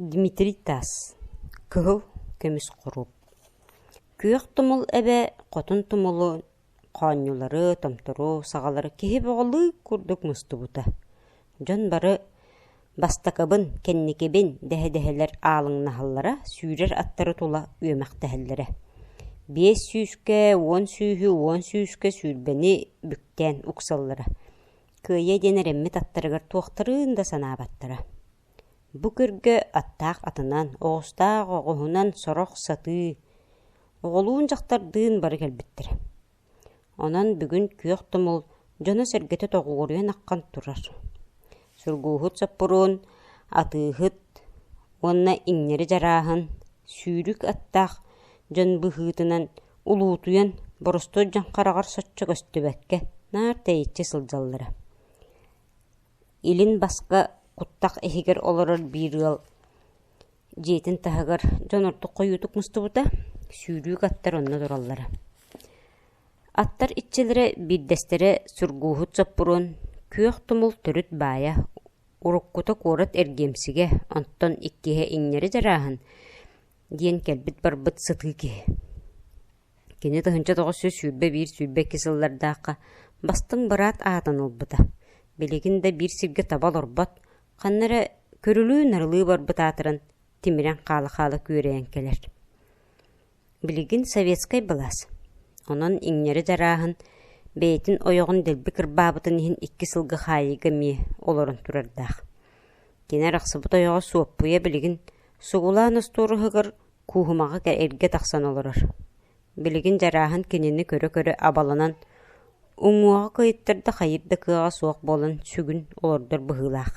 Дмитрий Таас Кыһыл көмүс хоруоп Күөх тумул эбэ хотун тумулу хоонньулары, томтору, саҕалары киһи бөҕөлүү курдук мустубута. Дьон бары бастакыбын, кэнникибин дэһэ-дэһэлэр аалыҥнаһаллара, сүүрэр аттары тула үөмэхтэһэллэрэ. Биэс сүүскэ, уон сүүһү, уон сүүскэ сүүрбэни бүктээн уксаллара. Кыайа диэн эрэммит аттарыгар туохтарын да санаабаттара. Бу көргө аттаах атынан, оҕустаах оҕуһунан сорох сатыы, оҕолуун-дьахтардыын бары кэлбиттэрэ. Онон бүгүн күөх тумул дьоно-сэргэтэ тоҕуоруйан аххан турар. Сургууһут Соппуруон, атыыһыт уонна иҥнэри дьарааһын, сүүрүк аттаах дьон быһыытынан улуутуйан боростуой дьон хараҕар соччо көстүбэккэ наар тэйиччи сылдьаллара. Илин баска куттах иһигэр олорор биир ыал дьиэтин таһыгар дьон ордук хойуутук мустубута, сүүрүүк аттар онно тураллара. Аттар иччилэрэ биирдэстэрэ Сургууһут Соппуруон күөх тумул төрүт баайа, уруккута куорат эргиэмсигэ, онтон иккиһэ иҥнэри дьарааһын диэн кэлбит-барбыт сытыы киһи. Кини 1921-22 сыллардаахха бастыҥ быраат аатын ылбыта. Билигин да биир сиргэ таба олорбот, ханна эрэ көрүлүү-нарылыы барбыт аатыран, тимирэн хаала-хаала күөрэйэн кэлэр. Билигин советскай былаас. Онон иҥнэри дьарааһын бэйэтин ойоҕун дэлби кырбаабытын иһин икки сылга хаайыыга эмиэ олорон турардаах. Кини арахсыбыт ойоҕо Суоппуйа билигин сугулаан остуоруһугар Кууһумаҕа эргэ тахсан олорор. Билигин Дьарааһын кинини көрө-көрө абаланан, уҥуоҕа кыйыттар да хайыр да кыаҕа суох буолан сүгүн олордор быһыылаах.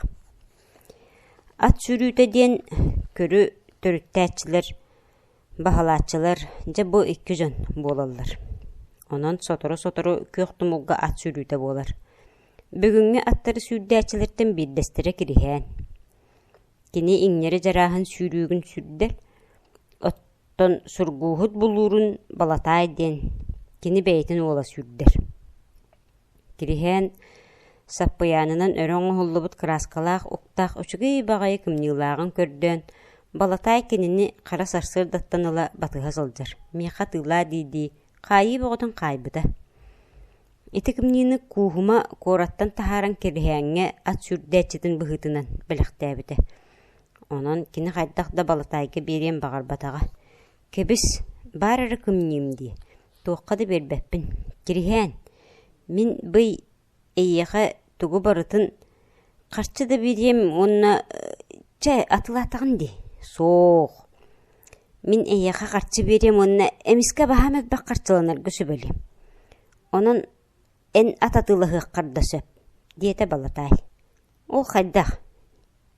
Ат сүүрүүтэ диэн көрү төрүттээччилэр, баһылааччылар дьэ бу икки дьон буолаллар. Онон сотору-сотору күөх тумулга ат сүүрүүтэ буолар. Бүгүҥҥү аттары сүүрдээччилэртэн биирдэстэрэ Кириһээн. Кини иҥнэри дьарааһын сүүрүүгүн сүүрдэр, оттон Сургууһут булуурун Балатаай диэн кини бэйэтин уола сүүрдэр. Кириһээн саппыйаанынан өрө оҥоһуллубут кырааскалаах уктаах үчүгэй баҕайы кымньыылааҕын көрдөөн, Балатаай кинини хара сарсыардаттан ыла батыһа сылдьар, миэхэ атыылаа дии-дии хаайыы бөҕөтүн хаайбыта. Ити кымньыыны Кууһума куораттан таһааран Кириһээҥҥэ ат сүүрдээччитин быһыытынан бэлэхтээбитэ. Онон кини хайдах да Балатаайга биэриэн баҕарбатаҕа. «Кэбис, баар эрэ кымньыым дии, туохха да биэрбэппин. Кириһээн, мин бый эйиэхэ тугу барытын харчы да биэриэм уонна чэ атылаатаҕын дии Суох. Мин эйиэхэ харчы биэриэм уонна эмискэ баһаам элбэх харчыланарга сүбэлиэм. Онон эн ат атыылаһыаххар да сөп, диэтэ Балатай. Ол хайдах?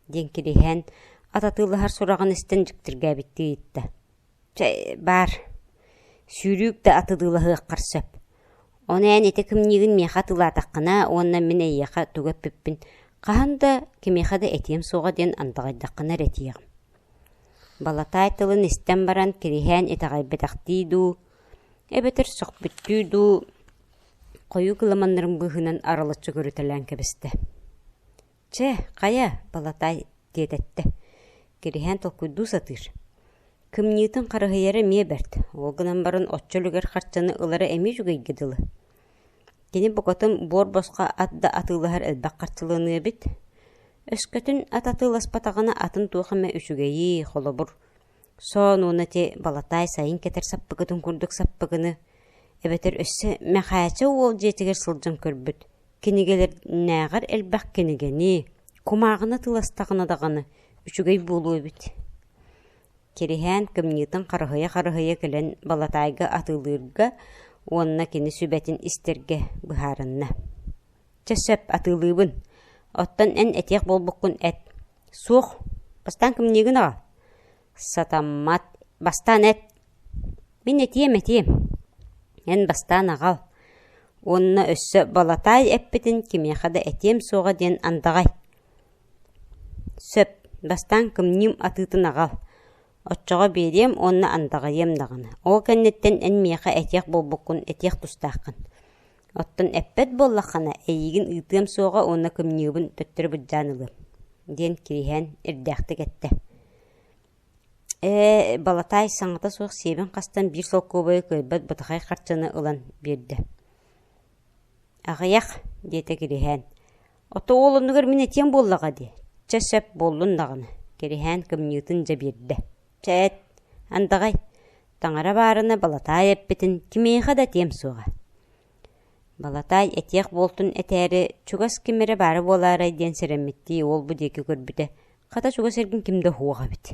диэн Кириһээн ат атыылаһар сураҕын истэн дьиктиргээбиттии ыйытта. Чэ, баар, сүүрүүк да атыылаһыаххар сөп. Ону эн ити кымньыыгын миэхэ атыылаатаххына уонна мин эйиэхэ тугу эппиппин хаһан да кимиэхэ да этиэм суоҕа диэн андаҕайдаххына эрэ этиэҕим. Балатай тылын истэн баран Кириһээн итэҕэйбэтэхтии дуу, эбэтэр сөхпүттүү дуу хойуу кыламаннарын быыһынан арылыччы көрүтэлээн кэбистэ. «Чэ, хайа, Балатай» диэтэттэ. Кириһээн толкуйдуу сатыыр. Кымньыытын харыһыйара эмиэ бэрт, ол гынан баран оччо үлүгэр харчыны ылара эмиэ үчүгэйгэ дылы. Кини букатын буор-босхо ат да атыылаһар элбэх харчыланыа эбит. Өскөтүн ат атыыласпатаҕына атын туох эмэ үчүгэйи, холобур, Соон уонна ити Балатай сайын кэтэр саппыкытын курдук саппыкыны, эбэтэр өссө Мэхээчэ уол дьиэтигэр сылдьан көрбүт, кинигэлэринээҕэр элбэх кинигэни, кумааҕыны атыыластаҕына даҕаны үчүгэй буолуо эбит. Кириһээн кымньыытын харыһыйа-харыһыйа кэлэн Балатайга атыылыырга уонна кини сүбэтин истэргэ быһаарынна. Чэ сөп, атыылыыбын. Оттон эн этиэх буолбуккун эт. Суох, бастаан кымньыыгын аҕал. Сатаммат, бастаан эт. Мин этиэм, этиэм. Эн бастаан аҕал. Уонна өссө Балатай эппитин кимиэхэ да этиэм суоҕа диэн андаҕай. Сөп, бастаан кымньыым атыытын аҕал. Оччоҕо биэриэм уонна андаҕайыам даҕаны. Ол кэнниттэн эн миэхэ этиэх буолбуккун этиэх тустааххын. Оттон эппэт буоллаххына, эйигин ыытыам суоҕа уонна кымньыыбын төттөрү былдьаан ылыам, диэн Кириһээн эрдээхтик эттэ. Ээ, Балатай саҥата суох сиэбин хастан биир солкуобайы кыайбат бытахай харчыны ылан биэрдэ. Аҕыйах, диэтэ Кириһээн. Ото ол оннугар мин этиэм буоллаҕа дии. Чэ сөп буоллун даҕаны, Кириһээн кымньыытын дьэ биэрдэ. Чэ эт, андаҕай, таҥара баарына Балатай эппитин кимиэхэ да этиэм суоҕа. Балатай этиэх буолтун этээри, чугас ким эрэ баара буолаарай диэн сэрэммиттии уол бу диэки көрбүтэ, хата чугас эргин ким да суох эбит.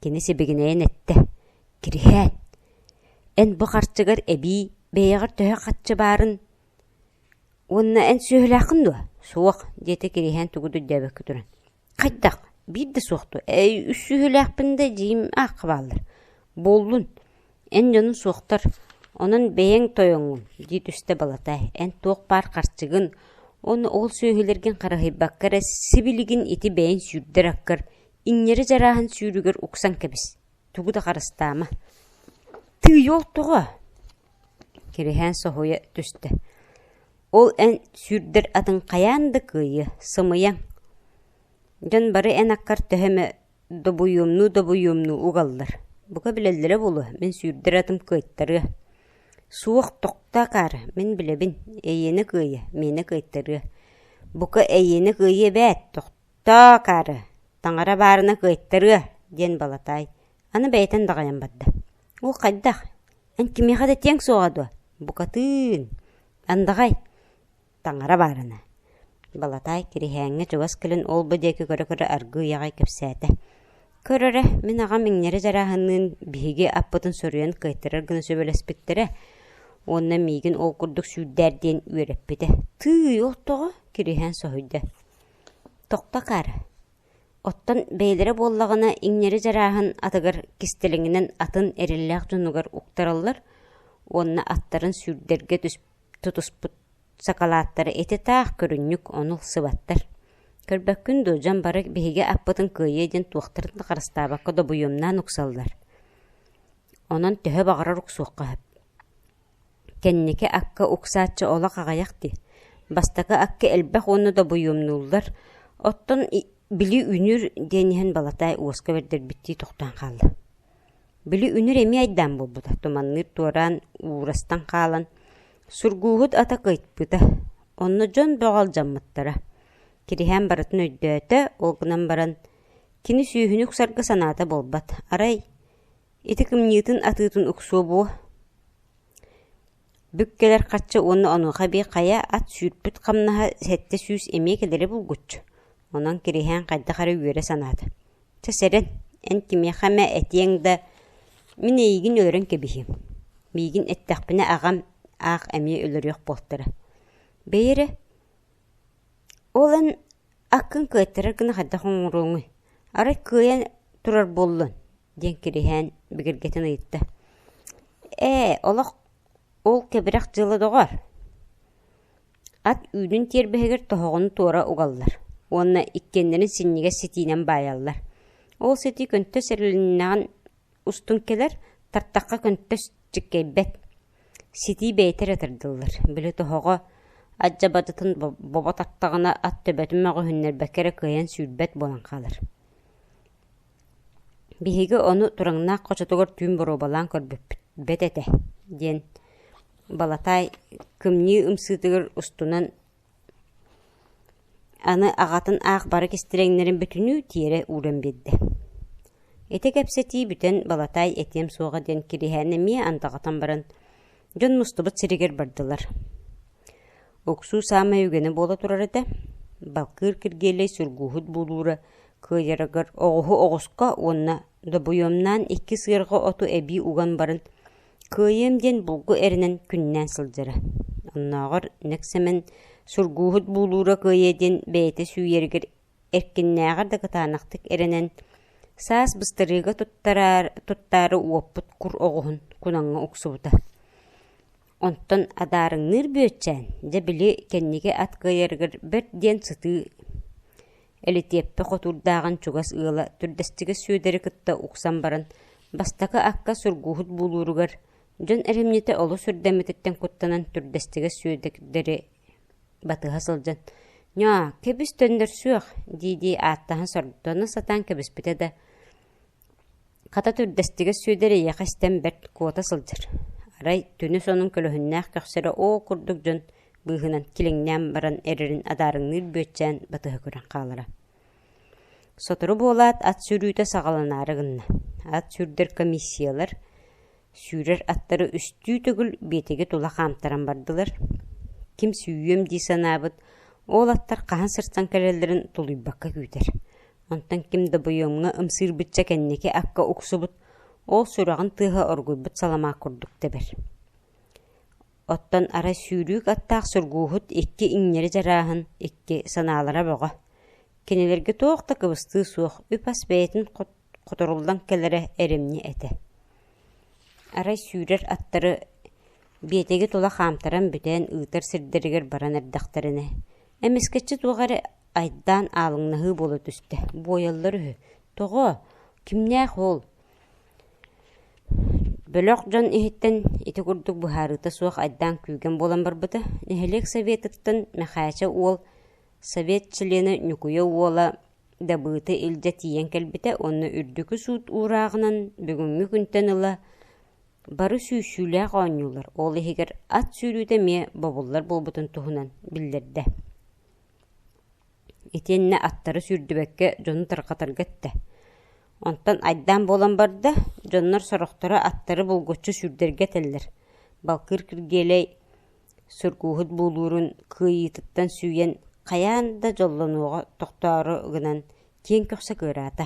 Кини сибигинэйэн эттэ: «Кириһээн, эн бу харчыгар эбии бэйэҕэр төһө харчы баарын уонна эн сүөһүлээххин дуо?» «Суох», диэтэ Кириһээн тугу да өйдөөбөккө туран. «Хайдах? Биир да суох дуо? Ээ, үс сүөһүлээхпин да эдьиийим аахха бааллар. Буоллун, эн дьонуҥ суохтар, онон бэйэҥ тойоҥҥун», дии түстэ Балатай. «Эн туох баар харчыгын уонна ол сүөһүлэргин харыһыйбакка эрэ сибилигин ити бэйэҥ сүүрдэр аккар иҥнэри дьарааһын сүүрүгэр уксан кэбис, тугу да харыстаама». «Тыый, ол тоҕо?» Кириһээн соһуйа түстэ. «Ол эн сүүрдэр атын хайаан да кыайыа, сымыйаҥ. Дьон бары эн аккар төһө эмэ добуйуомнуу-добуйуомнуу угаллар. Бука билэллэрэ буолуо, мин сүүрдэр атым кыайтарыа. Суох, тохтоо акаары, мин билэбин, эйиэнэ кыайыа, миэнэ кыайтарыа. Бука эйиэнэ кыайыа эбээт, тохтоо акаары, таҥара баарына кыайтарыа, диэн Балатай аны бэйэтин даҕайан барда. Ол хайдах? Эн кимиэхэ да этиэҥ суоҕа дуо? Букатыын! Андаҕай! Таҥара баарына. Балатай Кириһээҥҥэ чугас кэлэн ол-бу диэки көрө-көрө аргыый аҕай кэпсээтэ. Көр эрэ, мин аҕам иҥнэри дьарааһынныын биһиги аппытын суруйан кыайтарар гына сөбүлэспиттэрэ уонна миигин ол курдук сүүрдээр диэн үөрэппитэ. Тыый, ол тоҕо? Кириһээн соһуйда. Тохто акаары. Оттон бэйэлэрэ буоллаҕына иҥнэри дьарааһын атыгар кистэлэҥинэн атын эрэллээх дьонугар уктараллар уонна аттарын сүүрдэргэ тутуспут сакалааттара ити таах көрүнньүк ону ылсыбаттар. Көрбөккүн дуо, дьон бары биһиги аппытын кыайыа диэн туохтарын да харыстаабакка добуйуомнаан уксаллар. Онон төһө баҕарар уксуохха сөп. Кэнники акка уксааччы олох аҕыйах дии. Бастакы акка элбэх уонна добуйуомнууллар, оттон били үнүр диэн иһэн Балатай уоска бэрдэрбиттии тохтоон хаалла. Били үнүр эмиэ айдаан буолбута, туманныыр туораан уурастан хаалан, сургууһут ата кыайбыта, онно дьон бөҕө алдьаммыттара. Кириһээн барытын өйдөөтө, ол гынан баран кини сүүһүнү уксарга санаата буолбат, арай ити кымньыытын атыытын уксуо буо. Бүк кэлэр харчы уонна онуоха эбии хайа ат сүүрпүт хамнаһа 700 эмиэ кэлэрэ булгуччу. Онон Кириһээн хайдах эрэ үөрэ санаата. Чэ сэрэн, эн кимиэхэ эмэ этиэҥ да, мин эйигин өлөрөн кэбиһиэм. Миигин эттэхпинэ аҕам аах эмиэ өлөрүөх буолтара. Бэйи эрэ, ол эн аккын кыайтарар гына хайдах оҥоруоҥуй? Арай кыайан турар буоллун? диэн Кириһээн бигэргэтэн ыйытта. Ээ, олох ол кэбирэх дьыала доҕор. Ат үүнүн тиэрбэһигэр тоһоҕону туора угаллар уонна иккиэннэрин синньигэс ситиинэн баайаллар. Ол ситии көнтөс эрилиннэҕин устун кэлэр, тартахха көнтөс чиккэйбэт. Ситии бэйэтэ эрэ тардыллар. Били тоһоҕо ат дьабадытын бобо тартаҕына ат төбөтүн мөҕүһүннэрбэккэ эрэ кыайан сүүрбэт буолан хаалар. Биһиги ону Тураҥнаах хочотугар түүн боруобалаан көрбүппүт бэт этэ диэн Балатай кымньыы ымсыытыгар устунан аны аҕатын аах бары кистэлэҥнэрин бүтүнүү тиэрэ ууран биэрдэ. Ити кэпсэтии бүтэн Балатай этиэм суоҕа диэн Кириһээн эмиэ андаҕатан баран дьон мустубут сиригэр бардылар. Уксуу саамай үгэнэ буола турар этэ. Балкыыр Киргиэлэй сүргуһут буулуура кыайарыгар оҕуһу оҕуска уонна добуйуомнаан икки сыарҕа оту эбии уган баран кыайыам диэн булгу эрэнэн күннээн сылдьара. Оннооҕор Нэк Сэмэн сургууһут буулуура кыайыа диэн бэйэтэ сүүйэригэр эркиннээҕэр да кытаанахтык эрэнэн, саас быстарыыга туттаары уоппут кур оҕуһун кунаҥҥа уксубута. Онтон адаарыҥныыр Бүөччээн, дьэ били кэнники ат кыайарыгар бэрт диэн сытыы Элитиэппэ хотуурдааҕын чугас ыала Түрдэстигэ Сүөдэри кытта уксан баран, бастакы акка сургууһут буулууругар дьон эрэмньитэ олус үрдэммититтэн куттанан Түрдэстигэ Сүөдэри батыһа сылдьан «Ньоо, кэбис төннөрсүөх» дии-дии ааттаһан сордоно сатаан кэбиспитэ да. Хата түрдэстигэ Сүөдэр эйиэхэ истэн бэрт куота сылдьар. Арай түнүс онун көлөһүннээх көхсөрө оо курдук дьон быыһынан килиҥнээн баран эрэрин адаарыҥныыр Бүөччээн батыһа көрөн хаалара. Сотору буолаат ат сүүрүүтэ саҕаланаары гынна. Ат сүүрдэр комиссиялар сүүрэр аттары үстүү төгүл биэтэги тула хаамтаран бардылар. Ким сүүйүөм дии санаабыт, ол аттар хаһан сырсан кэлэллэрин тулуйбакка күүтэр. Онтон ким да бойуомҥа ымсыырбычча кэнники акка уксубут, ол сүрэҕин тыаһа оргуйбут саламаат курдук тэбэр. Оттон арай сүүрүүк аттаах сургууһут икки иҥнэри дьарааһын, икки санаалара бөҕө. Кинилэргэ туох да кыбыстыы суох, үп-ас бэйэтин хоторуллан кэлэрэ эрэмньи этэ. Арай сүүрэр аттары биэтэги тула хаамтаран бүтэн ыытар сирдэригэр баран эрдэхтэринэ, эмискэччи туох эрэ айдаан аалыҥнаһыы буола түстэ. Буойаллар үһү. Тоҕо? Кимнээх ол? Бөлөх дьон иһиттэн ити курдук быһаарыыта суох айдаан күүгэн буолан барбыта. Нэһилиэк советыттан Мэхээчэ уол совет чилиэнэ Ньукуйа уола Дабыыты илдьэ тиийэн кэлбитэ уонна үрдүкү суут уурааҕынан бүгүҥҥү күнтэн ыла бары сүүсүүлээх оонньуулар, ол иһигэр ат сүүрүүтэ эмиэ бобуллар буолбутун туһунан биллэрдэ. Итиэннэ аттары сүүрдүбэккэ дьону тарҕатарга эттэ. Онтон айдаан буолан барда, дьоннор сорохторо аттары булгуччу сүүрдэргэ этэллэр. Балкыыр Киргиэлэй сургууһут буулуурун кыайыытыттан сүүйэн хайаан да дьоллонуоҕа тохтоору гынан киэҥ көхсө кыараата.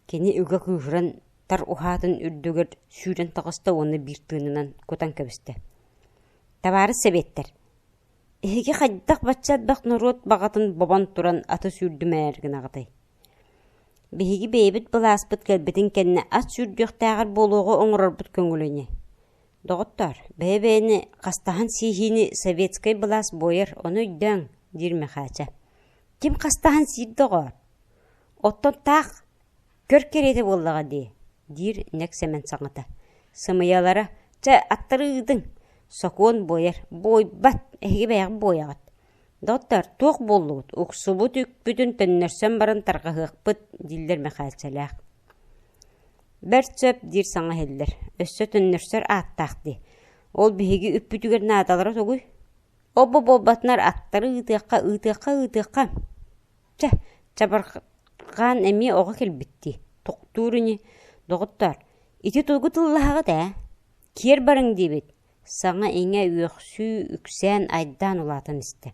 Кини ыга кыыһыран тар уһаатын үрдүгэр сүүрэн таҕыста уонна биир тыынынан кутан кэбистэ. «Табаарыс сэбиэттэр, Эһиги хайдах бачча элбэх норуот баҕатын бобон туран аты сүүрдүмээр гынаҕытый? Биһиги бэйэбит былааспыт кэлбитин кэннэ ат сүүрдүөхтээҕэр буолуоҕу оҥорорбут көҥүл ини. Доҕоттоор, бэйэ-бэйэни хастаһан сииһиини советскай былаас буойар, ону өйдөөҥ, диир Мэхээчэ. Ким хастаһан сиир доҕоор? Оттон таах Көр кэриэтэ буоллаҕа дии, диир Нэк Сэмэн саҥата. Сымыйалара, чэ, аттары ыытыҥ, сокуон буойар, буойбат, эһиги бэйэҕит буойаҕыт. Доҕоттоор, туох буоллугут, уксубут үкпүтүн төннөрсөн баран тарҕаһыахпыт, дииллэр Мэхээлсэлээх. Бэрт сөп диир саҥа иһиллэр, өссө төннөрсөр ааттаах дии. Ол биһиги үппүтүгэр наадалара тугуй? Ол-бу буолбатынар аттары ыытыахха, ыытыахха, ыытыахха. Чэ, чабырҕаан эмиэ оҕо кэлбиттии, тохтуур ини, доҕоттоор, ити тугу тыллаһаҕыт ээ? Киэр барыҥ диибит, саҥа-иҥэ үөхсүү үксээн айдаан улаатан истэ.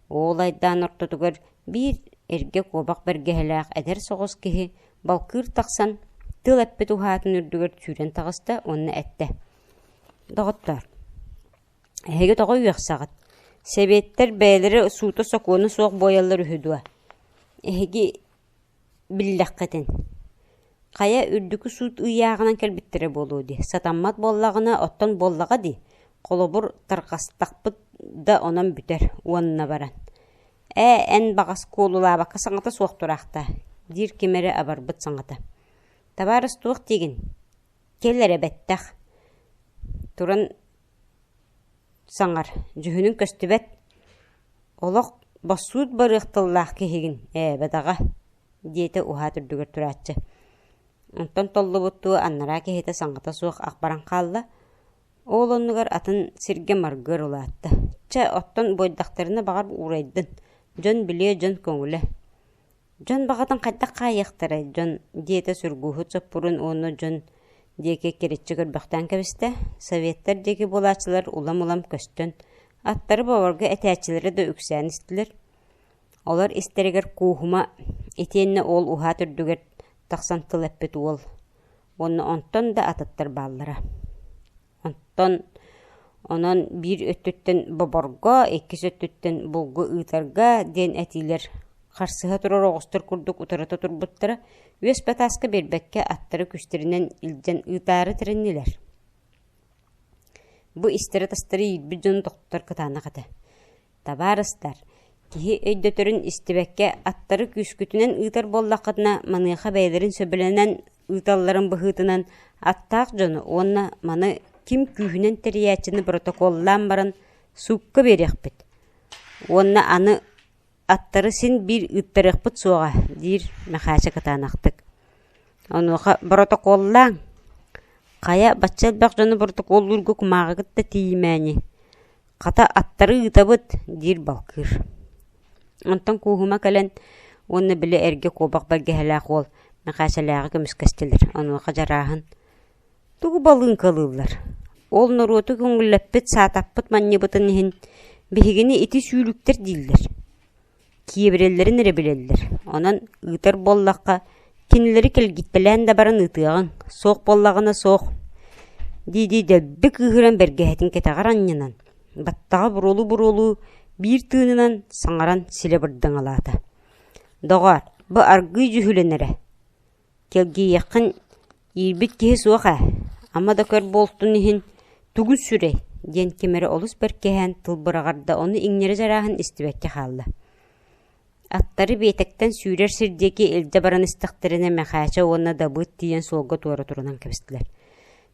Ол айдаан ортотугар биир эргэ куобах бэргэһэлээх эдэр соҕус киһи балкыыр тахсан, тыл эппит уһаатын үрдүгэр сүүрэн таҕыста уонна эттэ: «Доҕоттоор, Эһиги тоҕо үөхсэҕит? Сэбиэттэр бэйэлэрэ суута-сокуона суох буойаллар үһү дуо? Эһиги биллэххитин, хайа үрдүкү суут ыйааҕынан кэлбиттэрэ буолуо дии, сатаммат буоллаҕына, оттон буоллаҕа дии, холобур, тарҕастахпыт да онон бүтэр уонна баран «Ээ, эн баҕас куолулаабакка саҥата суох тураахтаа» диир ким эрэ абарбыт саҥата. «Табаарыс туох диигин? Кэл эрэ бэттэх» туран саҥар, дьүһүнүҥ көстүбэт, олох боссуут барыах тыллаах киһигин ээ, бадаҕа, диэтэ уһаат үрдүгэр турааччы. Онтон толлубуттуу анараа киһитэ саҥата суох ах баран хаалла, ол оннугар атын сиргэ маргыар улаатта. Чэ, оттон буойдахтарына баҕар уурайдын, дьон билиэ, дьон көҥүлэ. Дьон баҕатын хайдах хаайыахтарай, дьон, диэтэ Сургууһут Соппуруун уонна дьон диэки кириччи көрбөхтөөн кэбистэ. Советтар диэки буолааччылар улам-улам көстөн, аттары боборго этээччилэрэ да үксээн истилэр. Олор истэригэр Кууһума итиэннэ уол уһаат үрдүгэр тахсан тыл эппит уол уонна онтон да атыттар бааллара. Онтон онон биир өттүттэн боборго, иккис өттүттэн булгу ыытарга диэн этиилэр харсыһа турар оҕустар курдук утарыта турбуттара, үөс батааска биэрбэккэ аттары күстэринэн илдьэн ыытаары тэриннилэр. Бу истэрэ-тастара иирбит дьону тохтотор кытаанах этэ. Табаарыстар, киһи өйдөтөрүн истибэккэ аттары күүскүтүнэн ыытар буоллаххытына, маныаха бэйэлэрин сөбүлэнэн ыыталларын быһыытынан аттаах дьону уонна маны ким күүһүнэн тэрийээччини протоколлаан баран суукка биэриэхпит уонна аны аттары син биир ыыттарыахпыт суоҕа, диир Мэхээчэ кытаанахтык. Онуоха боротокуоллааҥ, хайа бачча элбэх дьону боротокуоллуурга кумааҕыгыт да тиийимээни, хата аттары ыытабыт диир балкыыр. Онтон Кууһума кэлэн уонна били эргэ куобах бэргэһэлээх уол Мэхээсэлээҕи көмүскэстилэр. Онуоха Дьарааһын Тугу балыыҥкалыыллар, ол норуоту көҥүллэппит, саатаппыт манньыбытын иһин биһигини ити сүүлүктэр дииллэр, киэбирэллэрин эрэ билэллэр, онон ыытар буоллахха кинилэри кэлгиттэлээн да баран ыытыаҕыҥ, суох буоллаҕына суох дии-дии дэлби кыыһыран бэргэһэтин кэтэҕэр анньынан, баттаҕа буруолуу-буруолуу биир тыынынан саҥаран силэ бырдаҥалаата: «Доҕоор, бу аргыый дьүһүлэнэрэ, Кэлгийиэххин иирбит киһи суох ээ, ама да көр буолтун иһин тугун сүрэй диэн ким эрэ олус бэркиһээн тыл быраҕар да ону иҥнэри дьарааһын истибэккэ хаалла. Аттары биэтэктэн сүүрэр сир диэки илдьэ баран истэхтэринэ Мэхээчэ уонна Дабыыт тиийэн суолга туора турунан кэбистилэр.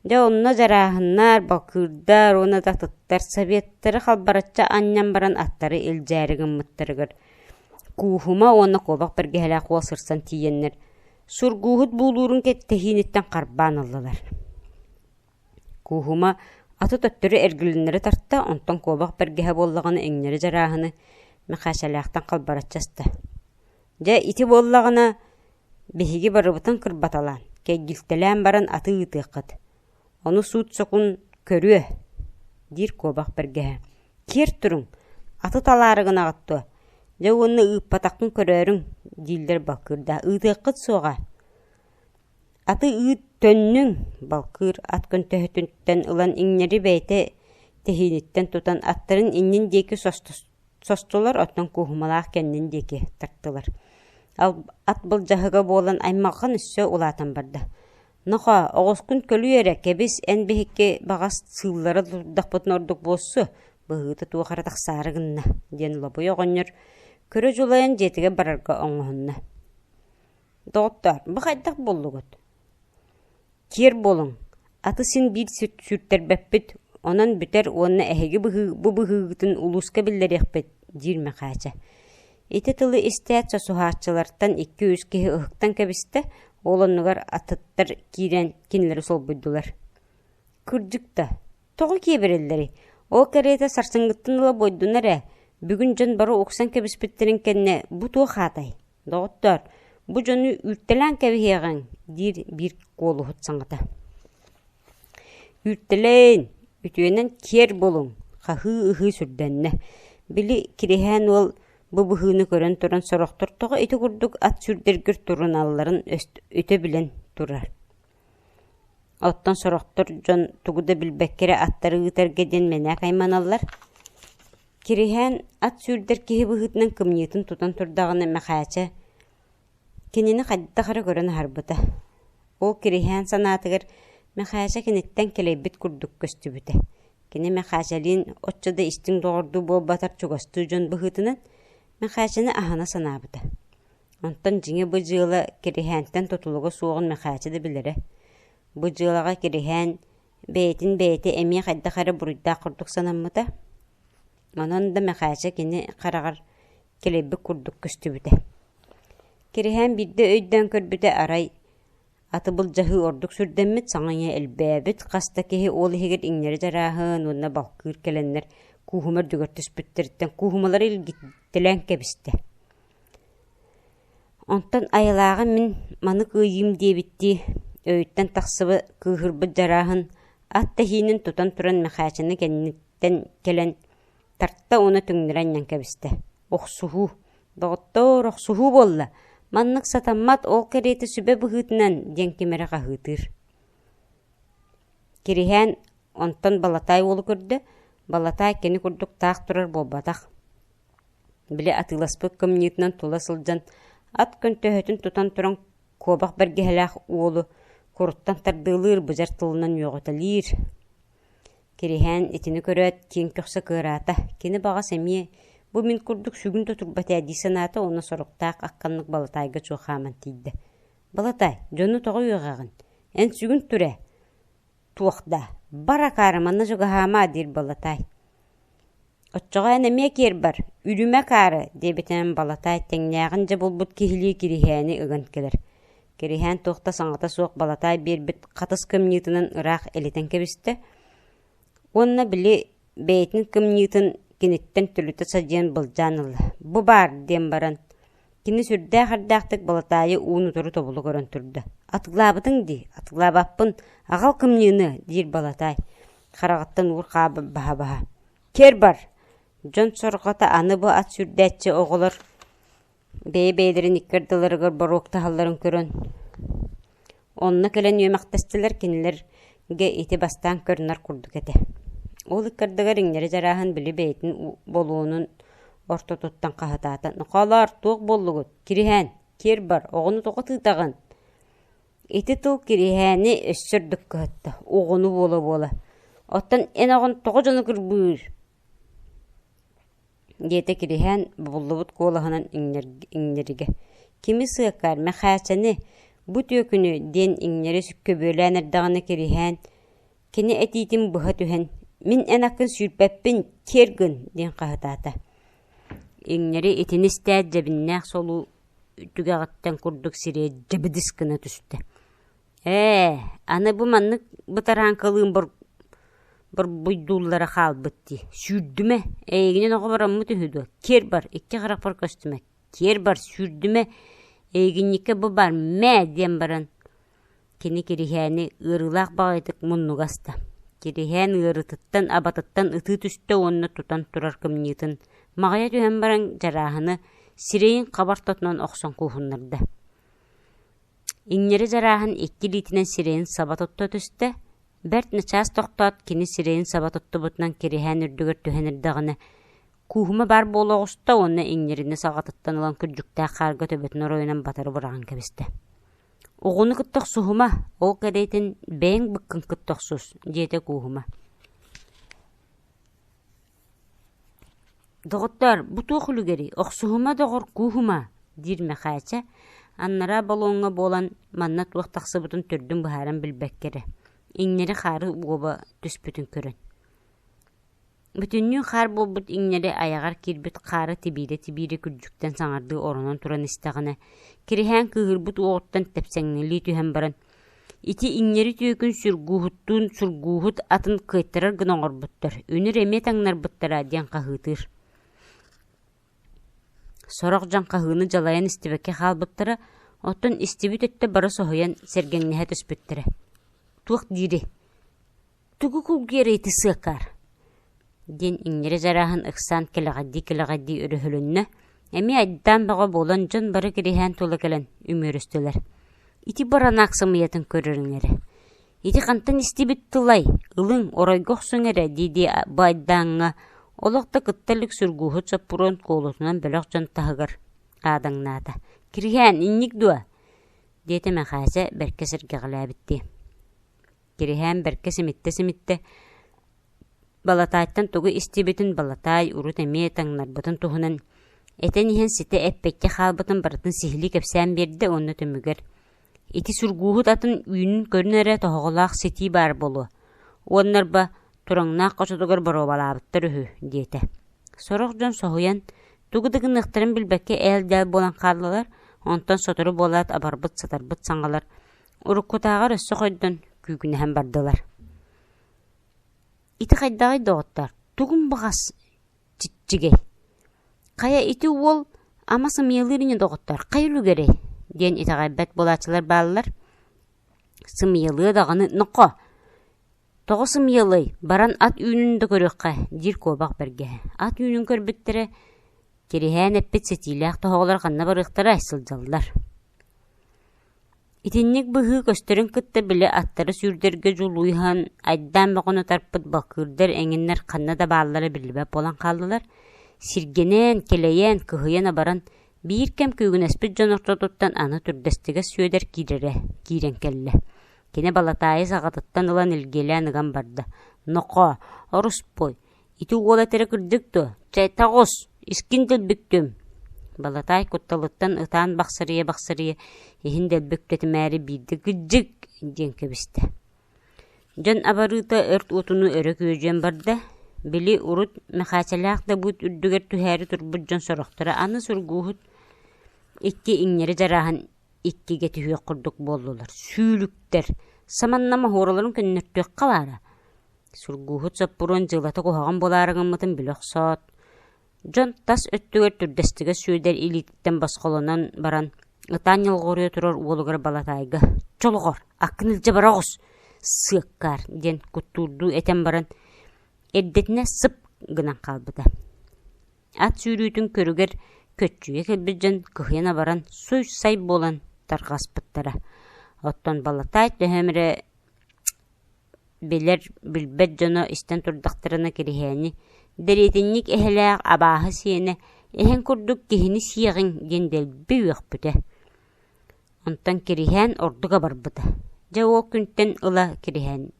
Дьэ онно дьарааһыннар, балкыырдар уонна да атыттар советтары халбарыччы анньан баран аттары илдьээри гыммыттарыгар Кууһума уонна куобах бэргэһэлээх уол сырсан тиийэннэр, сургууһут буулуурун кэттэһииниттэн харбаан ыллылар. Кууһума аты төттөрү эргилиннэри тарта, онтон куобах бэргэһэ буоллаҕына иҥнэри дьарааһыны Мэхээчэлээхтэн халбараччы аста. Дьэ, ити буоллаҕына, биһиги барыбытын кырбаталаан, кэйгилтэлээн баран аты ыытыаххыт. Ону суут-сокун көрүө, диир куобах бэргэһэ. Киэр туруҥ, аты талаары гынаҕыт дуо? Дьэ уонна ыыппатаххын көрөөрүҥ, дииллэр балкыырдаах. Ыытыаххыт суоҕа. Аты ыыт төннүҥ, балкыыр ат көнтөһүтүттэн ылан иҥнэри бэйэтэ тэһииниттэн тутан аттарын иннин диэки состулар, оттон кууһумалаах кэннин диэки тартылар. Ат былдьаһыга буолан аймалҕан өссө улаатан барда. Нохоо, оҕускун көлүй эрэ, кэбис, эн биһикки баҕас сыыллара турдахпытына ордук буолсу, быһыыта туох эрэ тахсаары гынна, диэн Лобуй оҕонньор көрө дьулайан дьиэтигэр барарга оҥоһунна. Доҕоттоор, бу хайдах буоллугут? Киэр буолуҥ, аты син биир сүүртэрбэппит, онон бүтэр уонна эһиги быһыы бу быһыыгытын улууска биллэриэхпит, диир Мэхээчэ. Ити тылы истээт сосуһааччылартан икки-үс киһи ыһыктан кэбистэ, ол оннугар атыттар киирэн кинилэри солбуйдулар. Кырдьык да, тоҕо киэбирэллэрий? Ол кэриэтэ сарсыҥҥыттан ыла буойдунар ээ, бүгүн дьон бары уксан кэбиспиттэрин кэннэ бу туох аатай? Доҕоттоор, бу дьону үүртэлээн кэбиһиэҕиҥ, диир биир куолуһут саҥата. Үүртэлээн, үтүөнэн киэр булуҥ, хаһыы-ыһыы сүрдэннэ. Били Кириһээн уол бу быһыыны көрөн туран сорохтор тоҕо ити курдук ат сүүрдэргэр туруналларын өтө билэн турар. Оттон сорохтор дьон тугу да билбэккэ эрэ аттары ыытарга диэн мэнээк айманаллар. Кириһээн ат сүүрдэр киһи быһыытынан кымньыытын тутан турдаҕына Мэхээчэ кинини хайдах эрэ көрөн аһарбыта. Ол Кириһээн санаатыгар Мэхээчэ киниттэн кэлэйбит курдук көстүбүтэ. Кини Мэхээчэлиин оччо да истиҥ доҕордуу буолбатар чугастыы дьон быһыытынан Мэхээчэни аһына санаабыта. Онтон дьиҥэ бу дьыала Кириһээнтэн тутулуга суоҕун Мэхээчэ да билэрэ. Бу дьыалаҕа Кириһээн бэйэтин бэйэтэ эмиэ хайдах эрэ буруйдаах курдук санаммыта. Онон да Мэхээчэ кини хараҕар кэлэйбит курдук көстүбүтэ. Кириһээн биирдэ өйдөөн көрбүтэ арай аты былдьаһыы ордук сүрдэммит, саҥа-иҥэ элбээбит, хас да киһи уол иһигэр иҥнэри дьарааһын уонна балкыыр кэлэннэр кууһума үрдүгэр түспүттэриттэн кууһумалары илгиттэлээн кэбистэ. Онтон айылааҕы мин маны кыайыым диэбиттии өйүттэн тахсыбыт кыыһырбыт дьарааһын ат тэһиинин тутан туран Мэхээчэни кэнниттэн кэлэн тарта уонна түҥнэри анньан кэбистэ. Охсуһуу, доҕоттоор, охсуһуу буолла, маннык сатаммат, ол кэриэтэ сүбэ быһыытынан диэн ким эрэ хаһыытыыр. Кириһээн онтон Балатай уолу көрдө, Балатай кини курдук таах турар буолбатах. Били атыыласпыт кымньыытынан тула сылдьан ат көнтөһөтүн тутан туран куобах бэргэһэлээх уолу куруттан тардыалыыр быдьар тылынан үөҕүтэлиир. Кириһээн итини көрөөт киэҥ көхсө кыараата, кини баҕас эмиэ бу мин курдук сүгүн да турбат ээ дии санаата уонна соруктаах акканнык Балатаайга чуо хааман тиийдэ. «Балатай, дьону тоҕо үөҕэҕин? Эн сүгүн тур ээ, Туох да, бар акаары манна чугаһаама диир Балатай. Оччоҕо эн эмиэ киэр бар, үрүмэ акаары диэбитинэн Балатай тэҥнээҕин дьэ булбут киһилии Кириһээни ыган кэлэр. Кириһээн туох да саҥата суох балатаай биэрбит хатыс кымньыытынан ыраах элитэн кэбистэ уонна били бэйэтин кымньыытын киниттэн төлүтэ садьыйан былдьаан ылла. «Бу баар» диэн баран, кини сүрдээх эрдээхтик Балатаайы уун-утары тобулу көрөн турда. «Атылаабытыҥ дии, атылаабаппын, аҕал кымньыыны» диир Балатаай, хараҕыттан уур-хаа баһа-баһа. «Киэр бар!» Дьон сорҕото аны бу ат сүүрдээччи оҕолор бэйэ-бэйэлэрин икки ардыларыгар боруоктаһалларын көрөн, онно кэлэн үөмэхтэстилэр, кинилэргэ ити бастаан көрүнэр курдук этэ. Ол икки ардыгар иҥнэри дьарааһын били бэйэтин болуонун ортотуттан хаһытаата: «Нохоолоор, туох буоллугут? Кириһээн, киэр бар, оҕону тоҕо тыытаҕын?» Ити тыл Кириһээни өссө үрдүк кыһытта, оҕону буола-буола: «Оттон эн оҕон тоҕо дьону кырбыыр?» диэтэ Кириһээн бобуллубут куолаһынан иҥнэригэ. «Кими сыакаар, Мэхээчэни, бу түөкүнү» диэн иҥнэри көбүөлээн эрдэҕинэ Кириһээн кини этиитин быһа түһэн: «Мин эн аккын сүүрпэппин, киэр гын!» диэн хаһытаата. Иҥнэри итини истээт дьэбиннээх солуу түгэҕиттэн курдук сирэйэ дьэбидис гына түстэ. Ээ, аны бу маннык бытарааҥкалыын борбуйдууллара хаалбыт дии. Сүүрдүмэ, эйигинэн оҕо бараммыт үһү дуо? Киэр бар, икки харахпар көстүмэ. Киэр бар, сүүрдүмэ, эйигинньиккэ бу бар, мээ диэн баран кини Кириһээни ыарыылаах баҕайытык муннуга аста. Кириһээн ыарытыттан, абатыттан ытыы түстэ уонна тутан турар кымньыытын маҕайа түһэн баран дьарааһыны сирэйин хаба ортотунан охсон кууһуннарда. Иҥнэри дьарааһын икки илиитинэн сирэйин саба тутта түстэ, бэрт начаас тохтоот кини сирэйин саба туттубутунан кириһээн үрдүгэр түһэн эрдэҕинэ, кууһума баар буола оҕуста уонна иҥнэрини саҕатыттан ылан күрдьүктээх хаарга төбөтүн оройунан батары быраҕан кэбистэ. «Оҕону кытта охсуһума, ол кэриэтин бэйэҥ быккын кытта охсус» диэтэ Кууһума. «Доҕоттоор, бу туох үлүгэрий, охсуһума доҕор, кууһума» диир Мэхээчэ, анараа балоҥҥа буолан манна туох тахсыбытын төрдүн быһааран билбэккэ эрэ, иҥнэри хаары уоба түспүтүн көрөн. Бүтүннүү хаар буолбут иҥнэри айаҕар киирбит хаары тибиирэ-тибиирэ күрдьүктэн саҥардыы оронон туран истэҕинэ, Кириһээн кыыһырбыт уоҕуттан тэпсэҥнэлии түһэн баран Ити иҥнэри түөкүн сүргууһуттуун сургууһут атын кыайтарар гына оҥорбуттар, үнүр эмиэ таҥнарбыттара диэн хаһыытыыр. Сорох дьон хаһыыны дьалайан истибэккэ хаалбыттара, оттон истибит өттө бары соһуйан сэргэҥнэһэ түспүттэрэ. Туох диирий? Тугу кулгуйар ити сыакаар? диэн иҥнэри дьарааһын ыксаан кэлэҕэйдии-кэлэҕэйдии өрөһөлөннө, эмиэ айдаан бөҕө буолан дьон бары кириһээн тула кэлэн үмүөрүстүлэр. Ити баранаак сымыйатын көрөрүҥ эрэ. Ити хантан истибит тылай, ылыҥ, оройго охсуҥ эрэ дии-дии бу айдааҥҥа олох да кытта илик сургууһут соппуруон куолутунан бөлөх дьон таһыгар аадаҥнаата. Кириһээн, инник дуо? диэтэ Мэхээсэ бэркэ сэргэҕэлээбиттии. Кириһээн бэркэ симиттэ-симиттэ Балатаайтан тугу истибитин Балатаай урут эмиэ таҥнарбытын туһунан этэн иһэн ситэ эппэккэ хаалбытын барытын сиһилии кэпсээн биэрдэ уонна түмүгэр «Ити сургууһут атын үүнүн көрүн эрэ тоһоҕолоох ситии баар буолуо, уоннарба тураҥнаах хочотугар боруобалаабыттар үһү» диэтэ. Сорох дьон соһуйан, тугу да гыныахтарын билбэккэ ээл-дээл буолан хааллылар, онтон сотору буолаат абарбыт-сатарбыт саҥалар уруккутааҕар өссө хойдон күүгүнэһэн бардылар. Ити хайдаҕый доҕоттоор, тугум баҕас чиччигэй? Хайа ити уол ама сымыйалыыр ини доҕоттоор, хайа үлүгэрэй? диэн итэҕэйбэт буолааччылар бааллар. Сымыйалыа даҕаны нохо, тоҕо сымыйалыай, баран ат үүнүн да көрүөххэ, диир куобах бэргэһэ. Ат үүнүн көрбүттэрэ, Кириһээн эппит ситиилээх тоһоҕолор ханна барыахтарай сылдьаллар. Итинник быһыы көстөрүн кытта били аттары сүүрдэргэ дьулуһан, айдаан бөҕөнү тарпыт балкыырдар эҥиннэр ханна да бааллара биллибэт буолан хааллылар. Сиргэнэн, кэлэйэн, кыһыйан-абаран, биир кэм күүгүнэспит дьон ортотуттан аны түрдэстигэс Сүөдэр киирэрэ киирэн кэллэ. Кини Балатаайы саҕатыттан ылан илгиэлээн ыган барда: «Нохоо, оруспуой, Ити уол этэрэ кырдьык дуо? Чэ, таҕыс, искин дэлбиктүм Балатай кутталыттан ытаан бахсырыйа-бахсырыйа иһин дэлби үктэтимээри биирдэ «Кырдьык!» диэн кэбистэ. Дьон абарыыта өрт уотунуу өрө күөдьүйэн барда. Били урут Мэхээчэлээх да быыт үрдүгэр түһээри турбут дьон сорохторо аны сургууһут икки иҥнэри дьарааһын иккигэ түһүөх курдук буоллулар, сүүлүктэр, саманна моһуораларын көннөртүөххэ баара. Сургууһут Соппуруон дьыалата куһаҕан буолаары гыммытын билэ охсоот, дьон тас өттүгэр түрдэстигэ Сүөдэр илиититтэн босхолонон баран, ытаан ньолҕоруйа турар уолугар Балатаайга «Чолоҕор, аккын илдьэ бара оҕус, сыаккаар» диэн куттуурдуу этэн баран, эрдэтинэ сып гынан хаалбыта. Ат сүүрүүтүн көрүгэр көччүйэ кэлбит дьон кыһыйан-абаран суй-сай буолан тарҕаспыттара. Оттон Балатай төһөм эрэ билэр, билбэт дьоно истэн турдахтарына Кириһээни «Дэриэтинньик эһэлээх абааһы сиэнэ, эһэҥ курдук киһини сиэҕиҥ» диэн дэлби үөхпүтэ. Онтон Кириһээн ордук абарбыта. Дьэ ол күнтэн ыла Кириһээн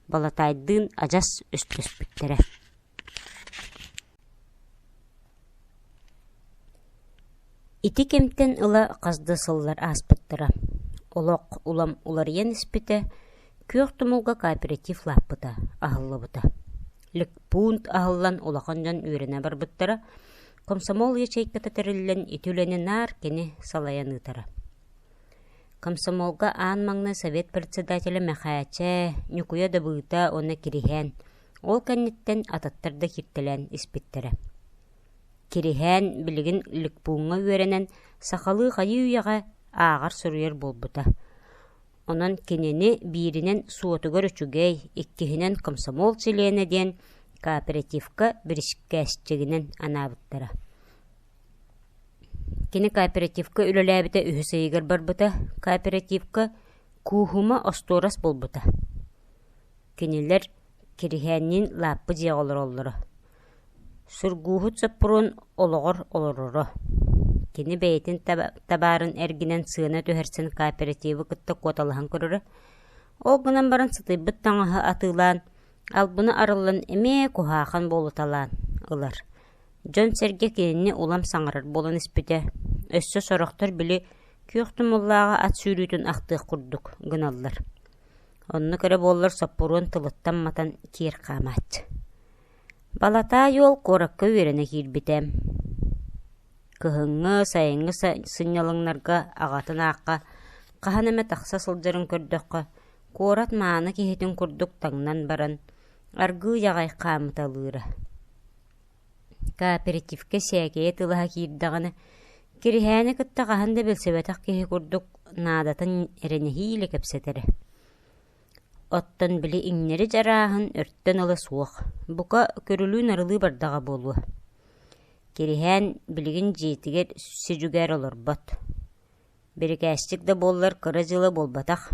Балатайдыын адьас өстөспүттэрэ. Ити кэмтэн ыла хас да сыллар ааспыттара. Олох улам уларыйан испитэ, Күөх Тумулга кооператив лааппыта аһыллыбыта. Ликпунт аһыллан улахан дьон үөрэнэ барбыттара, комсомол ячейката тэриллэн ити үлэни наар кини салайан ыытара. Комсомолга аан маҥнай совет председателэ Мэхээчэ, Ньукуйа Дабыыта уонна Кириһээн Ол кэнниттэн атыттар да кииртэлээн испиттэрэ. Кириһээн билигин Ликпууҥҥа үөрэнэн сахалыы хайыы-үйэҕэ ааҕар-суруйар буолбута. Онон кинини бииринэн суотугар үчүгэй, иккиһинэн комсомол чилиэнэ диэн кооперативка бирикээсчигинэн анаабыттара. Кини кооперативка үлэлээбитэ үһүс ыйыгар барбыта, кооперативка Кууһума остуорас буолбута. Кинилэр Кириһээнниин лааппы дьиэҕэ олороллоро. Сургууһут Соппуруон олоҕор олороро. Кини бэйэтин табаарын эргинэн сыана түһэрсэн кооперативы кытта куоталаһан көрөрө. Ол гынан баран сытыйбыт таҥаһы атыылаан, албына арыллан эмиэ куһаахан буолуталаан ылар. Дьон-сэргэ кинини улам саҥарар буолан испитэ. Өссө сорохтор били күөх тумуллааҕы ат сүүрүүтүн ахтыах курдук гыналлар. Оннук эрэ буоллар Соппуруон тылыттан матан киэр хаамааччы. Балатаай уол куоракка үөрэнэ киирбитэ. Кыһыҥҥы, сайыҥҥы сынньалаҥнарга аҕатын аахха хаһан эмэ тахса сылдьарын көрдөххө, куорат мааны киһитин курдук таҥнан баран, аргыый аҕай хаамыталыыра. Кооперативка сээкэйэ тылаһа киирдэҕинэ, Кириһээни кытта хаһан да билсибэтэх киһи курдук наадатын эрэ нэһиилэ кэпсэтэрэ. Оттон били иҥнэри дьарааһын өртөн ыла суох, бука, көрүлүү-нарылыы бардаҕа буолуо. Кириһээн билигин дьиэтигэр си-дьүгээр олорбот. Бирикээсчик да буоллар кыра дьыала буолбатах.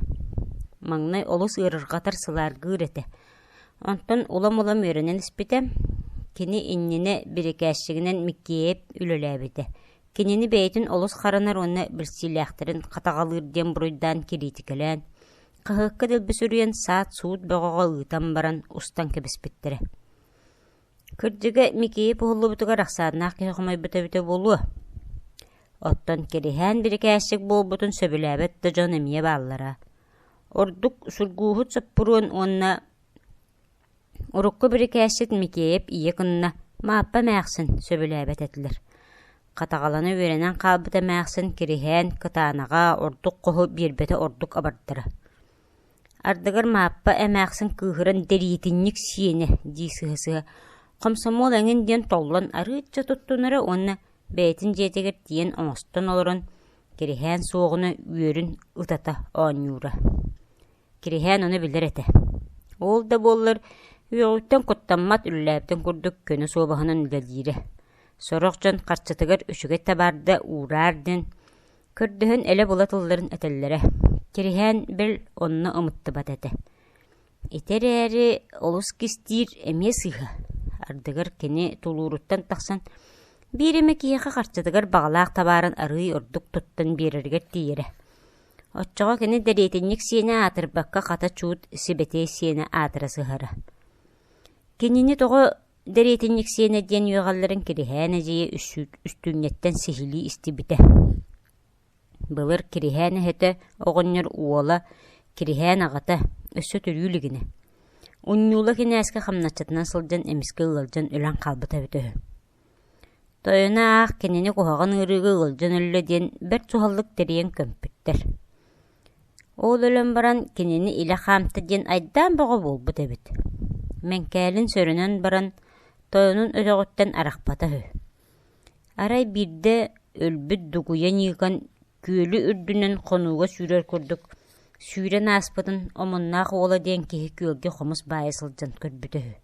Маҥнай олус ыарырҕатар сылааргыыр этэ. Онтон улам-улам үөрэнэн испитэ. Кини иннинэ бирикээсчигинэн Миккиэйэп үлэлээбитэ. Кинини бэйэтин олус харанар уонна билсиилээхтэрин хатаҕалыыр диэн буруйдаан кириитикэлээн, хаһыакка дэлби суруйан саат-суут бөҕөҕө ыытан баран устан кэбиспиттэрэ. Кырдьыга, Микиэйэп уһуллубутугар ахсааннаах киһи хомойбута эбитэ буолуо. Оттон Кириһээн бирикээсчик буолбутун сөбүлээбэт да дьон эмиэ бааллара. Ордук Сургууһут Соппуруон уонна урукку бирикээсчит Микиэйэп ийэ кынна Мааппа эмээхсин сөбүлээбэт этилэр. Хатаҕалана үөрэнэн хаалбыт эмээхсин Кириһээн кытаанаҕа ордук хоһу биэрбэтэ ордук абардара. Ардыгар Мааппа эмээхсин кыыһыран «Дэриэтинньик сиэнэ» дии сыһа-сыһа, хомсомуол эҥин диэн толлон арыычча туттунара уонна бэйэтин дьиэтигэр тиийэн оҥостон олорон, Кириһээн суоҕуна үөрүн ытата оонньуура. Кириһээн ону билэр этэ. Ол да буоллар, үөҕүттэн куттаммат үлэлээбитин курдук көнө суобаһынан үлэлиирэ. Сорох дьон харчытыгар үчүгэй табаарда уураар диэн Көрдөһөн элэ-была тылларын этэллэрэ, Кириһээн бэл онно ымыттыбат этэ. Ити эрээри олус кистиир эмиэ сыыһа. Ардыгар кини тулууруттан тахсан биир эмэ киһиэхэ харчытыгар баҕалаах табаарын арыый ордук туттан биэрэригэр тиийэрэ. Оччоҕо кини дэриэтинньик сиэнэ аатырбакка хата чуут сибэтиэй сиэнэ аатыра сыһара. Кинини тоҕо Дэриэтинньик сиэнэ диэн үөҕэллэрин Кириһээн эдьиийэ Үстүүнньэттэн сиһилии истибитэ. Былыр Кириһээн эһэтэ оҕонньор уола Кириһээн аҕата өссө төрүү илигинэ Унньуула кинээскэ хамначчытынан сылдьан эмискэ ыалдьан өлөн хаалбыта эбитэ үһү. Тойоно аах кинини куһаҕан ыарыыга ыалдьан өллө диэн бэрт суһаллык тэрийэн көмпүттэр. Ол өлөн баран кинини илэ хаамта диэн айдаан бөҕө буолбут эбит. Мэҥкээлин сөрөнөн баран тойонун өтөҕүттэн арахпата үһү. Арай биирдэ өлбүт Дугуйа Ньыыкан күөлү үрдүнэн хонууга сүүрэр курдук сүүрэн ааспытын Омуннаах уола диэн киһи күөлгэ хомус баайа сылдьан көрбүтэ үһү.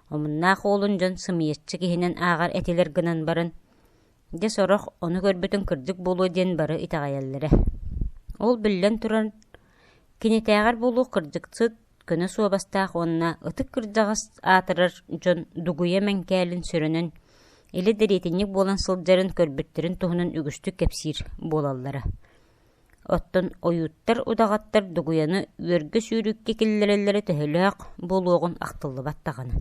Омуннаах уолун дьон сымыйаччы киһинэн ааҕар этилэр гынан баран, дьэ сорох ону көрбүтүн кырдьык буолуо диэн бары итэҕэйэллэрэ. Ол биллэн туран, кинитээҕэр буолуох кырдьыксыт, көнө суобастаах уонна ытык кырдьаҕас аатырар дьон Дугуйа Мэҥкээлин сөрөнөн, илэ дэриэтинньик буолан сылдьарын көрбүттэрин туһунан үгүстүк кэпсиир буолаллара. Оттон ойууттар-удаҕаттар Дугуйаны үөргэ-сүүрүккэ киллэрэллэрэ төһөлөөх буолуоҕун ахтыллыбат даҕаны.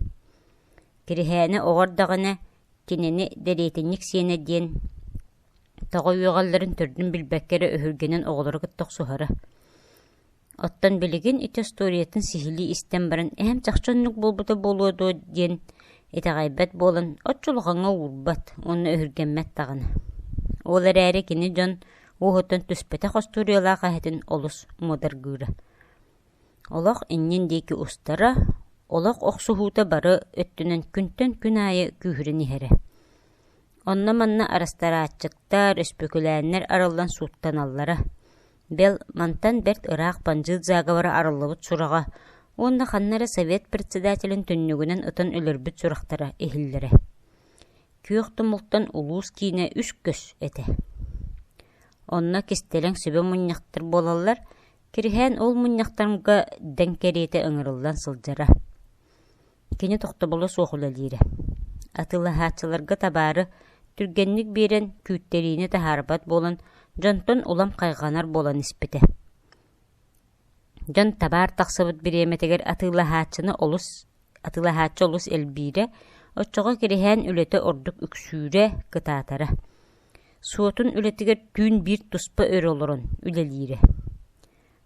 Кириһээнэ оҕо эрдэҕинэ кинини дэриэтинньик сиэнэ диэн тоҕо үөҕэллэрин төрдүн билбэккэ эрэ өһүргэнэн оҕолору кытта охсуһара. Оттон билигин ити остуоруйатын сиһилии истэн баран эһэм чахчы оннук буолбута буолуо дуо диэн итэҕэйбэт буолан оччо улахаҥҥа уурбат уонна өһүргэммэт даҕаны. Ол эрээри кини дьон уоһуттан түспэтэх остуоруйалаах эһэтин олус муодаргыыра. Олох иннин диэки устара, олох охсуһуута бары өттүнэн күнтэн күн аайы күүһүрэн иһэрэ. Онно-манна арастарааччыктар, өспүкүлээннэр арыллан сууттаналлара. Бэл, мантан бэрт ыраах бандьыыт заговора арыллыбыт сураҕа уонна ханна эрэ совет председателин түннүгүнэн ытан өлөрбүт сурахтара иһиллэрэ. Күөх Тумултан улуус киинэ үс көс этэ. Онно кистэлэҥ сүбэ мунньахтар буолаллар, Кириһээн ол мунньахтарга дэҥ кэриэтэ ыҥырыллан сылдьара. Кини тохтобула суох үлэлиирэ. Атыылаһааччыларга табаары түргэнник биэрэн күүттэриини таһаарбат буолан, дьонтон улам хайҕанар буолан испитэ. Дьон табаар тахсыбыт бириэмэтигэр атыылаһааччыны олус атыылаһааччы олус элбиирэ, оччоҕо Кириһээн үлэтэ ордук үксүүрэ, кытаатара. Суотун үлэтигэр түүн биир туспа өр олорон үлэлиирэ.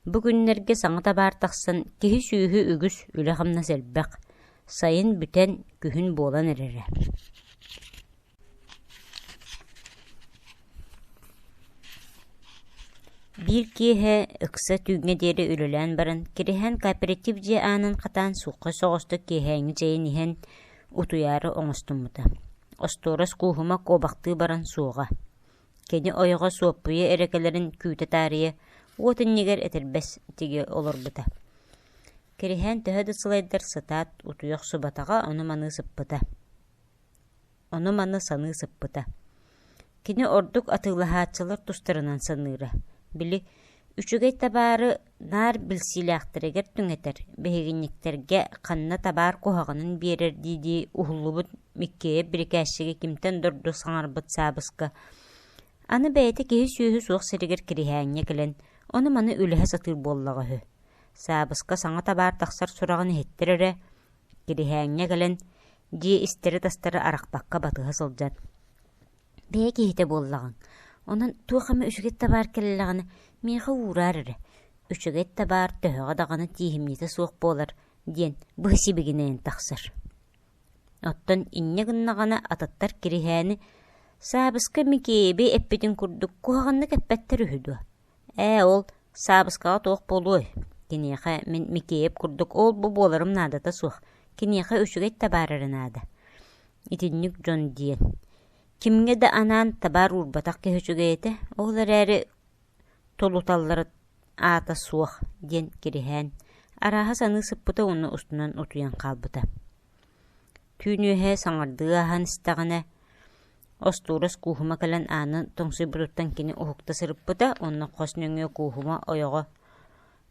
Бу күннэргэ саҥа табаар тахсан, киһи-сүөһү үгүс, үлэ-хамнас элбэх, сайын бүтэн, күһүн буолан эрэрэ. Биир киэһэ ыкса түүҥҥэ диэри үлэлээн баран, Кириһээн кооператив дьиэ аанын хатаан суухха соҕустук киэһээҥҥи чэйин иһэн, утуйаары оҥостуммута. Остуорас Кууһума куобахтыы баран суоҕа. Кини ойоҕо Суоппуйа эрэ кэлэрин күүтэ таарыйа, уот иннигэр этэрбэс тиги олорбута. Кириһээн төһө да сылайдар сытаат, утуйа охсубатаҕа, ону-маны сыппыта. Ону-маны саныы сыппыта. Кини ордук атыылаһааччылар тустарынан саныыра. Били, үчүгэй табаары наар билсиилээхтэригэр түҥэтэр, биһигинньиктэргэ ханна табаар куһаҕанын биэрэр дии-дии уһуллубут Миккиэйэп бирикээсчиги кимтэн да ордук саҥарбыт Саабыска аны бэйэтэ киһи-сүөһү суох сиригэр Кириһээҥҥэ кэлэн ону-маны үлэһэ сатыыр буоллаҕа үһү. Саабыска саҥа табаар тахсар сураҕын иһиттэр эрэ, Кириһээҥҥэ кэлэн дьиэ истэри-тастары арахпакка батыһа сылдьан Бэйэ киһитэ буоллаҕыҥ, онон туох эмэ үчүгэй табаар кэллэҕинэ миэхэ уураар эрэ, үчүгэй табаар төһөҕө даҕаны тииһимньитэ суох буолар диэн быһа сибигинэйэн тахсар. Оттон инньэ гыннаҕына атыттар Кириһээни Саабыска Микиэйэби эппитин курдук куһаҕаннык эппэттэр үһү дуо? Ээ, ол Саабыскаҕа туох буолуой? Киниэхэ мин Микиэйэп курдук ол-бу буоларым наадата суох, киниэхэ үчүгэй табаар эрэ наада. Итинник дьон диэн. Кимҥэ да анаан табаар уурбатах киһи үчүгэй этэ, ол эрээри тулуталлара аата суох диэн Кириһээн арааһа саныы сыппыта уонна устунан утуйан хаалбыта. Түүн үөһэ саҥардыы ааһан истэҕинэ, остуорас Кууһума кэлэн ааны тоҥсуйбутуттан кини уһукта сырыппыта уонна хос нөҥүө Кууһума ойоҕо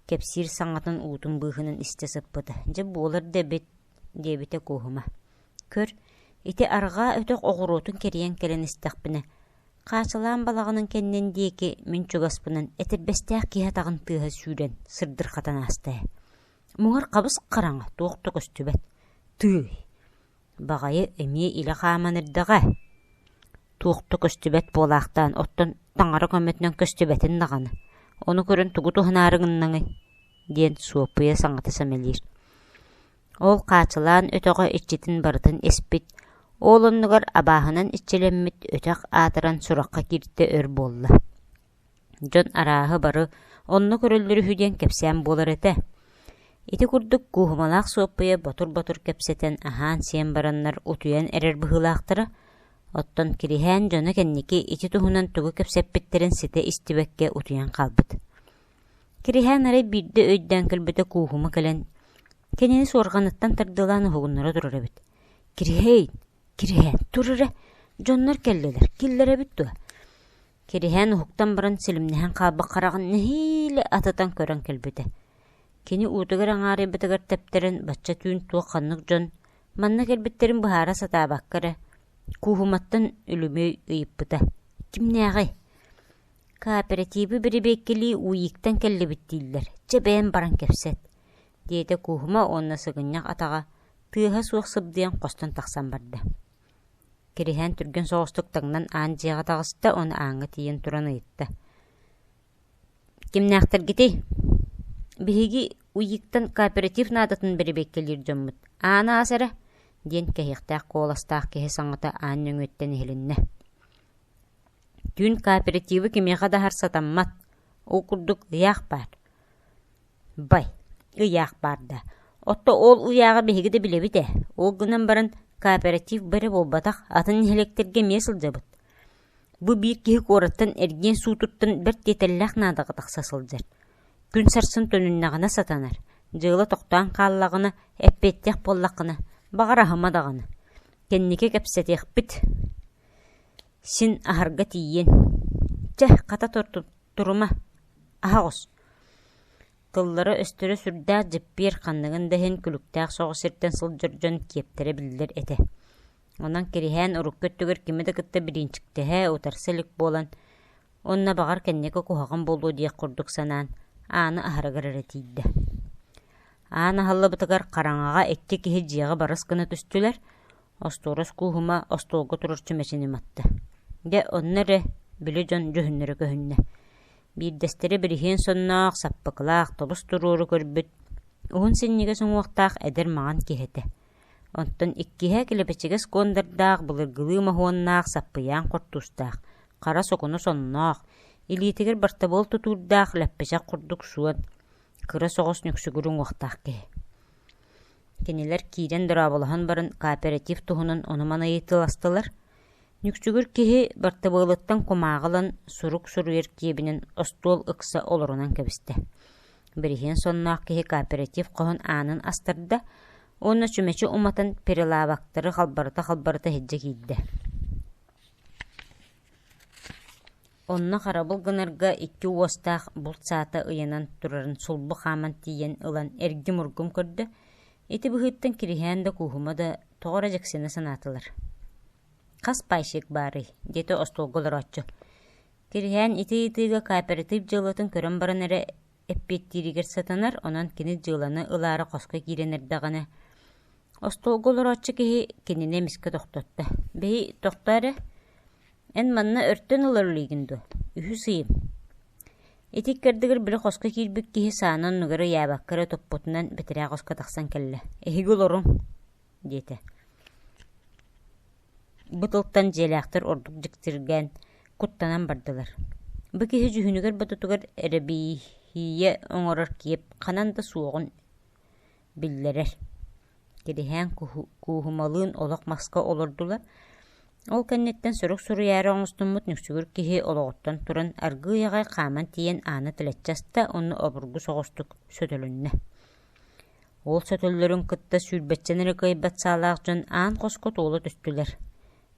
кэпсиир саҥатын уутун быыһынан истэ сыппыта. Дьэ буолар да эбит диэбитэ Кууһума. Көр, ити арҕаа өтөх оҕуруотун кэрийэн кэлэн истэхпинэ, Хаачылаан балаҕанын кэннин диэки мин чугаспынан этэрбэстээх киһи атаҕын тыаһа сүүрэн сырдырҕатан ааста ээ. Муҥар хабыс хараҥа, туох да көстүбэт. Тыый, баҕайы эмиэ илэ хааман эрдэҕэ. Туох да көстүбэт буолаахтаан, оттон таҥара көмөтүнэн көстүбэтин даҕаны. Ону көрөн тугу туһанаары гыннаҥый? диэн Суоппуйа саҥата сэмэлиир. Ол Хаачылаан өтөҕө иччитин барытын испит, Ол оннугар абааһынан иччилэммит өтөх аатыран сурахха кииртэ өр буолла. Дьон арааһы бары онно көрөллөр үһү диэн кэпсээн буолар этэ. Ити курдук Кууһумалаах Суоппуйа ботур-ботур кэпсэтэн аһаан-сиэн бараннар утуйан эрэр быһыылаахтара, оттон Кириһээн дьоно кэнники ити туһунан тугу кэпсэппиттэрин ситэ истибэккэ утуйан хаалбыт. Кириһээн арай биирдэ өйдөөн кэлбитэ Кууһума кэлэн кинини суорҕаныттан тардыалаан уһугуннара турар эбит. «Кириһээй, Кириһээн, тур эрэ, дьоннор кэллилэр, киллэрэбит дуо?» Кириһээн уһуктан баран силимнэһэн хаалбыт хараҕын нэһиилэ атытан көрөн кэлбитэ. Кини уутугар аҥаарыйбытыгар тэптэрэн бачча түүн туох-ханнык дьон манна кэлбиттэрин быһаара сатаабакка эрэ, Кууһуматтан үлүмүөй ыйыппыта: «Кимнээҕий?» «Кооперативы бэрэбиэркэлии УИК-тан кэллибит дииллэр, чэ бэйэм баран кэпсэт» диэтэ Кууһума уонна сыгынньах атаҕа тыаһа суох сыбдыйан хостон тахсан барда. Кириһээн түргэн соҕустук таҥнан аан дьиэҕэ таҕыста уонна ааҥҥа тиийэн туран ыйытта: «Кимнээхтэргитий? Биһиги УИК-тан кооператив наадатын бэрэбиэркэлиир дьоммут. Ааны аас эрэ» диэн кэһиэхтээх куоластаах киһи саҥата аан нөҥүөттэн иһилиннэ. Түүн кооперативы кимиэхэ да аһар сатаммат, ол курдук ыйаах баар. Бай, ыйаах баар да, отто ол ыйааҕы биһиги да билэбит ээ, ол гынан баран кооператив бары буолбатах, атын нэһилиэктэргэ эмиэ сылдьабыт. Бу биир киһи куораттан эргиэн суутуттан бэрт тиэтэллээх наадаҕа тахса сылдьар. Күн сарсын төнүннэҕинэ сатанар, дьыала тохтоон хааллаҕына, эппиэттиэх буоллаххына, баҕар аһыма даҕаны. Кэнники кэпсэтиэхпит. Син аһарга тиийиэн. Чэ, хата турума, аһа оҕус. Тыллара-өстөрө сүрдээх дьиппиэр ханныгын да иһин күлүктээх соҕус сиртэн сылдьар дьон киэптэрэ биллэр этэ. Онон Кириһээн урукку өттүгэр кими да кытта бириинчиктэһэ, утарса илик буолан, уонна баҕар кэнники куһаҕан буолуо диэх курдук санаан, ааны аһарыгар эрэ тиийдэ. Аан аһыллыбытыгар хараҥаҕа икки киһи дьиэҕэ барыс гына түстүлэр, Остуорас Кууһума остуолга турар чүмэчини уматта. Дьэ, онно эрэ били дьон дьүһүннэрэ көһүннэ. Биирдэстэрэ бириһиэн сонноох, саппыкылаах, тобус туруору көрбүт, уһун синньигэс уҥуохтаах эдэр маҥан киһи этэ. Онтон иккиһэ килэпэчигэс куондардаах, былыргылыы моһуоннаах, саппыйаан хортуустаах, хара сокуну сонноох, илиитигэр бартабыал тутуурдаах лэппэчэх курдук суон, кыра соҕус нүксүгүр уҥуохтаах киһи. Кинилэр киирэн дорооболоһон баран кооператив туһунан ону-маны ыйыталастылар. Нүксүгүр киһи бартыбыалыттан кумааҕы ылан сурук суруйар киэбинэн остуол ыкса олорунан кэбистэ. Бириһиэн сонноох киһи кооператив хоһун аанын астарда уонна чүмэчи уматан прилавоктары халбарыта-халбарыта иһирдьэ киирдэ. Онно харабыл гынарга икки уостаах булт саата ыйанан турарын сулбу хааман тиийэн ылан эргим-ургум көрдө, ити быһыыттан Кириһээн да Кууһума да тоҕо эрэ дьиксинэ санаатылар. «Хас пайщик баарый?» диэтэ остуолга олорооччу. Кириһээн ити ыйытыыга кооператив дьыалатын көрөн баран эрэ эппиэттииригэр сатанар, онон кини дьыаланы ылаары хоско киирэн эрдэҕинэ, остуолга олорооччу киһи кинини эмискэ тохтотто: «Бэйи, тохтоо эрэ, эн манна өртөн ылар илиигин дуо? Үһүс ыйым». Ити иккэрдигэр били хоско киирбит киһи сааны оннугар ыйаабакка эрэ туппутунан бэтэрээ хоско тахсан кэллэ: «Эһиги олоруҥ» диэтэ. Бу тылтан дьиэлээхтэр ордук дьиктиргээн, куттанан бардылар. Бу киһи дьүһүнүгэр-бодотугар эрэбииһийэ оҥорор киэп ханан да суоҕун биллэрэр. Кириһээн Кууһумалыын олох маска олордулар. Ол кэнниттэн сурук суруйаары оҥостуммут нүксүгүр киһи олоҕуттан туран аргыый аҕай хааман тиийэн ааны тэлэччи аста уонна обургу соҕустук сөтөлүннэ. Ол сөтөллөрүн кытта сүүрбэччэни эрэ кыайбат саалаах дьон аан хоско туола түстүлэр.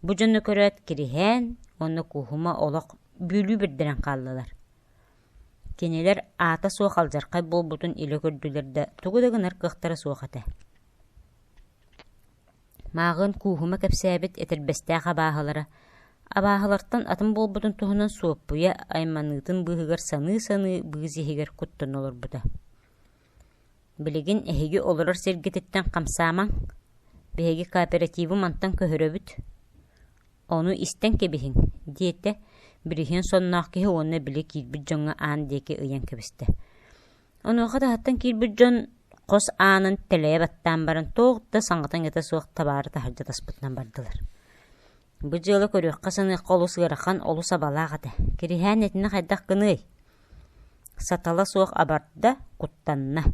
Бу дьону көрөөт Кириһээн уонна Кууһума олох бүөлүү бэрдэрэн хааллылар. Кинилэр аата суох алдьархай буолбутун илэ көрдүлэр да, тугу да гынар кыахтара суох этэ. Мааҕын Кууһума кэпсээбит этэрбэстээх абааһылара абааһылартан атын буолбутун туһунан Суоппуйа айманыытын быыһыгар саныы-саныы быыс иһигэр куттана олорбута. Билигин эһиги олорор сиргититтэн хамсаамаҥ, биһиги кооперативы мантан көһөрөбүт, ону истэн кэбиһиҥ, диэтэ бириһиэн сонноох киһи уонна били киирбит дьоҥҥо аан диэки ыйан кэбистэ. Онуоха таһыттан киирбит дьон хос аанын тэлэйэ баттаан баран туох да саҥата-иҥэтэ суох табаары таһырдьа таспытынан бардылар. Бу дьыала көрүөххэ-саныахха олус ыарахан, олус абалаах этэ. Кириһээн итини хайдах гыныай? Сатала суох абарда, куттанна.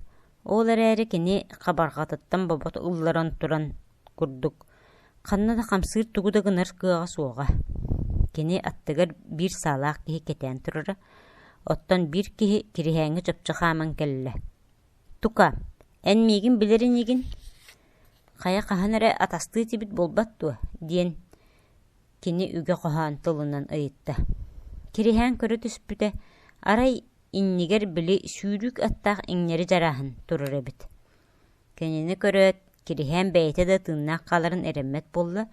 Ол эрээри кини хабарҕатыттан бобо ылларан туран курдук, ханна да хамсыыр тугу да гынар кыаҕа суоҕа. Кини аттыгар биир саалаах киһи кэтээн турара, оттон биир киһи Кириһээҥҥэ чопчу хааман кэллэ. «Тука, эн миигин билэр инигин? Хайа хаһан эрэ атастыы этибит буолбат дуо?» диэн кини үгэ хоһоон тылынан ыйытта. Кириһээн көрө түспүтэ, арай иннигэр били сүүрүүк аттаах иҥнэри дьарааһын турар эбит. Кинини көрөөт, Кириһээн бэйэтэ да тыыннаах хааларын эрэммэт буолла,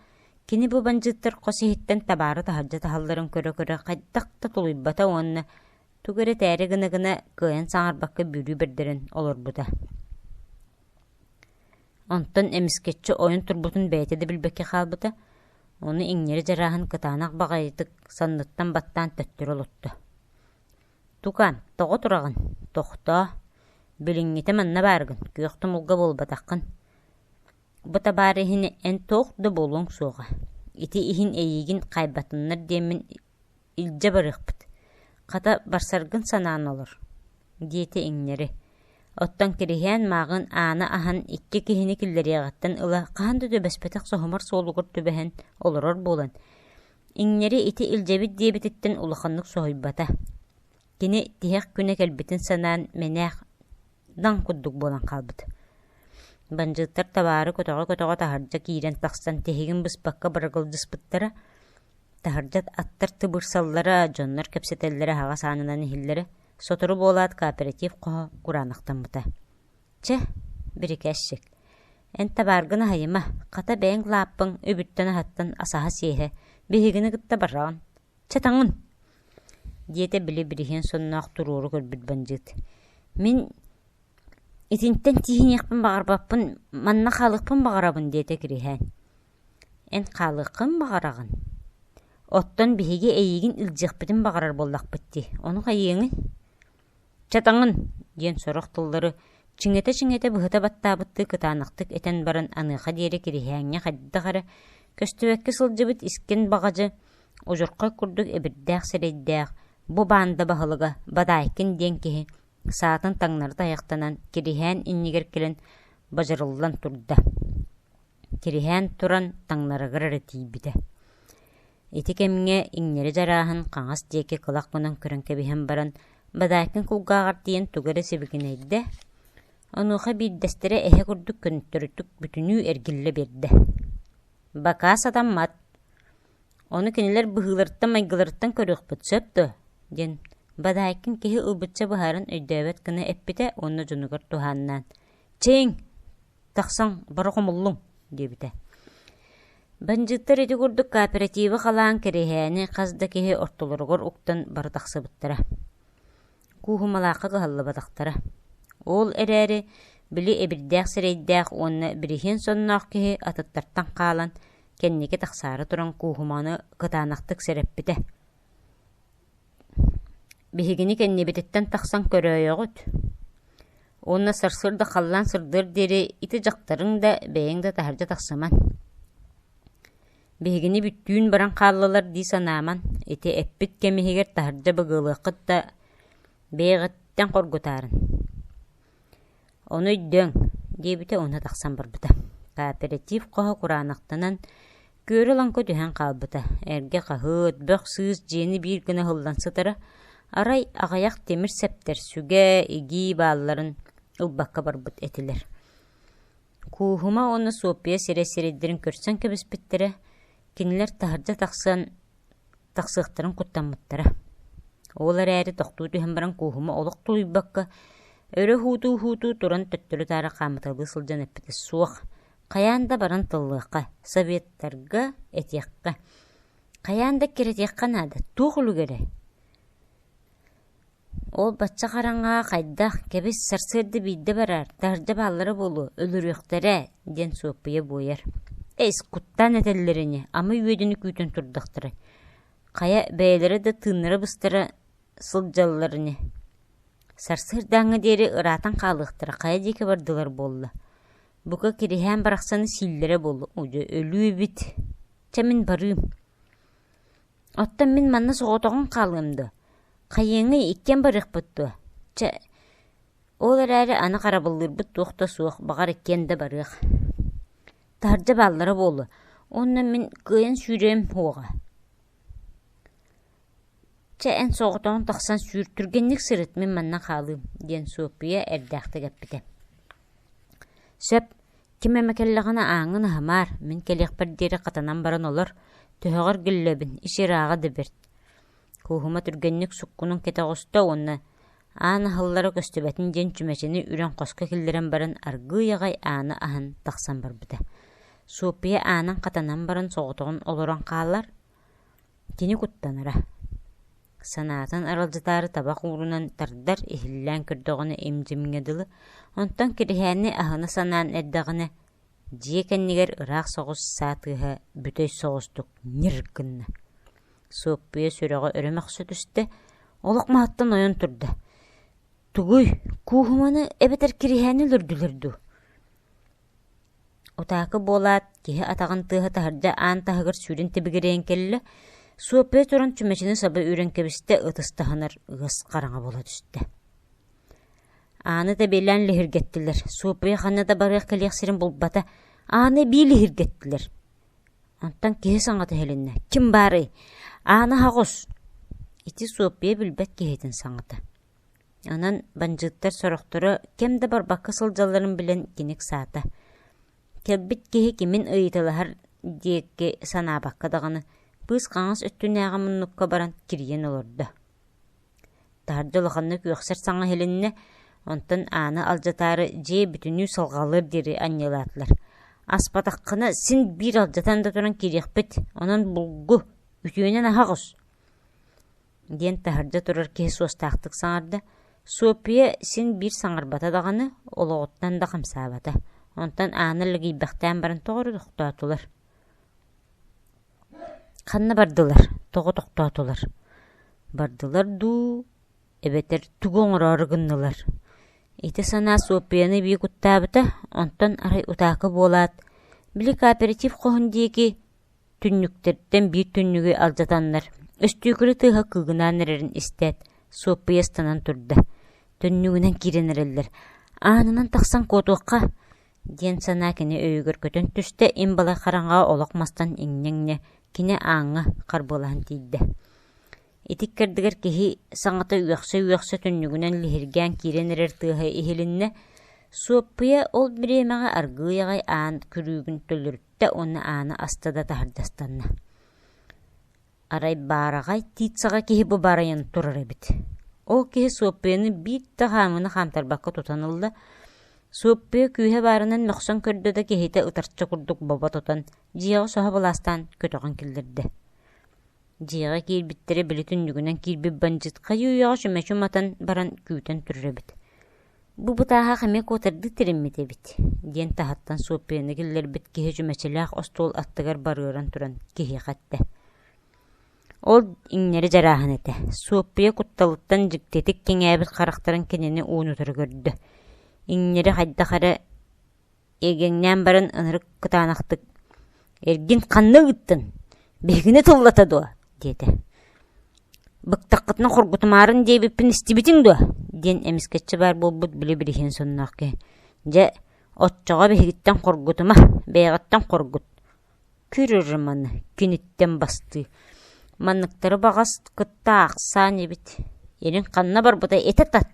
кини бу бандьыыттар хос иһиттэн табаары таһырдьа таһалларын көрө-көрө хайдах да тулуйбата уонна тугу эрэ этээри гына-гына кыайан саҥарбакка бүлүү бэрдэрэн олорбута. Онтон эмискэччи ойон турбутун бэйэтэ да билбэккэ хаалбыта, ону иҥнэри дьарааһын кытаанах баҕайытык санныттан баттаан төттөрү олотто. Тука, тоҕо тураҕын? Тохтоо. Билиҥҥитэ манна бааргын, күөх тумулга буолбатаххын. Бу табаар иһин эн туох да буолуоҥ суоҕа. Ити иһин эйиигин хаайбатыннар диэммин илдьэ барыахпыт. Хата, барсаргын санаан олор, диэтэ иҥнэри. Оттон Кириһээн мааҕын ааны аһан икки киһини киллэриэҕиттэн ыла хаһан да түбэспэтэх соһумар суолугар түбэһэн олорор буолан, Иҥнэри ити илдьэбит диэбититтэн улаханнык соһуйбата. Кини тиһэх күнэ кэлбитин санаан мэнээх даҥ курдук буолан хаалбыт. Бандьыыттар табаары көтөҕө-көтөҕө таһырдьа киирэн тахсан тиһигин быспакка бырагылдьыспыттара. Таһырдьа аттар тыбырсаллара, дьоннор кэпсэтэллэрэ аһаҕас аанынан иһиллэрэ. Сотору буолаат кооператив хоһо кураанахтаммыта. Чэ, бирикээсчик, эн табааргын аһыйыма, хата бэйэҥ лааппыҥ үбүттэн-аһыттан асаһа-сиэһэ, биһигини кытта бараҕын. Чэ, таҥын! диэтэ били бириһиэн сонноох туруору көрбүт бандьыыт. Мин итинтэн тииһиниэхпин баҕарбаппын, манна хаалыахпын баҕарабын диэтэ Кириһээн. Эн хаалыаххын баҕараҕын? Оттон биһиги эйигин илдьиэхпитин баҕарар буоллахпыт дии, ону хайыаҥый? «Чэ таҥын!» диэн сорох тыллары чиҥэтэ-чиҥэтэ быһыта баттаабыттыы кытаанахтык этэн баран аныаха диэри Кириһээҥҥэ хайдах эрэ көстүбэккэ сылдьыбыт искэн баҕадьы, удьурхай курдук эбирдээх сирэйдээх, бу баанда баһылыга Бадаайкын диэн киһи саатын таҥнары тайахтанан Кириһээн иннигэр кэлэн бадьырыллан турда. Кириһээн туран таҥнарыгар эрэ тиийбитэ. Ити кэмҥэ иҥнэри дьарааһын хаҥас диэки кылах гынан көрөн кэбиһэн баран, Бадаайкын кулгааҕар тиийэн тугу эрэ сибигинэйдэ, онуоха биирдэстэрэ эһэ курдук көнтөрүтүк бүтүнүү эргиллэ биэрдэ. «Бакаа сатаммат, ону кинилэр быһыыларыттан-майгыларыттан көрүөхпүт сөп дуо?» диэн Бадаайкын киһи ылбычча быһааран өйдөөбөт гына эппитэ уонна дьонугар туһааннаан «Чиҥ, Тахсан бары хомуллуҥ диэбитэ. Бандьыыттар ити курдук кооперативы халаан кэриһээни хас да киһи ортолоругар уктан бары тахсыбыттара. Кууһумалаахха кыһаллыбатахтара. Ол эрээри били эбирдээх сирэйдээх уонна бириһиэн сонноох киһи атыттартан хаалан кэнники тахсаары туран кууһуманы кытаанахтык сэрэппитэ. Биһигини кэннибититтэн тахсан көрөөйөҕүт уонна сарсыарда халлаан сырдыар диэри ити дьахтарыҥ да, бэйэҥ да таһырдьа тахсыман. Биһигини бүттүүн баран хааллылар дии санааман, ити эппит кэм иһигэр таһырдьа быгыалыаххыт да, бэйэҕиттэн хоргутаарын. Ону өйдөөҥ, диэбитэ уонна тахсан барбыта. Кооператив хоһо кураанахтанан, күөрэ-лаҥкы түһэн хаалбыта. Эргэ хаһыат, бөх-сыыс дьиэни биир гына ыһыллан сытара. Арай аҕыйах тимир сэптэр сүгэ, игии баалларын ылбакка барбыт этилэр. Кууһума уонна Суоппуйа сирэй-сирэйдэрин көрсөн кэбиспиттэрэ, кинилэр таһырдьа тахсан тахсыахтарын куттаммыттара. Ол эрээри тохтуу түһэн баран кууһума олох тулуйбакка, өрө уһуутуу-уһуутуу туран төттөрү-таары хаамыталыы сылдьан эппитэ суох, хайаан да баран тыллыахха, советтарга этиэххэ, хайаан да эккирэтиэххэ наада, туох үлүгэрэ? Ол бачча хараҥаҕа хайдах, кэбис, сарсыарда биирдэ бараар, таһырдьа бааллара буолуо, өлөрүөхтэрэ, диэн Суоппуйа буойар. Эс, куттаан этэллэр ини, ама үөдүнү күүтэн турдахтарай. Хайа, бэйэлэрэ да тыыннара быстара сылдьаллар ини. Сарсыардааҥҥа диэри ыраатан хаалыахтара, хайа диэки бардылар буолла. Бука Кириһээн барахсаны сииллэрэ буолуо, дьэ өлүү эбит. Чэ мин барыым. Оттон мин манна соҕотоҕун хаалыам дуо? Хайыаҥый, иккиэн барыахпыт дуо? Чэ, ол эрээри аны харабыллыырбыт туох да суох, баҕар иккиэн да барыах. Таһырдьа бааллара буолуо, уонна мин кыайан сүүрүөм суоҕа. Чэ, эн соҕотоҕун тахсан сүүр, түргэнник сырыт, мин манна хаалыым, диэн Суоппуйа эрдээхтик эппитэ. Сөп, ким эмэ кэллэҕинэ ааҥҥын аһымаар, мин кэлиэхпэр диэри хатанан баран олор, төһөҕөр гиллэбин, ис ырааҕа да бэрт. Кууһума түргэнник суккунун кэтэ оҕуста уонна аан аһыллара көстүбэтин диэн чүмэчини үрэн хоско киллэрэн баран аргыый аҕай ааны аһан тахсан барбыта. Суоппуйа аанын хатанан баран соҕотоҕун олорон хаалар, Кини куттанара. Санаатын аралдьытаары табах уурунан тардар, иһиллээн көрдөҕүнэ им-дьимҥэ дылы, онтон Кириһээни аһына санаан эрдэҕинэ, дьиэ кэннигэр ыраах соҕус саа тыаһа бүтэй соҕустук ньир гынна. Суоппуйа сүрэҕэ өрө мөхсө түстэ, олох маһыттан ойон турда. Тугуй, кууһуманы эбэтэр Кириһээни өлөрдүлэр дуу? Утаакы буолаат, киһи атаҕын тыаһа таһырдьа аан таһыгар сүүрэн тибигирэйэн кэллэ, Суоппуйа туран чүмэчини саба үүрэн кэбистэ, ытыс таһынар ыас хараҥа буола түстэ. Ааны тэбиэлээн лиһиргэттилэр, Суоппуйа ханна да барыах-кэлиэх сирин булбата, ааны эбии лиһиргэттилэр. Онтон киһи саҥата иһилиннэ: «Ким баарый? Ааны аһаҕас!» Ити Суоппуйа билбэт киһитин саҥата. Онон бандьыыттар сорохторо кэм да барбакка сылдьалларын билэн кини ыксаата. Кэлбит киһи кимин ыйыталаһар диэки санаабакка даҕаны, быыс хаҥас өттүнээҕи муннукка баран кирийэн олордо. Таһырдьа улаханнык үөхсэр саҥа иһилиннэ, онтон ааны алдьатаары дьиэ бүтүннүү салҕалыар диэри анньыалаатылар. Аспатаххына син биир алдьатан да туран киириэхпит, онон булгу, үтүөнэн аһаҕас диэн таһырдьа турар киһи суостаахтык саҥарда. Суоппуйа син биир саҥарбата даҕаны, олоҕуттан да хамсаабата. Онтон ааны лэгийбэхтээн баран тоҕо эрэ тохтоотулар. Ханна бардылар, тоҕо тохтоотулар? Бардылар дуу, эбэтэр тугу оҥороору гыннылар? Ити санаа Суоппуйаны эбии куттаабыта, онтон арай утаакы буолаат, били кооператив хоһун диэки Түннүктэртэн биир түннүгү алдьатаннар, өстүөкүлэ тыаһа кыыгынаан эрэрин истээт, Суоппуйа ыстанан турда. Түннүгүнэн киирэн эрэллэр, «Аанынан тахсан куотуохха» диэн санаа кини өйүгэр көтөн түстэ, им балай хараҥаҕа олох мастан иҥнэ-иҥнэ кини ааҥҥа харбыалаһан тиийдэ. Ити иккэрдигэр киһи саҥата үөхсэ-үөхсэ түннүгүнэн лиһиргээн киирэн эрэр тыаһа иһилиннэ. Суоппуйа ол бириэмэҕэ аргыый аҕай аан күрүүгүн төлөрүттэ уонна ааны аста да таһырдьастанна. Арай баараҕай тиит саҕа киһи бу барайан турар эбит. Ол киһи Суоппуйаны биир да хаамыыны хаамтарбакка тутан ылла. Суоппуйа күүһэ баарынан мөхсөн көрдө да киһитэ ытарча курдук бобо тутан, дьиэҕэ соһо былаастаан көтөҕөн киллэрдэ. Дьиэҕэ киирбиттэрэ били түннүгүнэн киирбит бандьыыт хайыы-үйэҕэ чүмэчи уматан баран күүтэн турар эбит. Бу бытааһах эмиэ куотардыы тириммит эбит, диэн таһыттан Суоппуйаны киллэрбит киһи чүмэчилээх остуол аттыгар барыаран туран киһиэхэ эттэ. Ол иҥнэри дьарааһын этэ. Суоппуйа кутталыттан дьиктитик кэҥээбит харахтарын кинини уун-утары көрдө. Иҥнэри хайдах эрэ иэгэҥнээн баран ынырык кытаанахтык «Эргин ханна ыыттын? Биһигини тыллата дуо?» диэтэ. «Быктаххытына хоргутумаарын диэбиппин истибитиҥ дуо?» диэн эмискэччи баар буолбут били бириһиэн сонноох киһи. «Дьэ, оччоҕо биһигиттэн хоргутума, бэйэҕиттэн хоргут. Күр ырыманы, киниттэн бастыы. Манныктары баҕас кытта аахсаан эбит. Эрин ханна барбыта этэ тат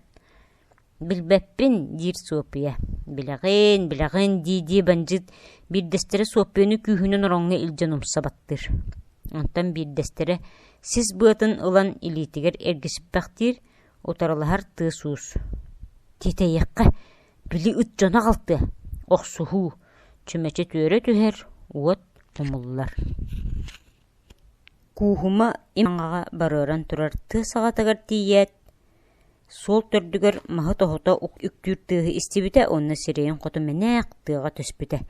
«Билбэппин» диир Суоппуйа. «Билэҕин, билэҕин» дии-дии бандьыыт биирдэстэрэ Суоппуйаны күүһүнэн ороҥҥо илдьэн умса баттыыр. Онтон биирдэстэрэ сис быатын ылан илиитигэр эргичпэхтиир, утарылаһар тыас-уус. «Тиэтэйиэххэ, били ыт дьоно аҕалтыа, охсуһуу, чүмэчи түөрэ түһэр, уот умуллар» Кууһума им-аҥаҕа барыаран турар тыа саҕатыгар тиийээт, суол төрдүгэр маһы тоһута үктүүр тыаһы истибитэ уонна сирэйин хоту мэнээк тыаҕа түспүтэ.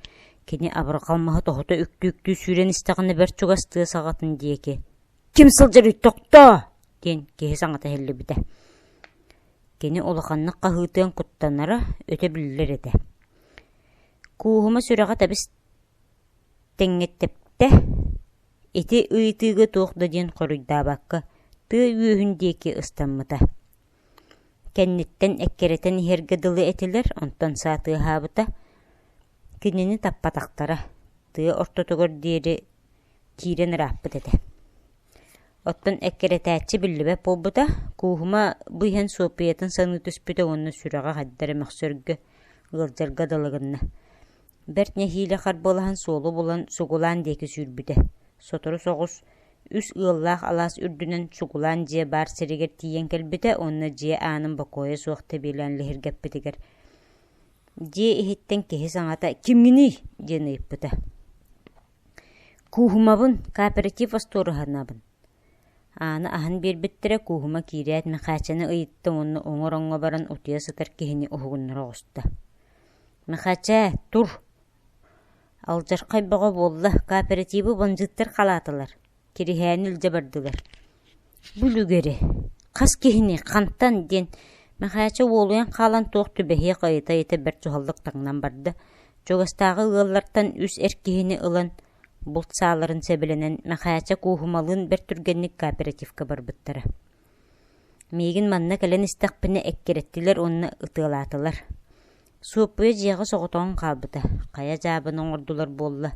Кини абырҕал маһы тоһута үктүү-үктүү сүүрэн истэҕинэ бэрт чугас тыа саҕатын диэки «Ким сылдьарый, тохтоо!» диэн киһи саҥата иһиллибитэ. Кини улаханнык хаһыытыан куттанара өтө биллэр этэ. Кууһума сүрэҕэ тэбис тэҥҥэ тэптэ. Ити ыйытыыга туох да диэн хоруйдаабакка тыа үөһүн диэки ыстаммыта. Кэнниттэн эккирэтэн иһэргэ дылы этилэр, онтон саа тыаһаабыта. Кинини таппатахтара, тыа ортотугар диэри киирэн ырааппыт этэ. Оттон эккирэтээччи биллибэт буолбута, Кууһума бу иһэн Суоппуйатын саныы түспүтэ уонна сүрэҕэ хайда эрэ мөхсөргө, ыалдьарга дылы гынна. Бэрт нэһиилэ харбыалаһан суолу булан Сугулаан диэки сүүрбүтэ. Сотору соҕус үс ыаллаах алаас үрдүнэн Сугулаан дьиэ баар сиригэр тиийэн кэлбитэ уонна дьиэ аанын бокуойа суох тэбиэлээн лиһиргэппитигэр дьиэ иһиттэн киһи саҥата «Кимҥиний?» диэн ыйыппыта. «Кууһумабын, кооператив остуоруһанабын» Ааны аһан биэрбиттэрэ, Кууһума киирээт Мэхээчэни ыйытта уонна уҥа ороҥҥо баран утуйа сытар киһини уһугуннара оҕуста. «Мэхээчээ, тур! Алдьархай бөҕө буолла, кооперативы бандьыыттар халаатылар, Кириһээни илдьэ бардылар. Бу үлүгэри, хас киһини, хантан?» диэн Мэхээчэ уолуйан хаалан туох түбэһиэх ыйыта-ыйыта бэрт суһаллык таҥнан барда. Чугастааҕы ыаллартан үс эр киһини ылан, булт сааларын сэбилэнэн Мэхээчэ Кууһумалыын бэрт түргэнник кооперативка барбыттара. Миигин манна кэлэн истэхпинэ эккирэттилэр уонна ытыалаатылар. Суоппуйа дьиэҕэ соҕотоҕун хаалбыта, хайа дьаабыны оҥордулар буолла,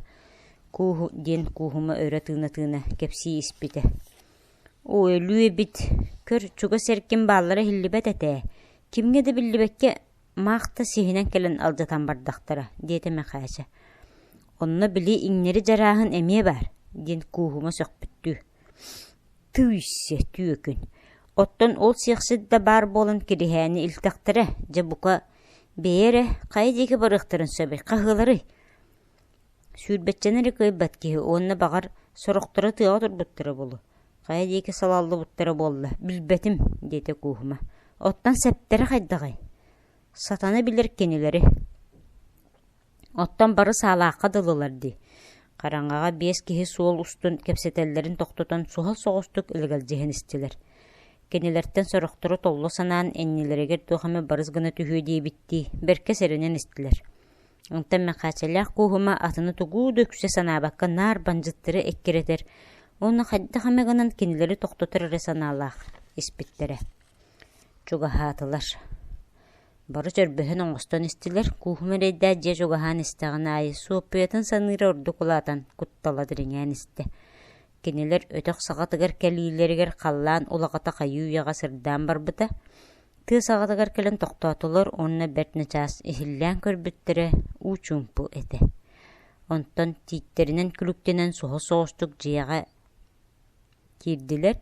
Кууһу диэн Кууһума өрө тыына-тыына кэпсии испитэ. Оо, өлүү эбит, көр, чугас эркин бааллара иһиллибэт этэ ээ, кимҥэ да биллибэккэ маах да сиһинэн кэлэн алдьатан бардахтара, диэтэ Мэхээчэ. Онно били иҥнэри дьарааһын эмиэ баар, диэн Кууһума сөхпүттүү. Тыый-сэ, түөкүн! Оттон ол сиэхсит да баар буолан Кириһээни илтэхтэрэ, дьэ бука, бэйэ эрэ, хайа диэки барыахтарын сөбүй, хаһыаларый? Сүүрбэччэни эрэ кыайбат киһи уонна баҕар, сорохторо тыаҕа турбуттара буолуо, хайа диэки салаллыбыттара буолла, билбэтим, диэтэ Кууһума. Оттон сэптэрэ хайдаҕый? Сатана билэр кинилэри. Оттон бары саалаахха дылылар дии. Хараҥаҕа биэс киһи суол устун кэпсэтэллэрин тохтотон суһал соҕустук элэгэлдьиһэн истилэр. Кинилэртэн сорохторо толло санаан иннилэригэр туох эмэ барыс гына түһүө диэбиттии, бэркэ сэрэнэн истилэр. Онтон Мэхээчэлээх Кууһума атыны тугу да үксэ санаабакка наар бандьыттары эккирэтэр уонна хайдах эмэ гынан кинилэри тохтотор эрэ санаалаах испиттэрэ. Чугаһаатылар. Бары чөрбөһөн оҥостон истилэр, Кууһума эрэйдээх дьиэ чугаһаан истэҕин аайы Суоппуйатын саныыра ордук улаатан, куттала дириҥээн истэ. Кинилэр өтөх саҕатыгар кэлиилэригэр халлаан улаҕата хайыы-үйэҕэ сырдаан барбыта. Тыа саҕатыгар кэлэн тохтоотулар уонна бэрт начаас иһиллээн көрбүттэрэ уу чуумпу этэ. Онтон тииттэринэн күлүктэнэн суһал соҕустук дьиэҕэ киирдилэр.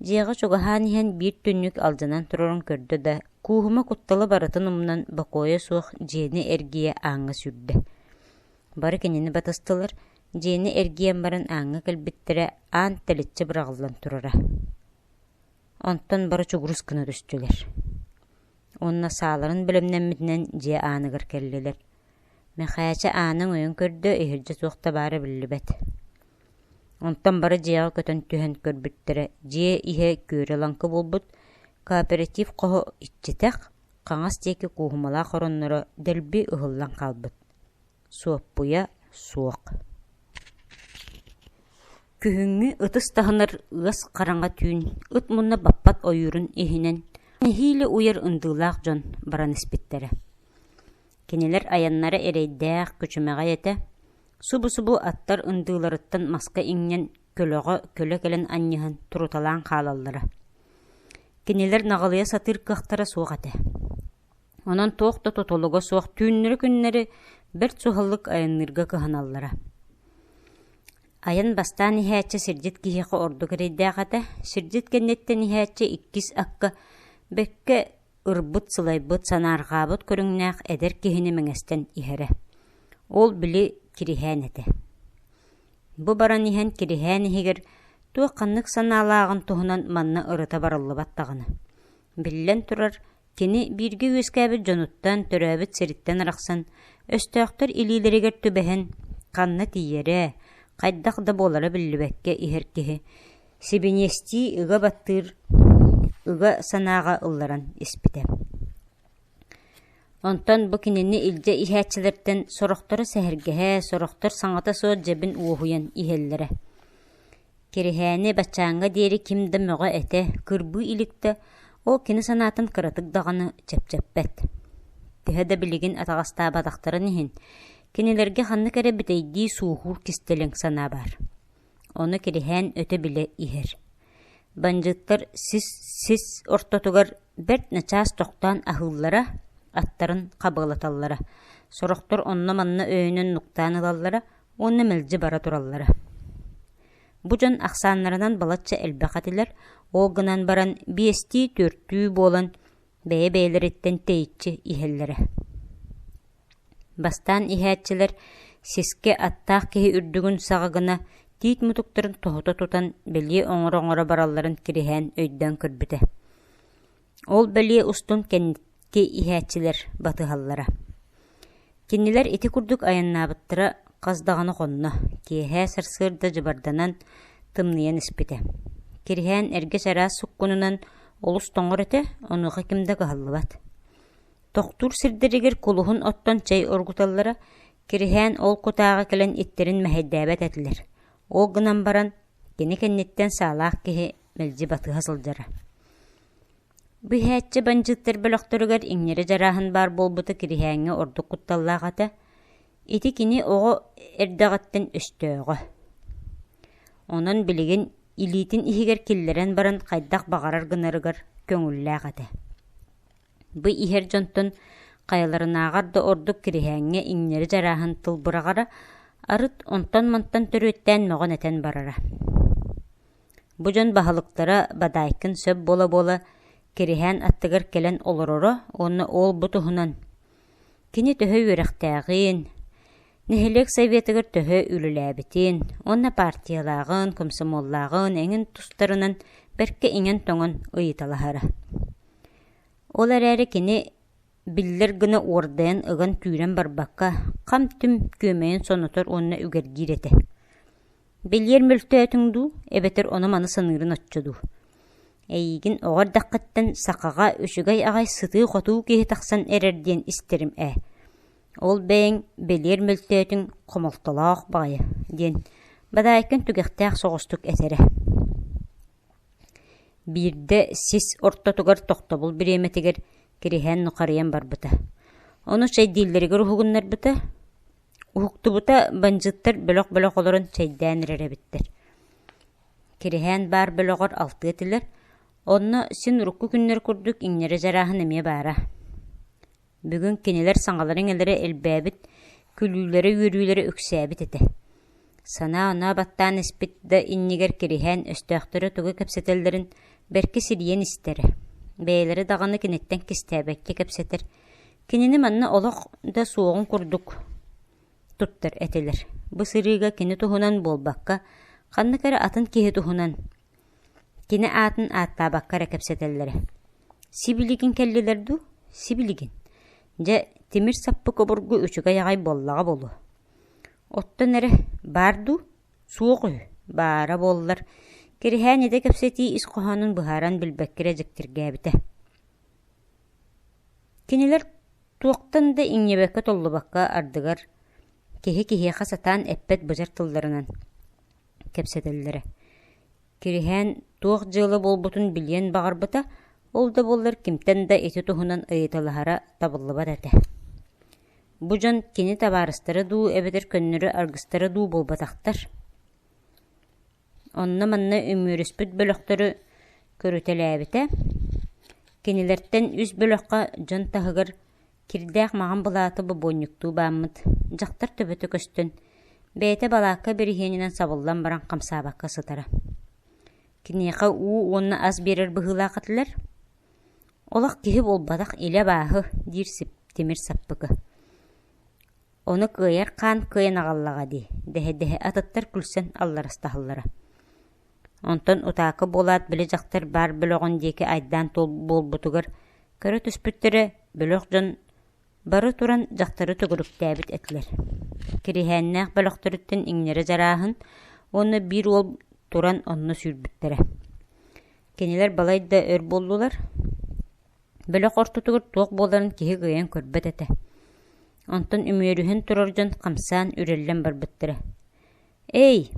Дьиэҕэ чугаһаан иһэн биир түннүк алдьанан турарын көрдө да, Кууһума кутталы барытын умнан, бокуойа суох дьиэни эргийэ ааҥҥа сүүрдэ. Бары кинини батыстылар, дьиэни эргийэн баран ааҥҥа кэлбиттэрэ, аан тэличчи быраҕыллан турара. Онтон бары чугурус гына түстүлэр. Уонна сааларын бэлэмнэммитинэн дьиэ ааныгар кэллилэр. Мэхээчэ ааны өҥөйөн көрдө, иһирдьэ туох да баара биллибэт. Онтон бары дьиэҕэ көтөн түһэн көрбүттэрэ, дьиэ иһэ күөрэ-лаҥкы буолбут, кооператив хоһо иччитэх, хаҥас диэки кууһумалаах оронноро дэлби ыһыллан хаалбыт. Суоппуйа суох. Күһүҥҥү ытыс таһынар ыас хараҥа түүн ыт мунна баппат ойуурун иһинэн нэһиилэ уйар ындыылаах дьон баран испиттэрэ. Кинилэр айаннара эрэйдээх, күчүмэҕэй этэ. Субу-субу аттар ындыыларыттан маска иҥнэн көлөҕө көлө кэлэн анньыһан туруталаан хаалаллара. Кинилэр наҕылыйа сатыыр кыахтара суох этэ. Онон туох да тутулуга суох түүннэри-күннэри бэрт суһаллык айанныырга кыһаналлара. Айан бастаан иһээччи сирдьит киһиэхэ ордук эрэйдээх этэ. Сирдьит кэнниттэн иһээччи иккис акка бэккэ ырбыт, сылайбыт, санаарҕаабыт көрүҥнээх эдэр киһини мэҥэстэн иһэрэ. Ол били Кириһээн этэ. Бу баран иһэн Кириһээн иһигэр туох ханнык санаалааҕын туһунан манна ырыта барыллыбат даҕаны. Биллэн турар, Кини бииргэ үөскээбит дьонуттан, төрөөбүт сириттэн арахсан, өстөөхтөр илиилэригэр түбэһэн, ханна тиийэрэ, хайдах да буолара биллибэккэ иһэр киһи сибиниэстии ыга баттыыр ыга санааҕа ылларан испитэ. Онтон бу кинини илдьэ иһээччилэртэн сорохторо сэһэргэһэ, сорохтор саҥата суох дьэбин уоһуйан иһэллэрэ. Кириһээни баччааҥҥа диэри ким да мөҕө-этэ, кырбыы илик да, ол кини санаатын кыратык даҕаны чэпчэппэт. Төһө да билигин атаҕастаабатахтарын иһин, кинилэргэ ханнык эрэ бүтэйдии суоһуур кистэлэҥ санаа баар. Ону Кириһээн өтө билэ иһэр. Бандьыыттар сис-сис ортотугар бэрт начаас тохтоон аһыыллара, аттарын хабыалаталлара, сорохтор онно-манна өйөнөн нуктаан ылаллара уонна мэлдьи бара тураллара. Бу дьон ахсааннарынан балачча элбэх этилэр, ол гынан баран биэстии-түөртүү буолан бэйэ-бэйэлэриттэн тэйиччи иһэллэрэ. Бастаан иһээччилэр сискэ аттаах киһи үрдүгүн саҕа гына тиит мутуктарын тоһута тутан бэлиэ оҥоро-оҥоро баралларын Кириһээн өйдөөн көрбүтэ. Ол бэлиэ устун кэнники иһээччилэр батыһаллара. Кинилэр ити курдук айаннаабыттара хас даҕаны хонно, киэһэ сарсыарда дьыбарданан, тымныйан испитэ. Кириһээн эргэ чараас суккунунан олус тоҥор этэ, онуоха ким да кыһаллыбат. Тохтуур сирдэригэр кулуһун оттон чэй оргуталлара, Кириһээн ол кутааҕа кэлэн иттэрин мэһэйдээбэт этилэр. Ол гынан баран, кини кэнниттэн саалаах киһи мэлдьи батыһа сылдьара. Бу иһээччи бандьыыттар бөлөхтөрүгэр иҥнэри дьарааһын баар буолбута Кириһээҥҥэ ордук кутталлаах этэ. Ити кини оҕо эрдэҕиттэн өстөөҕө. Онон билигин илиитин иһигэр киллэрэн баран хайдах баҕарар гынарыгар көҥүллээх этэ. Бу иһэр дьонтон хайаларынааҕар да ордук Кириһээҥҥэ иҥнэри дьарааһын тыл быраҕара, арыт онтон-мантан төрүөттээн мөҕөн-этэн барара. Бу дьон баһылыктара Бадаайкын сөп буола-буола Кириһээн аттыгар кэлэн олороро уонна ол-бу туһунан кини төһө үөрэхтээҕин, нэһилиэк советыгар төһө үлэлээбитин уонна партиялааҕын, комсомоллааҕын эҥин тустарынан бэркэ иҥэн-тоҥон ыйыталаһара. Ол эрээри кини биллэр гына уордайан ыган-түүрэн барбакка, хам-түм күөмэйин сонотор уонна үгэргиир этэ. Билиэр мөлтөөтүҥ дуу, эбэтэр ону-маны саныырын оччо дуу. Эйигин оҕо эрдэххиттэн сахаҕа үчүгэй аҕай сытыы-хотуу киһи тахсан эрэр диэн истэрим ээ. Ол бэйэҥ бэлиэр мөлтөөтүҥ хомолтолоох баҕайы диэн Бадаайкын түгэхтээх соҕустук этэрэ. Биирдэ сис ортотугар тохтобул бириэмэтигэр Кириһээн нухарыйан барбыта. Ону чэйдииллэригэр уһугуннарбыта. Уһуктубута бандьыыттар бөлөх-бөлөх олорон чэйдээн эрэр эбиттэр. Кириһээн баар бөлөҕөр алтыа этилэр, онно син урукку күннэр курдук иҥнэри дьарааһын эмиэ баара. Бүгүн кинилэр саҥалара-иҥэлэрэ элбээбит, күлүүлэрэ-үөрүүлэрэ үксээбит этэ. Санаа-оноо баттаан испит да иннигэр Кириһээн өстөөхтөрө тугу кэпсэтэллэрин бэркэ сирийэн истэрэ. Бэйэлэрэ даҕаны киниттэн кистээбэккэ кэпсэтэр, кинини манна олох да суоҕун курдук туттар этилэр. Бу сырыыга кини туһунан буолбакка, ханнык эрэ атын киһи туһунан Кини аатын ааттаабакка эрэ кэпсэтэллэрэ. Сибилигин кэллилэр дуу, сибилигин. Дьэ, тимир саппык обургу үчүгэй аҕай буоллаҕа буолуо. Оттон эрэ баар дуу, суох үһү, баара буоллар, Кириһээн ити кэпсэтии ис хоһоонун быһааран билбэккэ эрэ дьиктиргээбитэ. Кинилэр туохтан да иҥнибэккэ-толлубакка ардыгар киһи киһиэхэ сатаан эппэт быдьар тылларынан кэпсэтэллэрэ. Кириһээн туох дьыала буолбутун билиэн баҕарбыта, ол да буоллар кимтэн да ити туһунан ыйыталаһара табыллыбат этэ. Бу дьон кини табаарыстара дуу эбэтэр көннөрү аргыстара дуу буолбатахтар. Онно-манна үмүөрүспүт бөлөхтөрү көрүтэлээбитэ. Кинилэртэн үс бөлөххө дьон таһыгар Кирдээх маҕан былааты бобуонньуктуу бааммыт, дьахтар төбөтө көстөн, бэйэтэ балаакка бириһиэнинэн сабыллан баран хамсаабакка сытара. Киниэхэ уу уонна ас биэрэр быһыылаах этилэр. Олох киһи буолбатах илэ абааһы, диир тимир саппыкы. Ону кыайар хаан кыайан аҕаллаҕа дии, дэһэ-дэһэ атыттар күлсэн алларастаһаллара. Онтон утаакы буолаат били дьахтар баар бөлөҕүн диэки айдаан буолбутугар көрө түспүттэрэ бөлөх дьон бары туран дьахтары төгүрүктээбит этилэр. Кириһээннээх бөлөхтөрүттэн иҥнэри дьарааһын уонна биир уол туран онно сүүрбүттэрэ. Кинилэр балай да өр буоллулар. Бөлөх ортотугар туох буоларын киһи кыайан көрбөт этэ. Онтон үмүөрүһэн турар дьон хамсаан үрэллэн барбыттара. «Эй!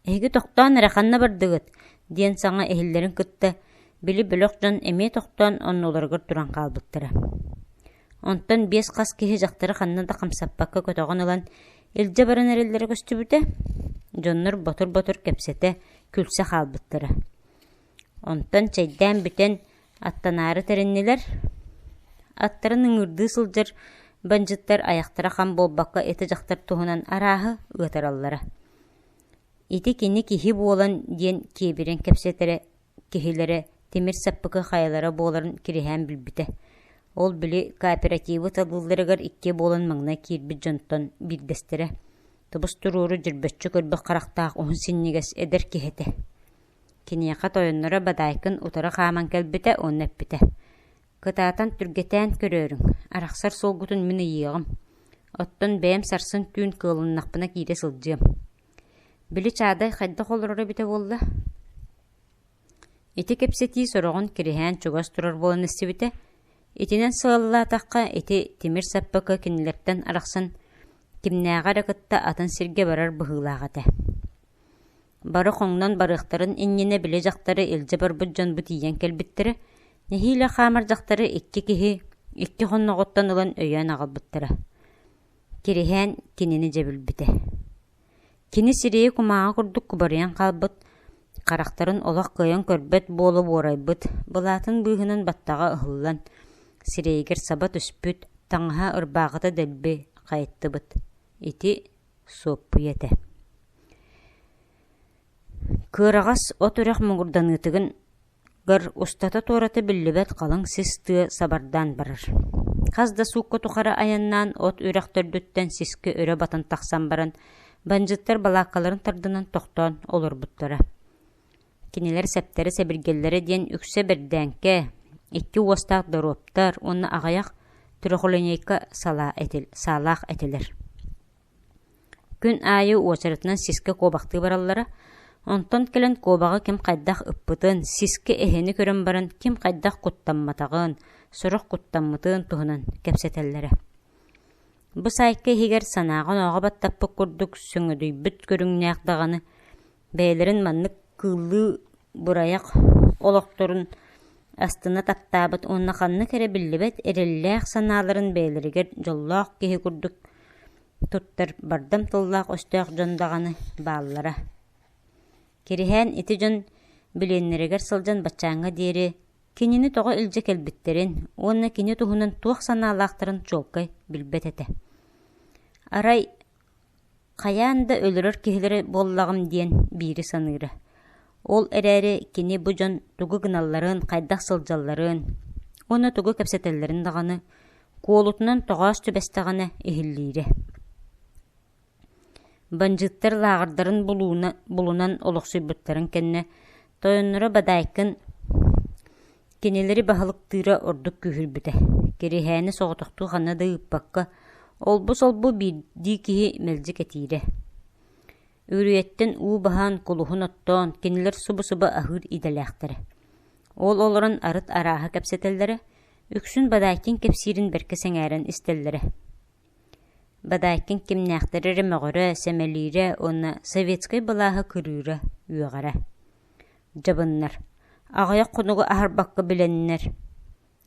Эһиги тохтоон эрэ ханна бардыгыт? диэн саҥа иһиллэрин кытта били бөлөх дьон эмиэ тохтоон оннуларыгар туран хаалбыттара. Онтон биэс хас киһи дьахтары ханна да хамсаппакка көтөҕөн ылан илдьэ баран эрэллэрэ көстүбүтэ. Дьоннор ботур-ботур кэпсэтэ, күлсэ хаалбыттара. Онтон чэйдээн бүтэн аттанаары тэриннилэр. Аттарын ыҥыырдыы сылдьар бандьыттар айахтара хам буолбакка ити дьахтар туһунан арааһы ыатараллара. Ити кини киһи буолан диэн киэбирэн кэпсэтэрэ киһилэрэ тимир саппыкы хайалара буоларын Кириһээн билбитэ. Ол били кооперативы талыылларыгар иккиэ буолан маҥнай киирбит дьонтон биирдэстэрэ, тобус-туруору дьөрбөччү көрбөх харахтаах уһун синньигэс эдэр киһи этэ. Киниэхэ тойонноро Бадаайкын утары хааман кэлбитэ уонна эппитэ: «Кытаатан түргэтээн көрөөрүҥ, арахсар суолгутун мин ыйыаҕым. Оттон бэйэм сарсын түүн кыалыннахпына киирэ сылдьыам. Били Чаадай хайдах олороро эбитэ буолла?» Ити кэпсэтии сороҕун Кириһээн чугас турар буолан истибитэ. Итинэн сыаллаатахха, ити тимир саппыкы кинилэртэн арахсан кимнээҕи эрэ кытта атын сиргэ барар быһыылаах этэ. Бары хоҥнон барыахтарын иннинэ били дьахтары илдьэ барбыт дьон бу тиийэн кэлбиттэрэ, нэһиилэ хаамар дьахтары икки киһи икки хонноҕуттан ылан өйөөн аҕалбыттара. Кириһээн кинини дьэ билбитэ. Кини сирэйэ кумааҕы курдук кубарыйан хаалбыт, харахтарын олох кыайан көрбөт буола буорайбыт, былаатын быыһынан баттаҕа ыһыллан, сирэйигэр саба түспүт, таҥаһа ырбаахыта дэлби хайыттыбыт. Ити суоппуйа этэ. Кыараҕас от үрэх муҥурданыытыгар устата-туората биллибэт халыҥ сис тыа сабардаан барар. Хас да суукка тухары айаннаан от үрэх төрдүттэн сискэ өрө батан тахсан баран, бандьыттар балааккаларын тардынан тохтоон олорбуттара. Кинилэр сэптэрэ-сэбиргэллэрэ диэн үксэ бэрдээҥкэ, икки уостаах доруоптар уонна аҕыйах трехлинейка саалаах этилэр. Күн аайы уочаратынан сискэ куобахтыы бараллара, онтон кэлэн куобаҕы ким хайдах ыппытын, сискэ эһэни көрөн баран ким хайдах куттамматаҕын, сорох куттаммытын туһунан кэпсэтэллэрэ. Бу саайка иһигэр санааҕа-онооҕо баттаппыт курдук сөҥөдүйбүт көрүҥнээх даҕаны бэйэлэрин маннык кыыллыы бырайыак олохторун астына таптаабыт уонна ханнык эрэ биллибэт эрэллээх санааларын бэйэлэригэр дьоллоох киһи курдук туттар бардам тыллаах-өстөөх дьон даҕаны бааллара. Кириһээн ити дьон билиэннэригэр сылдьан баччааҥҥа диэри кинини тоҕо илдьэ кэлбиттэрин уонна кини туһунан туох санаалаахтарын чуолкай билбэт этэ. Арай Хайаан да өлөрөр киһилэрэ буоллаҕым диэн биири саныыра. Ол эрээри кини бу дьон тугу гыналларын, хайдах сылдьалларын уонна тугу кэпсэтэллэрин даҕаны куолутунан тоҕоос түбэстэҕинэ иһиллиирэ. Бандьыыттар лааҕырдарын булунан олохсуйбуттарын кэннэ тойонноро Бадаайкын Кинилэри баһылыктыыра ордук күүһүрбүтэ, Кириһээни соҕотохтуу ханна да ыыппакка, олбу-солбу биирдии киһи мэлдьи кэтиирэ. Үрүйэттэн уу баһан, кулуһун оттоон, кинилэр субу-субу аһыыр идэлээхтэрэ. Ол олорон арыт арааһа кэпсэтэллэрэ, үксүн Бадаайкин кэпсиирин бэркэ сэҥээрэн истэллэрэ. Бадаайкин кимнээхтэри эрэ мөҕөрө, сэмэлиирэ уонна советскай былааһы кырыыра, үөҕэрэ. Дьабыннар, аҕыйах хонугу аһарбакка билэннэр,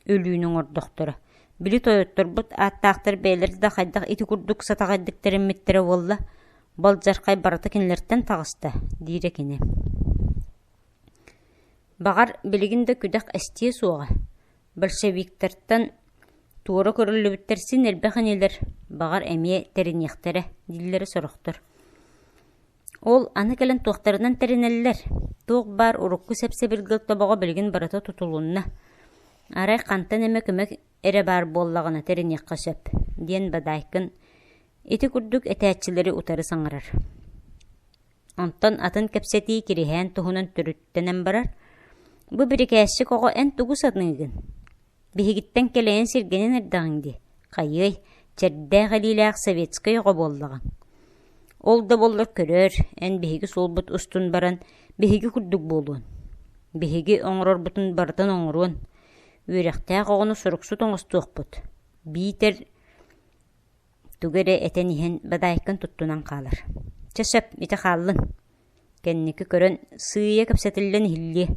өлүүнү оҥордохторо. Били тойотторбут ааттаахтар бэйэлэрэ да хайдах ити курдук сатаҕайдык тэриммиттэрэ буолла, балдьархай барыта кинилэртэн таҕыста, диирэ кини. Баҕар, билигин да күдэх эстиэ суоҕа. Большевиктартан туора көрүллүбүттэр син элбэх инилэр, баҕар, эмиэ тэриниэхтэрэ, дииллэрэ сорохтор. Ол аны кэлэн туохтарынан тэринэллэр, туох баар урукку сэп-сэбиргэл тобоҕо билигин барыта тутулунна, арай хантан эмэ көмө эрэ баар буоллаҕына тэриниэххэ сөп, диэн Бадаайкын ити курдук этээччилэри утары саҥарар. Онтон атын кэпсэтии Кириһээн туһунан төрүттэнэн барар: «Бу бирикээсчик оҕо эн тугу саныыгын? Биһигиттэн кэлэйэн сиргэнэн эрдэҕиҥ дии, хайыай, чэрдээх илиилээх советскай оҕо буоллаҕыҥ. Ол да буоллар көрөөр, эн биһиги суолбут устун баран биһиги курдук буолуон. Биһиги оҥорорбутун барытын оҥоруон. Үөрэхтээх оҕону суруксут оҥостуохпут. Биитэр тугу эрэ этэн иһэн бадаайкын туттунан хаалар. Чэ сөп, ити хааллын. Кэнники көрөн, сыыйа кэпсэтиллэн иһиллиэ.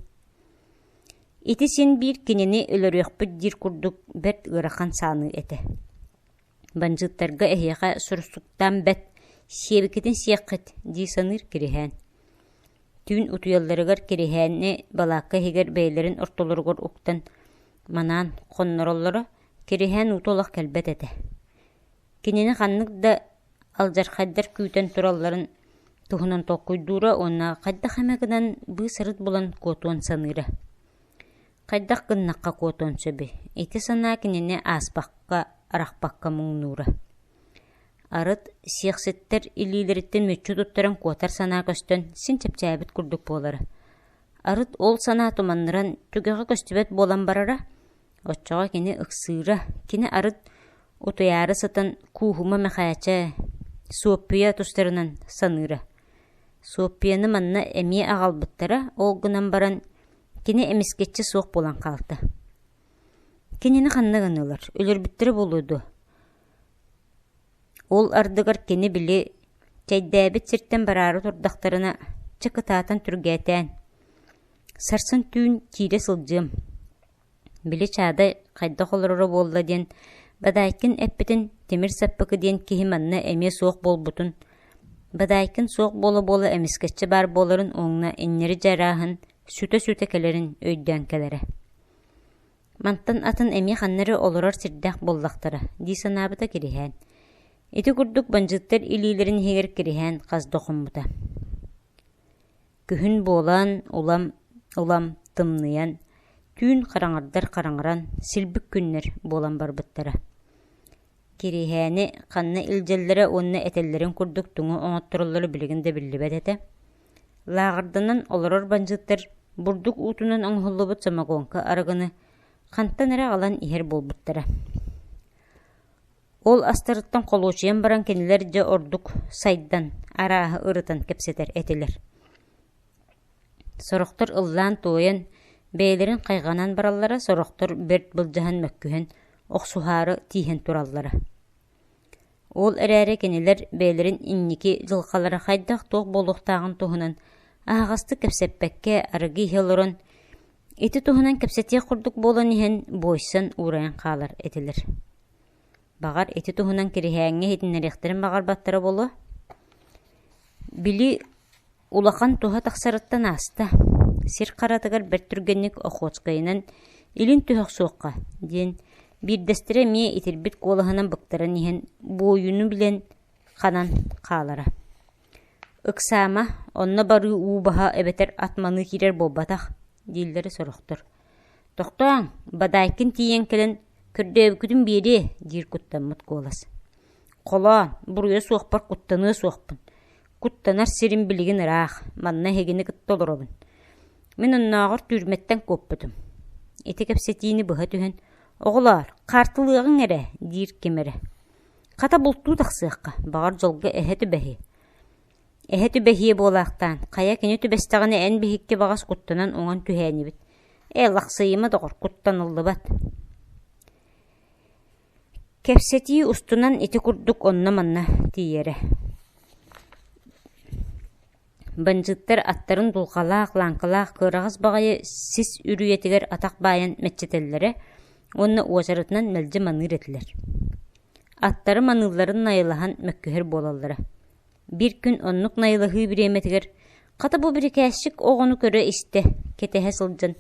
Ити син биир кинини өлөрүөхпүт диир курдук бэрт ыарахан сааныы этэ. Бандьыыттарга эһиэхэ суруксуттаан бэт, сиэбиккитин сиэххит дии саныыр Кириһээн. Түүн утуйалларыгар Кириһээни балаакка иһигэр бэйэлэрин ортолоругар уктан манаан хоннороллоро, Кириһээн уута олох кэлбэт этэ. Кинини ханнык да алдьархайдар күүтэн туралларын туһунан толкуйдуура уонна хайдах эмэ гынан быыс-арыт булан куотуон саныыра. Хайдах гыннахха куотуон сөбүй, ити санаа кинини ааспакка, арахпакка муҥнуура. Арыт сиэхситтэр илиилэриттэн мүччү туттаран куотар санаа көстөн син чэпчээбит курдук буолара. Арыт ол санаа туманныран түгэҕэ көстүбэт буолан барара, оччоҕо кини ыксыыра, кини арыт утуйаары сытан Кууһума Мэхээчэ, Суоппуйа тустарынан саныыра. Суоппуйаны манна эмиэ аҕалбыттара, ол гынан баран кини эмискэччи суох буолан хаалта. Кинини ханна гыннылар, өлөрбүттэрэ буолуо дуо? Ол ардыгар кини били чэйдээбит сиртэн бараары турдахтарына, чэ кытаатан түргээтээн, сарсын түүн киирэ сылдьыам, били Чаадай хайдах олороро буолла диэн Бадаайкын эппитин Тимир Саппыкы диэн киһи манна эмиэ суох буолбутун, Бадаайкын суох буола-буола эмискэччи баар буоларын уонна иннэри дьарааһын сүтэ-сүтэ кэлэрин өйдөөн кэлэрэ. Мантан атын эмиэ ханна эрэ олорор сирдээх буоллахтара дии санаабыта Кириһээн. Ити курдук бандьыыттар илиилэрин иһигэр Кириһээн хас да хоммута. Күһүн буолан, улам улам тымныйан, түүн хараҥардар хараҥаран, силбик күннэр буолан барбыттара. Кириһээни ханна илдьэллэрэ уонна этэллэрин курдук тугу оҥоттороллоро билигин да биллибэт этэ. Лааҕырданан олорор бандьыыттар бурдук уутунан оҥоһуллубут самогонка арыгыны хантан эрэ аҕалан иһэр буолбуттара. Ол астарыттан холуочуйан баран кинилэр дьэ ордук сайдан, арааһы ырытан кэпсэтэр этилэр. Сорохтор ыллаан-туойан, бэйэлэрин хайҕанан бараллара, сорохтор бэрт былдьаһан мөккүһэн, охсуһаары тииһэн тураллара. Ол эрээри кинилэр бэйэлэрин инники дьылҕалара хайдах-туох буолуохтааҕын туһунан аһаҕастык кэпсэппэккэ арыгы иһэ олорон, ити туһунан кэпсэтиэх курдук буолан иһэн буойсан уурайан хаалар этилэр. Баҕар, ити туһунан Кириһээҥҥэ иһитиннэриэхтэрин баҕарбаттара буолуо. Били улахан туһа тахсарыттан ааста, сир харатыгар бэрт түргэнник Охотскайынан илин түһэ охсуохха диэн биирдэстэрэ эмиэ итирбит куолаһынан быктаран иһэн буойуну билэн ханан хаалара. Ыксаама, онно барыы уу баһа эбэтэр ат маныы киирэр буолбатах дииллэрэ сорохтор. Тохтооҥ, Бадаайкын тиийэн кэлэн көрдөөбүккүтүн биэриэ диир куттаммыт куолас. Холоон, буруйа суохпар куттаныа суохпун. Куттанар сирим билигин ыраах, манна эһигини кытта олоробун. Мин оннооҕор түүрмэттэн куоппутум. Ити кэпсэтиини быһа түһэн, «Оҕолоор, хаартылыаҕыҥ эрэ» диир ким эрэ. Хата бултуу тахсыахха, баҕар дьолго эһэ түбэһиэ. Эһэ түбэһиэ буолаахтаан, хайа кини түбэстэҕинэ эн биһикки баҕас куттанан уҥан түһээнибит. Ээ, лахсыйыма доҕор, куттаныллыбат. Кэпсэтии устунан ити курдук онно-манна тиийэрэ. Бандьыыттар аттарын дулҕалаах, лааҥкалаах кыараҕас баҕайы сис үрүйэтигэр атах баайан мэччитэллэрэ уонна уочаратынан мэлдьи маныыр этилэр. Аттары маныылларын найылаһан мөккүһэр буолаллара. Биир күн оннук найылаһыы бириэмэтигэр хата бу бирикээсчик оҕону көрө-истэ, кэтэһэ сылдьан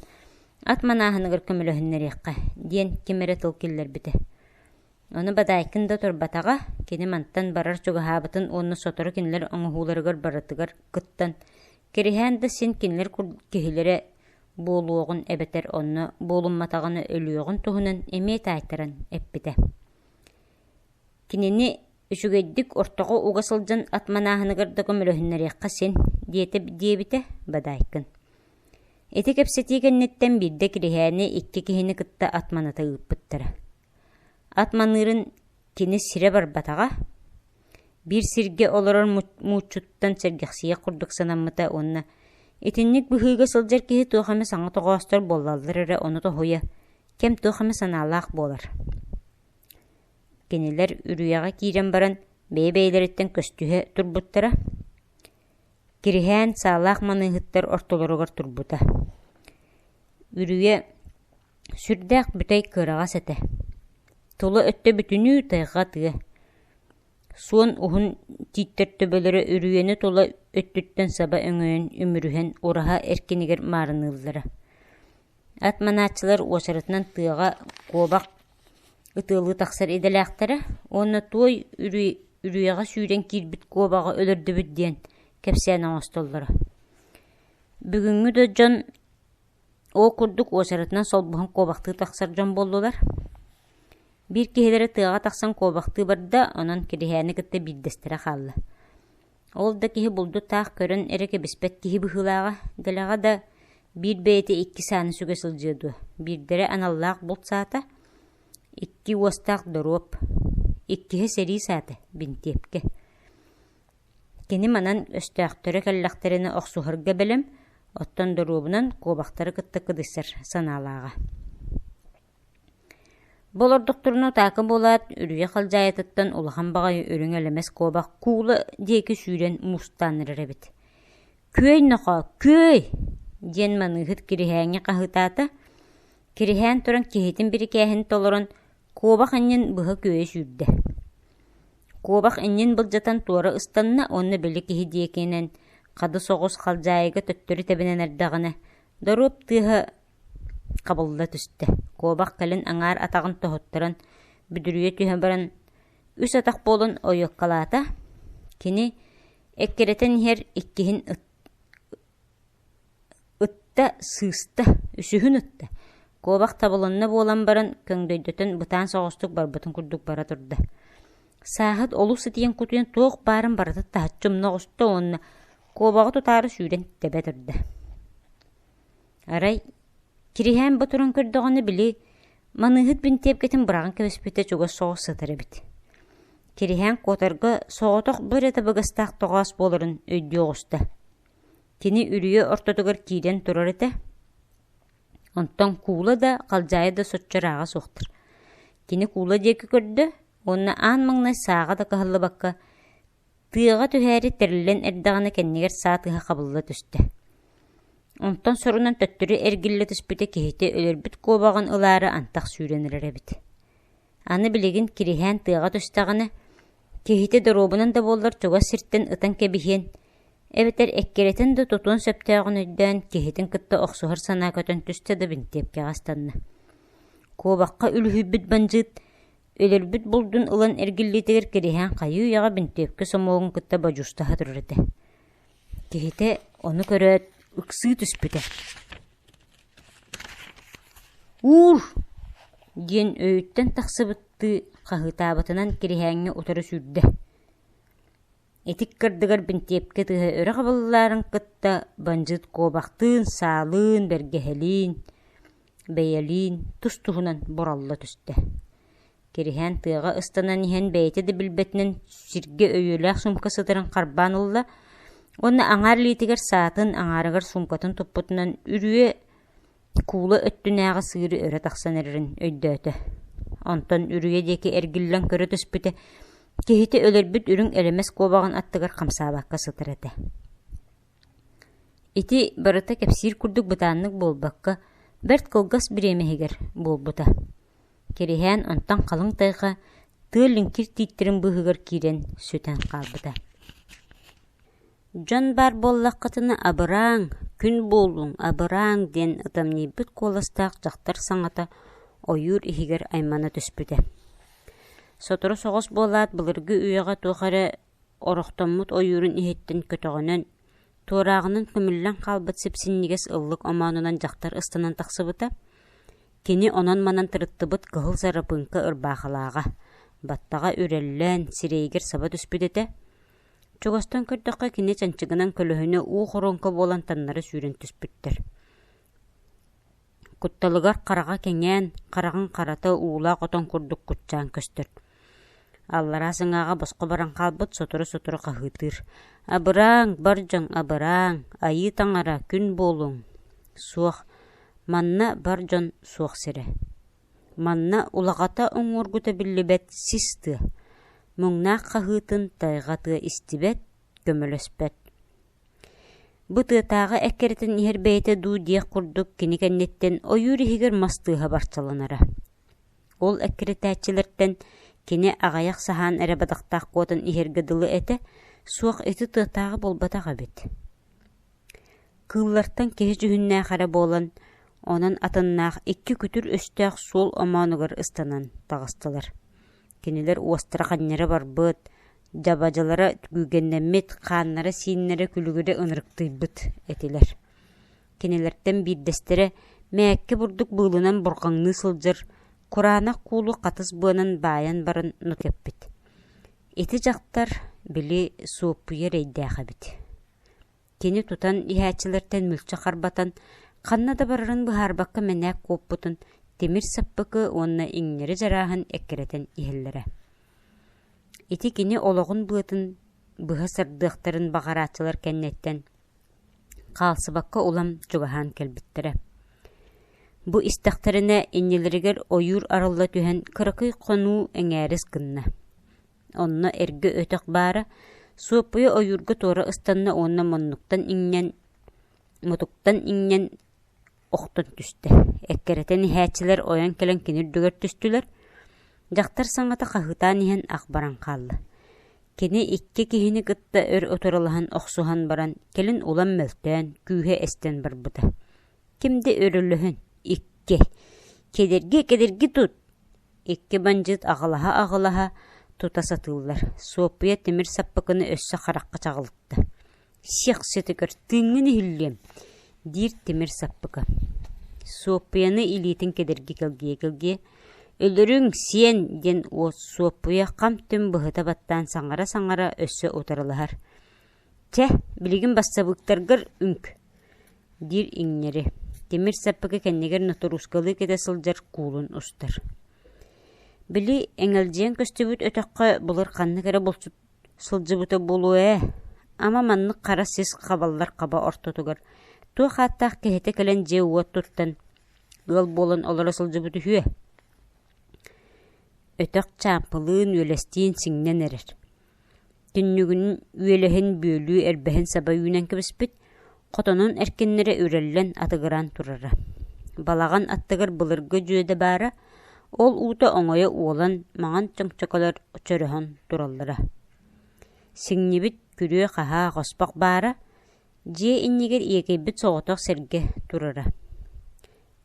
ат манааһыныгар көмөлөһүннэриэххэ диэн ким эрэ тыл киллэрбитэ. Ону Бадаайкын да турбатаҕа, кини мантан барар чугаһаабытын уонна сотору кинилэр оҥоһууларыгар барытыгар кыттан, Кириһээн да син кинилэр киһилэрэ буолуоҕун эбэтэр онно буолумматаҕына өлүөҕүн туһунан эмиэ таайтаран эппитэ. Кинини үчүгэйдик ортоҕо уга сылдьан ат манааһыныгар да көмөлөһүннэриэххэ син диэтэ диэбитэ Бадаайкын. Ити кэпсэтии кэнниттэн биирдэ Кириһээни икки киһини кытта ат маната ыыппыттара. Ат маныырын кини сирэ барбатаҕа, биир сиргэ олорор мууччуттан сэргэхсийиэх курдук санаммыта уонна итинник быһыыга сылдьар киһи туох эмэ саҥа тоҕоостор буоллаллар эрэ ону тоһуйа, кэм туох эмэ санаалаах буолар. Кинилэр үрүйэҕэ киирэн баран бэйэ-бэйэлэриттэн көстүһэ турбуттара. Кириһээн саалаах маныыһыттар ортолоругар турбута. Үрүйэ сүрдээх бүтэй кыараҕас этэ. Тула өттө бүтүнүү тайҕа тыа. Суон уһун тииттэр төбөлөрө үрүйэни тула өттүттэн саба өҥөйөн үмүрүһэн ураһа эркинигэр маарыныыллара. Ат манааччылар уочаратынан тыаҕа куобах ытыалыы тахсар идэлээхтэрэ уонна туой үрүйэҕэ сүүрэн киирбит куобаҕы өлөрдүбүт диэн кэпсээн оҥостоллоро. Бүгүҥҥү да дьон ол курдук уочаратынан солбуһан куобахтыы тахсар дьон буоллулар. Биир киһилэрэ тыаҕа тахсан куобахтыы барда, онон Кириһээни кытта биирдэстэрэ хаалла. Ол да киһи булду таах көрөн эрэ кэбиспэт киһи быһыылааҕа, дэлэҕэ да биир бэйэтэ икки сааны сүгэ сылдьыа дуо, биирдэрэ аналлаах булт саата, икки уостаах доруоп, иккиһэ сэрии саата, бинтиэпкэ. Кини манан өстөөхтөрө кэллэхтэринэ охсуһарга бэлэм, оттон доруобунан куобахтары кытта кыдыйсар санаалааҕа. Бу олордохторуна утаакы буолаат, үрүйэ халдьаайытыттан улахан баҕайы үрүҥ элэмэс куобах куула диэки сүүрэн муустаан эрэр эбит. «Күөй нохоо, күөй!» диэн маныыһыт Кириһээҥҥэ хаһыытаата. Кириһээн туран киһитин бирикээһин толорон, куобах иннин быһа күөйэ сүүрдэ. Куобах иннин былдьатан туора ыстанна уонна били киһи диэкинэн хады соҕус халдьаайыга төттөрү тэбинэн эрдэҕинэ, доруоп тыаһа хабылла түстэ. Куобах кэлин аҥаар атаҕын тоһуттаран бүдүрүйэ түһэн баран үс атах буолан ойуоккалаата. Кини эккирэтэн иһэр иккиһин ытта сыыста, үсүһүн ытта. Куобах табылынна буолан баран көҥдөйдөтөн бытаан соҕустук барбытын курдук бара турда. Сааһыт олус итийэн-кутуйан туох баарын барыта таһыччы умна оҕуста уонна куобаҕы тутаары сүүрэн тэбэ турда. Арай, Кириһээн бу туран көрдөҕүнэ, били, маныыһыт бинтиэпкэтин быраҕан кэбиспитэ чугас соҕус сытар эбит. Кириһээн куотарга соҕотох бу эрэ табыгастаах тоҕоос буоларын өйдүү оҕуста. Кини үрүйэ ортотугар киирэн турар этэ. Онтон куула да, халдьаайы да соччо ырааҕа суохтар. Кини куула диэки көрдө уонна аан маҥнай сааҕа да кыһаллыбакка Тыаҕа түһээри тэриллэн эрдэҕинэ кэннигэр саа тыаһа хабылла түстэ. Онтон сорунан төттөрү эргиллэ түспүтэ киһитэ өлөрбүт куобаҕын ылаары антах сүүрэн эрэр эбит. Аны билигин Кириһээн тыаҕа түстэҕинэ, киһитэ доруобунан да буоллар чугас сиртэн ытан кэбиһиэн, эбэтэр эккирэтэн да тутуон сөптөөҕүн өйдөөн киһитин кытта охсуһар санаа көтөн түстэ да бинтиэпкэҕэ ыстанна. Куобахха үлүһүйбүт бандьыыт Өлөрбүт булдун ылан эргиллиитигэр Кириһээн хайыы-үйэҕэ бинтиэпкэ сомуогун кытта бодьуустаһа турар этэ. Киһитэ ону көрөөт ыксыы түспүтэ. «Уур!» диэн өйүттэн тахсыбыттыы хаһыытаабытынан Кириһээҥҥэ утары сүүрдэ. Ити ыккардыгар бинтиэпкэ тыаһа өрө хабылларын кытта бандьыыт куобахтыын, саалыын, бэргэһэлиин, бэйэлиин тус-туһунан буралла түстэ. Кириһээн тыаҕа ыстанан иһэн бэйэтэ да билбэтинэн сиргэ өйүөлээх суумка сытарын харбаан ылла уонна аҥаар илиитигэр саатын, аҥаарыгар суумкатын туппутунан үрүө куула өттүнээҕи сыыры өрө тахсан эрэрин өйдөөтө. Онтон үрүйэ диэки эргиллэн көрө түспүтэ, киһитэ өлөрбүт үрүҥ элэмэс куобаҕын аттыгар хамсаабакка сытар этэ. Ити барыта кэпсиир курдук бытааннык буолбакка, бэрт кылгас бириэмэ иһигэр буолбута. Кириһээн онтон халыҥ тайҕа тыа лиҥкир тииттэрин быыһыгар киирэн сүтэн хаалбыта. Дьон баар буоллаххытына абырааҥ, күн буолуҥ, абырааҥ диэн ытамньыйбыт куоластаах дьахтар саҥата ойуур иһигэр аймана түспүтэ. Сотору соҕус буолаат былыргы үйэҕэ туох эрэ орохтоммут ойуурун иһиттэн көтөҕөнөн, туорааҕынан көмүллэн хаалбыт сип-синньигэс ыллык омоонунан дьахтар ыстанан тахсыбыта. Кини онон-манан тырыттыбыт кыһыл сарапыыҥка ырбаахылааҕа, баттаҕа үрэллэн, сирэйигэр саба түспүт этэ. Чугастан көрдөххө кини чанчыгынан көлөһүнэ уу хоруоҥка буолан таннары сүүрэн түспүттэр. Кутталыгар хараҕа кэҥээн, хараҕын харата уулаах отон курдук куччаан көстөр. Аллараа сыҥааҕа босхо баран хаалбыт сотору-сотору хаһыытыыр: «Абырааҥ, бар дьон, абырааҥ, айыы таҥара, күн буолуҥ!» Суох, манна бар дьон суох сирэ. Манна улаҕата уҥуоргута биллибэт сис тыа, муҥнаах хаһыытын тайҕа тыа истибэт, көмөлөспөт. Бу тыатааҕы эккирэтэн иһэр бэйэтэ дуу диэх курдук кини кэнниттэн ойуур иһигэр мас тыаһа барчаланара. Ол эккирэтээччилэртэн кини аҕыйах саһаан эрэ бадахтаах куотан иһэргэ дылы этэ, суох ити тыатааҕы буолбатах эбит. Кыыллартан киһи дьүһүннээх эрэ буолан, онон атыннаах икки күтүр өстөөх суол омоонугар ыстанан таҕыстылар. Кинилэр уостара ханньара барбыт, дьабадьылара күүгэннэммит, хааннара-сииннэрэ күлүгүрэ ынырыктыйбыт этилэр. Кинилэртэн биирдэстэрэ мээккэ бурдук быылынан бурҕаҥныы сылдьар кураанах куулу хатыс быанан баайан баран нукэппит. Ити дьахтар, били, Суоппуйа эрэйдээх эбит. Кини тутан иһээччилэртэн мүлчү харбатан, ханна да барарын быһаарбакка мэнээк куоппутун тимир саппыкы уонна иҥнэри дьарааһын эккирэтэн иһэллэрэ. Ити кини олоҕун быатын быһа сырдыахтарын баҕарааччылар кэнниттэн хаалсыбакка улам чугаһаан кэлбиттэрэ. Бу истэхтэринэ иннилэригэр ойуур арылла түһэн кыракый хонуу эҥээрис гынна. Онно эргэ өтөх баара, Суоппуйа ойуурга туора ыстанна уонна муннуктан иҥнэн, мутуктан иҥнэн охтон түстэ. Эккирэтэн иһээччилэр ойон кэлэн кини үрдүгэр түстүлэр. Дьахтар саҥата хаһыытаан иһэн ах баран хаалла. Кини икки киһини кытта өр утарылаһан охсуһан баран, кэлин улам мөлтөөн, күүһэ эстэн барбыта. Ким да өрөлөһөн, икки, кэдэрги кэдэрги тут Икки бандьыыт аҕылаһа-аҕылаһа тута сатыыллар, Суоппуйа тимир саппыкыны өссө харахха чаҕылытта: «Сиэх сытыгар тыыҥҥын иһиллиэм» диир тимир саппыкы. Суоппуйаны илиитин кэдэрги кэлгийэ-кэлгийэ «Өлөрүҥ, сиэн!» диэн Суоппуйа хам-түм быһыта баттаан саҥара-саҥара өссө утарылаһар: «Чэ, билигин бассабыыктаргар үҥк» диир иҥнэри, тимир саппыкы кэннигэр нотуруускалыы кэтэ сылдьар куулун устар. Били эҥэлдьийэн көстүбүт өтөххө былыр ханнык эрэ булчут сылдьыбыта буолуо ээ, ама маннык хара сис хабаллар хаба ортотугар туох ааттаах киһитэ кэлэн дьиэ-уот туттан ыал буолан олоро сылдьыбыт үһүө. Өтөх чаампылыын үөлэстиин сиҥнэн эрэр. Түннүгүн үөлэһин бүөлүү эрбэһин саба үүнэн кэбиспит, хотонун эркиннэрэ үрэллэн атыгыраан турара. Балаҕан аттыгар былыргы дьүөдэ баара, ол уута оҥойо уолан, маҥан чөҥчөкөлөр чөрөһөн тураллара. Сиҥнибит күрүө-хаһаа хоспох баара, дьиэ иннигэр иэкэйбит соҕотох сэргэ турара.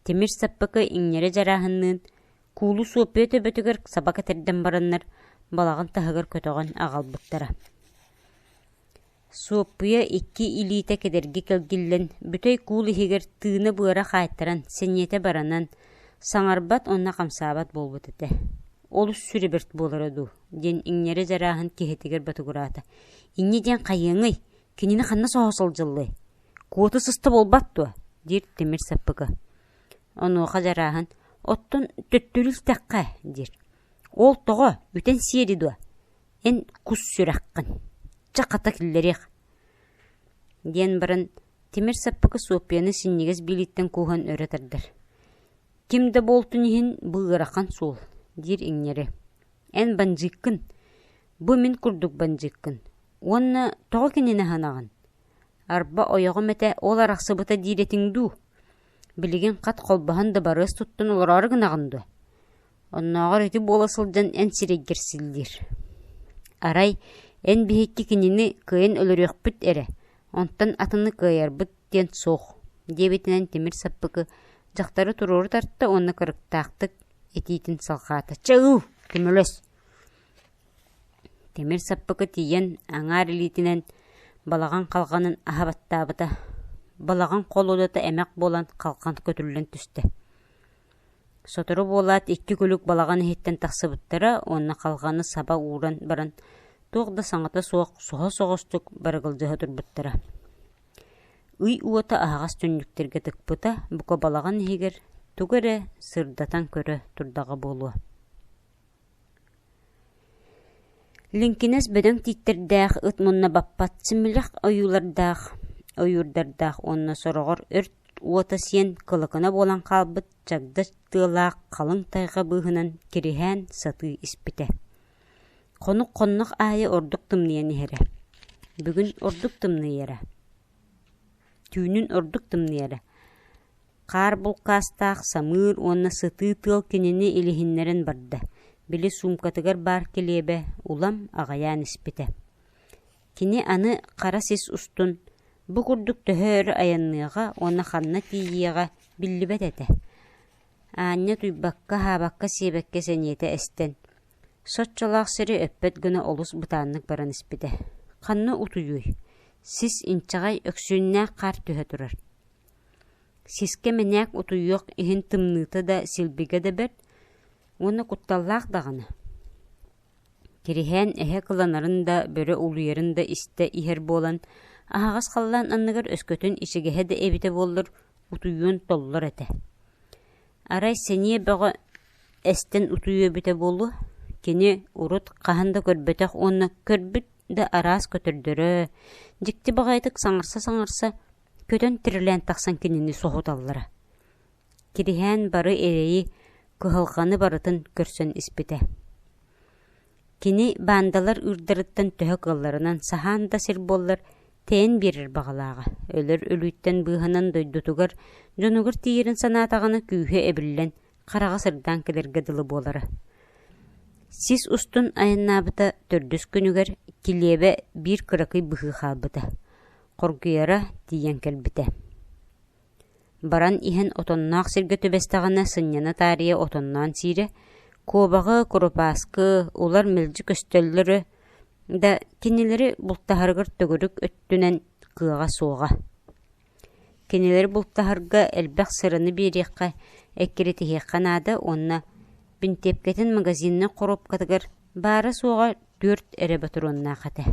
Тимир саппыкы иҥнэри дьарааһынныын Куулу Суоппуйа төбөтүгэр саба кэтэрдэн бараннар, балаҕан таһыгар көтөҕөн аҕалбыттара. Суоппуйа икки илиитэ кэдэрги кэлгиллэн, бүтэй куул иһигэр тыына-быара хаайтаран, сэниэтэ баранан, саҥарбат уонна хамсаабат буолбут этэ. Олус сүрэ бэрт буолара дуу диэн иҥнэри дьарааһын киһитигэр ботугураата. Инньэ диэн хайыаҥый, кинини ханна соһо сылдьыллыай? Куота сыста буолбат дуо? диир тимир саппыкы. Онуоха дьарааһын «Оттон төттөрү илтэххэ» диир. «Ол тоҕо, үтэн сиэри дуо? Эн кус сүрэххин. Чэ, хата киллэриэх» диэн баран тимир саппыкы Суоппуйаны синньигэс биилиттэн кууһан өрө тардар. «Ким да буолтун иһин бу ыарахан суол» диир иҥнэри. «Эн бандьыыккын, бу мин курдук бандьыыккын. Уонна тоҕо кинини аһынаҕын? Арба ойоҕум этэ ол арахсыбыта диир этиҥ дуу? Билигин хат холбоһон да барыас туттан олороору гынаҕын дуо? Оннооҕор ити буола сылдьан эн сирэйгэр силлиир. Арай эн биһикки кинини кыайан өлөрүөхпүт эрэ, онтон атыны кыайарбыт диэн суох» диэбитинэн тимир саппыкы дьахтары туруору тарта уонна кырыктаахтык этиитин салҕаата: «Чэ ыл, көмөлөс!» Тимир саппыкы тиийэн аҥаар илиитинэн балаҕан халҕанын аһа баттаабыта, балаҕан холуодата эмэх буолан халҕан көтүллэн түстэ. Сотору буолаат икки күлүк балаҕан иһиттэн тахсыбыттара уонна халҕаны саба ууран баран туох да саҥата суох соһо соҕустук барыгылдьыһа турбуттара. Ый уота аһаҕас түннүктэргэ тыкпыта, бука балаҕан иһигэр тугу эрэ сырдатан көрө турдаҕа буолуо. Лиҥкинэс бөдөҥ тииттэрдээх ыт мунна баппат симилэх ойуулардаах ойуурдардаах уонна сороҕор өрт уота сиэн кылыкына буолан хаалбыт чагда тыалаах халыҥ тайҕа быыһынан кириһээн сатыы испитэ. Хонук хоннох аайы ордук тымныйан иһэрэ. Бүгүн ордук тымныйара. Түүнүн ордук тымныйара. Хаар булкаастаах самыыр уонна сытыы тыал кинини илиһиннэрэн барда, били суумкатыгар баар килиэбэ улам аҕыйаан испитэ. Кини аны хара сис устун бу курдук төһө өр айанныаҕа уонна ханна тиийиэҕэ биллибэт этэ. Аанньа утуйбакка, аһаабакка, сиэбэккэ сэниэтэ эстэн, соччолоох сири өппөт гына олус бытааннык баран испитэ. Ханна утуйуой, сис инчэҕэй өксүөннээх хаар түһэ турар. Сискэ мэнээк утуйуох иһин тымныыта да, силбигэ да бэрт уонна кутталлаах даҕаны. Кириһээн эһэ кыланарын да, бөрө улуйарын да истэ иһэр буолан, аһаҕас халлаан анныгар өскөтүн ичигэһэ да эбитэ буоллар, утуйуон толлор этэ. Арай сэниэ бөҕө эстэн утуйуо эбитэ буолуо, кини урут хаһан да көрбөтөх уонна көрбүт да араас көтөрдөрө, дьикти баҕайытык саҥарса-саҥарса, көтөн тирилээн тахсан кинини соһуталлара. Кириһээн бары эрэйи, кыһалҕаны барытын көрсөн испитэ. Кини баандалар ыырдарыттан төһө кыалларынан саһаан да сир буоллар тэйэн биэрэр баҕалааҕа, өлөр өлүүттэн быыһанан дойдутугар, дьонугар тиийэрин санаатаҕына күүһэ эбиллэн, хараҕа сырдаан кэлэргэ дылы буолара. Сис устун айаннаабыта төрдүс күнүгэр килиэбэ биир кыракый быһыы хаалбыта, хоргуйара тиийэн кэлбитэ. Баран иһэн отонноох сиргэ түбэстэҕинэ сынньана таарыйа отонноон сиирэ, куобаҕы, курупааскы, улар мэлдьи көстөллөрө да кинилэри бултаһарыгар төгүрүк өттүнэн кыаҕа суоҕа. Кинилэри бултаһарга элбэх сыраны биэриэххэ, эккирэтиһиэххэ наада уонна бинтиэпкэтин магазиннай хоруопкатыгар баара-суоҕа түөрт эрэ ботуруоннаах этэ.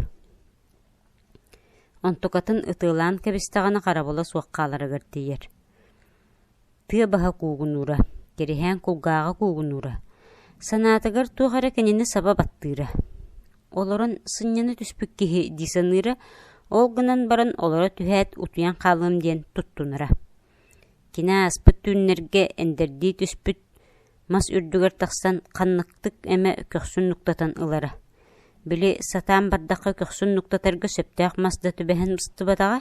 Онтукатын ытыалаан кэбистэҕинэ харабыла суох хааларыгар тиийэр. Тыа баһа куугунуура, Кириһээн кулгааҕа куугунуура, санаатыгар туох эрэ кинини саба баттыыра. Олорон сынньана түспүт киһи дии саныыра, ол гынан баран олоро түһээт утуйан хаалыам диэн туттунара. Кини ааспыт түүннэргэ эндэрдии түспүт мас үрдүгэр тахсан ханныктык эмэ көхсүн нуктатан ылара. Били сатаан бардахха көхсүн нуктатарга сөптөөх мас да түбэһэн быстыбатаҕа.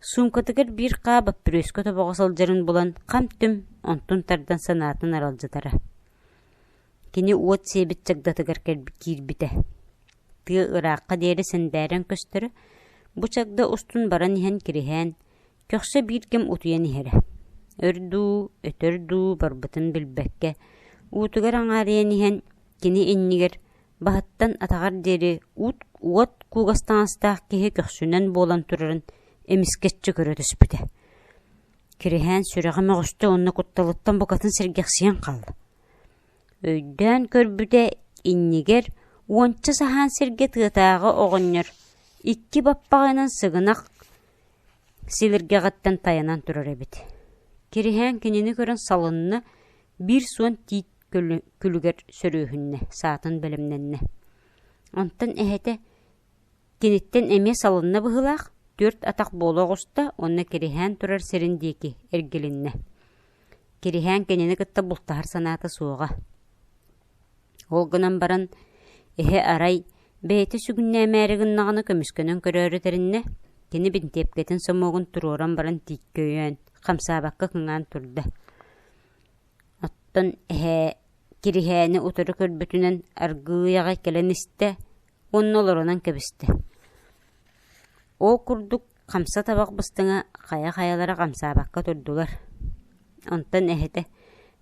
Суумкатыгар биир хаа баппырүөскэ тобоҕо сылдьарын булан хам-түм онтун тардан санаатын аралдьытара. Кини уот сиэбит чагдатыгар киирбитэ. Тыа ыраахха диэри сэндээрэн көстөрө, бу чагда устун баран иһэн Кириһээн Көхсө биир кэм утуйан иһэрэ. Өр дуу, өтөр дуу барбытын билбэккэ, уутугар аҥаарыйан иһэн, кини иннигэр баһыттан атаҕар диэри уут уот кугас таҥастаах киһи көхсүнэн буолан турарын эмискэччи көрө түспүтэ. Кириһээн сүрэҕэ мөҕүстэ уонна кутталыттан букатын сэргэхсийэн хаалла. Өйдөөн көрбүтэ, иннигэр уонча саһаан сиргэ тыатааҕы оҕонньор икки баппаҕайынан сыгынах Силиргэҕиттэн тайанан турар эбит. Кириһээн кинини көрөн салынна, биир суон тиит күлүгэр сөрүөһүннэ, саатын бэлэмнэннэ. Онтон эһэтэ киниттэн эмиэ салынна быһыылаах, түөрт атах буола оҕуста уонна Кириһээн турар сирин диэки эргилиннэ. Кириһээн кинини кытта бултаһар санаата суоҕа. Ол гынан баран, эһэ арай, бэйэтэ сүгүннээмээри гыннаҕына көмүскэнэн көрөөрү тэриннэ, кини бинтиэпкэтин сомуогун туруоран баран тииккэ өйөөн, хамсаабакка кыҥаан турда. Оттон эһээ Кириһээни утары көрбүтүнэн аргыый аҕай кэлэн истэ уонна олорунан кэбистэ. Ол курдук хамса табах быстыҥа хайа-хайалара хамсаабакка турдулар. Онтон эһэтэ: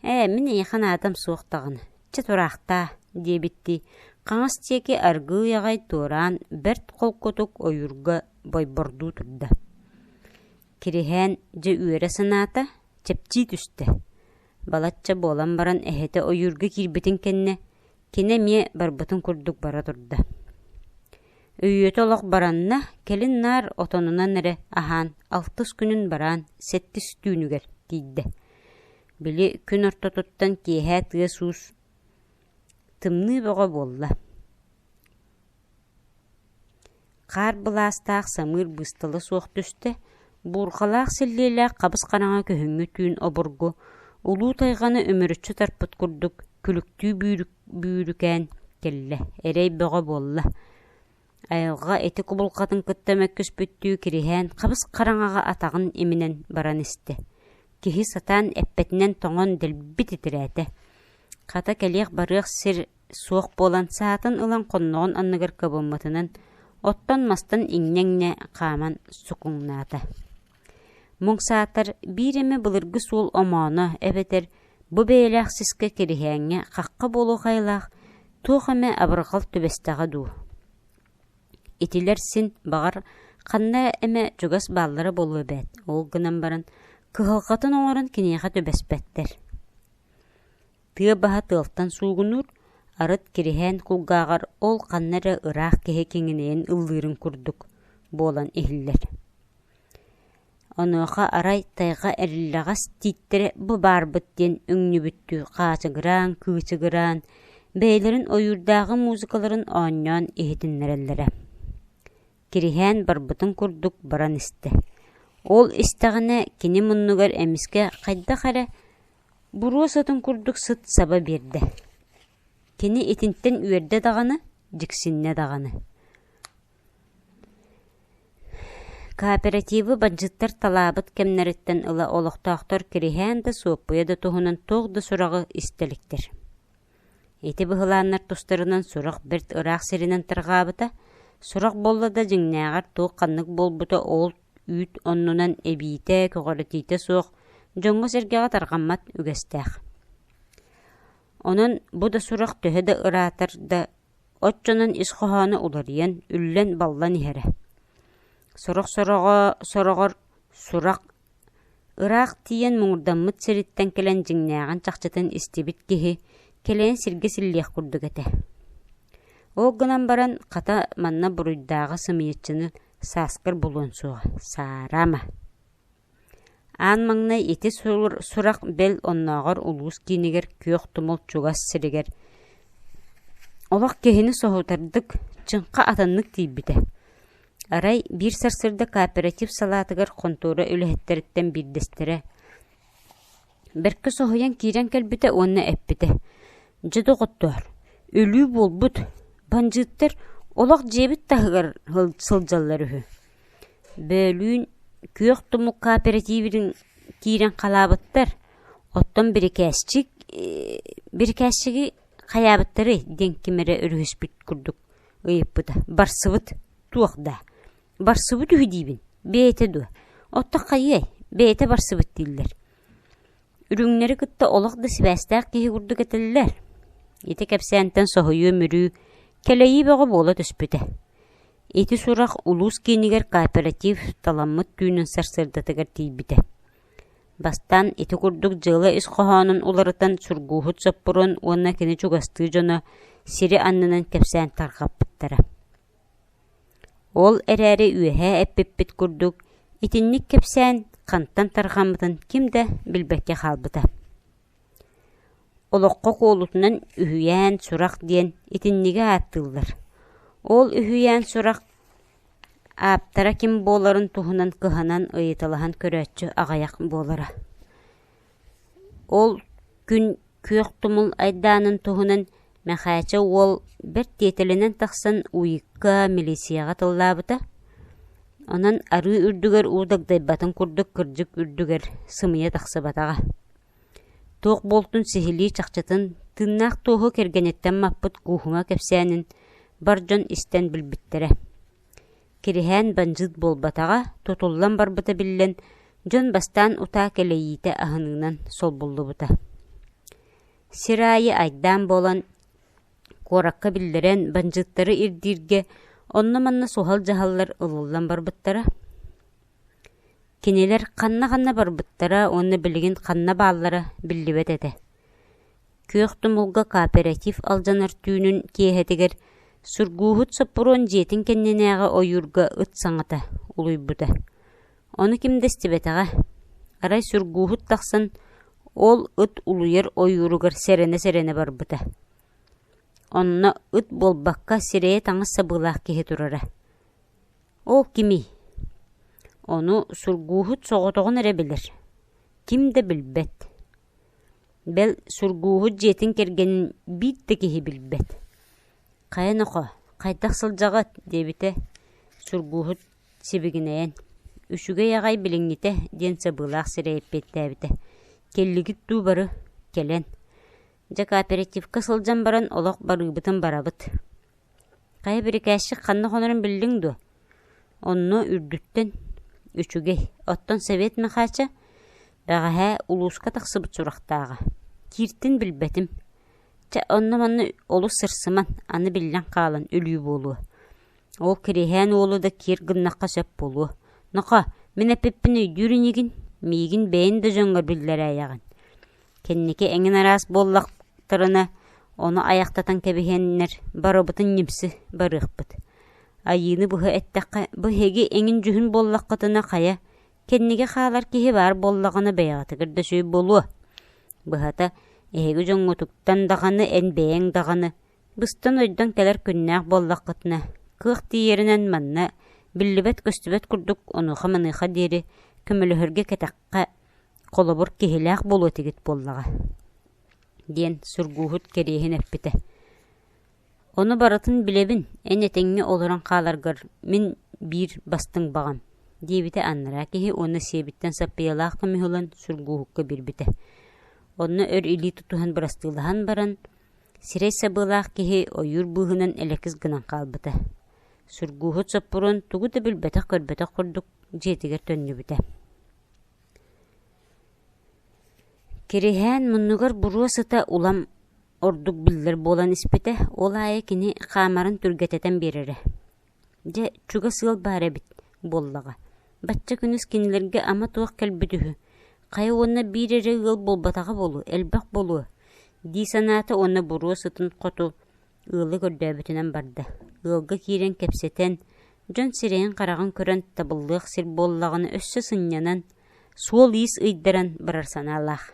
«Ээ, мин эйиэхэ наадам суох даҕаны, чэ тураахтаа» диэбиттии, хаҥас диэки аргыый аҕай туораан бэрт холкутук ойуурга бойбордуу турда. Кириһээн дьэ үөрэ санаата, чэпчии түстэ. Балачча буолан баран эһэтэ ойуурга киирбитин кэннэ Кини эмиэ барбытын курдук бара турда. Өйүөтэ олох баранна, кэлин наар отонунан эрэ аһаан алтыс күнүн бараан сэттис түүнүгэр тиийдэ. Били күн ортотуттан киэһэ тыас-уус тымныы бөҕө буолла. Хаар былаастаах самыыр быыстала суох түстэ, буурҕалаах силлиэлээх хабыс-хараҥа күһүҥҥү түүн обургу, улуу тайҕаны үмүрүччү тарпыт курдук күлүктүү бүүрүкээн кэллэ, эрэй бөҕө буолла. Айылҕа ити кубулҕатын кытта мөккүспүттүү Кириһээн хабыс-хараҥаҕа атаҕын иминэн баран истэ. Киһи сатаан эппэтинэн тоҥон дэлби титирээтэ. Хата кэлиэх-барыах сир суох буолан саатын ылан хонноҕун анныгар кыбыммытынан, оттон-мастан иҥнэ-иҥнэ хааман сукуҥнаата. Муҥ саатар биир эмэ былыргы суол омооно эбэтэр бу бэйэлээх сискэ Кириһээҥҥэ хахха буолуох айылаах туох эмэ абырҕал түбэстэҕэ дуу. Итилэр син, баҕар, ханна эмэ чугас бааллара буолуо эбээт, ол гынан баран кыһалҕатын оҥорон киниэхэ түбэспэттэр. Тыа баһа тыалтан суугунуур, арыт Кириһээн кулгааҕар ол ханна эрэ ыраах киһи киҥинэйэн ыллыырын курдук буолан иһиллэр. Онуоха арай тайҕа эриллэҕэс тииттэрэ бу баарбыт диэн үҥнүбүттүү хаачыгыраан-кыычыгыраан, бэйэлэрин ойуурдааҕы музыкаларын оонньоон иһитиннэрэллэрэ. Кириһээн барбытын курдук баран истэ. Ол истэҕинэ кини муннугар эмискэ хайдах эрэ буруо сытын курдук сыт саба биэрдэ. Кини итинтэн үөрдэ даҕаны, дьиксиннэ даҕаны. Кооперативы бандьыыттар талаабыт кэмнэриттэн ыла олохтоохтор Кириһээн да, Суоппуйа да туһунан туох да сураҕы истэ иликтэр. Ити быһылааннар тустарынан сурах бэрт ыраах сиринэн тарҕаабыта, сурах буолла да дьиҥнээҕэр туох-ханнык буолбута ол үүт оннунан эбиитэ, көҕүрэтиитэ суох дьоҥҥо-сэргэҕэ тарҕаммат үгэстээх. Онон бу да сурах төһө да ыраатар да Оччонон ис хоһооно уларыйан, үллэн-баллан иһэрэ. Сорох сороҕо сороҕор сурах ыраах тиийэн муҥурдаммыт сириттэн кэлэн дьиҥнээҕин чахчытын истибит киһи кэлэйэн сиргэ силлиэх курдук этэ. Ол гынан баран, хата манна буруйдааҕы сымыйаччыны сааскар булуон суоҕа, саараама. Аан маҥнай ити сурах бэл оннооҕор улуус киинигэр Күөх Тумул чугас сиригэр олох киһини соһутардык, чыҥха атыннык тиийбитэ. Арай биир сарсыарда кооператив салаатыгар хонтуора үлэһиттэриттэн биирдэстэрэ бэркэ соһуйан киирэн кэлбитэ уонна эппитэ: «Дьэ, доҕоттоор, өлүү буолбут, бандьыыттар олох дьиэбит таһыгар сылдьаллар үһү Бөөлүүн Күөх Тумул кооперативын киирэн халаабыттар, оттон бирикээсчик бирикээсчиги хайаабыттарый диэн ким эрэ өрүһүспүт курдук ыйыппыта. Барсыбыт туох даа? Барсыбыт үһү диибин, бэйэтэ дуо? Оттон хайыай, бэйэтэ барсыбыт дииллэр. Үрүҥнэри кытта олох да сибээстээх киһи курдук этэллэр. Ити кэпсээнтэн соһуйуу-мүрүү, кэлэйии бөҕө буола түспүтэ. Ити сурах улуус киинигэр кооператив таламмыт түүнүн сарсыардатыгар тиийбитэ. Бастаан ити курдук дьыала ис хоһоонун уларытан Сургууһут Соппуруон уонна кини чугастыы дьоно сири аннынан кэпсээн тарҕаппыттара. Ол эрээри үөһээ эппиппит курдук, итинник кэпсээн хантан тарҕаммытын ким да билбэккэ хаалбыта. Олоххо куолутунан үһүйээн сурах диэн итинниги ааттыыллар. Ол үһүйээн сурах ааптара ким буоларын туһунан кыһанан ыйыталаһан көрөөччү аҕыйах буолара. Ол күн Күөх Тумул айдаанын туһунан Мэхээчэ уол бэрт тиэтэлинэн тахсан УИК-ка, милицияҕа тыллаабыта. Онон арыы үрдүгэр уу дагдайбатын курдук кырдьык үрдүгэр сымыйа тахсыбатаҕа. Туох буолтун сиһилии чахчытын, тыыннаах туоһу кэргэниттэн маппыт Кууһума кэпсээнин бар дьон истэн билбиттэрэ. Кириһээн бандьыыт буолбатаҕа, тутуллан барбыта биллэн, дьон бастаан утаа кэлэйиитэ аһыныынан солбуллубута. Сир аайы айдаан буолан, куоракка биллэрэн, бандьыыттары ирдииргэ онно-манна суһал дьаһаллар ылыллан барбыттара. Кинилэр ханна-ханна барбыттара уонна билигин ханна бааллара биллибэт этэ. Күөх Тумулга кооператив алдьанар түүнүн киэһэтигэр Сургууһут Соппуруон дьиэтин кэннинээҕи ойуурга ыт саҥата улуйбута. Ону ким да истибэтэҕэ. Арай Сургууһут тахсан ол ыт улуйар ойууругар сэрэнэ-сэрэнэ барбыта. Онно ыт буолбакка сирэйэ таҥас сабыылаах киһи турара. Ол кимий? Ону Сургууһут соҕотоҕун эрэ билэр. Ким да билбэт. Бэл, Сургууһут дьиэтин кэргэнин биир да киһи билбэт. Хайа нохоо, Хайдах сылдьаҕыт? диэбитэ Сургууһут сибигинэйэн. Үчүгэй аҕай билиҥҥитэ диэн сабыылаах сирэй эппиэттээбитэ. Кэллигит дуу бары? Кэлэн. Дьэ кооперативка сылдьан баран олох барыыбытын барабыт. Хайа бирикээсчик ханна хонорун биллиҥ дуо? Онно үрдүттэн үчүгэй. Оттон Совет Михача бэҕэһээ улууска тахсыбыт сурахтааҕа. Кииртин билбэтим. Чэ, онно-манна олус сырсыман, аны биллэн хаалан өлүү буолуо. Ол Кириһээн уолу да киэр гыннахха сөп буолуо. Ноко, мин эппиппин өйдүүр инигин, миигин бэйэн да дьоҥҥор биллэрээйэҕин. Кэнники эҥин араас буоллахтарына, ону айахтатан кэбиһэннэр барыбытын ньимси барыахпыт. Айыыны быһа эттэххэ, бу эһиги эҥин дьүһүн буоллаххытына хайа, кэннигэ хаалар киһи баар буоллаҕына бэйэҕитигэр да үчүгэй буолуо. Быһата, эһиги дьоҥҥутуттан даҕаны эн бэйэҥ даҕаны быстан-ойдон кэлэр күннээх буоллаххытына, кыах тиийэринэн манна биллибэт-көстүбэт курдук онуоха-маныаха диэри көмөлөһөргө кэтэххэ холобур киһилээх буолуо этигит буоллаҕа диэн Сургууһут кэриэһин эппитэ. Ону барытын билэбин, эн этэҥҥэ олорон хааларгар мин биир бастыҥ баҕам, диэбитэ анараа киһи уонна сиэбиттэн саппыйалаах көмүһү ылан Сургууһукка биэрбитэ. Онно өр илии тутуһан бырастыылаһан баран, сирэй сабыылаах киһи ойуур быыһынан элэкис гынан хаалбыта. Сургууһут Соппуруон тугу да билбэтэх-көрбөтөх курдук дьиэтигэр төннүбүтэ. Кириһээн муннугар буруо сыта улам ордук биллэр буолан испитэ, ол аайы кини хаамарын түргэтэтэн биэрэрэ. Дьэ, чугас ыал баар эбит буоллаҕа. Бачча күнүс кинилэргэ ама туох кэлбит үһү, хайа уонна биир эрэ ыал буолбатаҕа буолуо, элбэх буолуо дии санаата уонна буруо сытын хоту ыалы көрдөөбүтүнэн барда. Ыалга киирэн кэпсэтэн, дьон сирэйин-хараҕын көрөн табыллыах сир буоллаҕына өссө сынньанан, суол-иис ыйдаран барар санаалаах.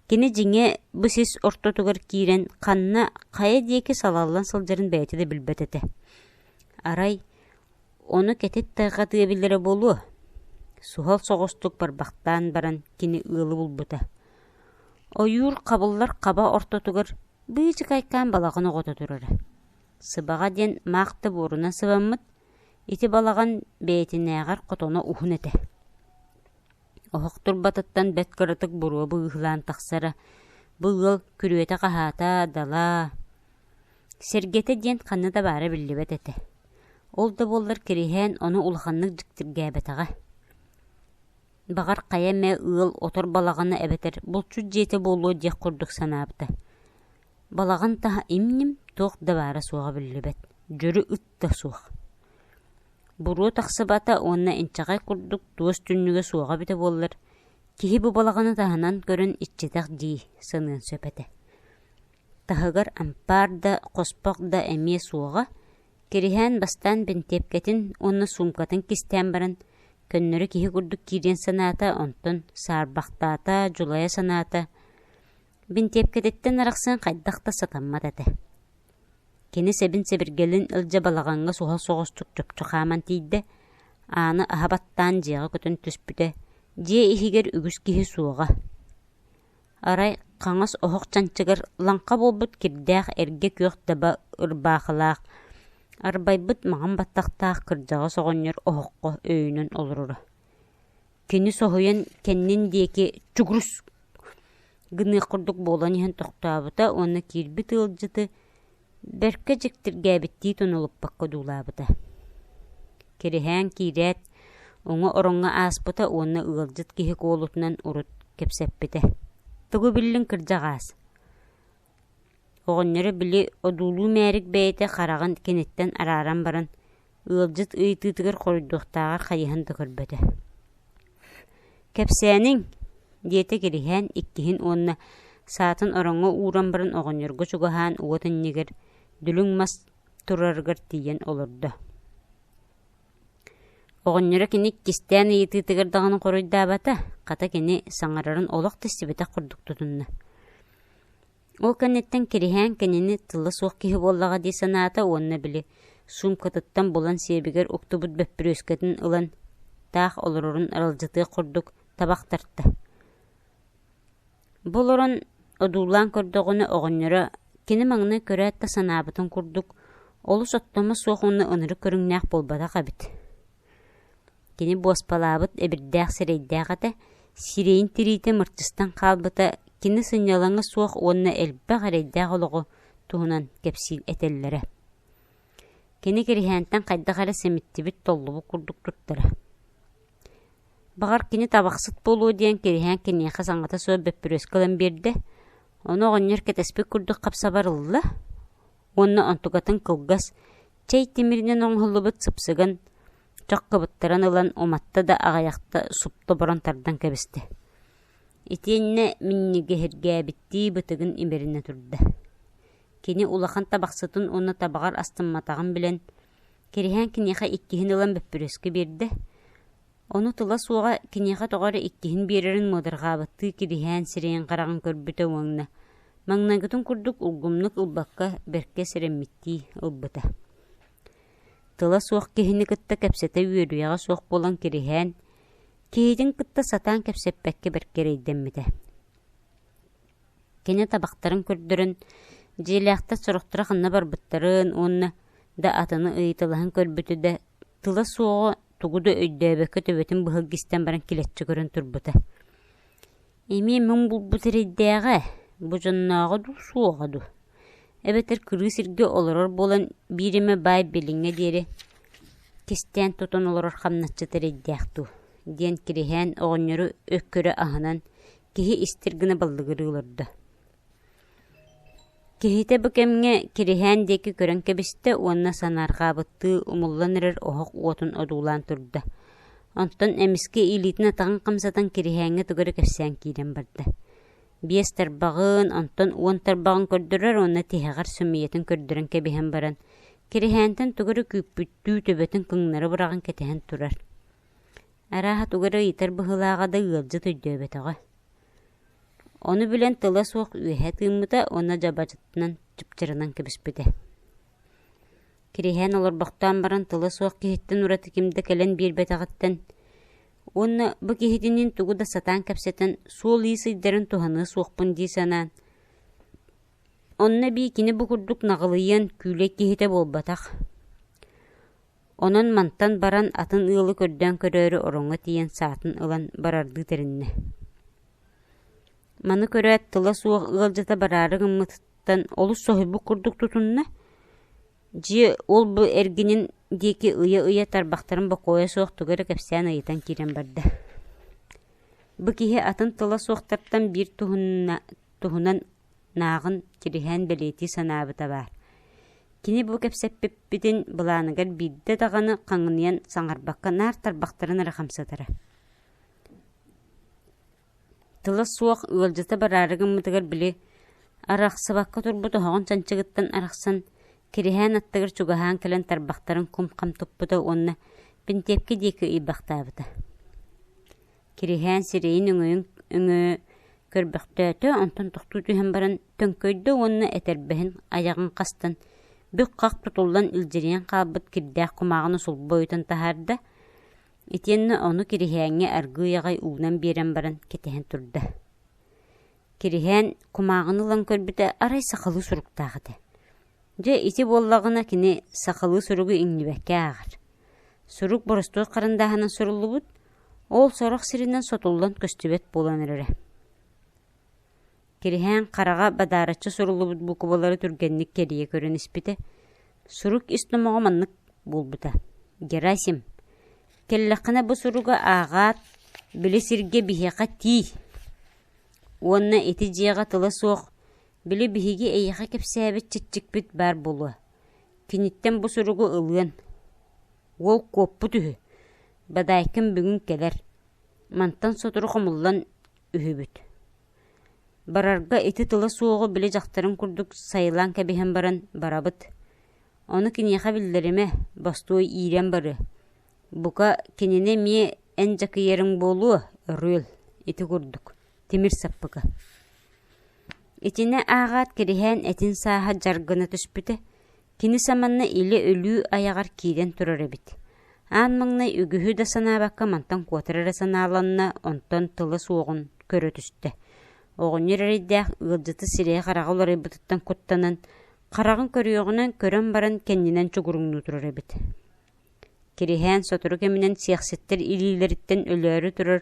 Кини дьиҥэ бу сис ортотугар киирэн ханна, хайа диэки салаллан сылдьарын бэйэтэ да билбэт этэ. Арай, ону кэтит тайҕатыа билэрэ буолуо. Суһал соҕустук барбахтаан баран кини ыалы булбута. Ойуур хабыллар хаба ортотугар быычыкайкаан балаҕан оҕото турара. Сыбаҕа диэн маах да буорунан сыбаммыт, ити балаҕан бэйэтинээҕэр хотоно уһун этэ. Оһох турбатыттан бэрт кыратык буруо быыһылаан тахсара, бу ыал күрүөтэ-хаһаата дала, сэргэтэ диэн ханна да баара биллибэт этэ. Ол да буоллар Кириһээн ону улаханнык дьиктиргээбэтэҕэ. Баҕар, хайа эмэ ыал отор балаҕана эбэтэр булчут дьиэтэ буолуо диэх курдук санаабыта. Балаҕан таһа им-ньим, туох да баара-суоҕа биллибэт, дьөрү ыт да суох. Буруо тахсыбата уонна инчэҕэй курдук туос түннүгэ суоҕа эбитэ буоллар, киһи бу балаҕаны таһынан көрөн иччитэх дии саныан сөп этэ. Таһыгар ампаар да, хоспох да эмиэ суоҕа, Кириһээн бастаан бинтиэпкэтин уонна суумкатын кистээн баран, көннөрү киһи курдук киириэн санаата, онтон саарбахтаата, дьулайа санаата, бинтиэпкэтиттэн арахсыан хайдах да сатаммат этэ. Кини сэбин-сэбиргэлин илдьэ балаҕаҥҥа суһал соҕустук чопчу хааман тиийдэ, ааны аһа баттаан дьиэҕэ көтөн түспүтэ, дьиэ иһигэр үгүс киһи суоҕа. Арай хаҥас оһох чанчыгар лаҥха буолбут кирдээх эргэ күөх даба ырбаахылаах, арбайбыт маҥан баттахтаах кырдьаҕас оҕонньор оһоххо өйөнөн олороро. Кини соһуйан кэннин диэки чугурус гыныах курдук буолан иһэн тохтообута уонна киирбит ыалдьыты бэркэ дьиктиргээбиттии тонолуппакка одуулаабыта. Кириһээн киирээт, уҥа ороҥҥо ааспыта уонна ыалдьыт киһи куолутунан урут кэпсэппитэ: «Тугу биллиҥ, кырдьаҕаас?» Оҕонньоро били одуулуу мээрик бэйэтэ хараҕын киниттэн арааран баран, ыалдьыт ыйытыытыгар хоруйдуохтааҕар хайыһан да көрбөтө. «Кэпсээниҥ» диэтэ Кириһээн иккиһин уонна саатын ороҥҥо ууран баран оҕонньорго чугаһаан уот иннигэр дүлүҥ мас турарыгар тиийэн олордо. Оҕонньоро кини иккистээн ыйытыытыгар даҕаны хоруйдаабата, хата кини саҥарарын олох да истибэтэх курдук тутунна. Ол кэнниттэн Кириһээн кинини тыла суох киһи буоллаҕа дии санаата уонна били суумкатыттан булан сиэбигэр уктубут бөппүрүөскэтин ылан таах олорорун аралдьытыах курдук табах тарта. Бу олорон одуулаан көрдөҕүнэ оҕонньоро кини маҥнай көрөөт да санаабытын курдук Олус оттомо суох уонна ынырык көрүҥнээх буолбатах эбит. Кини буоспалаабыт эбирдээх сирэйдээх этэ, сирэйин тириитэ мырчыстан хаалбыта, кини сынньалаҥа суох уонна элбэх эрэйдээх олоҕу туһунан кэпсиир этэллэрэ. Кини Кириһээнтэн хайдах эрэ симиттибит, толлубут курдук туттара. Баҕар, кини табахсыт буолуо диэн Кириһээн киниэхэ саҥата суох бөппүрүөскэ ылан биэрдэ, ону оҕонньор кэтэспит курдук хапсабар ылла уонна онтукатын кылгас, чэй тимиринэн оҥоһуллубут сыпсыган чох кыбыттаран ылан уматта да аҕыйахта супту оборон тардан кэбистэ. Итиэннэ минньигэһиргээбиттии бытыгын имэринэ турда. Кини улахан табахсытын уонна табаҕар астымматаҕын билэн, Кириһээн киниэхэ иккиһин ылан бөппүрүөскэ биэрдэ. Ону тыла суоҕа киниэхэ тоҕо эрэ иккиһин биэрэрин муодарҕаабыттыы Кириһээн сирэйин-хараҕын көрбүтэ уонна маҥнайгытын курдук улгумнук ылбакка бэркэ сэрэммиттии ылбыта. Тыла суох киһини кытта кэпсэтэ үөрүйэҕэ суох буолан Кириһээн киһитин кытта сатаан кэпсэппэккэ бэркэ эрэйдэммитэ. Кини табахтарын көрдөрөн, дьиэлээхтэр сорохторо ханна барбыттарын уонна да атыны ыйыталаһан көрбүтэ да, тыла суоҕа тугу да өйдөөбөккө төбөтүн быһа илгистэн баран килэччи көрөн турбута. Эмиэ муҥ булбут эрэйдээҕэ, бу дьоннооҕо дуу, суоҕа дуу? Эбэтэр кырыы сиргэ олорор буолан биир эмэ баай билиҥҥэ диэри кистээн тутан олорор хамначчыт эрэйдээх дуу диэн Кириһээн оҕонньору өккөрө аһынан киһи истэр гына баллыгырыы олордо. Киһитэ бу кэмҥэ Кириһээн диэки көрөн кэбистэ уонна санаарҕаабыттыы умуллан эрэр оһох уотун одуулаан турда. Онтон эмискэ илиитин-атаҕын хамсатан Кириһээҥҥэ тугу эрэ кэпсээн киирэн барда. Биэс тарбаҕын, онтон уон тарбаҕын көрдөрөр уонна тиһэҕэр сөмүйэтин көрдөрөн кэбиһэн баран, Кириһээнтэн тугу эрэ күүппүттүү төбөтүн кыҥнары быраҕан кэтэһэн турар. Арааһа тугу эрэ ыйытар быһыылааҕа да ыалдьыт өйдөөбөтөҕө. Ону билэн тыла суох үөһэ тыыммыта уонна дьабадьытынан чыпчырынан кэбиспитэ. Кириһээн олорбохтоон баран тыла суох киһиттэн ураты ким да кэлэн биэрбэтэҕиттэн уонна бу киһитиниин тугу да сатаан кэпсэтэн суол-иис ыйдарын туһаныа суохпун дии санаан, онно эбии кини бу курдук наҕылыйыан күүлэй киһитэ буолбатах. Онон мантан баран атын ыалы көрдөөн көрөөрү ороҥҥо тиийэн саатын ылан барардыы тэриннэ. Маны көрөөт тыла суох ыалдьыта бараары гыммытыттан олус соһуйбут курдук тутунна. Дьиэ ол-бу эргинин диэки ыйа-ыйа тарбахтарын бокуойа суох тугу эрэ кэпсээн ыйытан киирэн барда. Бу киһи атын тыла суохтартан биир туһунан нааҕын Кириһээн бэлиэтии санаабыта баар. Кини бу кэпсэппиппитин былааныгар биирдэ даҕаны хаҥыныйан саҥарбакка наар тарбахтарын эрэ хамсатара. Тыла суох ыалдьыта бараары гыммытыгар били арахсыбакка турбут оһоҕун чанчыгыттан арахсан Кириһээн аттыгар чугаһаан кэлэн тарбахтарын кум-хам туппута уонна бинтиэпкэ диэки ыйбахтаабыта. Кириһээн сирэйин өҥөйүн өҥөйө көрбөхтөөтө, онтон тохтуу түһэн баран төҥкөйдө уонна этэрбэһин айаҕын хастан бүк-хах тутуллан илдьирийэн хаалбыт кирдээх кумааҕыны сулбу ойутан таһаарда итиэннэ ону Кириһээҥҥэ аргыый аҕай уунан биэрэн баран кэтэһэн турда. Кириһээн кумааҕыны ылан көрбүтэ арай сахалыы суруктаах этэ. Дьэ ити буоллаҕына кини сахалыы суругу иҥнибэккэ ааҕар. Сурук боростуой харандааһынан суруллубут, ол сорох сиринэн сотуллан көстүбэт буолан эрэрэ. Кириһээн хараҕа бадаараччы суруллубут буукубалары түргэнник кэрийэ көрөн испитэ. Сурук ис номоҕо маннык буолбута: «Герасим, кэллэххинэ бу суругу ааҕаат, били сиргэ биһиэхэ тиий уонна ити дьиэҕэ тыла суох Били биһиги эйиэхэ кэпсээбит чиччикпит баар буолуо, киниттэн бу суругу ылыан. Уол куоппут үһү, Бадаайкын бүгүн кэлэр, мантан сотору хомуллан үһүбүт. Барарга ити тыла суоҕу били дьахтарын курдук сайылаан кэбиһэн баран барабыт. Ону киниэхэ биллэримэ, бостуой иирэн барыа. Бука, кинини эмиэ эн дьакыйарыҥ буолуо, өрүөл, ити курдук, тимир саппыка. Итини ааҕаат Кириһээн этин сааһа дьар гына түспүтэ, кини саманна илэ өлүү айаҕар киирэн турар эбит. Аан маҥнай үгүһү да санаабакка мантан куотар эрэ санааланна, онтон тыла суоҕун көрө түстэ. Оҕонньор эрэйдээх ыалдьыты сирэйэ-хараҕа уларыйбытыттан куттанан, Хараҕын көрүөҕүнэн көрөн баран кэннинэн чугуруҥнуу турар эбит. Кириһээн сотору кэминэн сиэхситтэр илиилэриттэн өлөөрү турар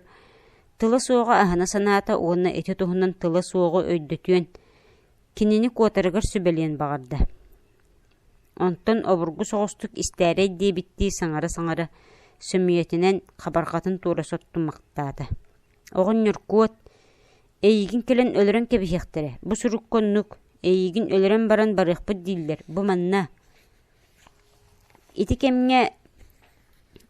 тыла суоҕа аһына санаата уонна ити туһунан тыла суоҕу өйдөтүөн, кинини куотарыгар сүбэлиэн баҕарда. Онтон обургу соҕустук истээрэй диэбиттии саҥара-саҥара сөмүйэтинэн хабарҕатын туора соттумахтаата. «Оҕонньор куот, эйигин кэлэн өлөрөн кэбиһиэхтэрэ, бу сурукка оннук, эйигин өлөрөн баран барыахпыт дииллэр, бу манна» Ити кэмҥэ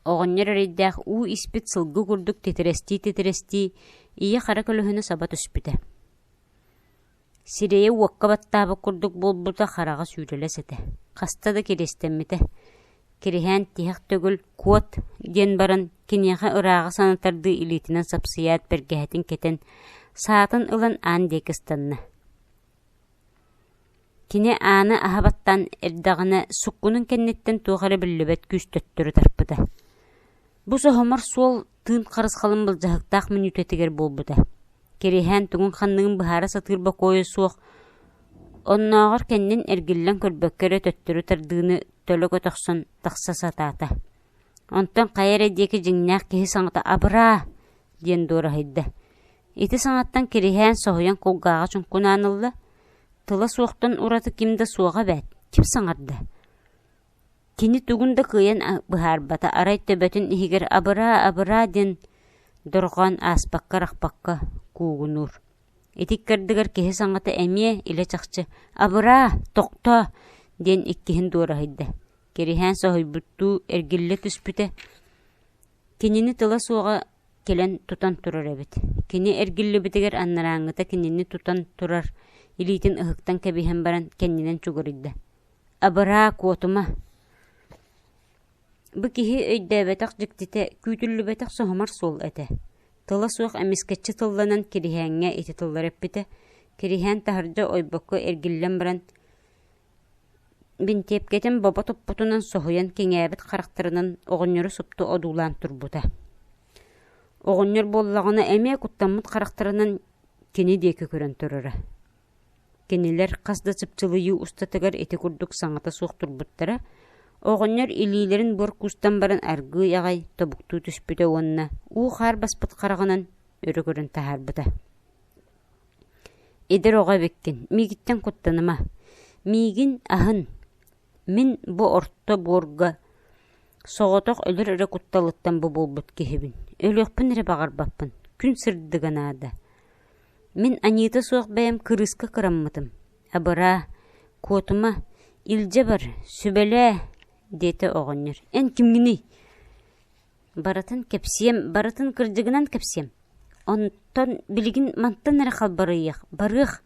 оҕонньор эрэйдээх уу испит сылгы курдук титирэстии-титирэстии ийэ хара көлөһүнэ саба түспүтэ. Сирэйэ уокка баттаабыт курдук буолбута хараҕа сүүрэлэс этэ, хаста да кириэстэммитэ. Кириһээн тиһэх төгүл «Куот» диэн баран киниэхэ ырааҕы санатардыы илиитинэн сапсыйаат бэргэһэтин кэтэн, саатын ылан аан диэки ыстанна. Кини ааны аһа баттаан эрдэҕинэ суккунун кэнниттэн туох эрэ биллибэт күүс төттөрү тарпыта. Бу соһумар суол тыын харысхалын былдьаһыктаах мүнүүтэтигэр буолбута. Кириһээн тугун-ханныгын быһаара сатыыр бокуойа суох, оннооҕор кэннин эргиллэн көрбөккө эрэ төттөрү тардыыны төлө көтөхсөн тахса сатаата. Онтон хайа эрэ диэки дьиҥнээх киһи саҥата «Абыраа!» диэн дуораһыйда. Ити саҥаттан Кириһээн соһуйан кулгааҕа чуҥкунаан ылла, тыла суохтан ураты ким да суоҕа эбээт, ким саҥарда? Кини тугун да кыайан быһаарбата, арай төбөтүн иһигэр «абыраа, абыраа» диэн дорҕоон ааспакка-арахпакка куугунуур. Ити ыккардыгар киһи саҥата эмиэ илэ-чахчы «Абыраа, тохтоо» диэн иккиһин дуораһыйда. Кириһээн соһуйбуттуу эргиллэ түспүтэ, кинини тыла суоҕа кэлэн тутан турар эбит. Кини эргиллибитигэр анарааҥҥыта кинини тутан турар илиитин ыһыктан кэбиһэн баран кэннинэн чугуруйда. «Абыраа, куотума!» Бу киһи өйдөөбөтөх дьиктитэ, күүтүллүбэтэх соһумар суол этэ. Тыла суох эмискэччи тылланан Кириһээҥҥэ ити тыллары эппитэ. Кириһээн таһырдьа ойбокко эргиллэн баран Бинтиэпкэтин бобо туппутунан соһуйан кэҥээбит харахтарынан оҕонньору супту одуулаан турбута. Оҕонньор буоллаҕына эмиэ куттаммыт харахтарынан кини диэки көрөн турара. Кинилэр хас да чыпчылыйыы устатыгар ити курдук саҥата суох турбуттара. Оҕонньор илиилэрин буор куустан баран аргыый аҕай тобуктуу түспүтэ уонна уу-хаар баспыт хараҕынан өрө көрөн таһаарбыта. Эдэр оҕо эбиккин, миигиттэн куттаныма. Миигин аһын. Мин бу орто буорга соҕотох өлөр эрэ кутталыттан бу буолбут киһибин. Өлүөхпүн эрэ баҕарбаппын. Күн сырдыга наада. Мин аньыыта суох бэйэм кырыыска кыраммытым. Абыраа, куотума, илдьэ бар, сүбэлээ, диэтэ оҕонньор. Эн кимҥиний? Барытын кэпсиэм, барытын кырдьыгынан кэпсиэм. Онтон билигин мантан эрэ халбарыйыах, барыах.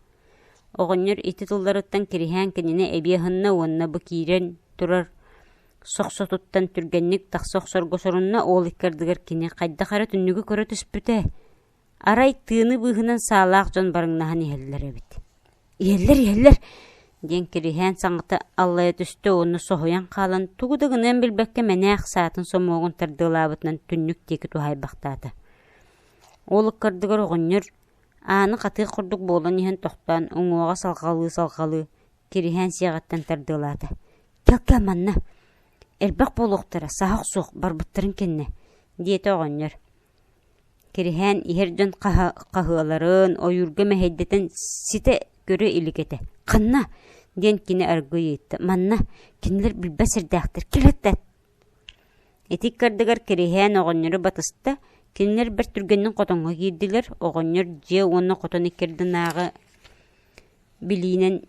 Оҕонньор ити тылларыттан Кириһээн кинини эбии аһынна уонна бу киирэн турар сохсотуттан түргэнник тахса охсорго сорунна, ол икки ардыгар кини хайдах эрэ түннүгү көрө түспүтэ. Арай тыыны быыһынан саалаах дьон барыҥнаһан иһэллэр эбит. «Иһэллэр, иһэллэр!» диэн Кириһээн саҥата аллайа түстэ уонна соһуйан хаалан тугу да гыныан билбэккэ мэнээх саатын сомуогун тардыалаабытынан түннүк диэки туһаайбахтаата. Ол ыккардыгар оҕонньор ааны хатыах курдук буолан иһэн тохтоон уҥуоҕа салҕалыы-салҕалыы Кириһээн сиэҕиттэн тардыалаата. «Кэл-кэл манна, элбэх буолуохтара, саһа охсуох, барбыттарын кэннэ» диэтэ оҕонньор. Кириһээн иһэр дьон хаһыаларын, ойуурга мэһэйдэтэн ситэ көрө илик этэ. «Ханна?» диэн кини аргыый ыйытта. «Манна, кинилэр билбэт сирдээхтэр, кэлэттэр» Ити ыккардыгар Кириһээн оҕонньору батыста, кинилэр бэрт түргэнник хотоҥҥо киирдилэр, оҕонньор дьиэ уонна хотон иккэрдинээҕи билиинэн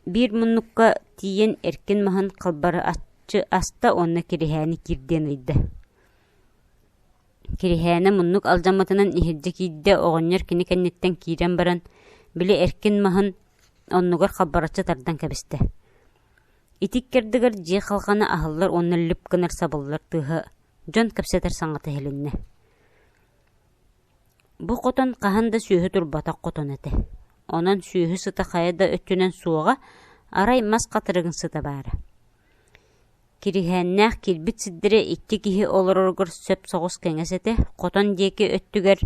биир муннукка тиийэн эркин маһын халбарыччы аста уонна Кириһээни киирдиэн ыйда. Кириһээнэ муннук алдьаммытынан иһирдьэ киирдэ, оҕонньор кини кэнниттэн киирэн баран, били эркин маһын оннугар халбарыччы тардан кэбистэ. Ити иккэрдигэр дьиэ халҕана аһыллар уонна лүп гынар сабыллар тыаһа дьон кэпсэтэр саҥата иһилиннэ. Бу хотон хаһан да сүөһү турбатах хотон этэ. Онон сүөһү сыта хайа да өттүнэн суоҕа, арай мас хатырыгын сыта баара. Кириһээннээх киирбит сирдэрэ икки киһи олороругар сөп соҕус кэҥэс этэ, хотон диэки өттүгэр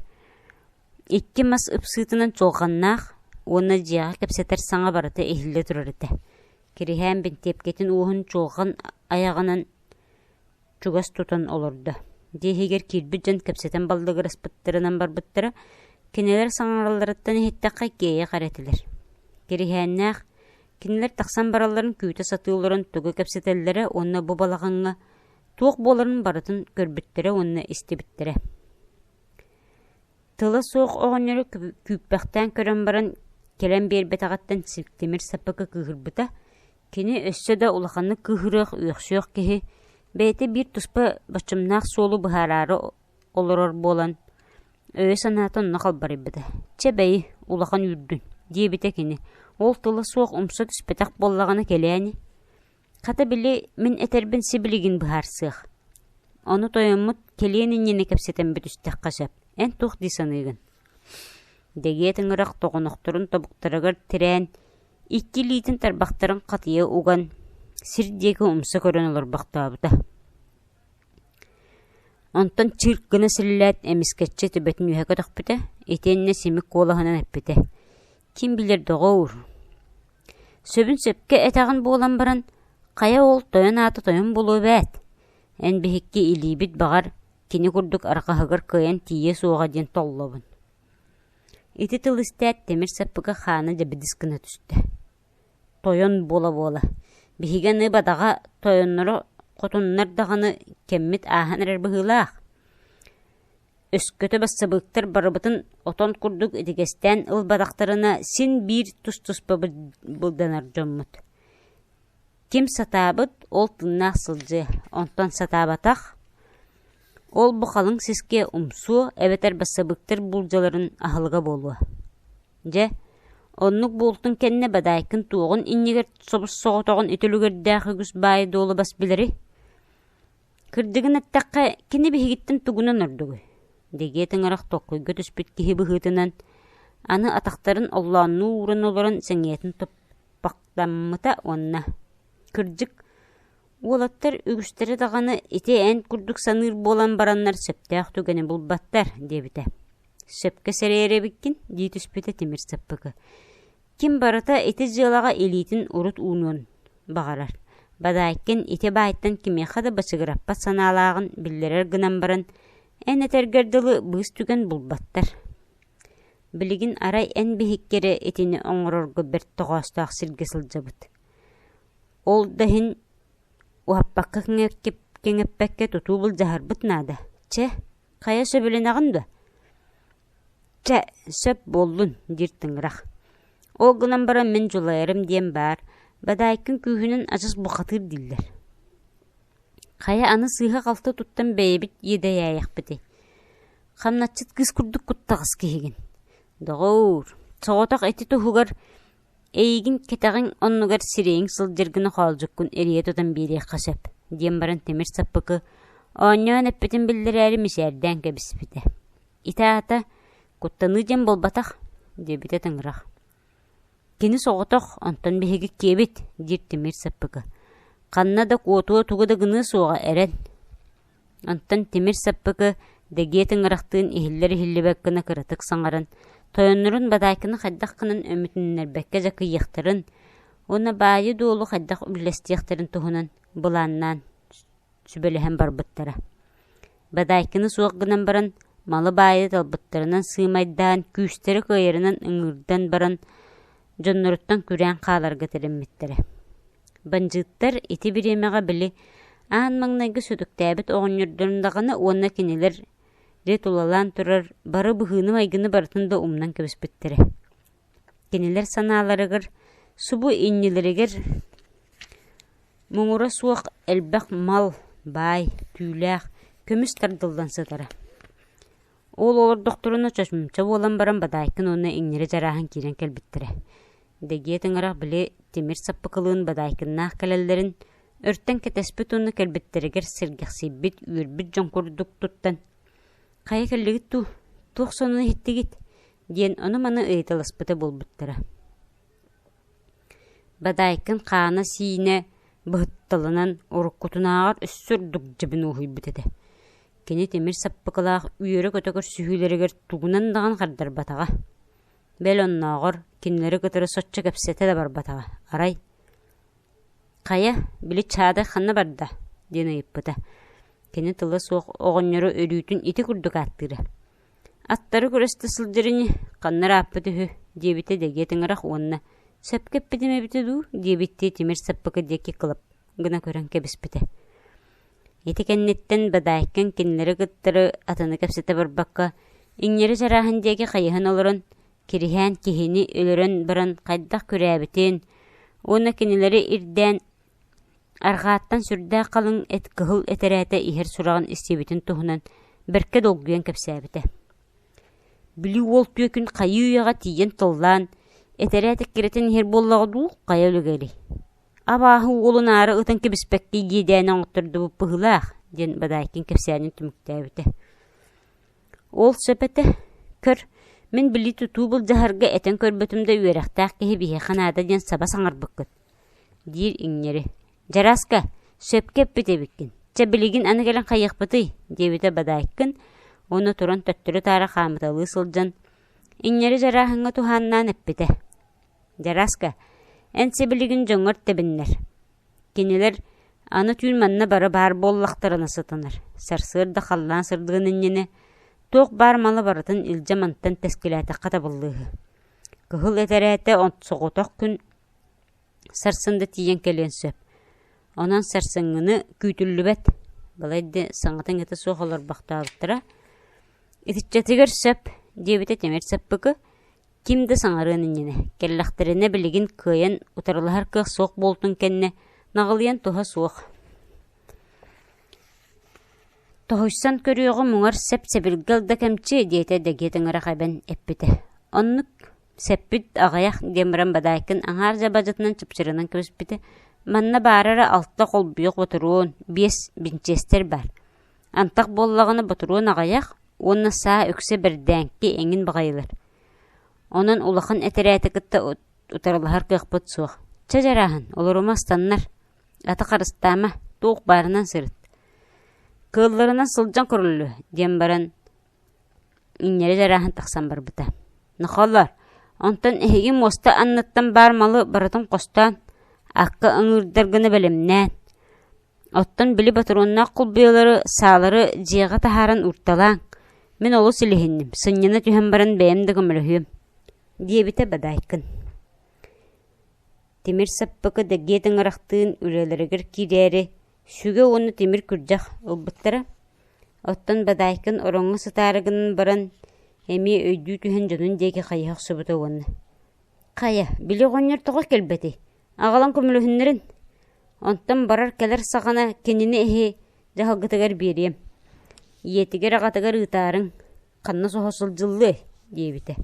икки мас ыпсыытынан чуолҕаннаах уонна дьиэҕэ кэпсэтэр саҥа барыта иһиллэ турар этэ. Кириһээн бинтиэпкэтин уоһун чуолҕан айаҕынан чугас тутан олордо. Дьиэ иһигэр киирбит дьон кэпсэтэн баллыгыраспыттарынан барбыттара, кинилэр саҥаралларыттан иһиттэххэ киэйэх эрэ этилэр. Кириһээннээх кинилэр тахсан баралларын күүтэ сатыы олорон тугу кэпсэтэллэрэ уонна бу балаҕаҥҥа туох буоларын барытын көрбүттэрэ уонна истибиттэрэ. Тыла суох оҕонньору күүппэхтээн көрөн баран кэлэн биэрбэтэҕиттэн Тимир Саппыкы кыыһырбыта. Кини өссө да улаханнык кыыһырыах, үөхсүөх киһи, бэйэтэ биир туспа боччумнаах суолу быһаараары олорор буолан, өйө-санаата онно халбарыйбыта. «Чэ бэйи, улахан үүрдүн» диэбитэ кини. Ол тыла суох умса түспэтэх буоллаҕына кэлээ ини. Хата били мин этэрбин сибилигин быһаарсыах. Ону тойоммут кэлиэн иннинэ кэпсэтэн бүтүстэххэ сөп. Эн туох дии саныыгын? Дэгиэ тыҥырах тоҕонохторун тобуктарыгар тирээн, икки илиитин тарбахтарын хатыйа уган, сир диэки умса көрөн олорбохтообута. Онтон чыырк гына силлээт, эмискэччи төбөтүн үөһэ көтөхпүтэ, итиэннэ симик куолаһынан эппитэ: «Ким билэр доҕоор, Сөбүн сөпкө этэҕин буолан баран, хайа ол тойон аата тойон буолуо эбээт, эн биһикки илиибит баҕар кини курдук арҕаһыгар кыайан тиийиэ суоҕа диэн толлобун. Ити тыл истээт тимир саппыкы хаана дьэбидис гына түстэ. Тойон буола-буола, биһиги аны бадаҕа тойонноро хотуннар даҕаны кэммит ааһан эрэр быһыылаах. Өскөтө бассабыыктар барыбытын отон курдук итигэстээн ылбатахтарына син биир тус-туспа былданар дьоммут. Ким сатаабыт, ол тыыннаах сылдьыа, онтон сатаабатах, ол бу халыҥ сискэ умсуо эбэтэр бассабыыктар буулдьаларын аһылыга буолуо. Дьэ, оннук буолтун кэннэ Бадаайкын туоҕун иннигэр собус-соҕотоҕун ити үлүгэрдээх үгүс баайы-дуолу бас билэрий? Кырдьыгын эттэххэ, кини биһигиттэн тугунан ордугуй? Дэгиэ тыҥырах толкуйга түспүт киһи быһыытынан, аны атахтарын оллооннуу ууран олорон сэҥийэтин топпохтоммута уонна «Кырдьык, уолаттар үгүстэрэ даҕаны ити эн курдук саныыр буолан бараннар сөптөөх түгэни булбаттар» диэбитэ. «Сөпкө сэрэйэр эбиккин» дии түспүтэ Тимир Саппыкы. Ким барыта ити дьыалаҕа илиитин урут уунуон баҕарар. Бадаайкин ити баайтан кимиэхэ да бачыгыраппат санаалааҕын биллэрэр гынан баран, эн этэргэр дылы быыс түгэн булбаттар. Билигин арай эн биһикки эрэ итини оҥорорго бэрт тоҕоостоох сиргэ сылдьабыт. Ол да иһин уһаппакка кэҥэппэккэ тутуу былдьаһарбыт наада. Чэ, хайа сөбүлэнэҕин дуо? Чэ, сөп буоллун, диир Тыҥырах. Ол гынан баран мин дьулайарым диэн баар, Бадаайкын күүһүнэн адьас бухатыыр дииллэр. Хайа аны сыыһа-халты туттан бэйэбит иэдэйээйэхпитий? Хамначчыт кыыс курдук куттаҕас киһигин. Доҕоор, соҕотох ити туһугар эйигин кэтэҕиҥ оннугар сирэйиҥ сылдьар гына хоолдьуккун эрийэ тутан биэриэххэ сөп, диэн баран Тимир Саппыкы оонньоон эппитин биллэрээри мичээрдээн кэбиспитэ. Ити аата куттаныы диэн буолбатах, диэбитэ Тыҥырах. Кини соҕотох, онтон биһиги киэбит, диир Тимир Саппыкы. Ханна да куотуо тугу да гыныа суоҕа эрэн. Онтон Тимир Саппыкы дэгиэ тыҥырахтыын иһиллэр-иһиллибэт гына кыратык саҥаран, тойоннорун Бадаайканы хайдах гынан өмүтүннэрбэккэ дьакыйыахтарын уонна баайы-дуолу хайдах үллэстиэхтэрин туһунан былааннаан сүбэлэһэн барбыттара. Бадаайканы суох гынан баран, малы-баайы талбыттарынан сыымайдаан, күүстэрэ кыайарынан ыҥыырдан баран, дьонноруттан күрээн хааларга тэриммиттэрэ. Бандьыыттар ити бириэмэҕэ били аан маҥнайгы сүтүктээбит оҕонньордорун даҕаны уонна кинилэр тулалаан турар бары быһыыны-майгыны барытын да умнан кэбиспиттэрэ. Кинилэр санааларыгар субу иннилэригэр Муҥура суох элбэх мал, баай, түүлээх, көмүс тардыллан сытара. Ол олордохторуна чочумча буолан баран Бадаайкын уонна иҥнэри дьарааһын киирэн кэлбиттэрэ. Дэгиэ тыҥырах били тимир саппыкылыын Бадаайкыннаах кэлэллэрин өртөн кэтэспит уонна кэлбиттэригэр сэргэхсийбит, үөрбүт дьон курдук туттан «Хайа кэллигит дуу, туох сонуну иһиттигит?» диэн ону-маны ыйыталаспыта буолбуттара. Бадаайкын хаана-сиинэ быһытталанан уруккутунааҕар өссө ордук дьэбин уоһуйбут этэ. Кини тимир саппыкылаах үөрэ-көтө көрсүһүүлэригэр тугунан даҕаны хардарбатаҕа. Бэл оннооҕор кинилэри кытары соччо кэпсэтэ да барбатаҕа. Арай: Хайа, били Чаадай ханна барда? диэн ыйыппыта. Кини тыла суох оҕонньору өрүүтүн ити курдук ааттыыра. Аттары күрэстэ сылдьар ини, ханна ырааппыт үһү, диэбитэ дэгиэ тыҥырах уонна сөпкө эппитим эбитэ дуу диэбиттии тимир саппыкы диэки кылап гына көрөн кэбиспитэ. Ити кэнниттэн Бадаайкын кинилэри кыттары атыны кэпсэтэ барбакка, иҥнэри чарааһын диэки хайыһан олорон, Кириһээн киһини өлөрөн баран хайдах күрээбитин уонна кинилэри ирдээн арҕааттан сүрдээх халыҥ эт кыһыл этэрээтэ иһэр сураҕын истибитин туһунан бэркэ долгуйан кэпсээбитэ. Били уол түөкүн хайыы-үйэҕэ тиийэн тыллаан, этэрээт эккирэтэн иһэр буоллаҕа дуу, хайа үлүгэрий? Абааһы уолун аара ытан кэбиспэттии диэдээнэ оҥоттордубут быһыылаах, диэн Бадаайкин кэпсээнин түмүктээбитэ. Ол сөп этэ, көр, мин били тутуу былдьаһарга этэн көрбөтүм да үөрэхтээх киһи биһиэхэ наада диэн саба саҥарбыккыт, диир иҥнэри. Дьарааска, сөпкө эппит эбиккин, чэ билигин аны кэлэн хайыахпытый, диэбитэ Бадаайкын уонна туран төттөрү-таары хаамыталыы сылдьан, иҥнэри дьарааһыҥҥа туһааннаан эппитэ: Дьарааска, эн сибилигин дьоҥҥор тэбиннэр. Кинилэр аны түүн манна бары баар буоллахтарына сытанар, сарсыарда халлаан сырдыгын иннинэ туох баар малы барытын илдьэ мантан тэскилээтэххэ табыллыыһы. Кыһыл этэрээтэ соҕотох күн сарсын да тиийэн кэлиэн сөп. Онон сарсыҥҥыны күүтүллүбэт, балайда саҥата-иҥэтэ суох олорбохтообуттара. Итиччэтигэр сөп, диэбитэ Тимир Саппыкы, Ким да саҥарыан иннинэ, кэллэхтэринэ билигин кыайан утарылаһар кыах суох буолтун кэннэ наҕылыйан туһа суох. Тоһуйсан көрүөҕү муҥар сэп-сэбиргэл да кэмчи диэтэ дэгиэ тыҥырах эбэн эппитэ. Оннук сэппит аҕыйах диэн баран Бадаайкын аҥаар дьабадьытынан чыпчырынан кэбиспитэ. Манна баара эрэ алта холбуйах ботуруон, биэс бинчиэстэр баар. Антах буоллаҕына ботуруон аҕыйах уонна саа үксэ бэрдээҥки эҥин баҕайылар. Онон улахан этэрээти кытта утарылаһар кыахпыт суох. Чэ дьарааһын, олорума ыстаннар, аты харыстаама, туох баарынан сырыт. Кыылларынан сылдьан көрүллүө диэн баран иҥнэри дьарааһын тахсан барбыта. Нохолор, онтон эһиги муоста анныттан баар малы барытын хостоон, акка ыҥыырдар гына бэлэмнээн, Оттон били ботуруоннаах кулбуйалары, саалары дьиэҕэ таһааран уурталааҥ, мин олус илиһинним, сынньана түһэн баран бэйэм да көмөлөһүөм, диэбитэ Бадаайкын. Тимир саппыкы дэгиэ тыҥырахтыын үлэлэригэр киирээри сүгэ уонна тимир күрдьэх ылбыттара. Оттон Бадаайкын ороҥҥо сытаары гынан баран эмиэ өйдүү түһэн дьонун диэки хайыһа охсубута уонна «Хайа, били оҕонньор тоҕо кэлбэтий? Аҕалан көмөлөһүннэрин, Онтон барар-кэлэр саҕана кинини эһи дьаһалгытыгар биэриэм, ийэтигэр-аҕатыгар ыытаарыҥ, ханна соһо сылдьыллыай диэбитэ.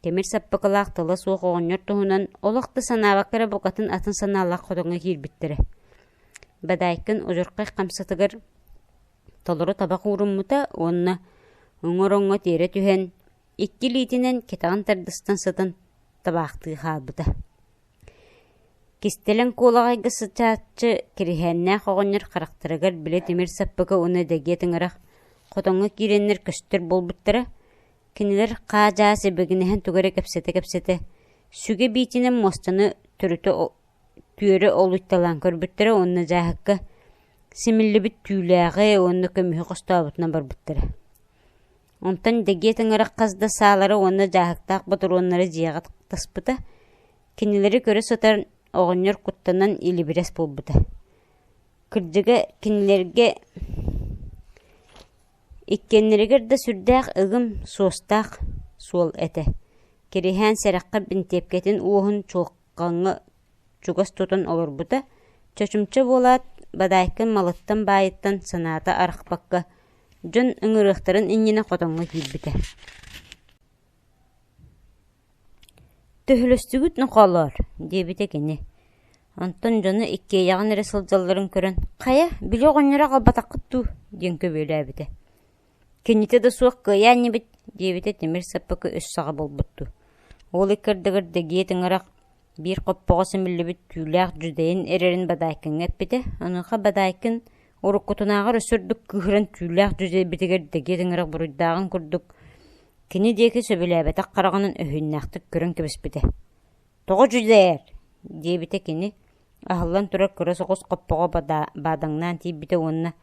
Тимир саппыкылаах тыла суох оҕонньор туһунан олох да санаабакка эрэ букатын атын санаалаах хотоҥҥо киирбиттэрэ. Бадаайкын удьурхай хамсатыгар толору табах ууруммута уонна уҥа ороҥҥо тиэрэ түһэн, икки илиитинэн кэтэҕин тардыстан сытан табаахтыы хаалбыта. Кистэлэҥ куолаҕайга сытааччы Кириһээннээх оҕонньор харахтарыгар били тимир саппыкы уонна дэгиэ тыҥырах хотоҥҥо киирэннэр көстөр буолбуттара, кинилэр хаа-дьаа сибигинэһэн тугу эрэ кэпсэтэ-кэпсэтэ, сүгэ биитинэн муостаны төрүтэ түөрэ олуйталаан көрбүттэрэ уонна дьааһыкка симиллибит түүлээҕи уонна көмүһү хостообутунан барбыттара. Онтон дэгиэ тыҥырах хас да саалары уонна дьааһыктаах ботуруоннары дьиэҕэ таспыта, Кинилэри көрө сытар оҕонньор куттанан илибирэс буолбута. Кырдьыга, кинилэргэ иккиэннэригэр да сүрдээх ыгым, суостаах суол этэ. Кириһээн сэрэххэ бинтиэпкэтин уоһун чуолкаҥҥа чугас тутан олорбута, чочумча буолаат, Бадаайкын малыттан баайыттан санаата арахпакка, дьон ыҥырыахтарын иннинэ хотоҥҥо киирбитэ. «Төһөлөстүгүт нохоолоор?» диэбитэ кини. Онтон дьоно иккиэйэҕин эрэ сылдьалларын көрөн «Хайа, били оҕонньору аҕалбатаххыт дуу?» диэн көбүөлээбитэ. «Кинитэ да суох кыайаа инибит» диэбитэ тимир саппыкы өс саҕа буолбуттуу. Уол иккэрдигэр дэгиэ тыҥырах биир хоппоҕо симиллибит түүлээх дьүдэйэн эрэрин Бадаайкыҥҥа эппитэ. Онуоха Бадаайкын уруккутунааҕар өссө ордук кыыһыран түүлээх дьүдэйбитигэр дэгиэ тыҥырах буруйдааҕын курдук Кини диэки сөбүлээбэтэх хараҕынан өһүөннээхтик көрөн кэбиспитэ. «Тоҕо дьүдээр?» диэбитэ кини. Аһыллан турар кыра соҕус хоппоҕо баадаҥнаан тиийбитэ уонна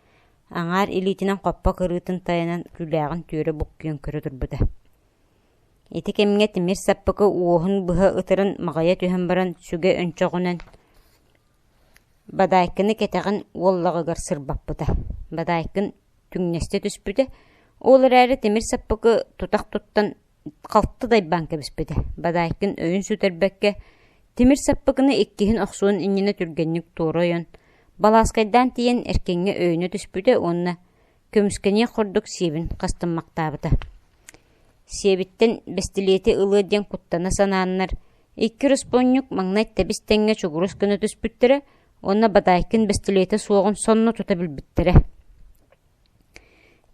аҥаар илиитинэн хоппо кырыытын тайанан түүлээҕин түөрэ буккуйан көрө турбута. Ити кэмҥэ тимир саппыкы уоһун быһа ытыран маҕыйа түһэн баран сүгэ өнчөҕүнэн Бадаайкыны кэтэҕин уоллаҕыгар сырбаппыта. Бадаайкын түҥнэстэ түспүтэ, ол эрээри тимир саппыкы тутах туттан халты дайбаан кэбиспитэ. Бадаайкын өйүн сүтэрбэккэ тимир саппыкыны иккиһин охсуон иннинэ түргэнник туора ойон, балааскайдаан тиийэн эркиҥҥэ өйөнө түспүтэ уонна көмүскэниэх курдук сиэбин хастыммахтаабыта. Сиэбиттэн бэстилиэти ылыа диэн куттана санааннар, икки ороспуонньук маҥнай тэбис-тэҥҥэ чугурус гына түспүттэрэ уонна Бадаайкын бэстилиэтэ суоҕун сонно тута билбиттэрэ.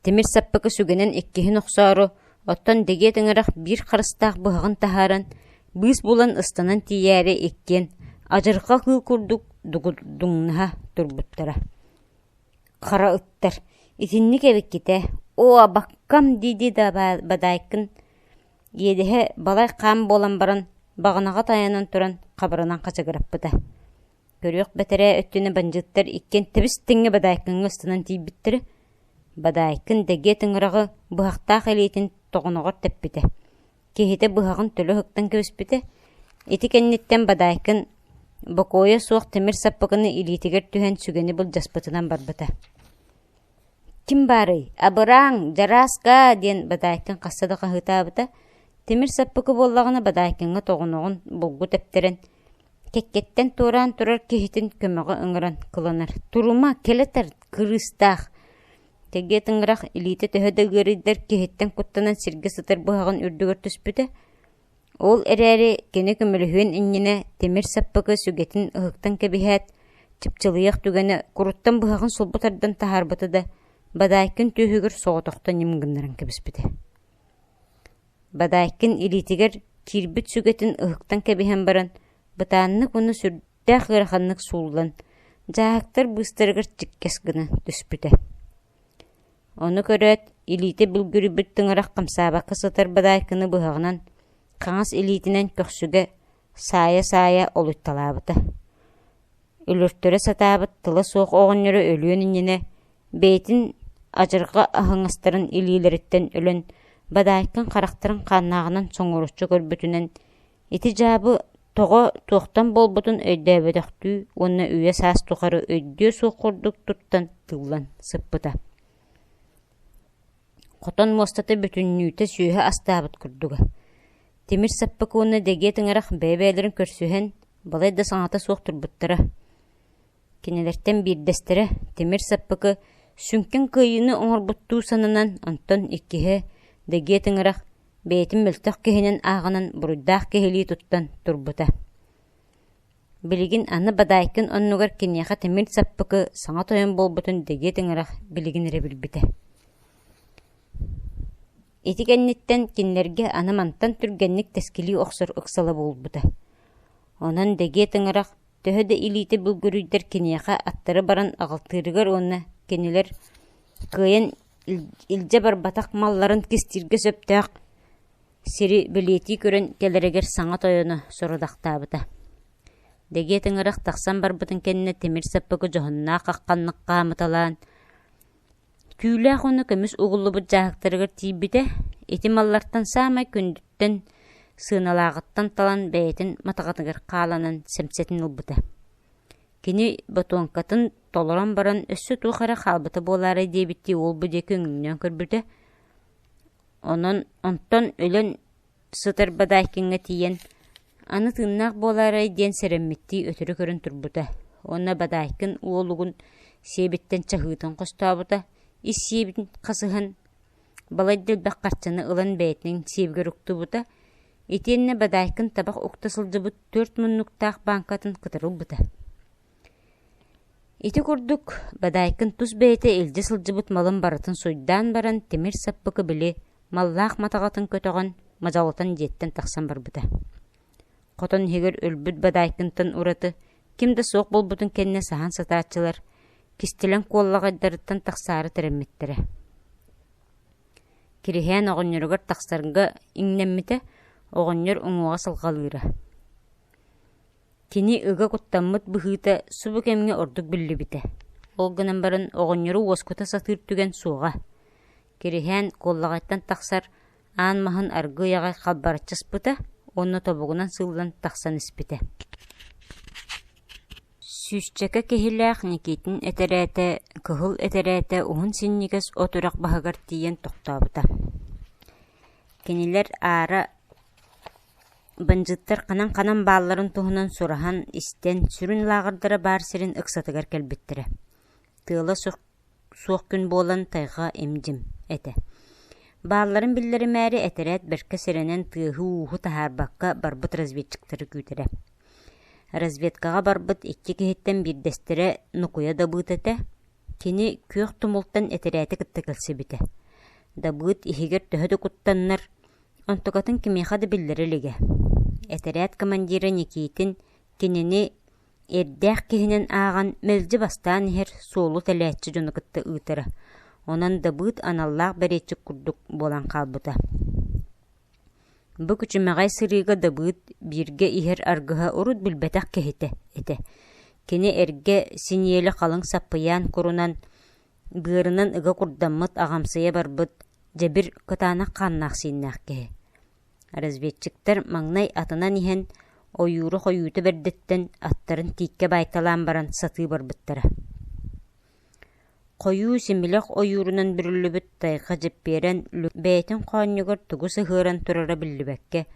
Тимир саппыкы сүгэнэн иккиһин охсоору, оттон дэгиэ тыҥырах биир харыстаах быһаҕын таһааран, быыс булан ыстанан тиийээри иккиэн адьырҕа кыыл курдук дугудуҥнаһа турбуттара. Хара ыттар, итинник эбиккит ээ, оо, абаккам дии-дии да Бадаайкын иэдэһэ балай хаан буолан баран, баҕанаҕа тайанан туран хабырынан хачыгыраппыта. Көрүөх бэтэрээ өттүнэ бандьыыттар иккиэн тэбис-тэҥҥэ Бадаайкыҥҥа ыстанан тиийбиттэрэ. Бадаайкын дэгиэ тыҥыраҕы быһахтаах илиитин тоҕоноҕор тэппитэ. Киһитэ быһаҕын төлө ыһыктан кэбиспитэ. Ити кэнниттэн Бадаайкын бокуойа суох тимир саппыкыны илиитигэр түһэн сүгэни былдьаспытынан барбыта. «Ким баарый? Абырааҥ, дьарааска!» диэн Бадаайкын хаста да хаһыытаабыта. Тимир саппыкы буоллаҕына Бадаайкыҥҥа тоҕоноҕун булгу тэптэрэн, кэккэттэн туораан турар киһитин көмөҕө ыҥыран кыланар: «Турума, кэлэ тарт, кырыыстаах!» Тэгиэ тыҥырах илиитэ төһө да ыарыйдар киһиттэн куттанан сиргэ сытар быһаҕын үрдүгэр түспүтэ. Ол эрээри кини көмөлөһүөн иннинэ тимир саппыкы сүгэтин ыһыктан кэбиһээт, чыпчылыйах түгэнэ куруттан быһаҕын сулбу тардан таһаарбыта да, Бадаайкын түөһүгэр соҕотохто ньим гыннаран кэбиспитэ. Бадаайкын илиитигэр киирбит сүгэтин ыһыктан кэбиһэн баран, бытааннык уонна сүрдээх ыараханнык сууллан, дьааһыктар быыстарыгар чиккэс гына түспүтэ. Ону көрөөт, илиитэ бүлгүрүйбүт тыҥырах хамсаабакка сытар бадаайкыны быһаҕынан хаҥас илиитинэн көхсүгэ саайа-саайа олуйталаабыта. Өлөртөрө сатаабыт тыла суох оҕонньору өлүөн иннинэ бэйэтин адьырҕа аһыҥастарын илиилэриттэн өлөн Бадаайкын харахтарын хааннааҕынан соҥуруччу көрбүтүнэн ити дьаабы тоҕо туохтан буолбутун өйдөөбөтөхтүү уонна үйэ-саас тухары өйдүө суох курдук туттан тыллан сыппыта. Хотон муостата бүтүннүүтэ сүөһү астаабыт курдуга. Тимир саппыкы уонна дэгиэ тыҥырах бэйэ-бэйэлэрин көрсүһэн, балай да саҥата суох турбуттара. Кинилэртэн биирдэстэрэ тимир саппыкы сүҥкэн кыайыыны оҥорбуттуу сананан, онтон иккиһэ дэгиэ тыҥырах бэйэтин мөлтөх киһинэн ааҕынан буруйдаах киһилии туттан турбута. Билигин аны Бадаайкын оннугар киниэхэ тимир саппыкы саҥа тойон буолбутун дэгиэ тыҥырах билигин эрэ билбитэ. Ити кэнниттэн кинилэргэ аны мантан түргэнник тэскилии охсор ыксала буолбута. Онон дэгиэ тыҥырах төһө да илиитэ бүлгүрүйдэр киниэхэ аттары баран аҕалтыырыгар уонна кинилэр кыайан илдьэ барбатах малларын кистииргэ сөптөөх Сири бэлиэтии көрөн кэлэригэр саҥа тойоно сорудахтаабыта. Дэгиэ тыҥырах тахсан барбытын кэннэ тимир саппыкы дьоһуннаах хахханнык хаамыталаан, түүлээх уонна көмүс угуллубут дьааһыктарыгар тиийбитэ, ити маллартан саамай күндүттэн, сыаналааҕыттан талан бэйэтин матаҕатыгар хааланан сэмсэтин ылбыта. Кини ботуоҥкатын толорон баран өссө туох эрэ хаалбыта буолаарай диэбиттии уолбу диэки өҥнөөн көрбүтэ, Онон онтон өлөн сытар Бадаайкыҥҥа тиийэн, аны тыыннаах буолаарай диэн сэрэммиттии өтөрү көрөн турбута уонна Бадаайкын уолугун сиэбиттэн чаһыытын хостообута, ис сиэбин хасыһан балайда элбэх харчыны ылан бэйэтин сиэбигэр уктубута, итиэннэ Бадаайкын табах укта сылдьыбыт түөрт муннуктаах бааҥкатын кытары ылбыта. Ити курдук, Бадаайкын тус бэйэтэ илдьэ сылдьыбыт малын барытын суйдаан баран, тимир саппыкы били маллаах матаҕатын көтөҕөн, мадьалытан дьиэттэн тахсан барбыта. Хотон иһигэр өлбүт Бадаайкынтан ураты ким да суох буолбутун кэннэ саһан сытааччылар кистэлэҥ куоллаҕайдарыттан тахсаары тэрэммиттэрэ. Кириһээн оҕонньоругар тахсарга иҥнэммитэ, оҕонньор уҥуоҕа салҕалыыра. Кини ыга куттаммыт быһыыта субу кэмҥэ ордук биллибитэ. Ол гынан баран оҕонньору уоскута сатыыр түгэн суоҕа. Кириһээн куоллаҕайтан тахсар аан маһын аргыый аҕай халбарыччыспыта уонна тобугунан сыыллан тахсан испитэ. Сүүсчэкэ киһилээх Никитин этэрээтэ кыһыл этэрээтэ уһун синньигэс от үрэх баһыгар тиийэн тохтообута. Кинилэр аара бандьыыттар ханан-ханан баалларын туһунан сураһан, истэн, сүрүн лааҕырдара баар сирин ыксатыгар кэлбиттэрэ. Тыала суох күн буолан тайҕа им-дьим этэ. Баалларын биллэримээри этэрээт бэркэ сэрэнэн тыаһы-ууһу таһаарбакка барбыт разведчиктары күүтэрэ. Разведкаҕа барбыт икки киһиттэн биирдэстэрэ Нукуйа Дабыыт этэ. Кини Күөх Тумултан этэрээти кытта кэлсибитэ. Дабыыт иһигэр төһө да куттаннар, онтукатын кимиэхэ да биллэрэ илигэ. Этэрээт командира Никитин кинини Эрдээх киһинэн ааҕан мэлдьи бастаан иһэр суолу тэлээччи дьону кытта ыытара, онон Дабыыт аналлаах бэриэтчик курдук буолан хаалбыта. Бу күчүмэҕэй сырыыга Дабыыт бииргэ иһэр аргыһа урут билбэтэх киһитэ этэ. Кини эргэ синиэлэ халыҥ саппыйаан курунан, быарынан ыга курдаммыт аҕамсыйа барбыт дьэбир кытаанах хааннаах-сииннээх киһи. Разведчиктар маҥнай атынан иһэн, ойуура хойуута бэрдиттэн аттарын тииккэ баайталаан баран сатыы барбыттара. Хойуу симилэх ойуурунан бүрүллүбүт тайҕа дьиппиэрэн бэйэтин хоонньугар тугу сыһыаран турара биллибэккэ,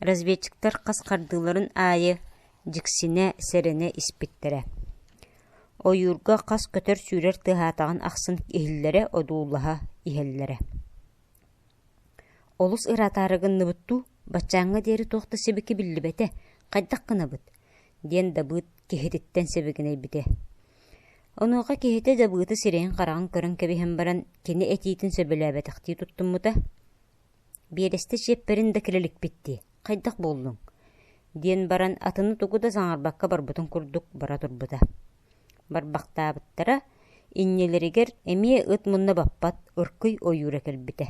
разведчиктар хас хардыыларын аайы дьиксинэ, сэрэнэ испиттэрэ. Ойуурга хас көтөр-сүүрэр тыаһаатаҕын ахсын иһиллэрэ, одуулаһа иһэллэрэ. Олус ыраатаары гынныбыт дуу, баччааҥҥа диэри туох да сибики биллибэтэ, хайдах гынабыт? диэн Дабыыт киһититтэн сибигинэйбитэ. Онуоха киһитэ Дабыыты сирэйин-хараҕын көрөн кэбиһэн баран, кини этиитин сөбүлээбэтэхтии туттуммута: «Биэрэстэ чиэппэрин да кэлэ иликпит дии, хайдах буоллуҥ?» диэн баран атыны тугу да саҥарбакка барбытын курдук бара турбута. Барбахтаабыттара, иннилэригэр эмиэ ыт мунна баппат ыркый ойуура кэлбитэ.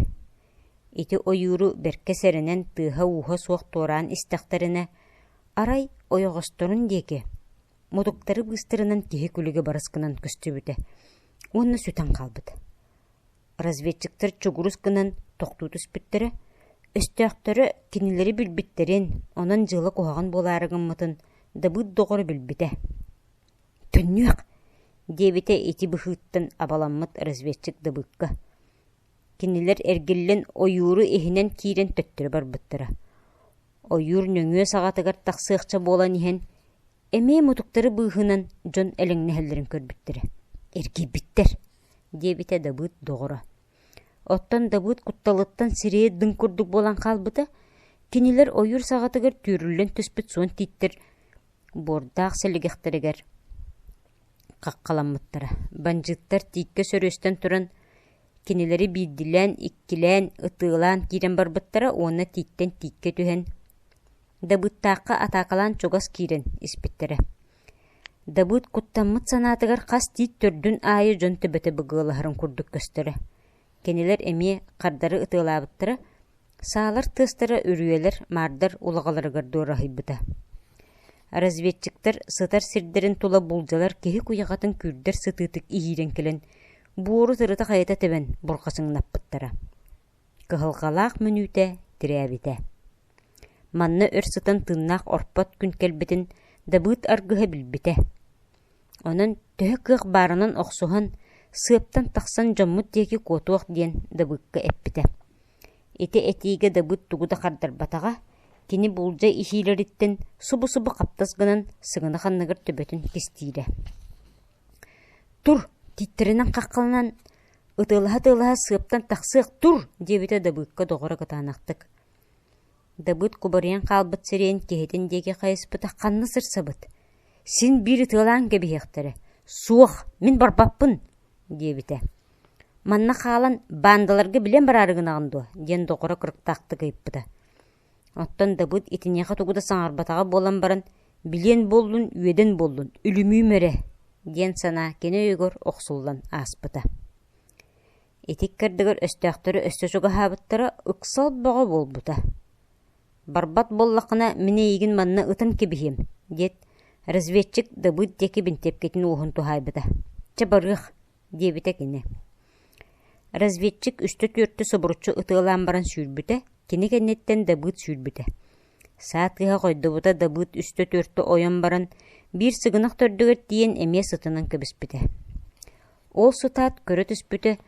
Ити ойууру бэркэ сэрэнэн тыаһа-ууһа суох туораан истэхтэринэ, арай ойоҕосторун диэки мутуктары быыстарынан киһи күлүгэ барыс гынан көстүбүтэ уонна сүтэн хаалбыта. Разведчиктар чугурус гынан тохтуу түспүттэрэ, өстөөхтөрө кинилэри билбиттэрин, онон дьыала куһаҕан буолаары гыммытын Дабыыт доҕоро билбитэ. «Төннүөх!» диэбитэ ити быһыыттан абаламмыт разведчик Дабыыкка. Кинилэр эргиллэн ойууру иһинэн киирэн төттөрү барбыттара. Ойуур нөҥүө саҕатыгар тахсыахча буолан иһэн, эмиэ мутуктары быыһынан дьон элэҥнэһэллэрин көрбүттэрэ. «Эргийбиттэр!» диэбитэ Дабыыт доҕоро. Оттон Дабыыт кутталыттан сирэйэ дыҥ курдук буолан хаалбыта, кинилэр ойуур саҕатыгар түүрүллэн түспүт суон тииттэр буордаах сэлигэхтэригэр хаххаламмыттара. Бандьыыттар тииккэ сөрүөстэн туран кинилэри биирдилээн-иккилээн ытыалаан киирэн барбыттара уонна тииттэн тииккэ түһэн Дабыыттаахха атаакалаан чугас киирэн испиттэрэ. Дабыыт куттаммыт санаатыгар хас тиит төрдүн аайы дьон төбөтө быгыалаһарын курдук көстөрө. Кинилэр эмиэ хардары ытыалаабыттара, саалар тыастара үрүйэлэр, маардар улаҕаларыгар дуораһыйбыта. Разведчиктар сытар сирдэрин тула булдьалар киһи куйаҕатын күүрдэр сытыытык иһиирэн кэлэн, буору тырыта-хайыта тэбэн бурҕачыҥнаппыттара. Кыһалҕалаах мүнүүтэ тирээбитэ. Манна өр сытан тыыннаах орпот күн кэлбитин Дабыыт аргыһа билбитэ. Онон төһө кыах баарынан охсуһан, сыаптан тахсан дьоммут диэки куотуох диэн Дабыыкка эппитэ. Ити этиигэ Дабыыт тугу да хардарбатаҕа, кини буулдьа иһиилэриттэн субу-субу хаптас гынан сыгына ханныгар төбөтүн кистиирэ. «Тур, тииттэринэн хаххаланан ытыалаһа-ытыалаһа сыаптан тахсыах тур!» диэбитэ Дабыыкка доҕоро кытаанахтык. Дабыыт кубарыйан хаалбыт сирэйин киһитин диэки хайыспыта ханна сырсабыт? Син биир ытыалаан кэбиһиэхтэрэ. Суох, мин барбаппын, диэбитэ. Манна хаалан баандаларга билэн бараары гынаҕын дуо? диэн доҕоро кырыктаахтык ыйыппыта. Оттон Дабыт итиниэхэ тугу да саҥарбатаҕа буолан баран, билиэн буоллун, үөдэн буоллун, үлүмүүм эрэ диэн санаа кини өйүгэр охсуллан ааспыта. Ити ыккардыгар өстөөхтөрү өссө чугаһаабыттара ыксал бөҕө буолбута. «Барбат буоллаххына, мин эйигин манна ытан кэбиһиэм» диэт, Разведчик Дабыыт диэки бинтиэпкэтин уоһун туһаайбыта. «Чэ, барыах» диэбитэ кини. Разведчик үстэ-түөртэ субуруччу ытыалаан баран сүүрбүтэ, кини кэнниттэн Дабыыт сүүрбүтэ. Саа тыаһа хойдубута Дабыыт үстэ-түөртэ ойон баран, биир сыгынах төрдүгэр тиийэн эмиэ сытынан кэбиспитэ. Ол сытаат көрө түспүтэ,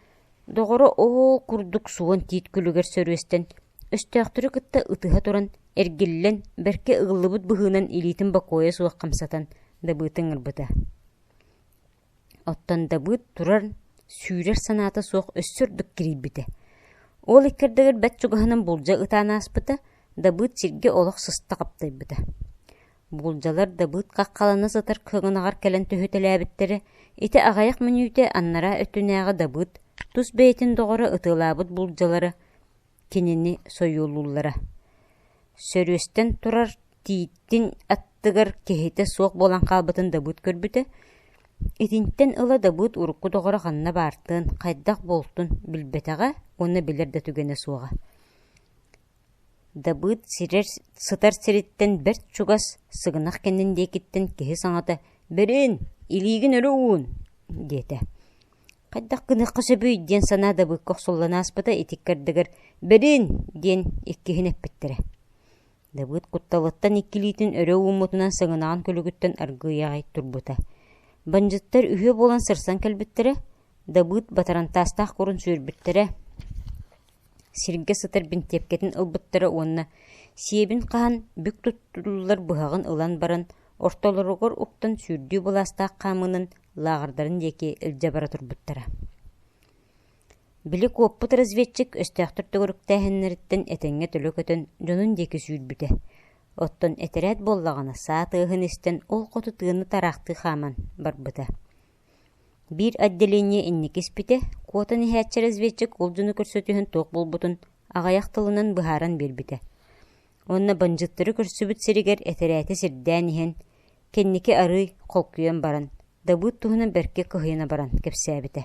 доҕоро оол курдук суон тиит күлүгэр сөрүөстэн, өстөөхтөрү кытта ытыһа туран, эргиллэн, бэркэ ыгыллыбыт быһыынан илиитин бокуойа суох хамсатан, Дабыыты ыҥырбыта. Оттон Дабыыт турар, сүүрэр санаата суох өссө ордук кирийбитэ. Ол иккэрдигэр бэрт чугаһынан булдьа ытаан ааспыта, Дабыыт сиргэ олох сыста хаптайбыта. Булдьалар Дабыыт хаххалана сытар кыҥынаҕар кэлэн түһүтэлээбиттэрэ, ити аҕыйах мүнүүтэ анараа өттүнээҕи Дабыыт тус бэйэтин доҕоро ытыалаабыт булдьалара кинини сойуолууллара. Сөрүөстэн турар тиитин аттыгар киһитэ суох буолан хаалбытын Дабыыт көрбүтэ. Итинтэн ыла Дабыыт урукку доҕоро ханна баартыан, хайдах буолтун билбэтэҕэ уонна билэр да түгэнэ суоҕа. Дабыыт сирэр сытар сириттэн бэрт чугас, сыгынах кэннин диэкиттэн киһи саҥата «Бэрин, илиигин өрө уун!» диэтэ. Хайдах гыныахха сөбүй диэн санаа Дабыыкка охсуллан ааспыта ити иккэрдигэр «Бэрин!» диэн иккиһин эппиттэрэ. Дабыыт кутталыттан икки илиитин өрө ууммутунан сыгынаҕын күлүгүттэн аргыый аҕай турбута. Бандьыттар үһүө буолан сырсан кэлбиттэрэ, Дабыыт батарантаастаах курун сүүрбүттэрэ, сиргэ сытар бинтиэпкэтин ылбыттара уонна сиэбин хаһан бүк туттуллар быһаҕын ылан баран ортолоругар уктан сүүрдүү былаастаах хаамыынан лааҕырдарын диэки илдьэ бара турбуттара. Били куоппут разведчик өстөөхтөр төгүрүктээһиннэриттэн этэҥҥэ төлө көтөн дьонун диэки сүүрбүтэ. Оттон этэрээт буоллаҕына саа тыаһын истэн ол хоту тыаны тараахтыы хааман барбыта. Биир отделение инники испитэ, куотан иһээччи разведчик ол дьону көрсө түһэн туох буолбутун аҕыйах тылынан быһааран биэрбитэ. Уонна бандьыыттары көрсүбүт сиригэр этэрээти сирдээн иһэн, кэнники арыый холкуйан баран, Дабыыт туһунан бэркэ кыһыйан баран кэпсээбитэ.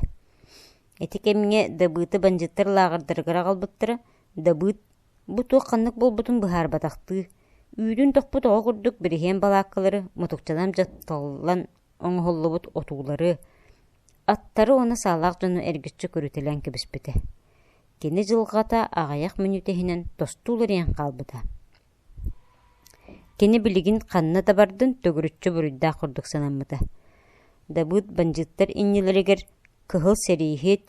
Ити кэмҥэ Дабыыты бандьыыттар лааҕырдарыгар аҕалбыттара, Дабыыт бу туох ханнык буолбутун быһаарбатахтыы, үүтүн тохпут оҕо курдук бириһиэн балааккалары мутукчанан дьапталлан оҥоһуллубут отуулары, аттары уонна саалаах дьону эргиччи көрүтэлээн кэбиспитэ. Кини дьылҕата аҕыйах мүнүүтэ иһинэн тосту уларыйан хаалбыта. Кини билигин ханна да бардын төгүрүччү буруйдаах курдук санаммыта. Дабыыт бандьыыттар иннилэригэр кыһыл сэрииһит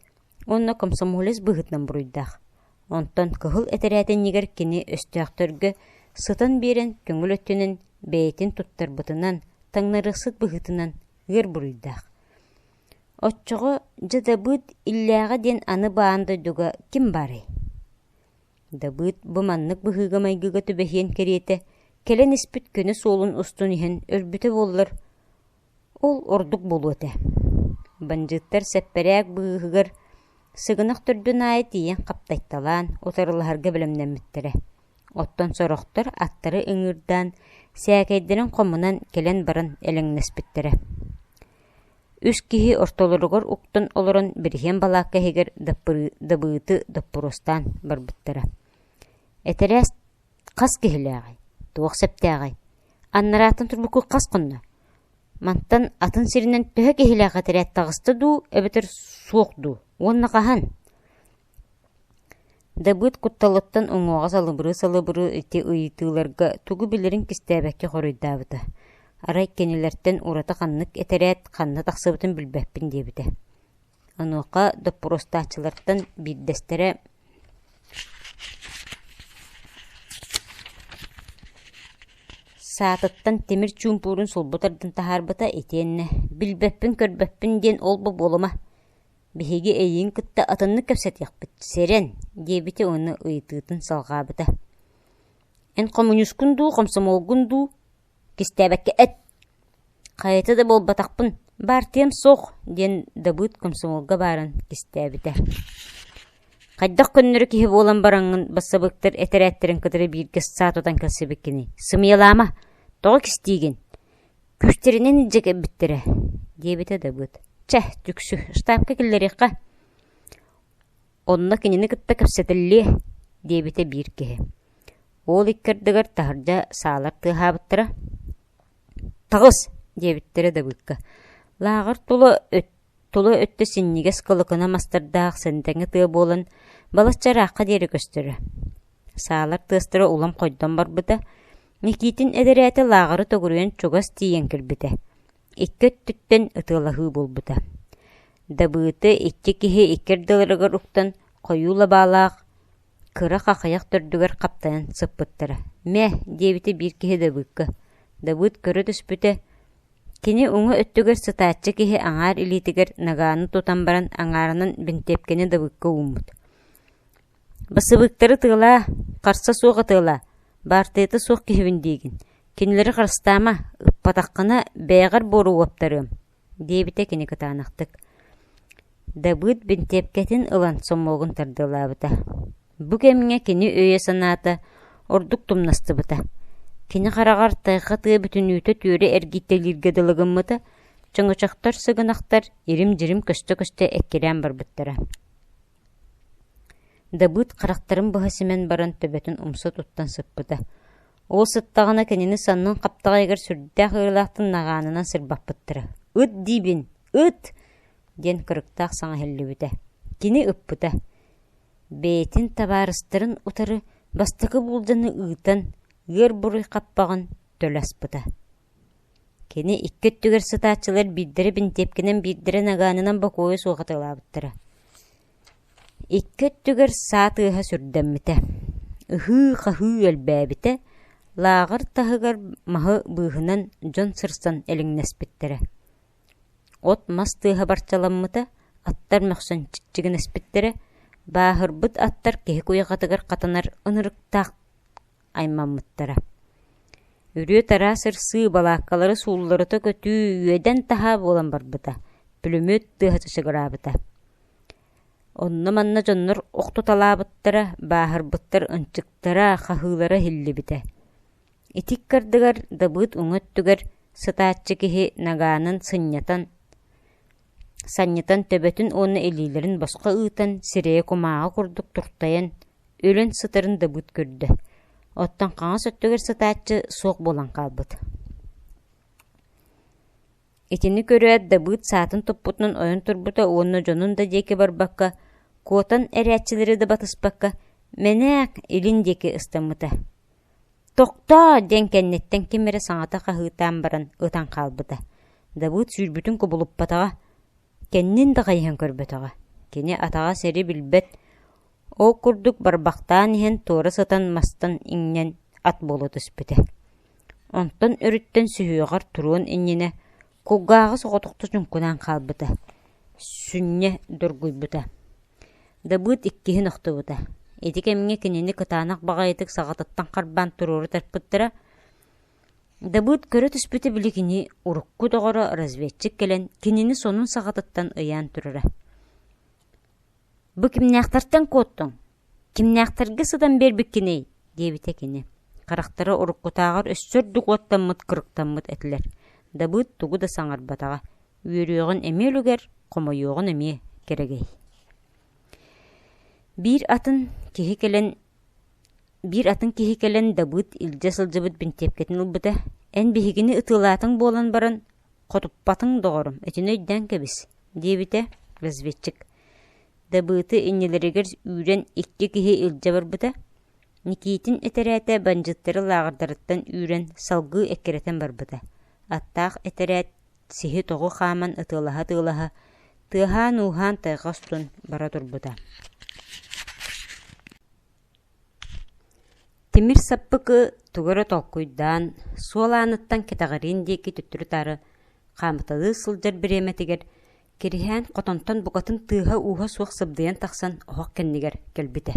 уонна комсомолец быһыытынан буруйдаах. Онтон кыһыл этэрээт иннигэр кини өстөөхтөргө сытан биэрэн көҥүл өттүнэн бэйэтин туттарбытынан, таҥнарыахсыт быһыытынан ыар буруйдаах. Оччоҕо дьэ Дабыыт иллээҕэ диэн аны баан дойдуга ким баарый? Дабыыт бу маннык быһыыга-майгыга түбэһиэн кэриэтэ, кэлэн испит көнө суолун устун иһэн өлбүтэ буоллар, ол ордук буолуо этэ. Бандьыыттар сэппэрээк быыһыгар сыгынах төрдүн аайы тиийэн хаптайталаан, утарылаһарга бэлэмнэммиттэрэ. Оттон сорохтор аттары ыҥыырдаан, сээкэйдэрин хомунан кэлэн баран элэҥнэспиттэрэ. Үс киһи ортолоругар уктан олорон бириһиэн балаакка иһигэр дабыыты доппуруостаан барбыттара. Этэрээс хас киһилээҕий? Туох сөптөөҕүй? Аннарааттан турбукку хас хонно? Мантан атын сиринэн төһө киһилээх этэрээт таҕыста дуу эбэтэр суох дуу? Уонна хаһан? Дабыыт кутталыттан уҥуоҕа салыбырыы-салыбырыы ити ыйытыыларга тугу билэрин кистээбэккэ хоруйдаабыта, арай кинилэртэн ураты ханнык этэрээт ханна тахсыбытын билбэппин диэбитэ. Онуоха доппуруостааччылартан биирдэстэрэ саатыттан тимир чуумпуурун сулбу тардан таһаарбыта итиэннэ «Билбэппин-көрбөппүн диэн ол-бу буолума, Биһиги эйигин кытта атыннык кэпсэтиэхпит, сэрэн, диэбитэ уонна ыйытыытын салҕаабыта. Эн хомуньуускун дуу, хомсомуолгун дуу, кистээбэккэ эт. Хайата да буолбатахпын, баартыйам суох, диэн Дабыыт комсомолга баарын кистээбитэ. Хайдах көннөрү киһи буолан бараҥҥын бассабыыктар этэрээттэрин кытары бииргэ саа тутан кэлсибиккиний? Сымыйалаама, тоҕо кистиигин? Күүстэринэн илдьэ кэлбиттэрэ, диэбитэ Дабыыт. Чэ, түксү, штабка киллэриэххэ. Онно кинини кытта кэпсэтиллиэ, диэбитэ биир киһи. Ол икки ардыгар таһырдьа саалар тыаһаабыттара. Таҕыс! диэбиттэрэ Дабыыкка. Лааҕыр тула тула өттө синньигэс кылыкына мастардаах сэндэҥэ тыа буолан балачча ыраахха диэри көстөрө. Саалар тыастара улам хойдон барбыта. Никитин эдэрээтэ лааҕыры төгүрүйэн чугас тиийэн кэлбитэ. Икки өттүттэн ытыалаһыы буолбута. Дабыыты икки киһи икки ардыларыгар уктан хойуу лабаалаах кыра хахыйах төрдүгэр хаптайан сыппыттара. «Мэ!» диэбитэ биир киһи Дабыыкка. Дабыыт көрө түспүтэ, кини уҥа өттүгэр сытааччы киһи аҥаар илиитигэр нагааны тутан баран аҥаарынан бинтиэпкэни Дабыыкка ууммут. «Басыбыыктары ытыалаа, харса суох ытыалаа, баартыйата суох киһибин диигин, кинилэри харыстаама, ыппатаххына бэйэҕэр буору уоптарыам» диэбитэ кини кытаанахтык. Дабыыт бинтиэпкэтин ылан сомуогун тардыалаабыта. Бу кэмҥэ кини өйө-санаата ордук тумнастыбыта. Кини хараҕар тайҕа тыа бүтүннүүтэ түөрэ эргийтэлииргэ дылы гыммыта, чөҥөчөхтөр сыгынахтар ирим-дьирим көстө-көстө эккирээн барбыттара. Дабыыт харахтарын быһа симэн баран төбөтүн умса туттан сыппыта. Ол сыттаҕына кинини саннын хаптаҕайыгар сүрдээх ыарыылаахтык наҕаанынан сырбаппыттара. «Ыт диибин! Ыт!» диэн кырыктаах саҥа иһиллибитэ. Кини ыппыта. Бэйэтин табаарыстарын утары бастакы буулдьаны ыытан, ыар буруй хаппаҕын төлө аспыта. Кини икки өттүгэр сытааччылар биирдэрэ бинтиэпкэнэн, биирдэрэ нагаанынан бокуойа суох атыылаабыттара. Икки өттүгэр саа тыаһа сүрдэммитэ, ыһыы-хаһыы элбээбитэ, лааҕыр таһыгар маһы быыһынан дьон сырсан элиҥнэспиттэрэ. От-мас тыаһа барчаламмыта, аттар мөхсөн чиччигинэспиттэрэ, бааһырбыт аттар киһи куйаҕатыгар хатанар ынырыктаах аймаммыттара. Үрүө-тараа сырсыы, балааккалары суулларыта көтүү үөдэн-таһаа буолан барбыта, пулемет тыаһа чачыгыраабыта. Онно-манна дьоннор охтуталаабыттара, бааһырбыттар ынчыктара, хаһыылара иһиллибитэ. Ити ыккардыгар Дабыыт уҥа өттүгэр сытааччы киһи нагаанын сынньатан санньытан төбөтүн уонна илиилэрин босхо ыытан, сирэйэ кумааҕы курдук туртайан, өлөн сытарын Дабыыт көрдө. Оттон хаҥас өттүгэр сытааччы суох буолан хаалбыт. Итини көрөөт Дабыыт саатын туппутунан ойон турбута уонна дьонун да диэки барбакка, куотан эрээччилэри да батыспакка, мэнээк илин диэки ыстаммыта. «Тохтоо!» диэн кэнниттэн ким эрэ саҥата хаһыытаан баран ытан хаалбыта. Дабыыт сүүрбүтүн кубулуппатаҕа, кэннин да хайыһан көрбөтөҕө. Кини атаҕа сири билбэт, ол курдук барбахтаан иһэн туора сытан мастан иҥнэн ат буола түспүтэ. Онтон өрүттэн сүһүөҕэр туруон иннинэ кулгааҕа соҕотохто чуҥкунаан хаалбыта, сүнньэ доргуйбута. Дабыыт иккиһин охтубута. Ити кэмҥэ кинини кытаанах баҕайытык саҕатыттан харбаан туруору тарпыттара. Дабыыт көрө түспүтэ били кини урукку доҕоро разведчик кэлэн кинини сонун саҕатыттан ыйаан турара. «Бу кимнээхтэртэн куоттуҥ? Кимнээхтэргэ сытан биэрбиккиний?» диэбитэ кини. Харахтара уруккутааҕар өссө ордук уоттаммыт, кырыктаммыт этилэр. Дабыыт тугу да саҥарбатаҕа. Үөрүөҕүн эмиэ үлүгэр, хомойуоҕун эмиэ кэрэгэй. Биир атын киһи кэлэн биир атын киһи кэлэн Дабыыт илдьэ сылдьыбыт бинтиэпкэтин ылбыта. «Эн биһигини ытыалаатыҥ буолан баран, хотуппатыҥ, доҕорум, итини өйдөөн кэбис» диэбитэ разведчик. Дабыыты иннилэригэр үүрэн икки киһи илдьэ барбыта. Никитин этэрээтэ бандьыыттары лааҕырдарыттан үүрэн салгыы эккирэтэн барбыта. Аттаах этэрээт сиһи тоҕу хааман ытыалаһа-ытыалаһа, тыаһаан-ууһаан тайҕа устун бара турбута. Тимир саппыкы тугу эрэ толкуйдаан, суол ааныттан кэтэҕириин диэки төттөрү-таары хаамыталыы сылдьар бириэмэтигэр Кириһээн хотонтон букатын тыаһа-ууһа суох сыбдыйан тахсан оһох кэннигэр кэлбитэ.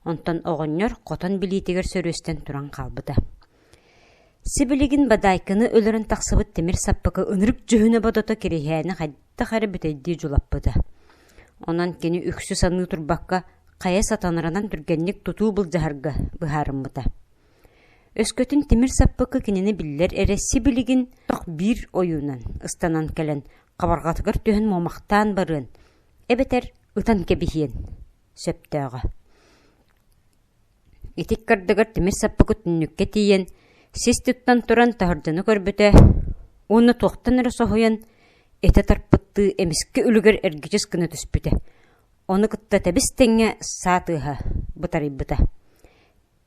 Онтон оҕонньор хотон билиитигэр сөрүөстэн туран хаалбыта. Сибилигин Бадаайканы өлөрөн тахсыбыт тимир саппыкы ынырык дьүһүнэ-бодото Кириһээни хайдах эрэ бүтэйдии дьулаппыта. Онон кини үксү саныы турбакка, хайа сатанарынан түргэнник тутуу былдьаһарга быһаарыммыта. Өскөтүн тимир саппыкы кинини биллэр эрэ сибилигин биир ойуунан ыстанан кэлэн хабарҕатыгар түһэн муомахтаан барыан эбэтэр ытан кэбиһиэн сөптөөҕө. Ити ыккардыгар тимир саппыкы түннүккэ тиийэн, сис туттан туран таһырдьаны көрбүтэ, Уонна туохтан эрэ соһуйан, этэ тарпыттыы эмискэ үлүгэр эргичис гына түспүтэ. Ону кытта тэбис-тэҥҥэ саа тыаһа бытарыйбыта.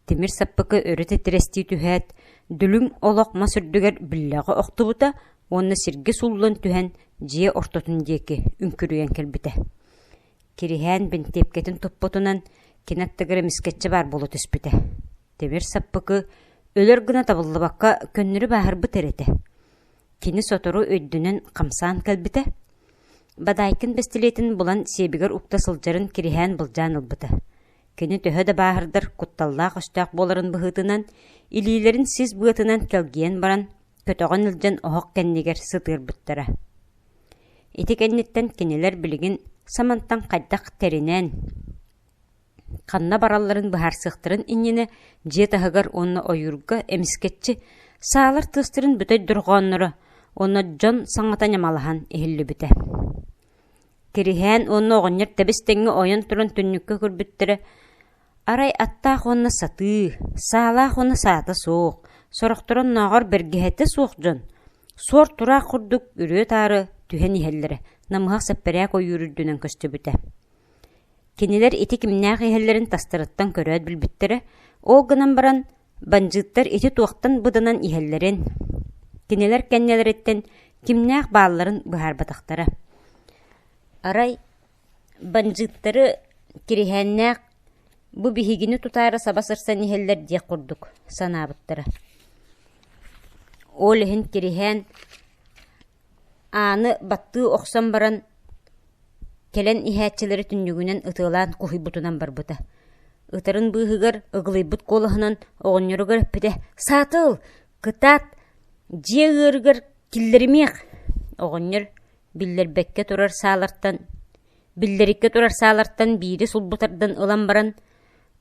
Тимир саппыкы өрө титирэстии түһээт, дүлүҥ олох мас үрдүгэр биллэҕэ охтубута уонна сиргэ сууллан түһэн дьиэ ортотун диэки үҥкүрүйэн кэлбитэ. Кириһээн бинтиэпкэтин туппутунан кини аттыгар эмискэччи баар буола түспүтэ. Тимир саппыкы өлөр гына табыллыбакка көннөрү бааһырбыт эрэ этэ. Кини сотору өйдөнөн хамсаан кэлбитэ. Бадаайкын бэстилиэтин булан сиэбигэр укта сылдьарын Кириһээн былдьаан ылбыта. Кини төһө да бааһырдар кутталлаах өстөөх буоларын быһыытынан, илиилэрин сис быатынан кэлгийэн баран, көтөҕөн илдьэн оһох кэннигэр сытыарбыттара. Ити кэнниттэн кинилэр билигин самантан хайдах тэринэн, ханна баралларын быһаарсыахтарын иннинэ дьиэ таһыгар уонна ойуурга эмискэччи саалар тыастарын бүтэй дорҕоонноро уонна дьон саҥата ньамалаһан иһиллибитэ. Кириһээн уонна оҕонньор тэбис-тэҥҥэ ойон туран түннүккэ көрбүттэрэ, арай аттаах уонна сатыы, саалаах уонна саата суох, сорохторо оннооҕор бэргэһэтэ суох дьон суор-тураах курдук үрүө-таары түһэн иһэллэрэ намыһах сэппэрээк ойуур үрдүнэн көстүбүтэ. Кинилэр ити кимнээх иһэллэрин тастарыттан көрөөт билбиттэрэ, ол гынан баран бандьыыттар ити туохтан быданан иһэллэрин, кинилэр кэннилэриттэн кимнээх баалларын быһаарбатахтара. Арай бандьыыттары Кириһээннээх бу биһигини тутаары саба сырсан иһэллэр диэх курдук санаабыттара. Ол иһин Кириһээн Ааны баттыы охсон баран, кэлэн иһээччилэри түннүгүнэн ытыалаан куһуйбутунан барбыта. Ытарын быыһыгар ыгылыйбыт куолаһынан оҕонньоругар эппитэ: «Саатыл! Кытаат! Дьиэ ыарыгар киллэримиэх!» Оҕонньор биллэрбэккэ турар саалартан биллэриккэ турар саалартан биири сулбу тардан ылан баран,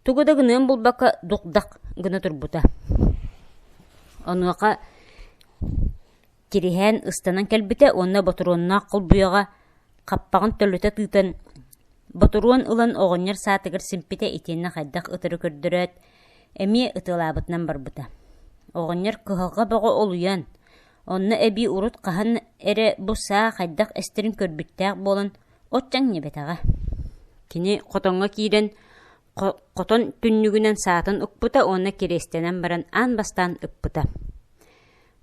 тугу да гыныан булбакка дук-дах гына турбута. Онуоха Кириһээн ыстанан кэлбитэ уонна ботуруоннаах холбуйаҕа хаппаҕын төлүтэ тыытан, ботуруон ылан оҕонньор саатыгар симпитэ итиэннэ хайдах ытары көрдөрөөт, эмиэ ытыалаабытынан барбыта. Оҕонньор кыһалҕа бөҕө олуйан, онно эбии урут хаһан эрэ бу саа хайдах эстэрин көрбүттээх буолан, от дьаҥньыбэтэҕэ. Кини хотоҥҥо киирэн хотон түннүгүнэн саатын укпута уонна кириэстэнэн баран аан бастаан ыппыта.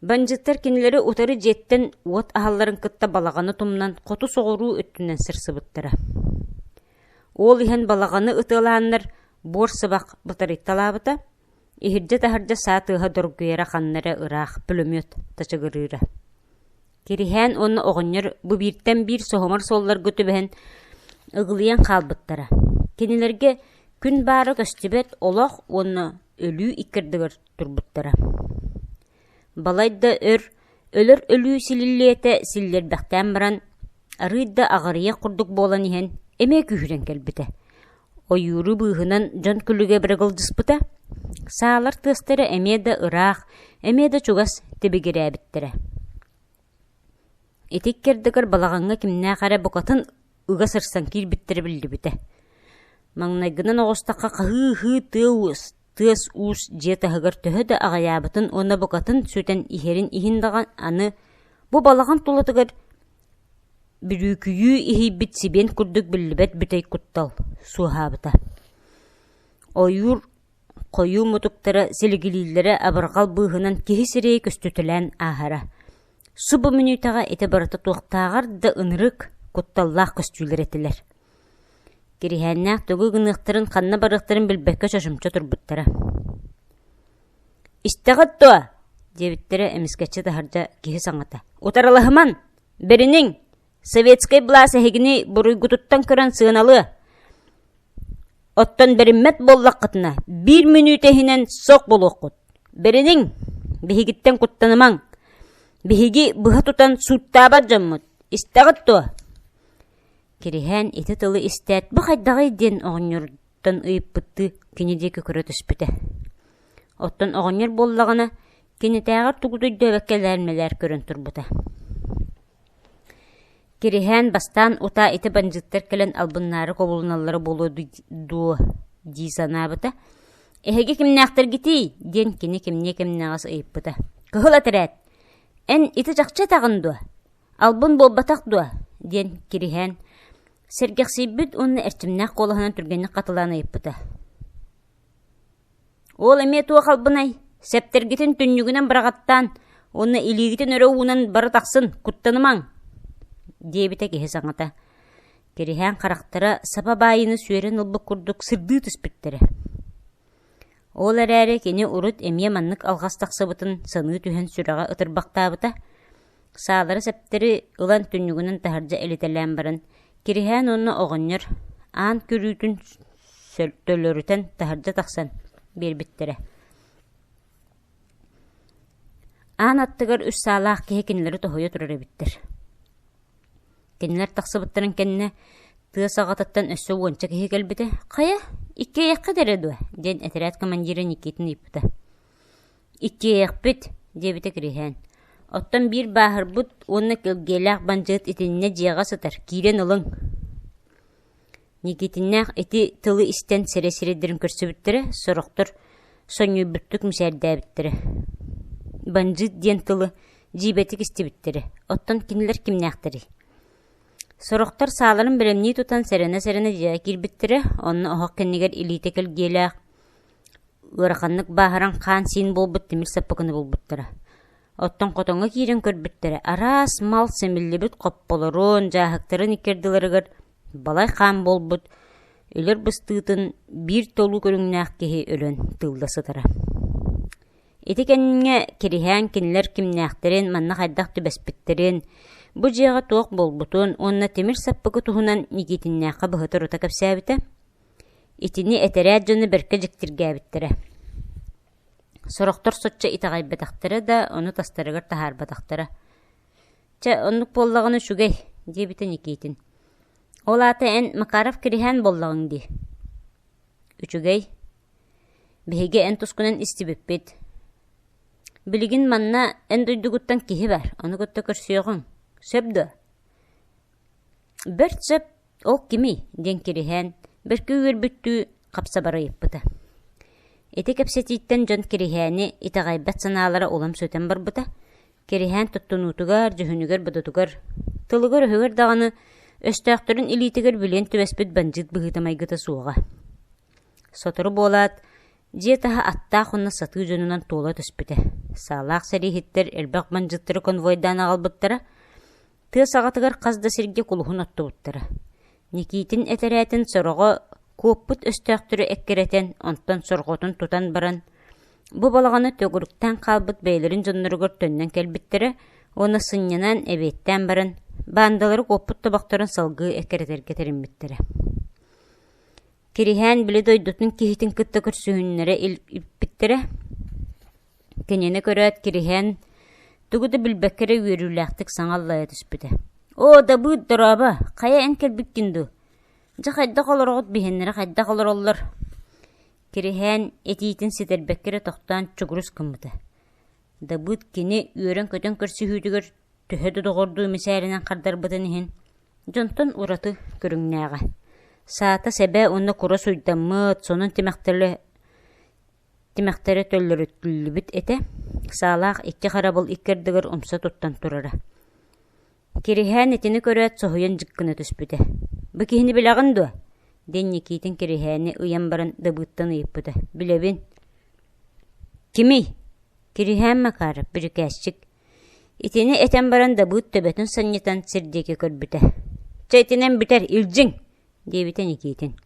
Бандьыыттар кинилэри утары дьиэттэн уот аһалларын кытта балаҕаны тумнан хоту соҕуруу өттүнэн сырсыбыттара. Ол иһэн балаҕаны ытыалааннар буор сыбах батарыйталаабыта, иһирдьэ-таһырдьа саа тыаһа доргуйара ханна эрэ ыраах пулемет тачыгырыыра. Кириһээн уонна оҕонньор бу бииртэн биир соһумар суолларга түбэһэн ыгылыйан хаалбыттара. Кинилэргэ күн баара көстүбэт олох уонна өлүү икки ардыгар турбуттара. Балайда өр өлөр өлүү силиллиэтэ силлиэрбэхтээн баран, арыый да аҕырыйах курдук буолан иһэн, эмиэ күүһүрэн кэлбитэ. Ойууру быыһынан дьон күлүгэ бырагылдьыспыта, саалар тыастара эмиэ да ыраах, эмиэ да чугас тибигирээбиттэрэ. Ити икки балаҕаҥҥа кимнээх эрэ букатын ыга сырсан киирбиттэрэ биллибитэ. Маҥнайгынан оҕустахха хаһыы-ыһыы тыа-уус Тыас-уус дьиэ таһыгар төһө да аҕыйаабытын уонна букатын сүтэн иһэрин иһин даҕаны аны бу балаҕан тулатыгар бүрүүкүйүү иһийбит сибиэн курдук биллибэт бүтэй куттал суоһаабыта. Ойуур хойуу мутуктара силигилииллэрэ абырҕал быыһынан киһи сирэйэ көстүтэлээн ааһара. Субу мүнүүтэҕэ ити барыта туохтааҕар да ынырык, кутталлаах көстүүлэр этилэр. Кириһээннээх тугу гыныахтарын, ханна барыахтарын билбэккэ чочумча турбуттара. «Истэҕит дуо?» диэбиттэрэ эмискэччи таһырдьа киһи саҥата. «Утарылаһыман! Бэриниҥ! Советскай былаас эһигини буруйгутуттан көрөн сыаналыа. Оттон бэриммэт буоллаххытына, биир мүнүүтэ иһинэн суох буолуоххут. Бэриниҥ! Биһигиттэн куттанымаҥ! Биһиги быһа тутан сууттаабат дьоммут. Истэҕит дуо?» Кириһээн ити тылы истээт, бу хайдаҕый диэн оҕонньоруттан ыйыппыттыы кини диэки көрө түспүтэ. Оттон оҕонньор буоллаҕына, кинитээҕэр тугу да өйдөөбөккө элээр-мэлээр көрөн турбута. Кириһээн бастаан утаа ити бандьыыттар кэлэн албыннаары кобулуналлара буолуо дуо дии санаабыта. «Эһиги кимнээхтэргитий?» диэн кини кимниэ кимнээҕис ыйыппыта. «Кыһыл этэрээт! Эн ити чахчы этэҕин дуо? Албын буолбатах дуо? диэн Кириһээн сэргэхсийбит уонна эрчимнээх куолаһынан түргэнник хатылаан ыйыппыта. Ол эмиэ туох албынай? Сэптэргитин түннүгүнэн быраҕаттаан уонна илиигитин өрө уунан бары тахсын, куттанымаҥ! диэбитэ киһи саҥата. Кириһээн харахтара саба баайыны сүөрэн ылбыт курдук сырдыы түспүттэрэ. Ол эрээри кини урут эмиэ маннык алҕас тахсыбытын саныы түһэн сүрэҕэ ытырбахтаабыта. Саалары сэптэри ылан түннүгүнэн таһырдьа элитэлээн баран, Кириһээн уонна оҕонньор аан күрүүтүн төлөрүтэн таһырдьа тахсан биэрбиттэрэ. Аан аттыгар үс саалаах киһи кинилэри тоһуйа турар эбиттэр. Кинилэр тахсыбыттарын кэннэ тыа саҕатыттан өссө уонча киһи кэлбитэ. «Хайа, иккиэйэххит эрэ дуо?» диэн этэрээт командира Никитин ыйыппыта. «Иккиэйэхпит», диэбитэ Кириһээн. «Оттон биир бааһырбыт уонна кэлгиэлээх бандьыыт итиннэ дьиэҕэ сытар, киирэн ылыҥ». Никитиннээх ити тылы истэн сирэ-сирэйдэрин көрсүбүттэрэ, сорохтор сонньуйбуттук мичээрдээбиттэрэ. Бандьыыт диэн тылы дьиибэтик истибиттэрэ, оттон кинилэр кимнээхтэрий? Сорохтор сааларын бэлэмнии тутан сэрэнэ-сэрэнэ дьиэҕэ киирбиттэрэ, онно оһох кэннигэр илиитэ кэлгиэлээх, ыараханнык бааһыран хаан-сиин буолбут тимир саппыкыны булбуттара. Оттон хотоҥҥо киирэн көрбүттэрэ, араас мал симиллибит хопполорун, дьааһыктарын икки ардыларыгар балай хаан буолбут, өлөр быстыытын биир толуу көрүҥнээх киһи өлөн тыылла сытара. Ити кэмҥэ Кириһээн кинилэр кимнээхтэрин, манна хайдах түбэспиттэрин, бу дьиэҕэ туох буолбутун уонна тимир саппыкы туһунан Никитиннээххэ быһыта-орута кэпсээбитэ. Итини этэрээт дьоно бэркэ дьиктиргээбиттэрэ. Сорохтор соччо итэҕэйбэтэхтэрэ да, ону тастарыгар таһаарбатахтара. «Чэ, оннук буоллаҕына үчүгэй», диэбитэ Никитин. «Ол аата эн Макаров Кириһээн буоллаҕыҥ дии?» «Үчүгэй. Биһиги эн тускунан истибиппит. Билигин манна эн дойдугуттан киһи бар, ону кытта көрсүөҕүҥ. Сөп дуо?» «Бэрт сөп. Ол кимий?» диэн Кириһээн бэркэ үөрбүттүү хапсабар ыйыппыта. Ити кэпсэтииттэн дьон Кириһээни итэҕэйбэт санаалара улам сүтэн барбыта. Кириһээн туттунуутугар, дьүһүнүгэр-бодотугар, тылыгар-өһүгэр даҕаны өстөөхтөрүн илиитигэр билиэн түбэспит бандьыыт быһыыта-майгыта суоҕа. Сотору буолаат, дьиэ таһа аттаах уонна сатыы дьонунан туола түспүтэ. Саалаах сэрииһиттэр элбэх бандьыыттары конвойдаан аҕалбыттара. Тыа саҕатыгар хас да сиргэ кулуһун оттубуттара. Никитин этэрээтин сороҕо куоппут өстөөхтөрү эккирэтэн, онтон сорҕотун тутан баран, бу балаҕаны төгүрүктээн хаалбыт бэйэлэрин дьонноругар төннөн кэлбиттэрэ уонна сынньанан, эбиэттээн баран, баандалары куоппут тобохторун салгыы эккирэтэргэ тэриммиттэрэ. Кириһээн били дойдутун киһитин кытта көрсүһүннэрэ илпиттэрэ. Кинини көрөөт Кириһээн тугу да билбэккэ эрэ үөрүүлээхтик саҥа аллайа түспүтэ: «Оо, Дабыыт, дорообо! Хайа эн кэлбиккин дуу? Дьэ хайдах олороҕут биһиэннэрэ хайдах олороллор?» Кириһээн этиитин ситэрбэккэ эрэ тохтоон чугурус гыммыта. Дабыыт кини үөрэн-көтөн көрсүһүүтүгэр төһө да доҕордуу мичээринэн хардарбытын иһин, дьонтон ураты көрүҥнээҕэ. Саата-сэбэ уонна кура суйдаммыт, сонун тимэхтэрэ Тимэхтэрэ төллөрүтүллүбүт этэ, саалаах икки харабыл икки ардыгар умса туттан турара. Кириһээн итини көрөөт соһуйан дьик гына түспүтэ. «Бу киһини билэҕин дуо?» диэн Никитин Кириһээни ыйан баран Дабыыттан ыйыппыта. «Билэбин». «Кимий?» «Кириһээн Макаров, бирикээсчик». Итини этэн баран Дабыыт төбөтүн санньытан сир диэки көрбүтэ. «Чэ итинэн бүтэр, илдьиҥ!» диэбитэ Никитин.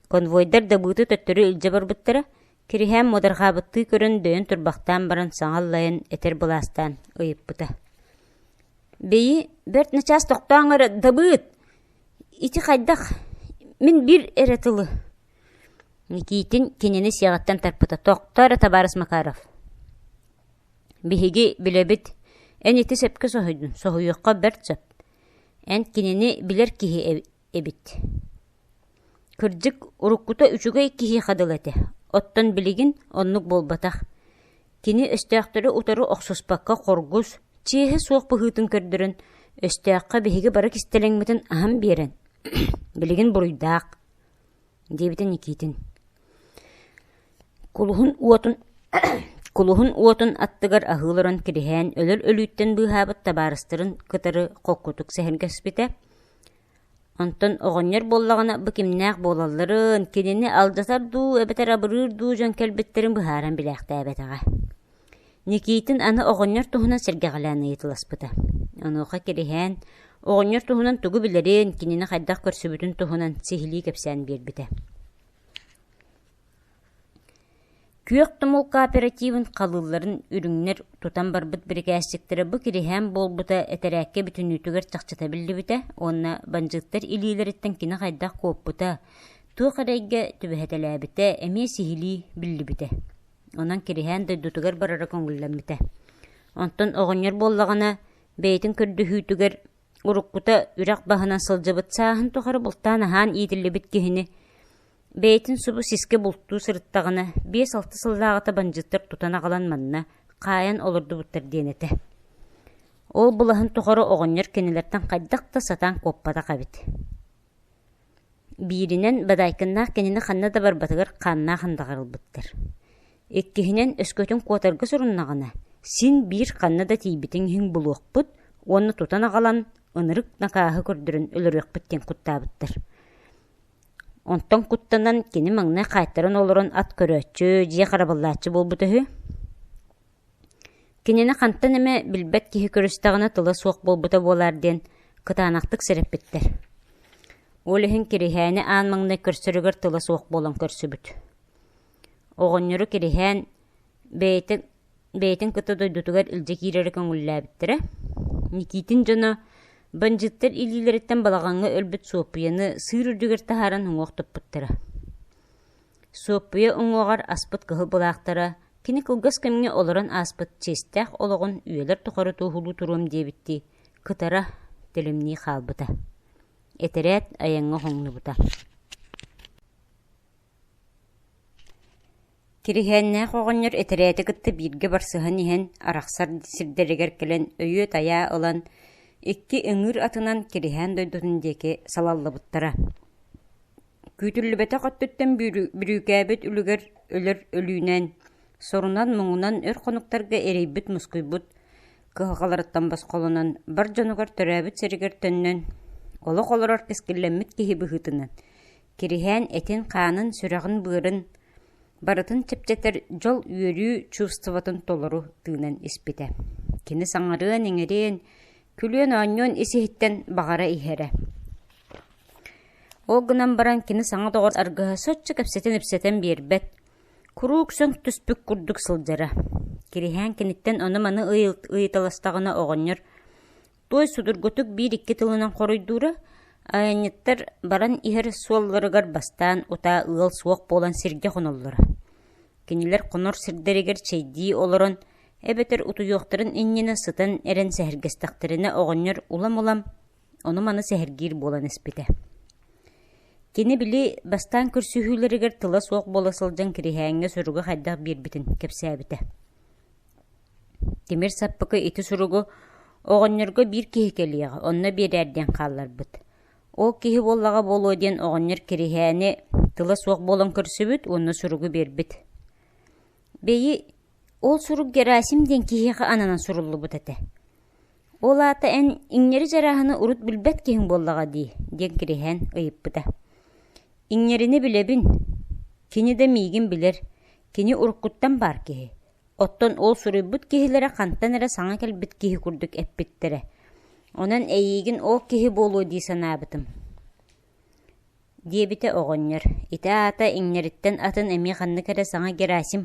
Конвойдар Дабыыты төттөрү илдьэ барбыттара, Кириһээн муодарҕаабыттыы көрөн дөйөн турбахтаан баран саҥа аллайан этэр былаастаан ыйыппыта: «Бэйи, бэрт начаас тохтооҥ эрэ, Дабыыт! Ити хайдах? Мин биир эрэ тылы» Никитин кинини сиэҕиттэн тарпыта: «Тохтоо эрэ, табаарыс Макаров. Биһиги билэбит, эн ити сөпкө соһуйдун, соһуйуохха бэрт сөп. Эн кинини билэр киһи эбит. Кырдьык, уруккута үчүгэй киһиэхэ дылы этэ, оттон билигин оннук буолбатах. Кини өстөөхтөрү утары охсуспакка хоргус, чиэһэ суох быһыытын көрдөрөн, өстөөххө биһиги бары кистэлэҥмитин аһан биэрэн, билигин буруйдаах, диэбитэ Никитин. Кулуһун уотун Кулуһун уотун аттыгар аһыы олорон Кириһээн өлөр өлүүттэн быыһаабыт табаарыстарын кытары холкутук сэһэргэспитэ. Онтон оҕонньор буоллаҕына бу кимнээх буолалларын, кинини алдьатар дуу эбэтэр абырыыр дуу дьон кэлбиттэрин быһааран билээхтээбэтэҕэ. Никитин аны оҕонньор туһунан сэргэҕэлээн ыйыталаспыта. Онуоха Кириһээн оҕонньор туһунан тугу билэрин, кинини хайдах көрсүбүтүн туһунан сиһилии кэпсээн биэрбитэ. Күөх тумул кооперативын халыылларын үрүҥнэр тутан барбыт бирикээсчиктэрэ бу Кириһээн буолбута этэрээккэ бүтүннүүтүгэр чахчыта биллибитэ уонна бандьыыттар илиилэриттэн кини хайдах куоппута, туох эрэйгэ түбэһэтэлээбитэ эмиэ сиһилии биллибитэ. Онон Кириһээн дойдутугар барара көҥүллэммитэ. Онтон оҕонньор буоллаҕына бэйэтин көрдөһүүтүгэр уруккута үрэх баһынан сылдьыбыт сааһын тухары бултаан аһаан иитиллибит киһини Бэйэтин субу сискэ бултуу сырыттаҕына, 5-6 сыллааҕыта бандьыыттар тутан аҕалан манна хаайан олордубуттар диэн этэ. Ол былаһын тухары оҕонньор кинилэртэн хайдах да сатаан куоппатах эбит. Бииринэн, Бадаайкыннаах кинини ханна да барбатыгар хааннаах андаҕар ылбыттар. Иккиһинэн, өскөтүн куотарга соруннаҕына, син биир ханна да тиийбитиҥ иһин булуохпут уонна тутан аҕалан ынырык накааһы көрдөрөн өлөрүөхпүт диэн куттаабыттар. Онтон куттанан кини маҥнай хаайтаран олорон ат көрөөччү, дьиэ харабыллааччы буолбута үһү. Кинини хантан эмэ билбэт киһи көрүстэҕинэ тыла суох буолбута буолаар диэн кытаанахтык сэрэппиттэр. Ол иһин Кириһээни аан маҥнай көрсөрүгэр тыла суох буолан көрсүбүт. Оҕонньору Кириһээн бэйэтин бэйэтин кытта дойдутугар илдьэ киирэрэ көҥүллээбиттэрэ. Никитин дьоно бандьыыттар илиилэриттэн балаҕаҥҥа өлбүт Суоппуйаны сыыр үрдүгэр таһааран уҥуох туппуттара. Суоппуйа уҥуоҕар аспыт кыһыл былаахтара кини кылгас кэмҥэ олорон ааспыт чиэстээх олоҕун үйэлэр тухары туоһулуу туруом диэбиттии кытара тэлимнии хаалбыта. Этэрээт айаҥҥа хоҥнубута. Кириһээннээх оҕонньор этэрээти кытта бииргэ барсыһан иһэн, арахсар сирдэригэр кэлэн өйүө-тайаа ылан, икки ыҥыыр атынан Кириһээн дойдутун диэки салаллыбыттара. Күүтүллүбэтэх өттүттэн бүрүүкээбит үлүгэр өлөр өлүүнэн, сорунан-муҥунан өр хонуктарга эрэйбит-мускуйбут кыһалҕаларыттан босхолонон, бар дьонугар төрөөбүт сиригэр төннөн, олох олорор кэскиллэммит киһи быһыытынан, Кириһээн этин-хаанын, сүрэҕин-быарын барытын чэпчэтэр дьол-үөрүү чувствотын толору тыынан испитэ. Кини саҥарыан-иҥэриэн, күлүөн-оонньуон ис-иһиттэн баҕара иһэрэ. Ол гынан баран кини саҥа доҕор аргыһа соччо кэпсэтэн-ипсэтэн биэрбэт, куруук сөҥ түспүт курдук сылдьара. Кириһээн киниттэн ону-маны ыйыталастаҕына оҕонньор Туой судургутук биир-икки тылынан хоруйдуура, айанньыттар баран иһэр суолларыгар бастаан утаа ыал суох буолан сиргэ хоноллоро. Кинилэр хонор сирдэригэр чэйдии олорон эбэтэр утуйуохтарын иннинэ сытан эрэн сэһэргэстэхтэринэ оҕонньор улам-улам ону-маны сэһэргиир буолан испитэ. Кини били бастаан көрсүһүүлэригэр тыла суох буола сылдьан Кириһээҥҥэ суругу хайдах биэрбитин кэпсээбитэ. Тимир саппыкы ити суругу оҕонньорго биир киһи кэлиэҕэ, онно биэрээр диэн хаалларбыт. Ол киһи буоллаҕа буолуо диэн оҕонньор Кириһээни тыла суох буолан көрсүбүт уонна суругу биэрбит. Бэйи, ол сурук Герасим диэн киһиэхэ ананан суруллубут этэ. Ол аата эн иҥнэри дьарааһыны урут билбэт киһиҥ буоллаҕа дии, диэн Кириһээн ыйыппыта. Иҥнэрини билэбин, кини да миигин билэр, кини уруккуттан баар киһи. Оттон ол суруйбут киһилэрэ хантан эрэ саҥа кэлбит киһи курдук эппиттэрэ. Онон эйиигин ол киһи буолуо дии санаабытым диэбитэ оҕонньор. Ити аата иҥнэриттэн атын эмиэ ханнык эрэ саҥа Герасим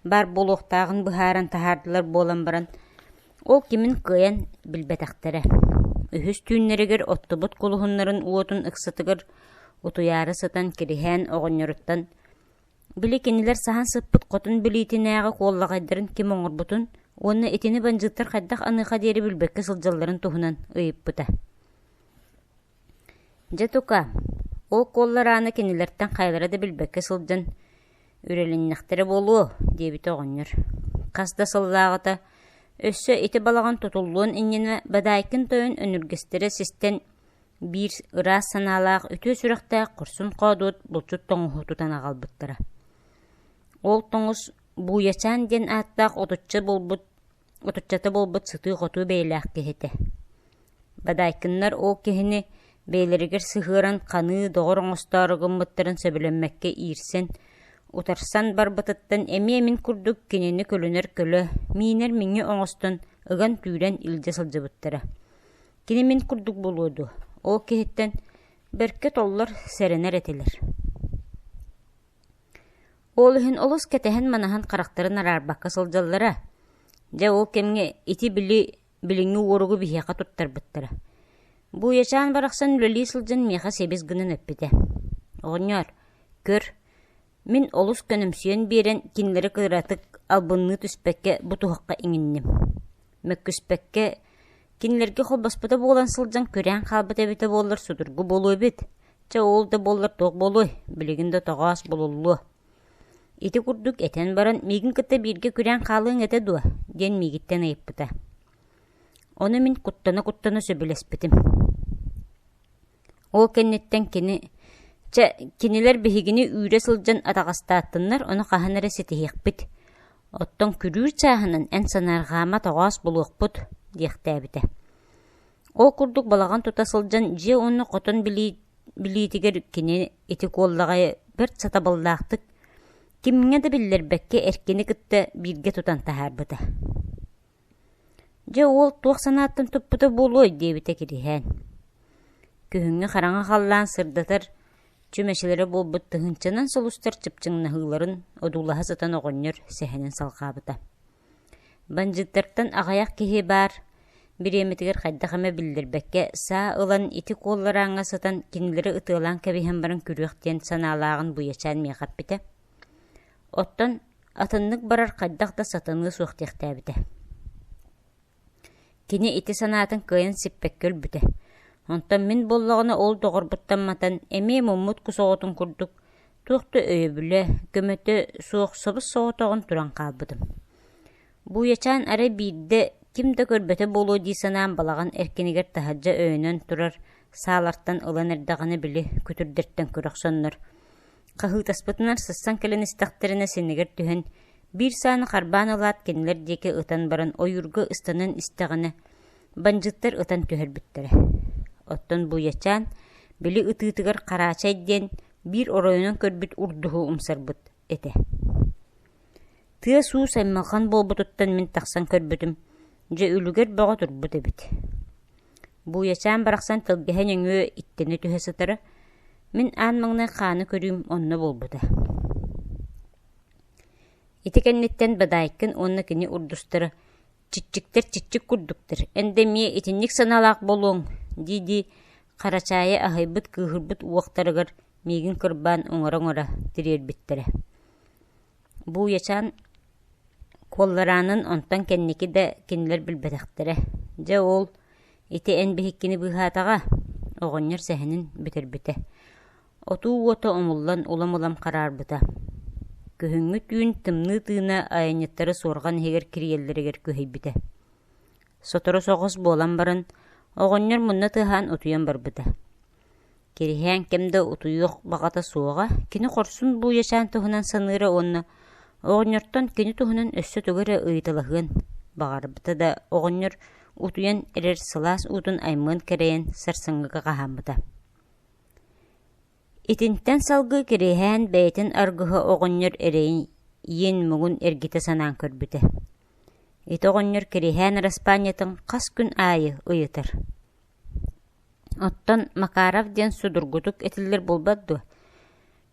баар буолуохтааҕын быһааран таһаардылар буолан баран, ол кимин кыайан билбэтэхтэрэ. Үһүс түүннэригэр оттубут кулуһуннарын уотун ыксатыгар утуйаары сытан Кириһээн оҕонньоруттан Били кинилэр саһан сыппыт хотун билиитинээҕи куоллаҕайдарын ким оҥорбутун уонна итини бандьыыттар хайдах аныаха диэри билбэккэ сылдьалларын туһунан ыйыппыта. Дьэ тука, ол куолларааны кинилэртэн хайалара да билбэккэ сылдьан үрэлиннэхтэрэ буолуо, диэбитэ оҕонньор. Хас да сыллааҕыта өссө ити балаҕан тутуллуон иннинэ Бадаайкын тойон өнүргэстэрэ систэн Биир ыраас санаалаах, үтүө сүрэхтээх хорсун хоодуот булчут тоҥуһу тутан аҕалбыттара. Ол тоҥус Бууйачаан диэн ааттаах отучча буолбут отуччата буолбут сытыы-хотуу бэйэлээх киһи этэ. Бадаайкыннар ол киһини бэйэлэригэр сыһыаран ханыы доҕор оҥостоору гыммыттарын сөбүлэммэккэ иирсэн, утарсан барбытыттан эмиэ мин курдук кинини көлүнэр көлө, миинэр миҥэ оҥостон ыган-түүрэн илдьэ сылдьыбыттара. Кини мин курдук буолуо дуо, ол киһиттэн бэркэ толлор, сэрэнэр этилэр. Ол иһин олус кэтэһэн-манаһан харахтарын араарбакка сылдьаллара. Дьэ ол кэмҥэ ити били билиҥҥи уоругу биһиэхэ туттарбыттара. Бууйачаан барахсан үлэлии сылдьан миэхэ сибис гынан эппитэ: «Оҕонньоор, көр, мин олус көнөмсүйэн биэрэн кинилэри кыратык албынныы түспэккэ бу туһахха иҥинним. Мөккүспэккэ кинилэргэ холбоспута буолан сылдьан күрээн хаалбыт эбитэ буоллар судургу буолуо эбит. Чэ ол да буоллар туох буолуой, билигин да тоҕоос булуллуо. Ити курдук этэн баран миигин кытта бииргэ күрээн хаалыаҥ этэ дуо?» диэн миигиттэн ыйыппыта. Ону мин куттана-куттана сөбүлэспитим. Ол кэнниттэн кини «Чэ, кинилэр биһигини үүрэ сылдьан атаҕастааттыннар, ону хаһан эрэ ситиһиэхпит. Оттон күрүүр чааһынан эн санаарҕаама тоҕоос булуохпут» диэхтээбитэ. Ол курдук балаҕан тута сылдьан дьиэ уонна хотон билиитигэр кини ити куоллаҕайы бэрт сатабыллаахтык кимҥэ да биллэрбэккэ эркини кытта бииргэ тутан таһаарбыта. Дьэ уол туох санааттан туппута буолуой диэбитэ Кириһээн. Күһүҥҥү хараҥа халлаан сырдатар чүмэчилэрэ буолбут тыһыынчанан сулустар чыпчыҥнаһыыларын одуулаһа сытан оҕонньор сэһэнин салҕаабыта. Бандьыыттартан аҕыйах киһи баар бириэмэтигэр хайдах эмэ биллэрбэккэ саа ылан ити куолларааҥҥа сытан кинилэри ытыалаан кэбиһэн баран күрүөх диэн санаалааҕын Буйачаан миэхэ эппитэ. Оттон атыннык барар хайдах да сатаныа суох диэхтээбитэ. Кини ити санаатын кыайан сиппэккэ өлбүтэ. Онтон мин буоллаҕына ол доҕорбуттан матан эмиэ муммут кус оҕотун курдук туох да өйөбүлэ, көмөтө суох собус-соҕотоҕун туран хаалбытым. Бууйачаан арай биирдэ ким да көрбөтө буолуо дии санаан балаҕан эркинигэр таһырдьа өйөнөн турар саалартан ылан эрдэҕинэ били күтүрдэртэн көрө охсоннор хаһыытаспытынан сыссан кэлэн истэхтэринэ синнигэр түһэн биир сааны харбаан ылаат кинилэр диэки ытан баран ойуурга ыстанан истэҕинэ бандьыыттар ытан түһэрбиттэрэ. Оттон Буйачаан били ытыытыгар Хараачай диэн биир оройунан көрбүт урдуһу умсарбыт этэ. Тыас-уус аймалҕан буолбутуттан мин тахсан көрбүтүм, дьэ үлүгэр бөҕө турбут эбит. Бууйачаан барахсан тэлгэһэ нөҥүө иттэнэ түһэ сытара, мин аан маҥнай хааны көрүүм онно буолбута. Ити кэнниттэн Бадаайкын уонна кини урдустара «Чиччиктэр чиччик курдуктар, эн да эмиэ итинник санаалаах буолуоҥ» дии-дии Харачаайы аһыйбыт кыыһырбыт уохтарыгар миигин кырбаан уҥара-уҥара тириэрбиттэрэ. Бууйачаан куоллараанын онтон кэнники да кинилэр билбэтэхтэрэ. Дьэ ол ити эн биһиккини быыһаатаҕа, оҕонньор сэһэнин бүтэрбитэ. Отуу уота умуллан улам-улам хараарбыта. Күһүҥҥү түүн тымныы тыына айанньыттары суорҕан иһигэр кирийэллэригэр күһэйбитэ. Сотору соҕус буолан баран, оҕонньор мунна тыаһаан утуйан барбыта. Кириһээн кэм да утуйуох баҕата суоҕа, кини хорсун бууйачаан туһунан саныыра уонна оҕонньортон кини туһунан өссө тугу эрэ ыйыталаһыан баҕарбыта да оҕонньор утуйан эрэр сылаас уутун аймыан кэрэйэн сарсыҥҥыга хаһааммыта. Итинтэн салгыы Кириһээн бэйэтин аргыһа оҕонньор эрэйин-муҥун эргитэ санаан көрбүтэ. Ити оҕонньор Кириһээн араспаанньатын хас күн аайы ыйытар. Оттон Макаров диэн судургутук этиллэр буолбат дуо?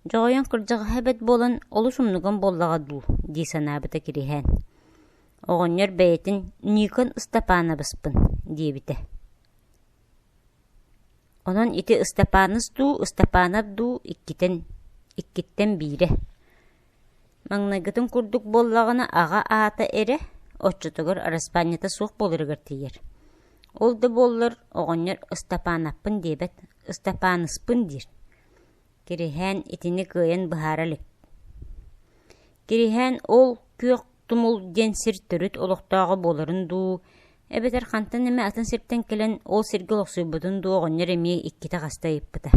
Дьоҕойон кырдьаҕаһа эбэт буолан олус умнуган буоллаҕа дуу дии санаабыта Кириһээн. Оҕонньор бэйэтин Никон Ыстапаанабыспын диэбитэ. Онон ити Ыстапааныс дуу, Ыстапаанап дуу иккитэн иккиттэн биирэ. Маҥнайгытын курдук буоллаҕына аҕа аата эрэ, оччотугар араспаанньата суох буоларыгар тиийэр. Ол да буоллар оҕонньор Ыстапаанаппын диэбэт, Ыстапааныспын диир. Кириһээн итини кыайан быһаара илик. Кириһээн ол күөх тумул диэн сир төрүт олохтооҕо буоларын дуу, эбэтэр хантан эмэ атын сиртэн кэлэн ол сиргэ олохсуйбутун дуу оҕонньор эмиэ иккитэ хаста ыйыппыта.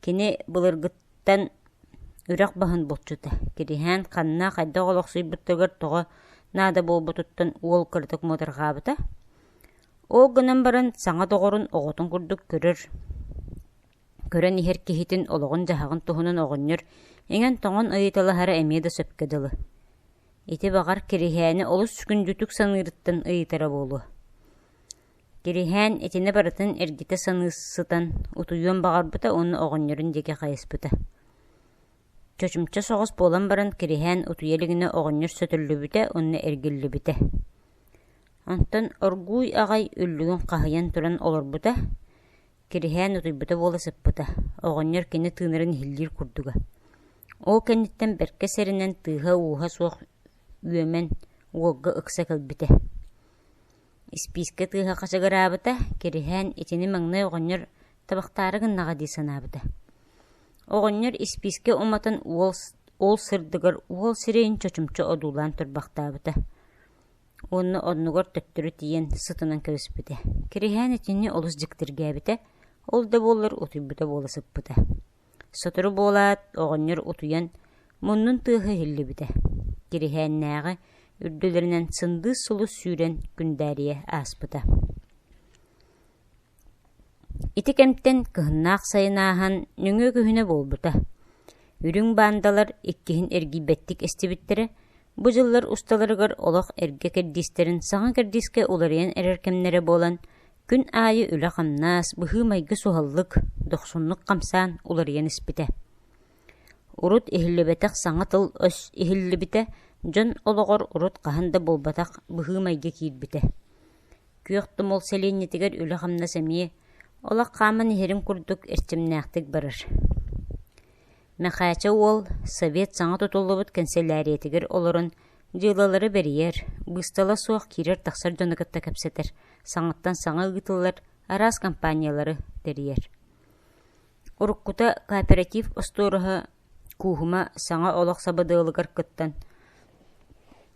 Кини былыргыттан Үрэх баһын булчута, Кириһээн ханна хайдах олохсуйбуттарыгар тоҕо наада буолбутуттан уол кыратык муодарҕаабыта. Ол гынан баран саҥа доҕорун оҕотун курдук көрөр, көрөн иһэр киһитин олоҕун-дьаһаҕын туһунан оҕонньор иҥэн-тоҥон ыйыталаһара эмиэ да сөпкө дылы. Ити баҕар Кириһээни олус күндүтүк саныырыттан ыйытара буолуо. Кириһээн итини барытын эргитэ саныы сытан утуйуон баҕарбыта уонна оҕонньорун диэки хайыспыта. Чочумча соҕус буолан баран Кириһээн утуйа илигинэ оҕонньор сөтөллүбүтэ уонна эргиллибитэ. Онтон оргууй аҕай үллүгүн хаһыйан туран олорбута, Кириһээн утуйбута буола сыппыта, оҕонньор кини тыынарын иһиллиир курдуга. Ол кэнниттэн бэркэ сэрэнэн тыаһа-ууһа суох үөмэн уолга ыкса кэлбитэ. Испиискэ тыаһа хачыгыраабыта, Кириһээн итини маҥнай оҕонньор табахтаары гыннаҕа дии санаабыта. Оҕонньор испиискэ уматан уол, ол сырдыгар уол сирэйин чочумча одуулаан турбахтаабыта уонна оннугар төттөрү тиийэн сытынан кэбиспитэ. Кириһээн итини олус дьиктиргээбитэ, ол да буоллар утуйбута буола сыппыта. Сотору буолаат, оҕонньор утуйан, муннун тыаһа иһиллибитэ. Кириһээннээҕи үрдүлэринэн сындыыс сулус сүүрэн күндээрийэ ааспыта. Ити кэмтэн кыһыннаах сайын ааһан, нөҥүө күһүнэ буолбута. Үрүҥ баандалар иккиһин эргийбэттик эстибиттэрэ, бу дьыллар усталарыгар олох эргэ кэрдиистэрин саҥа кэрдиискэ уларыйан эрэр кэмнэрэ буолан, Күн аайы үлэ-хамнас, быһыы-майгы суһаллык, дохсуннук хамсаан уларыйан испитэ. Урут иһиллибэтэх саҥа тыл-өс иһиллибитэ, дьон олоҕор урут хаһан да буолбатах быһыы-майгы киирбитэ. Күөх Тумул сэлиэнньэтигэр үлэ-хамнас эмиэ олох хааман иһэрин курдук эрчимнээхтик барар. Мэхээчэ уол Совет саҥа тутуллубут кэнсэлээрийэтигэр олорон дьыалалары бэрийэр, быыстала суох киирэр-тахсар дьону кытта кэпсэтэр, саҥаттан саҥа ыытыллар араас компаниялары тэрийэр. Уруккута кооператив остуоруһа Кууһума саҥа олох сабыдыалыгар кыттан,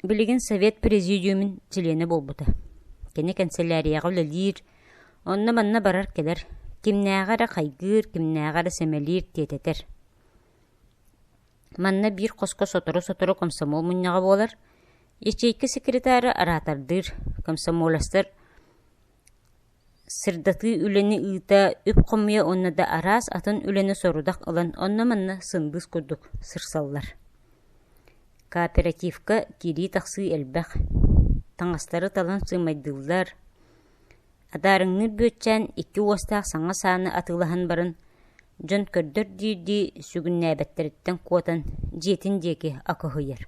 билигин Совет президиумун чилиэнэ буолбута. Кини кэнсэлээрийэҕэ үлэлиир, онно-манна барар-кэлэр, кимнээҕи эрэ хайгыыр, кимнээҕи эрэ сэмэлиир, тиэтэтэр. Манна биир хоско сотору-сотору комсомол мунньаҕа буолар, ячейка секретара араатардыыр, комсомолецтар сырдатыы үлэни ыыта, үп хомуйа уонна да араас атын үлэни сорудах ылан онно-манна сындыыс курдук сырсаллар. Кооперативка киирии-тахсыы элбэх, таҥастары талан сыымайдыыллар, Адаарыҥныыр Бүөтчээн икки уостаах саҥа сааны атыылаһан баран, дьон көрдөр диирдии сүгүннээбэттэриттэн куотан, дьиэтин диэки акыһыйар.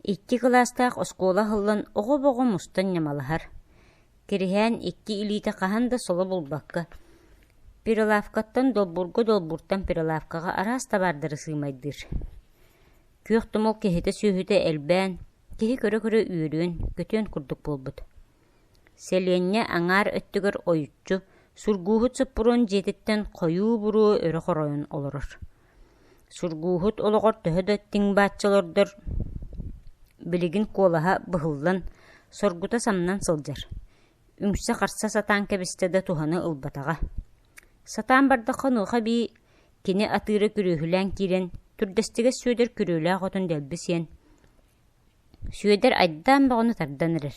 Икки кылаастаах оскуола аһыллан оҕо-боҕо мустан ньамалаһар. Кириһээн икки илиитэ хаһан да соло булбакка, прилавкаттан долбуурга долбууртан прилавкаҕа араас табаардары сыымайдыыр. Күөх тумул киһитэ-сүөһүтэ элбээн, киһи көрө-көрө үөрүөн, көтүөн курдук буолбут. Сэлиэнньэ аҥаар өттүгэр ойуччу, Сургууһут Соппуруон дьиэтиттэн хойуу буруо өрө хоройон олорор. Сургууһут олоҕор төһө да тиҥ-бааччы олордор, билигин куолаһа быһыллан, соргута самнан сылдьар. Үҥсэ-харса сатаан кэбистэ да туһаны ылбатаҕа. Сатаан бардахха онуоха эбии кини атыыра күрүөһүлээн киирэн, түрдэстигэс Сүөдэр күрүөлээх отун дэлби сиэн, Сүөдэр айдаан бөҕөнү тардан эрэр.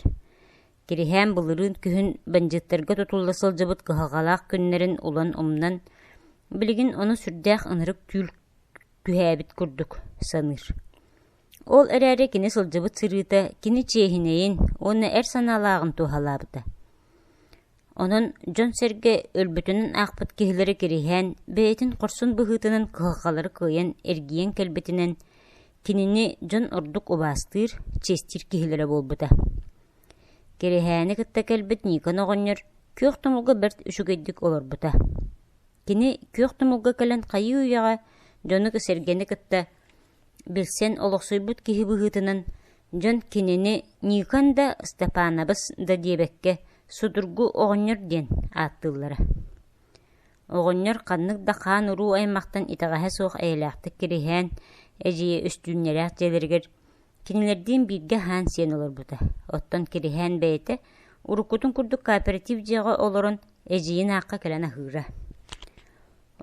Кириһээн былырыын күһүн бандьыыттарга тутулла сылдьыбыт кыһалҕалаах күннэрин улан умнан, билигин ону сүрдээх ынырык түүл түһээбит курдук саныыр. Ол эрээри кини сылдьыбыт сырыыта кини чиэһинэйин уонна эр санаалааҕын туоһалаабыта. Онон дьон-сэргэ өлбүтүнэн аахпыт киһилэрэ Кириһээн бэйэтин хорсун быһыытынан кыһалҕалары кыайан эргийэн кэлбитинэн кинини дьон ордук убаастыыр, чиэстиир киһилэрэ буолбута. Кириһээни кытта кэлбит Никон оҕонньор Күөх Тумулга бэрт үчүгэйдик олорбута. Кини Күөх Тумулга кэлэн хайыы-үйэҕэ дьону-сэргэни кытта билсэн олохсуйбут киһи быһыытынан дьон кинини Никон да, Степанабыс да диэбэккэ судургу оҕонньор диэн ааттыыллара. Оҕонньор ханнык да хаан-уруу аймахтан итэҕэһэ суох эйэлээхтик кириһээн, эдьиийэ Үстүүнньэлээх дьиэлэригэр кинилэрдиин бииргэ аһаан-сиэн олорбута. Оттон Кириһээн бэйэтэ уруккутун курдук кооператив дьиэҕэ олорон эдьиийин аахха кэлэн аһыыра.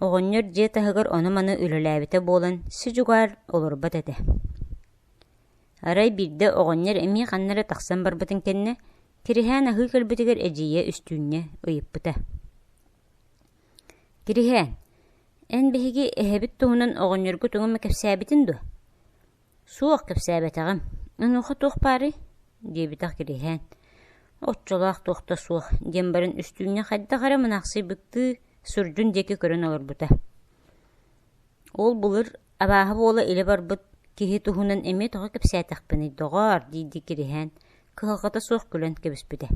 Оҕонньор дьиэ таһыгар ону-маны үлэлээбитэ буолан си-дьугаар олорбот этэ. Арай биирдэ оҕонньор эмиэ ханна эрэ тахсан барбытын кэннэ, Кириһээн аһыы кэлбитигэр эдьиийэ Үстүүнньэ ыйыппыта: «Кириһээн, эн биһиги эһэбит туһунан оҕонньорго тугу эмэ кэпсээбитин дуо?» «Суох, кэпсээбэтэҕим. Онуоха туох баарый?» диэбитэх Кириһээн. «Оччолоох туох да суох» диэн баран Үстүүнньэ хайдах эрэ мунаахсыйбыттыы сурдьун диэки көрөн олорбута. Ол былыр абааһы буола илэ барбыт киһи туһунан эмиэ тоҕо кэпсээтэхпиний, доҕоор дии-дии Кириһээн кыһалҕата суох күлэн кэбиспитэ.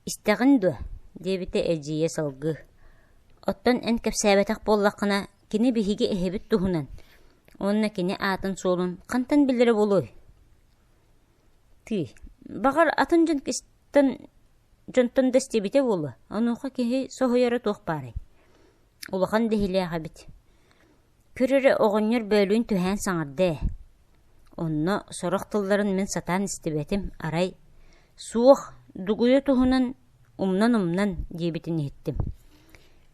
«Истэҕин дуо?» диэбитэ эдьиийэ салгыы. «Оттон эн кэпсээбэтэх буоллаххына, кини биһиги эһэбит туһунан уонна кини аатын-суолун хантан билэрэ буолуой?» Тыый, баҕар, атын дьон дьонтон да истибитэ буолуо, онуоха киһи соһуйара туох баарай? Улахан дэһилээх эбит. Көр эрэ оҕонньор бөөлүүн түһээн саҥарда ээ. Онно сорох тылларын мин сатаан истибэтим, арай «Суох, дугуйа туһунан умнан-умнан» диэбитин иһиттим.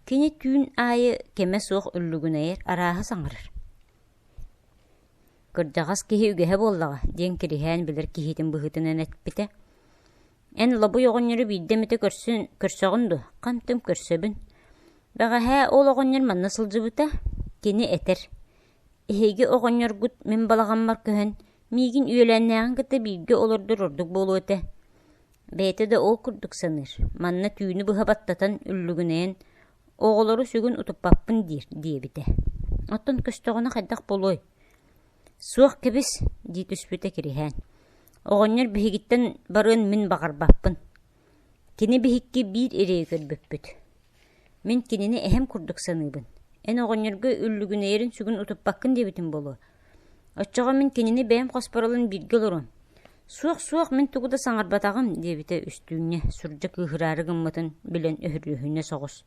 Кини түүн аайы кэмэ суох үллүгүнэйэр арааһы саҥарар. Кырдьаҕас киһи үгэһэ буоллаҕа диэн Кириһээн билэр киһитин быһыытынан эппитэ. Эн Лобуй оҕонньору биирдэ эмитэ көрсөн, көрсөҕүн дуо? Хантым көрсөбүн. Бэҕэһээ ол оҕонньор манна сылдьыбыта. Кини этэр: «Эһиги оҕонньоргут мин балаҕаммар көһөн, миигин үөлээннээҕин кытта бииргэ олордор ордук буолуо этэ. Бэйэтэ да ол курдук саныыр. Манна түүнү быһа баттатан үллүгүнэйэн, оҕолору сүгүн утуппаппын диир» диэбитэ. Оттон көстөҕүнэ хайдах буолуой? «Суох кэбис» дии түспүтэ Кириһээн. «Оҕонньор биһигиттэн барыан мин баҕарбаппын. Кини биһикки биир эрэйи көрбүппүт. Мин кинини эһэм курдук саныыбын. Эн оҕонньорго үллүгүнэйэрин сүгүн утуппаккын диэбитим буолуо. Оччоҕо мин кинини бэйэм хоспор ылан бииргэ олоруом. Суох, суох, мин тугу да саҥарбатаҕым» диэбитэ Үстүүнньэ сурдьа кыыһыраары гыммытын билэн өһүрүөһүнэ соҕус.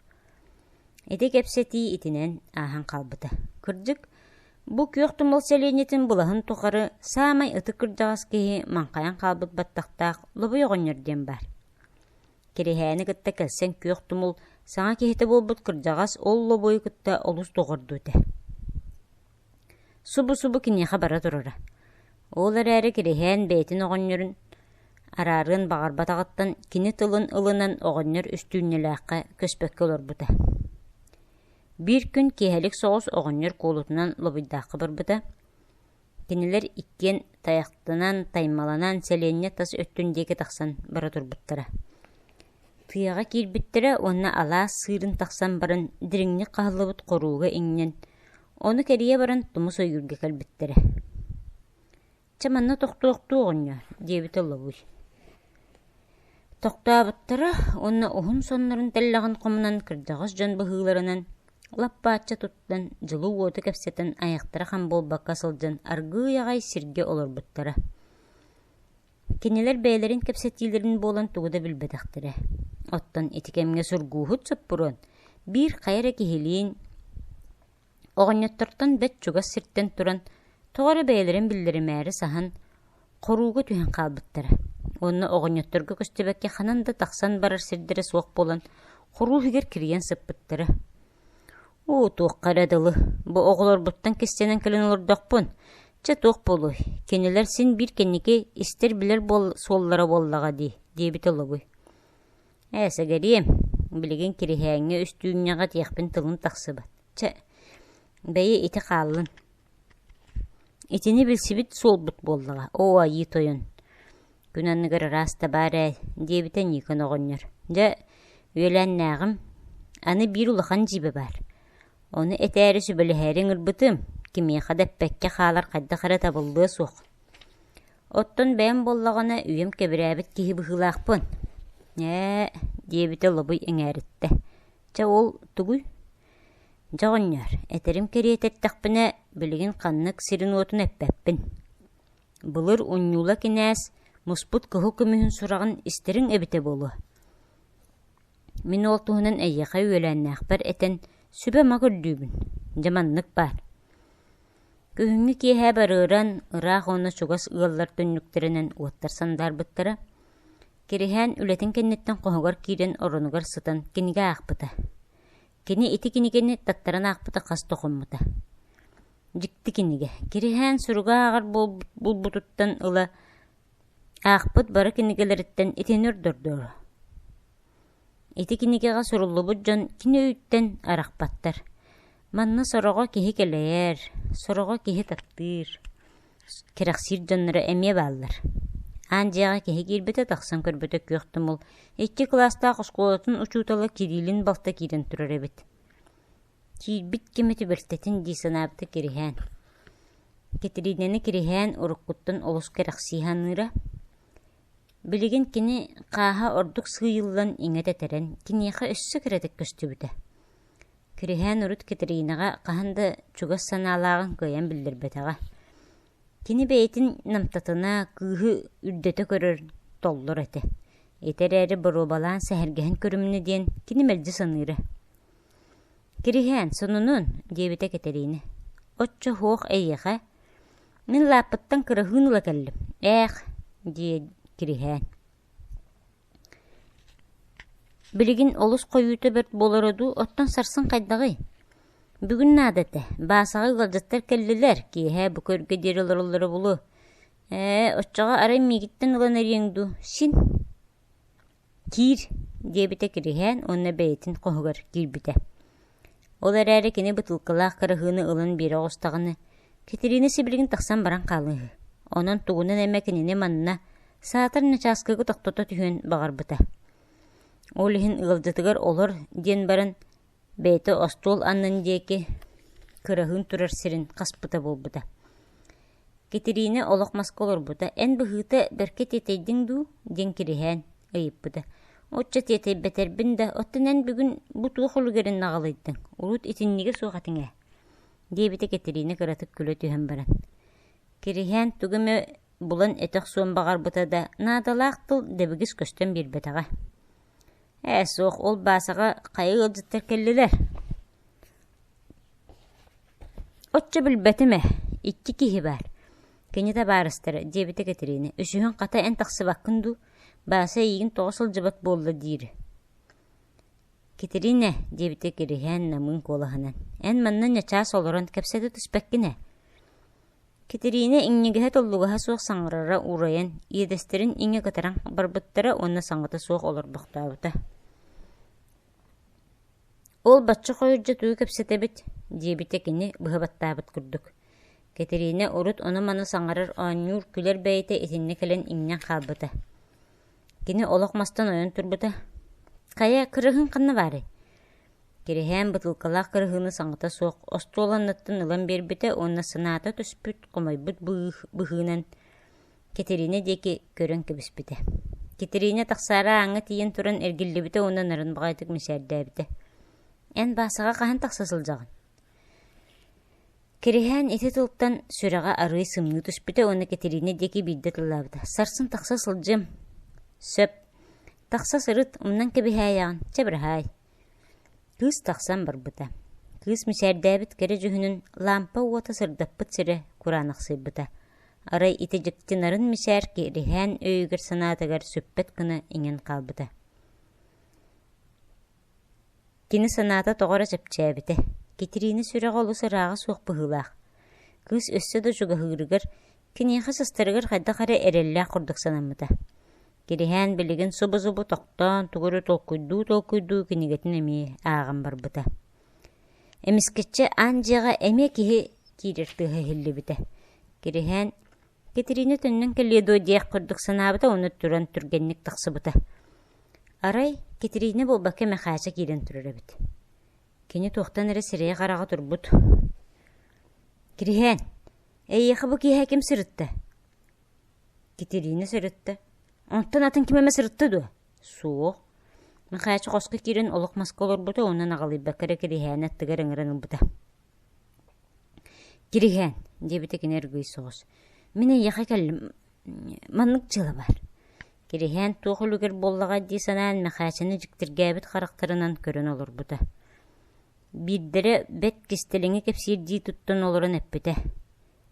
Ити кэпсэтии итинэн ааһан хаалбыта. Кырдьык, бу Күөх Тумул сэлиэнньэтин былаһын тухары саамай ытык кырдьаҕас киһи маҥхайан хаалбыт баттахтаах Лобуй оҕонньор диэн баар. Кириһээни кытта кэлсэн Күөх Тумул саҥа киһитэ буолбут кырдьаҕас ол Лобуйу кытта олус доҕордуу этэ. Субу-субу киниэхэ бара турара. Ол эрээри Кириһээн бэйэтин оҕонньорун араарыан баҕарбатаҕыттан кини тылын ылынан оҕонньор Үстүүнньэлээххэ көспөккө олорбута. Биир күн киэһэлик соҕус оҕонньор куолутунан Лобуйдаахха барбыта. Кинилэр иккиэн тайахтанан, таймаланан сэлиэнньэ тас өттүн диэки тахсан бара турбуттара. Тыаҕа киирбиттэрэ уонна алаас сыырын тахсан баран дириҥник хаһыллыбыт хорууга иҥнэн, ону кэрийэ баран тумус ойуурга кэлбиттэрэ. «Чэ, манна тохтуохтуу оҕонньоор» диэбитэ Лобуй. Тохтообуттара уонна уһун соннорун тэллэҕин хомунан кырдьаҕас дьон быһыыларынан лаппааччы туттан, дьылы-уоту кэпсэтэн айахтара хам буолбакка сылдьан аргыый аҕай сиргэ олорбуттара. Кинилэр бэйэлэрин кэпсэтиилэрин буолан тугу да билбэтэхтэрэ. Оттон ити кэмҥэ Сургууһут Соппуруон биир хайа эрэ киһилиин Оҕонньоттортон бэрт чугас сиртэн туран, тоҕо эрэ бэйэлэрин биллэримээри саһан, хорууга түһэн хаалбыттара уонна оҕонньотторго көстүбэккэ ханан да тахсан барар сирдэрэ суох буолан, хоруу иһигэр кирийэн сыппыттара. «Уу, туохха эрэ дылы, бу оҕолорбуттан кистэнэн кэлэн олордохпун, чэ туох буолуой, кинилэр син биир кэнники истэр-билэр буол суоллара буоллаҕа дии» диэбитэ Лобуй. Ээ, сэгэриэм, билигин Кириһээҥҥэ Үстүүнньэҕэ этиэхпин тылым тахсыбат. Чэ, бэйи ити хааллын. Итини билсибит суолбут буоллаҕа, оо айыы тойон. Күн анныгар ыраас да баар ээ, диэбитэ Никон оҕонньор. Дьэ, үөлээннээҕим, аны биир улахан дьиибэ баар. Ону этээри сүбэлэһээри ыҥырбытым, кимиэхэ да эппэккэ хаалар хайдах эрэ табыллыа суох. Оттон бэйэм буоллаҕына үйэм кэбирээбит киһи быһыылаахпын. Ээ, диэбитэ Лобуй эҥээриттэ. Чэ ол тугуй? Дьэ оҕонньоор, этэрим кэриэтэ эттэхпинэ, билигин ханнык сирин-уотун эппэппин. Былыр Унньуула кинээс муспут кыһыл көмүһүн сураҕын истэриҥ эбитэ буолуо. Мин ол туһунан эйиэхэ үөлээннээхпэр этэн сүбэ-ама көрдүүбүн. Дьэ маннык баар. Күһүҥҥү киэһэ барыаран, ыраах уонна чугас ыаллар түннүктэринэн уоттар сандаарбыттара. Кириһээн үлэтин кэнниттэн хоһугар киирэн оронугар сытан кинигэ аахпыта. Кини ити кинигэни таттаран аахпыта хас да хоммута. Дьикти кинигэ. Кириһээн суруга ааҕар булбутуттан ыла аахпыт бары кинигэлэриттэн итини ордордоро. Ити кинигэҕэ суруллубут дьон кини өйүттэн арахпаттар. Манна сороҕо киһи кэлэйэр, сороҕо киһи таптыыр, кэрэхсиир дьонноро эмиэ бааллар. Аан дьиэҕэ киһи киирбитэ тахсан көрбүтэ күөх тумул икки кылаастаах оскуолатын учуутала Кириллин балта киирэн турар эбит. Киирбит кэмэ түбэлтэтин дии санаабыта Кириһээн. Кэтириинэни Кириһээн уруккуттан олус кэрэхсии саныыра. Билигин кини хааһа ордук сыыйыллан иҥэ тэтэрэн, киниэхэ өссө кэрэтик көстүбүтэ. Кириһээн урут Кэтириинэҕэ хаһан да чугас санаалааҕын кыайан биллэрбэтэҕэ. Кини бэйэтин намтатына, кыыһы үрдэтэ көрөр, толлор этэ. Ити эрээри боруобалаан сэһэргэһэн көрүмнэ диэн кини мэлдьи саныыра. «Кириһээн, сонунун» диэбитэ Кэтириинэ. «Оччо суох эйиэхэ. Мин лааппыттан кыраһыын ыла кэллим. Ээх» диэ Кириһээн. Билигин олус хойуута бэрт буолара дуу, оттон сарсын хайдаҕый? Бүгүн наада этэ, Баасаҕа ыалдьыттар кэллилэр, киэһэ бу көргө диэри олороллоро буолуо. Ээ, оччоҕо арай миигиттэн ылан эриэҥ дуу, син Киир, диэбитэ Кириһээн уонна бэйэтин хоһугар киирбитэ. Ол эрээри кини бытыылкалаах кыраһыыны ылан биэрэ оҕустаҕына, Кэтириинэ сибилигин тахсан баран хаалыыһы. Онон тугунан эмэ кинини манна, саатар начааскыга тохтото түһүөн баҕарбыта. Ол иһин ыалдьытыгар олор диэн баран, бэйэтэ остуол аннын диэки кыраһыын турар сирин хаспыта буолбута. Кэтириинэ олох маска олорбута, «Эн быһыыта бэркэ тиэтэйдиҥ дуу?» диэн кириһээн ыйыппыта. «Оччо тиэтэйбэтэрбин да, оттон эн бүгүн бу туох үлүгэрин аҕалыйдыҥ, урут итиннигэ суох этиҥ ээ» диэбитэ Кэтириинэ кыратык күлэ түһэн баран. Кириһээн тугу эмэ булан этэ охсуон баҕарбыта да, наадалаах тыл дэбигис көстөн биэрбэтэҕэ. «Ээ, суох, ол Баасаҕа хайа ыалдьыттар кэллилэр?» «Оччо билбэтим ээ, икки киһи баар, кини табаарыстара» диэбитэ Кэтириинэ, «үсүһүн хата эн тахсыбаккын дуу, Бааса эйигин тоҕо сылдьыбат буолла диир» «Кэтириинэ» диэбитэ Кириһээн намыын куолаһынан, «эн манна ньачаас олорон кэпсэтэ түспэккин ээ» Кэтириинэ иҥнигэһэ-толлугаһа суох саҥарара уурайан, иэдэстэрин иҥэ кытаран барбыттара уонна саҥата суох олорбохтообута. «Ол бачча хойут дьэ тугу кэпсэтэбит?» диэбитэ кини быһа баттаабыт курдук. Кэтириинэ урут ону-маны саҥарар, оонньуур, күлэр бэйэтэ итиннэ кэлэн иҥнэн хаалбыта. Кини олох мастан ойон турбута: «Хайа, кырыһыҥ ханна баарый?» Кириһээн бытыылкалаах кырыһыыны саҥата суох остуол анныттан ылан биэрбитэ уонна санаата түспүт, хомойбут быһыынан Кэтириинэ диэки көрөн кэбиспитэ. Кэтириинэ тахсаары ааҥҥа тиийэн туран эргиллибитэ уонна нарын баҕайытык мичээрдээбитэ. «Эн Баасаҕа хаһан тахса сылдьаҕын?» Кириһээн ити тылтан сүрэҕэ арыый сымныы түспүтэ уонна Кэтириинэ диэки биирдэ тыллаабыта: «Сарсын тахса сылдьыам». «Сөп. Тахса сырыт, умнан кэбиһээйэҕин, чэ быраһаай» Кыыс тахсан барбыта. Кыыс мичээрдээбит кэрэ дьүһүнүн лаампа уота сырдаппыт сирэ кураанахсыйбыта. Арай ити дьикти нарын мичээр кириһээн өйүгэр-санаатыгар сүппэт гына иҥэн хаалбыта. Кини санаата тоҕо эрэ чэпчээбитэ. Кэтириинэ сүрэҕэ олус ырааҕа суох быһыылаах. Кыыс өссө да чугаһыырыгар, киниэхэ сыстарыгар хайдах эрэ эрэллээх курдук санаммыта. Кириһээн билигин субу-субу тохтоон, тугу эрэ толкуйдуу-толкуйдуу кинигэтин эмиэ ааҕан барбыта. Эмискэччи аан дьиэҕэ эмиэ киһи киирэр тыаһа иһиллибитэ. Кириһээн Кэтириинэ төннөн кэлиэ дуо диэх курдук санаабыта уонна туран түргэнник тахсыбыта. Арай Кэтириинэ буолбакка Мэхээчэ киирэн турар эбит. Кини туохтан эрэ сирэйэ-хараҕа турбут. «Кириһээн, эйиэхэ бу киэһэ ким сырытта?» Кэтириинэ сырытта. Онтон атын ким эмэ сырытта дуо? Суох. Мэхээчэ хоско киирэн олох маска олорбута уонна наҕылыйбакка эрэ Кириһээни аттыгар ыҥыран ылбыта. «Кириһээн», диэбитэ кини эргий соҕус, «мин эйиэхэ кэллим, маннык дьыала баар». Кириһээн туох үлүгэр буоллаҕай дии санаан Мэхээчэни дьиктиргээбит харахтарынан көрөн олорбута. Биирдэрэ бэрт кистэлэҥи кэпсиирдии туттан олорон эппитэ: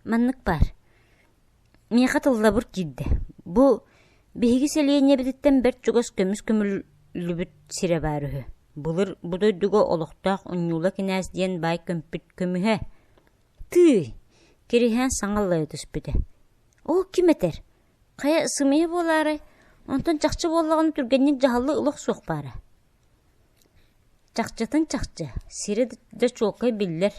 «Маннык баар, Миэхэ тыллабыр киирдэ. Бу биһиги сэлиэнньэбититтэн бэрт чугас көмүс көмүллүбүт сирэ баар үһү. Былыр бу дойдуга олохтоох Унньуула кинээс диэн баай көмпүт көмүһэ. Тыый! Кириһээн саҥа аллайа түспүтэ. Ол ким этэр? Хайа, сымыйа буолаарай? Онтон чахчы буоллаҕына түргэнник дьаһаллыы олох суох баара. Чахчытын чахчы, сирэ да чуолкай биллэр.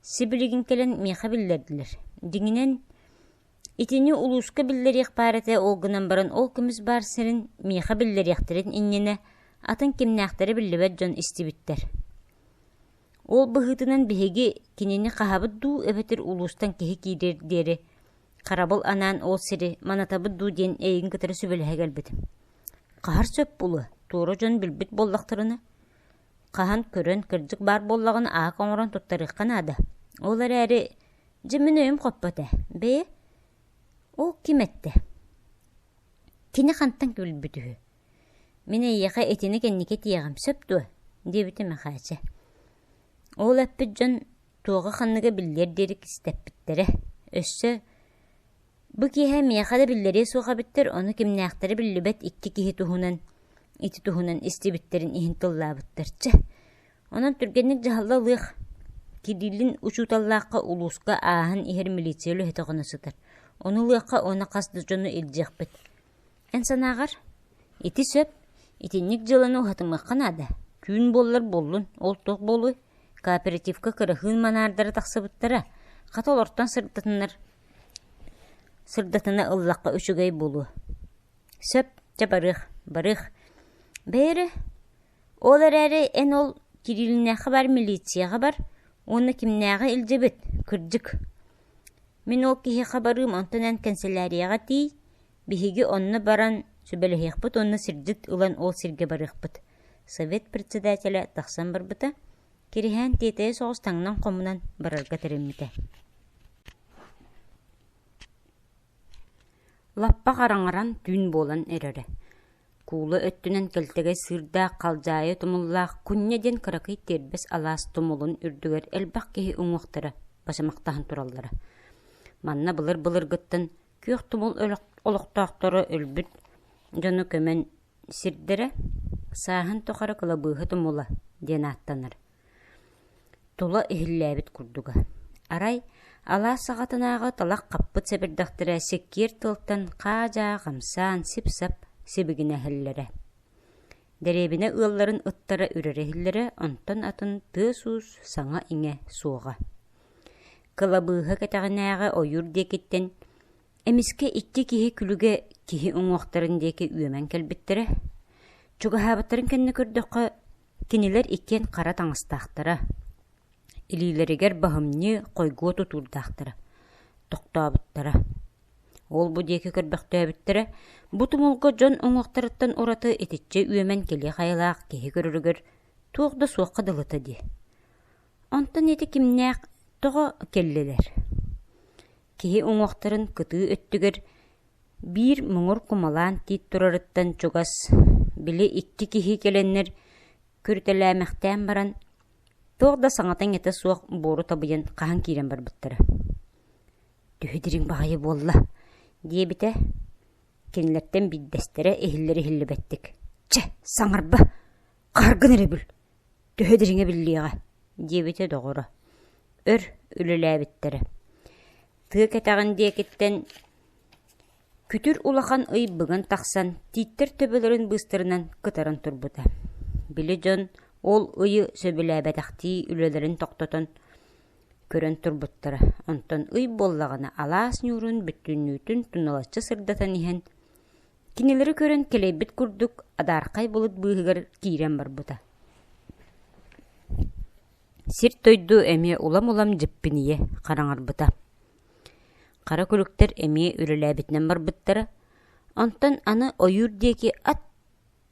Сибилигин кэлэн миэхэ биллэрдилэр. Дьиҥинэн, итини улууска биллэриэх баар этэ, ол гынан баран ол көмүс баар сирин миэхэ биллэриэхтэрин иннинэ атын кимнээхтэрэ биллибэт дьон истибиттэр. Ол быһыытынан биһиги кинини хаһабыт дуу эбэтэр улуустан киһи киириэр диэри харабыл анаан ол сири манатабыт дуу диэн эйигин кытары сүбэлэһэ кэлбитим. Хаһар сөп буолуо, туора дьон билбит буоллахтарына, хаһан көрөн кырдьык баар буоллаҕына аак оҥорон туттарыахха наада. Ол эрээри, дьэ мин өйүм хоппот ээ, бэйэ, ол ким эттэ? Кини хантан күлбүт үһү? Мин эйиэхэ итини кэнники этиэҕим, сөп дуо? диэбитэ Мэхээчэ. Ол эппит дьон туоҕа-ханныга биллиэр диэри кистэппиттэрэ. Өссө бу киэһэ миэхэ да биллэриэ суох эбиттэр, ону кимнээхтэрэ биллибэт икки киһи туһунан ити туһунан истибиттэрин иһин тыллаабыттар. Чэ, онон түргэнник дьаһалла ылыах. Кириллин учууталлаахха улууска ааһан иһэр милиция үлэһитэ хоно сытар. Ону ылыахха уонна хас да дьону илдьиэхпит. Эн санааҕар, ити сөп, итинник дьыаланы уһатымыахха наада. Түүн буоллар буоллун, ол туох буолуой? Кооперативка кыраһыын манаардара тахсыбыттара, хата олортон сырдатынар сырдатына ыллахха үчүгэй буолуо. Сөп, чэ барыах, барыах. Бэйэрэ, ол эрээри эн ол Кириллинээххэ бар милицияҕа бар уонна кимнээҕи илдьибит, кырдьык. Мин ол киһиэхэ барыым, онтон эн кэнсэлээрийэҕэ тиий, Биһиги онно баран сүбэлэһиэхпит уонна сирдьит ылан ол сиргэ барыахпыт. Совет председателэ тахсан барбыта, Кириһээн тиэтэйэ соҕус таҥнан хомунан барарга тэриммитэ. Лаппа хараҥаран түүн буолан эрэрэ. Куула өттүнэн кэлтэгэй сыырдаах халдьаайы тумуллаах Кунньа диэн кыракый тиэрбэс алаас тумулун үрдүгэр элбэх киһи уҥуохтара бачымахтаһан тураллара. Манна былыр-былыргыттан Күөх тумул олохтоохторо өлбүт дьону көмөн сирдэрэ «Сааһын тухары кылабыыһа тумула» диэн ааттанар. Тула иһиллээбит курдуга. Арай, алаас саҕатынааҕы талах хаппыт сэбирдэхтэрэ сиккиэр тылтан хаа-дьаа хамсаан сип-сап сибигинэһэллэрэ. Дэриэбинэ ыалларын ыттара үрэрэ иһиллэрэ, онтон атын тыас-уус, саҥа-иҥэ суоҕа. Кылабыыһа кэтэҕинээҕи ойуур диэкиттэн эмискэ икки киһи күлүгэ киһи уҥуохтарын диэки үөмэн кэлбиттэрэ. Чугаһаабыттарын кэннэ көрдөххө, кинилэр иккиэн хара таҥастаахтара, илиилэригэр баһымньы, хойгуо тутуурдаахтара, тохтообуттара. Ол-бу диэки көрбөхтөөбүттэрэ, бу тумулга дьон уҥуохтарыттан ураты итиччэ үөмэн кэлиэх айылаах киһи көрөрүгэр туох да суохха дылыта дии. Онтон ити кимнээх тоҕо кэллилэр? Киһи уҥуохтарын кытыы өттүгэр биир муҥур кумалаан тиит турарыттан чугас, били икки киһи кэлэннэр күрүтэлээмэхтээн баран, туох да саҥата-иҥэтэ суох буору табыйан хаһан киирэн барбыттара. «Төһө дириҥ баҕайы буолла?» диэбитэ кинилэртэн биирдэстэрэ иһиллэр-иһиллибэттик. «Чэ, саҥарба, хаһаргын эрэ бил, Төһө дириҥэ биллиэҕэ, диэбитэ доҕоро. Өр үлэлээбиттэрэ. Тыа кэтэҕин диэкиттэн күтүр улахан ый быган тахсан, тииттэр төбөлөрүн быыстарынан кытаран турбута. Били дьон ол ыйы сөбүлээбэтэхтии үлэлэрин тохтотон көрөн турбуттара. Онтон ый буоллаҕына алаас ньуурун бүттүннүүтүн туналаччы сырдатан иһэн, Кинилэри көрөн кэлэйбит курдук адаархай былыт быыһыгар киирэн барбыта. Сир-дойду эмиэ улам-улам дьиппинийэ хараҥарбыта. Хара күлүктэр эмиэ үлэлээбитинэн барбыттара. Онтон аны ойуур диэки ат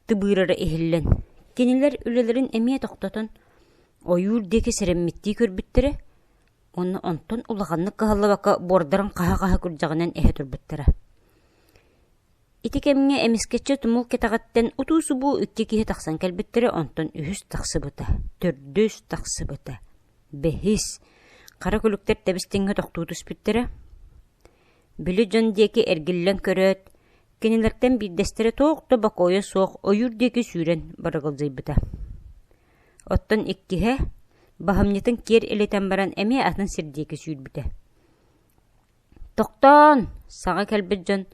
тыбыырара иһиллэн, кинилэр үлэлэрин эмиэ тохтотон, ойуур диэки сэрэммиттии көрбүттэрэ уонна онтон улаханнык кыһаллыбакка буордарын хаһа-хаһа күрдьэҕинэн эһэ турбуттара. Ити кэмҥэ эмискэччи тумул кэтэҕиттэн утуу-субуу икки киһи тахсан кэлбиттэрэ, онтон үһүс тахсыбыта, төрдүс тахсыбыта, бэһис, хара күлүктэр тэбис-тэҥҥэ тохтуу түспүттэрэ. Били дьон диэки эргиллэн көрөөт, кинилэртэн биирдэстэрэ туох да бокуойа суох ойуур диэки сүүрэн барыгылдьыйбыта. Оттон иккиһэ баһымньытын киэр илитэн баран эмиэ атын сир диэки сүүрбүтэ. Тохтоон! Саҥа кэлбит дьон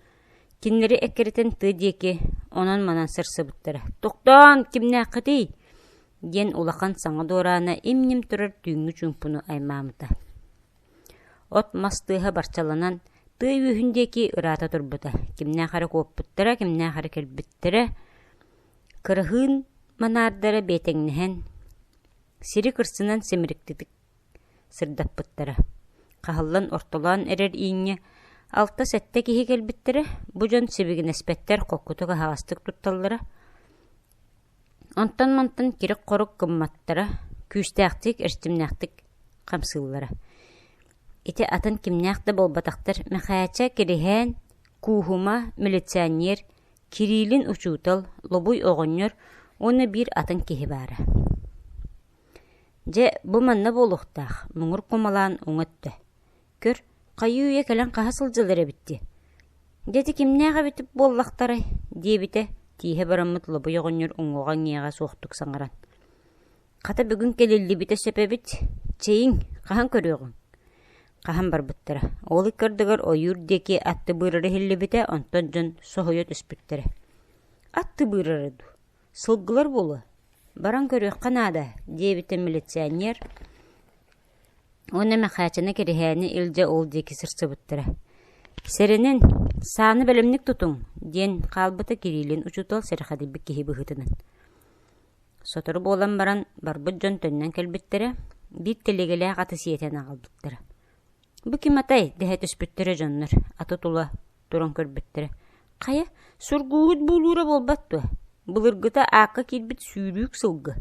кинилэри эккирэтэн тыа диэки онон-манан сырсыбыттара. Тохтоон, кимнээххитий? диэн улахан саҥа дуораана им-ньим турар түүҥҥү чуумпуну аймаабыта. От-мас тыаһа барчаланан, тыа үөһүн диэки ыраата турбута. Кимнээх эрэ куоппуттара, кимнээх эрэ кэлбиттэрэ. Кыраһыын манаардара биэтэҥнэһэн, сири кырсынан симириктитик сырдаппыттара. Хаһыллан ортолоон эрэр ииҥҥэ алта-сэттэ киһи кэлбиттэрэ, бу дьон сибигинэспэттэр, холкутук аһаҕастык тутталлара. Онтон-мантан кирик-хорук гымматтара, күүстээхтик, эрчимнээхтик хамсыыллара. Ити атын кимнээх да буолбатахтар Мэхээчэ Кириһээн, Кууһума, милиционер, Кириллин учуутал, Лобуй оҕонньор уонна биир атын киһи баара. Дьэ, бу манна буолуохтаах, муҥур кумалаан уҥа өттө. Көр, хайыы-үйэ кэлэн хаһа сылдьаллар эбит дии. Дьэ ити кимнээх эбит буоллахтарай диэбитэ, тииһэ бараммыт Лобуй оҕонньор уҥуоҕа-иҥиэҕэ суохтук саҥаран. Хата бүгүн кэлиллибитэ сөп эбит, чэйиҥ, хаһан көрүөҕүҥ? Хаһан барбыттара. Ол ыккардыгар ойуур диэки ат тыбыырара иһиллибитэ, онтон дьон соһуйа түспүттэрэ. Ат тыбыырара дуу? Сылгылар буолуо, баран көрүөххэ наада, диэбитэ милиционер уонна Мэхээчэни Кириһээни илдьэ ол диэки сырсыбыттара. «Сэрэнэн, сааны бэлэмник тутуҥ» диэн хаалбыта Кириллин учуутал сэрэхэдийбит киһи быһыытынан. Сотору буолан баран барбыт дьон төннөн кэлбиттэрэ, биир тэлиэгэлээх аты сиэтэн аҕалбыттара. «Бу ким атай?» дэһэ түспүттэрэ дьоннор, аты тула туран көрбүттэрэ. «Хайа, сургууһут буулуура буолбат дуо? Былыргыта аакка киирбит сүүрүүк сылгы»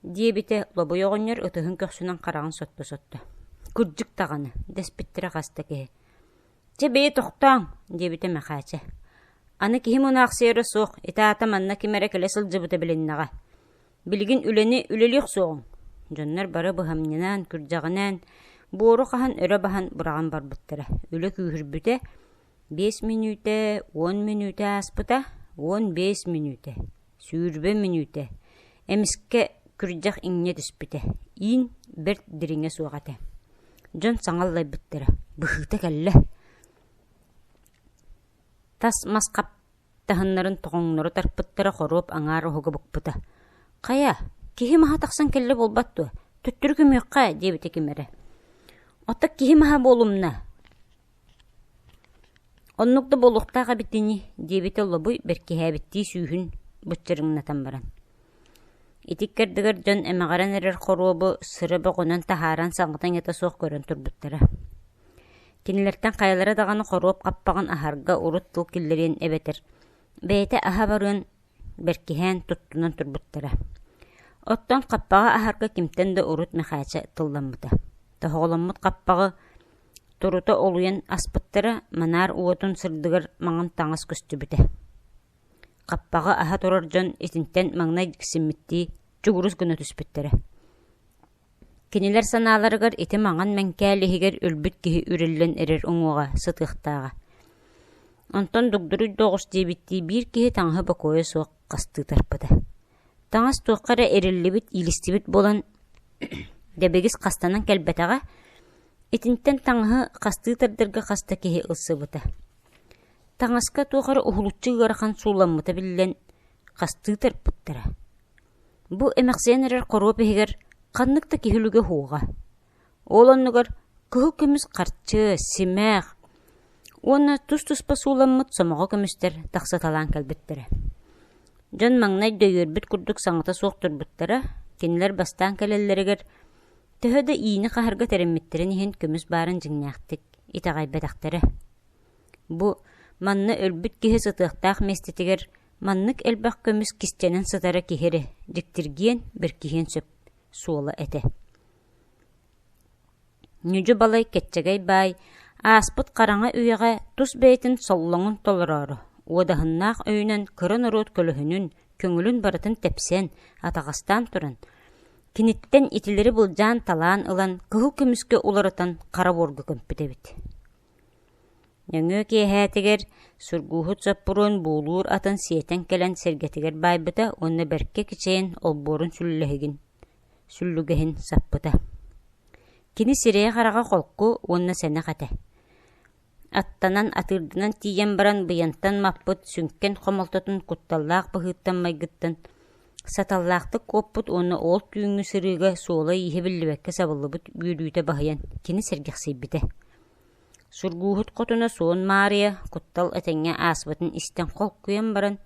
диэбитэ Лобуй оҕонньор ытыһын көхсүнэн хараҕын сотто-сотто. «Кырдьык даҕаны» дэспиттэрэ хас да киһи. «Чэ, бэйи тохтооҥ» диэбитэ Мэхээчэ. «Аны киһи мунаахсыйара суох, ити аата манна ким эрэ кэлэ сылдьыбыта билиннэҕэ. Билигин үлэни үлэлиэх суоҕуҥ». Дьоннор бары быһамньынан, күрдьэҕинэн, буору хаһан өрө баһан быраҕан барбыттара. Үлэ күүһүрбүтэ, 5 мүнүүтэ, 10 мүнүүтэ ааспыта, 15 мүнүүтэ, 20 мүнүүтэ. Эмискэ күрдьэх иҥнэ түспүтэ. Иин бэрт дириҥэ суох этэ. Дьон саҥа аллайбыттара. Быһыыта кэллэ. Тас мас хап таһыннарын тоҕоҥнору тарпыттара хоруоп аҥаар уһуга букпута. «Хайа, киһи маһа тахсан кэллэ буолбат дуо? Төттөрү көмүөххэ» диэбитэ ким эрэ. «Оттон киһи маһа буолумна. Оннук да буолуохтаах эбит ини» диэбитэ Лобуй бэркиһээбиттии сүүһүн быччырыҥнатан баран. Ити иккэрдигэр дьон эмэҕирэн эрэр хоруобу сыра бөҕөнөн таһааран саҥата-иҥэтэ суох көрөн турбуттара. Кинилэртэн хайалара даҕаны хоруоп хаппаҕын аһарга урут тыл киллэриэн эбэтэр бэйэтэ аһа барыан бэркиһээн туттунан турбуттара. Оттон хаппаҕы аһарга кимтэн да урут Мэхээчэ тылламмыта. Тоһоҕоломмут хаппаҕы турута олуйан аспыттара, манаар уотун сырдыгар маҥан таҥас көстүбүтэ. Хаппаҕы аһа турар дьон итинтэн маҥнай дьиксиммиттии чугурус гына түспүттэрэ. Кинилэр санааларыгар ити маҥан мэҥкээл иһигэр өлбүт киһи үрүллэн эрэр уҥуоҕа сытыахтааҕа. Онтон дугдуруй да оҕус диэбиттии биир киһи таҥаһы бокуойа суох хастыы тарпыта. Таҥас туохха эрэ эриллибит, иилистибит буолан дэбигис хастанан кэлбэтэҕэ, итинтэн таҥаһы хастыы тардарга хас да киһи ылсыбыта. Таҥаска туох эрэ уһулуччу ыарахан сууламмыта биллэн, хастыы тарпыттара. Бу эмэхсийэн эрэр хоруоп иһигэр ханнык да киһи үлүгэ уһуоҕа. Ол оннугар кыһыл көмүс харчы, симэх уонна тус-туспа сууламмыт сомоҕо көмүстэр тахсыталаан кэлбиттэрэ. Дьон маҥнай дөйүөрбүт курдук саҥата суох турбуттара, кинилэр бастаан кэлэллэригэр төһө да иини хаһарга тэриммиттэрин иһин көмүс баарын дьиҥнээхтик итэҕэйбэтэхтэрэ. Бу манна өлбүт киһи сытыахтаах миэстэтигэр маннык элбэх көмүс кистэнэн сытара киһи эрэ дьиктиргиэн, бэркиһиэн сөп суола этэ. Ньүдьү-балай кэччэгэй баай ааспыт хараҥа үйэҕэ тус бэйэтин соллоҥун толороору, уодаһыннаах өйүнэн кыра норуот көлөһүнүн, көҥүлүн барытын тэпсэн, атаҕастаан туран, киниттэн итилэри былдьаан-талаан ылан кыһыл көмүскэ уларытан хара буорга көмпүт эбит. Нөҥүө киэһээтигэр Сургууһут Соппуруон буулуур атын сиэтэн кэлэн сэргэтигэр баайбыта уонна бэркэ кичэйэн олбуорун сүллэһигин сүллүгэһин саппыта. Кини сирэйэ-хараҕа холку уонна сэнэх этэ. Аттанан, атыырданан тиийэн баран быйантан маппыт сүҥкэн хомолтотун кутталлаах быһыыттан-майгыттан саталлаахтык куоппут уонна ол түүҥҥү сырыыга суола-ииһэ биллибэккэ сабыллыбыт үөрүүтэ баһыйан кини сэргэхсийбитэ. Сургууһут хотуна Суон Маарыйа куттал этэҥҥэ ааспытын истэн холкуйан баран,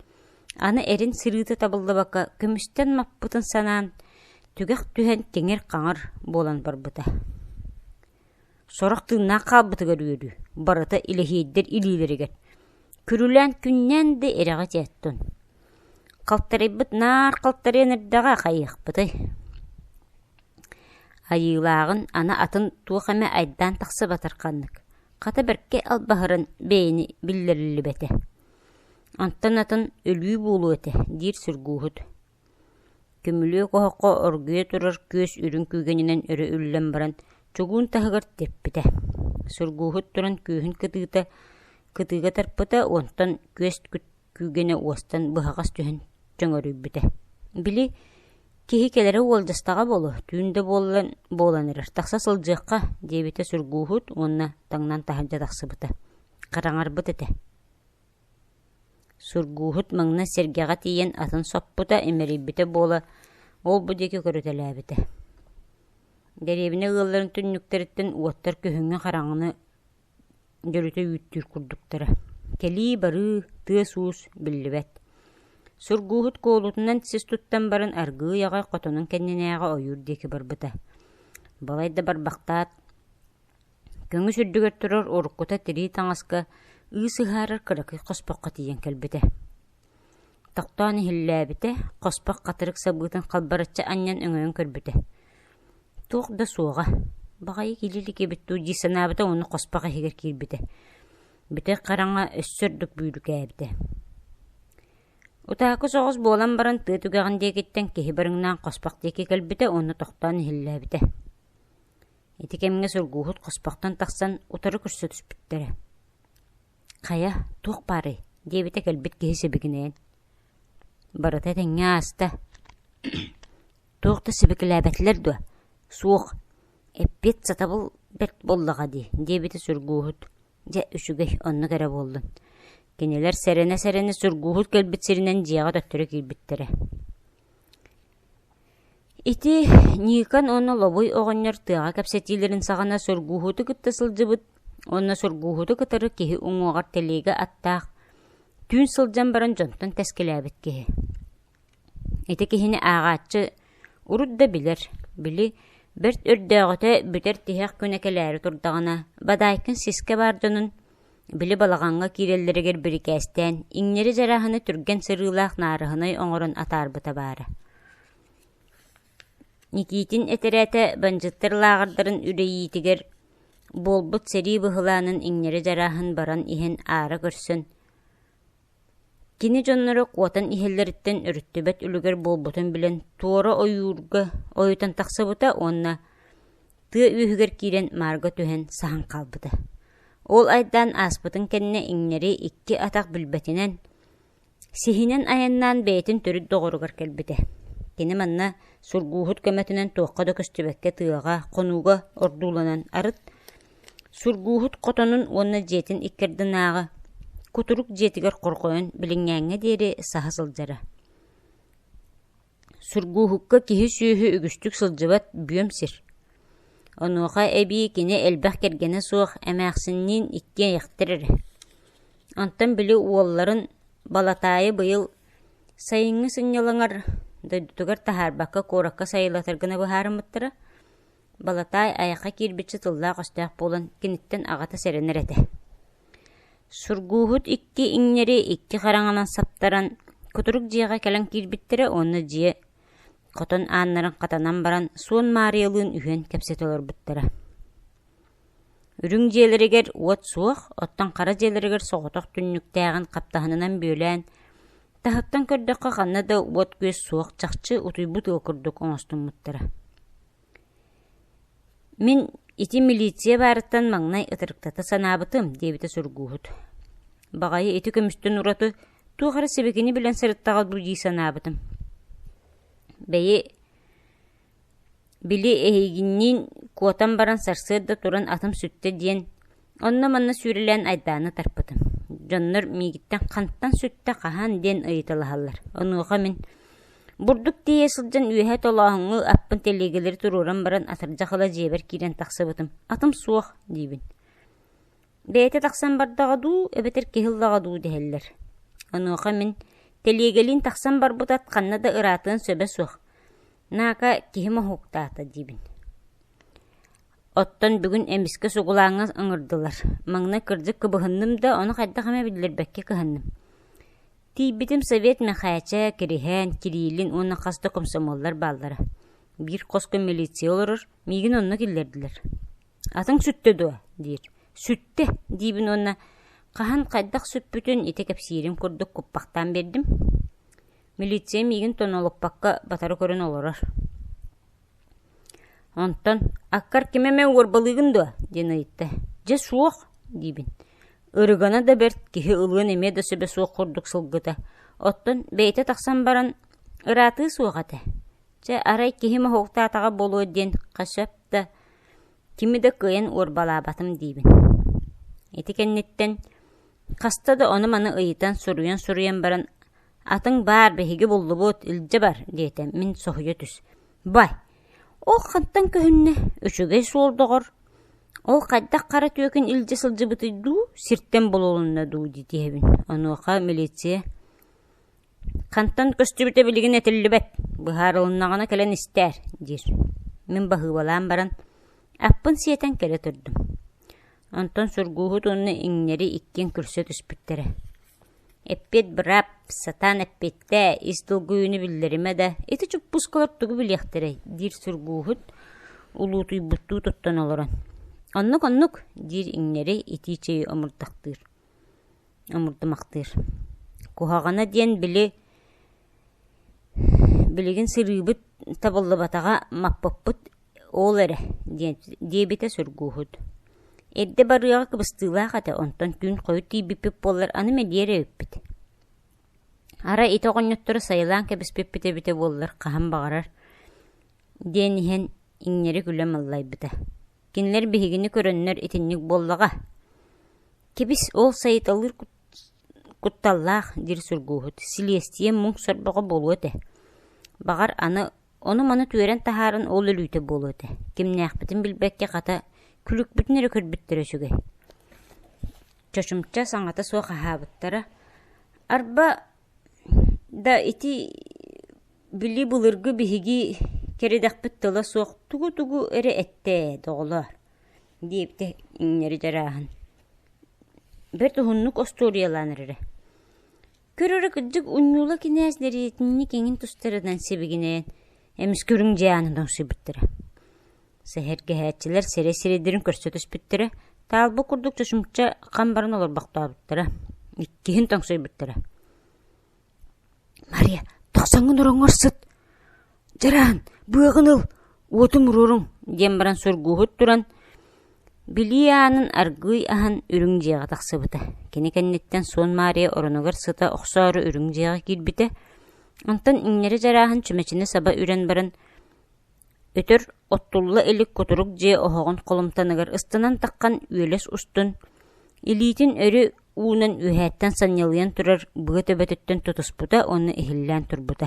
аны эрин сырыыта табыллыбакка көмүстэн маппытын санаан, түгэх түһэн киҥир-хаҥыр буолан барбыта. Сорох тыыннаах хаалбытыгар үөрүү, барыта илэһиэйдэр илиилэригэр, күрүлээн күннээн да эрэҕи тиэттин. Халтарыйбыт наар халтарыйан эрдэҕэ хайыахпытый Айыылааҕын аны атын туох эмэ айдаан тахсыбатар ханнык, хата бэркэ албаһыран бэйэни биллэриллибэтэ. Онтон атын өлүү буолуо этэ диир Сургууһут. Көмүлүөк оһоххо оргуйа турар күөс үрүҥ күүгэнинэн өрө үллэн баран чугуун таһыгар тэппитэ. Сургууһут туран күөһүн кытыыта кытыыга тарпыта, онтон күөс күүгэнэ уостан быһаҕас түһэн чөҥөрүйбүтэ. Били киһи кэлэрэ уолдьастаҕа буолуо, түүн да буолан буолан эрэр, тахса сылдьыахха, диэбитэ Сургууһут уонна таҥнан таһырдьа тахсыбыта. Хараҥарбыт этэ. Сургууһут маҥнай сэргэҕэ тиийэн атын соппута, имэрийбитэ буола ол-бу диэки көрүтэлээбитэ. Дэриэбинэ ыалларын түннүктэриттэн уоттар күһүҥҥү хараҥаны дьөлүтэ үүттүүр курдуктара. Кэлии-барыы, тыас-уус биллибэт. Сургууһут куолутунан сис туттан баран аргыый аҕай хотонун кэннинээҕи ойуур диэки барбыта. Балайда барбахтаат, көҥүс үрдүгэр турар уруккута тирии таҥаска ыыс ыһаарар кыракый хоспоххо тиийэн кэлбитэ. Тохтоон иһиллээбитэ, хоспох хатырык сабыытын халбарыччы анньан өҥөйөн көрбүтэ. Туох да суоҕа, баҕайы киирэ илик эбит дуу дии санаабыта уонна хоспох иһигэр киирбитэ. Бүтэй хараҥа өссө ордук бүүрүкээбитэ. Утаакы соҕус буолан баран тыа түгэҕин диэкиттэн киһи барыҥнаан хоспох диэки кэлбитэ уонна тохтоон иһиллээбитэ. Ити кэмҥэ Сургууһут хоспохтон тахсан утары көрсө түспүттэрэ. «Хайа, туох баарый?» диэбитэ кэлбит киһи сибигинэйэн. «Барыта этэҥҥэ ааста. Туох да сибикилээбэтилэр дуо?» «Суох. Эппиэт сатабыл бэрт буоллаҕа дии» диэбитэ Сургууһут. «Дьэ, үчүгэй, оннук эрэ буоллун». Кинилэр сэрэнэ-сэрэнэ Сургууһут кэлбит сиринэн дьиэҕэ төттөрү киирбиттэрэ. Ити Ньыыкан уонна Лобуй оҕонньор тыаҕа кэпсэтиилэрин саҕана Сургууһуту кытта сылдьыбыт уонна Сургууһуту кытары киһи уҥуоҕар тэлиэгэ аттаах түүн сылдьан баран дьонтон тэскилээбит киһи. Ити киһини ааҕааччы урут да билэр, били бэрт өрдөөҕүтэ бүтэр тиһэх күнэ кэлээри турдаҕына Бадаайкын сискэ баар дьонун били балаҕаҥҥа киирэллэригэр бирикээстээн иҥнэри дьарааһыны түргэн сырыылаах наарыһынай оҥорон атаарбыта баара. Никитин этэрээтэ бандьыыттар лааҕырдарын үрэйиитигэр буолбут сэрии быһылаанын иҥнэри дьарааһын баран иһэн аара көрсөн, кини дьонноро куотан иһэллэриттэн өрүттүбэт үлүгэр буолбутун билэн туора ойуурга ойутан тахсыбыта уонна тыа үөһүгэр киирэн маарга түһэн саһан хаалбыта. Ол айдаан ааспытын кэннэ иҥнэри икки атах билбэтинэн Сиһинэн айаннаан бэйэтин төрүт доҕоругар кэлбитэ. Кини манна Сургууһут көмөтүнэн туохха да көстүбэккэ тыаҕа, хонууга ордууланан арыт Сургууһут хотонун уонна дьиэтин икки ардынааҕы кутурук дьиэтигэр хорҕойон билиҥҥээҥҥэ диэри саһа сылдьара. Сургууһукка киһи-сүөһү үгүстүк сылдьыбат бүөм сир. Онуоха эбии кини элбэх кэргэнэ суох эмээхсинниин иккиэйэхтэр эрэ. Онтон били уолларын Балатаайы быйыл сайыҥҥы сынньалаҥар дойдутугар таһаарбакка куоракка сайылатар гына быһаарыммыттара. Балатаай айахха киирбиччэ тыллаах-өстөөх буолан киниттэн аҕата сэрэнэр этэ. Сургууһут икки иҥнэри икки хараҥанан саптаран, кутурук дьиэҕэ кэлэн киирбиттэрэ уонна дьиэ хотон ааннарын хатанан баран Суон Маарыйалыын үһүөн кэпсэтэ олорбуттара. Үрүҥ дьиэлэригэр уот суох, оттон хара дьиэлэригэр соҕотох түннүктээҕин хаптаһынынан бүөлээн, таһыттан көрдөххө ханна да уот-күөс суох чахчы утуйбут ыал курдук оҥостуммуттара. Мин Ити милиция баарыттан маҥнай ытырыктата санаабытым, диэбитэ Сургууһут. Баҕайы ити көмүстэн ураты туох эрэ сибикини билэн сырыттаҕа дуу дии санаабытым. Бэйи, били эһигинниин куотан баран сарсыарда туран атым сүттэ диэн онно-манна сүүрэлээн айдааны тарпытым. Дьоннор миигиттэн хантан сүттэ, хаһан диэн ыйыталаһаллар. Онуоха мин Бурдук тиэйэ сылдьан үөһэ толооһуҥҥу аппын тэлиэгэлэри туруоран баран атырдьах ыла дьиэбэр киирэн тахсыбытым. Атым суох диибин. Бэйэтэ тахсан бардаҕа дуу, эбэтэр киһи ыллаҕа дуу дэһэллэр. Онуоха мин тэлиэгэлиин тахсан барбыт ат ханна да ыраатыан сөбө суох. Наака киһи моһуоктаата диибин. Оттон бүгүн эмискэ сугулааҥҥа ыҥырдылар. Маҥнай кырдьык кыбыһынным да, ону хайдах эмэ биллэрбэккэ кыһанным. Тиийбитим Совет Мэхээчэ, Кириһээн, Кириллин уонна хас да комсомоллар бааллара. Биир хоско милиция олорор, миигин онно киллэрдилэр. «Атыҥ сүттэ дуо?» диир. «Сүттэ» диибин уонна хаһан хайдах сүппүтүн ити кэпсиирим курдук куппахтаан биэрдим. Милиция миигин тонолуппакка батары көрөн олорор. Онтон «Аккар ким эмэ уорбалыыгын дуо?» диэн ыйытта. «Дьэ суох» диибин. Ырыгана да бэрт, киһи ылыан эмиэ да сөбө суох курдук сылгыта. Оттон бэйэтэ тахсан баран ыраатыы суох этэ. Чэ, арай киһи моһуоктаатаҕа буолуо диэн сөп да, кими да кыайан уорбалаабатым диибин. Ити кэнниттэн хаста да ону-маны ыйытан суруйан-суруйан баран «Атыҥ баар, биһиги буллубут, илдьэ бар» диэтэ, мин соһуйа түс. «Бай, ол хантан көһүннэ, үчүгэй суол доҕор, ол хайдах хара түөкүн илдьэ сылдьыбытый дуу, сиртэн булулунна дуу» диэбин. Онуоха милиция «Хантан көстүбүтэ билигин этиллибэт, быһаарылыннаҕына кэлэн истээр» диир. Мин баһыыбалаан баран, аппын сиэтэн кэлэ турдум. Онтон Сургууһут уонна иҥнэри иккиэн күлсэ түспүттэрэ. Эппиэт быраап, сатаан эппиэттээ, ис долгуйууну биллэримэ да, ити чуппускалар тугу билиэхтэрэй, диир Сургууһут улуутуйбуттуу туттан олорон. Оннук-оннук, диир иҥнэри итии чэйи омурдахтыыр омурдумахтыыр. Куһаҕана диэн били билигин сырыыбыт табыллыбатаҕа маппыппыт ол эрэ диэн диэбитэ Сургууһут. Эрдэ барыаҕа кыбыстыылаах этэ, онтон түүн хойут тиийбиппит буоллар аны мэлийэр эбиппит. Арай ити оҕонньоттору сайылаан кэбиспиппит эбитэ буоллар хаһан баҕарар диэн иһэн иҥнэри күлэ маллайбыта. Кинилэр биһигини көрөннөр итинник буоллаҕа. Кэбис, ол сайыталыыр кутталлаах, диир Сургууһут, силиэстийэ муҥ сорбоҕо буолуо этэ. Баҕар, аны ону-маны түөрэн таһааран ол өлүүтэ буолуо этэ. Кимнээхпитин билбэккэ, хата, күлүкпүтүн эрэ көрбүттэрэ үчүгэй. Чочумча саҥата суох аһаабыттара. Арба да ити били былыргы биһиги кэридэхпит тыла суох тугу-тугу эрэ эттэ ээ, доҕолоор диэбитэ иҥнэри дьарааһын. Бэрт уһуннук остуоруйалаан эрэрэ. Көр эрэ кырдьык Унньуула кинээс дэриэтинньик эҥин тустарынан сибигинэйэн эмискэ үрүҥ дьиэ аанын тоҥсуйбуттара. Сэһэргэһээччилэр сирэй сирэйдэрин көрсө түспүттэрэ, таалбыт курдук чочумча хам баран олорбохтообуттара, иккиһин тоҥсуйбуттара. «Мария, тахсаҥҥын ороҥҥор сыт, дьараан, быаҕын ыл, уотум уруоруҥ» диэн баран Сургууһут туран, билии аанын аргыый аһан үрүҥ дьиэҕэ тахсыбыта. Кини кэнниттэн Суон Маарыйа оронугар сыта охсоору үрүҥ дьиэҕэ киирбитэ, онтон иҥнэри дьарааһын чүмэчини саба үрэн баран, өтөр оттулла илик кутурук дьиэ оһоҕун холумтаныгар ыстанан таххан үөлэс устун, илиитин өрө уунан үөһээттэн санньылыйан турар быа төбөтүттэн тутуспута уонна иһиллээн турбута.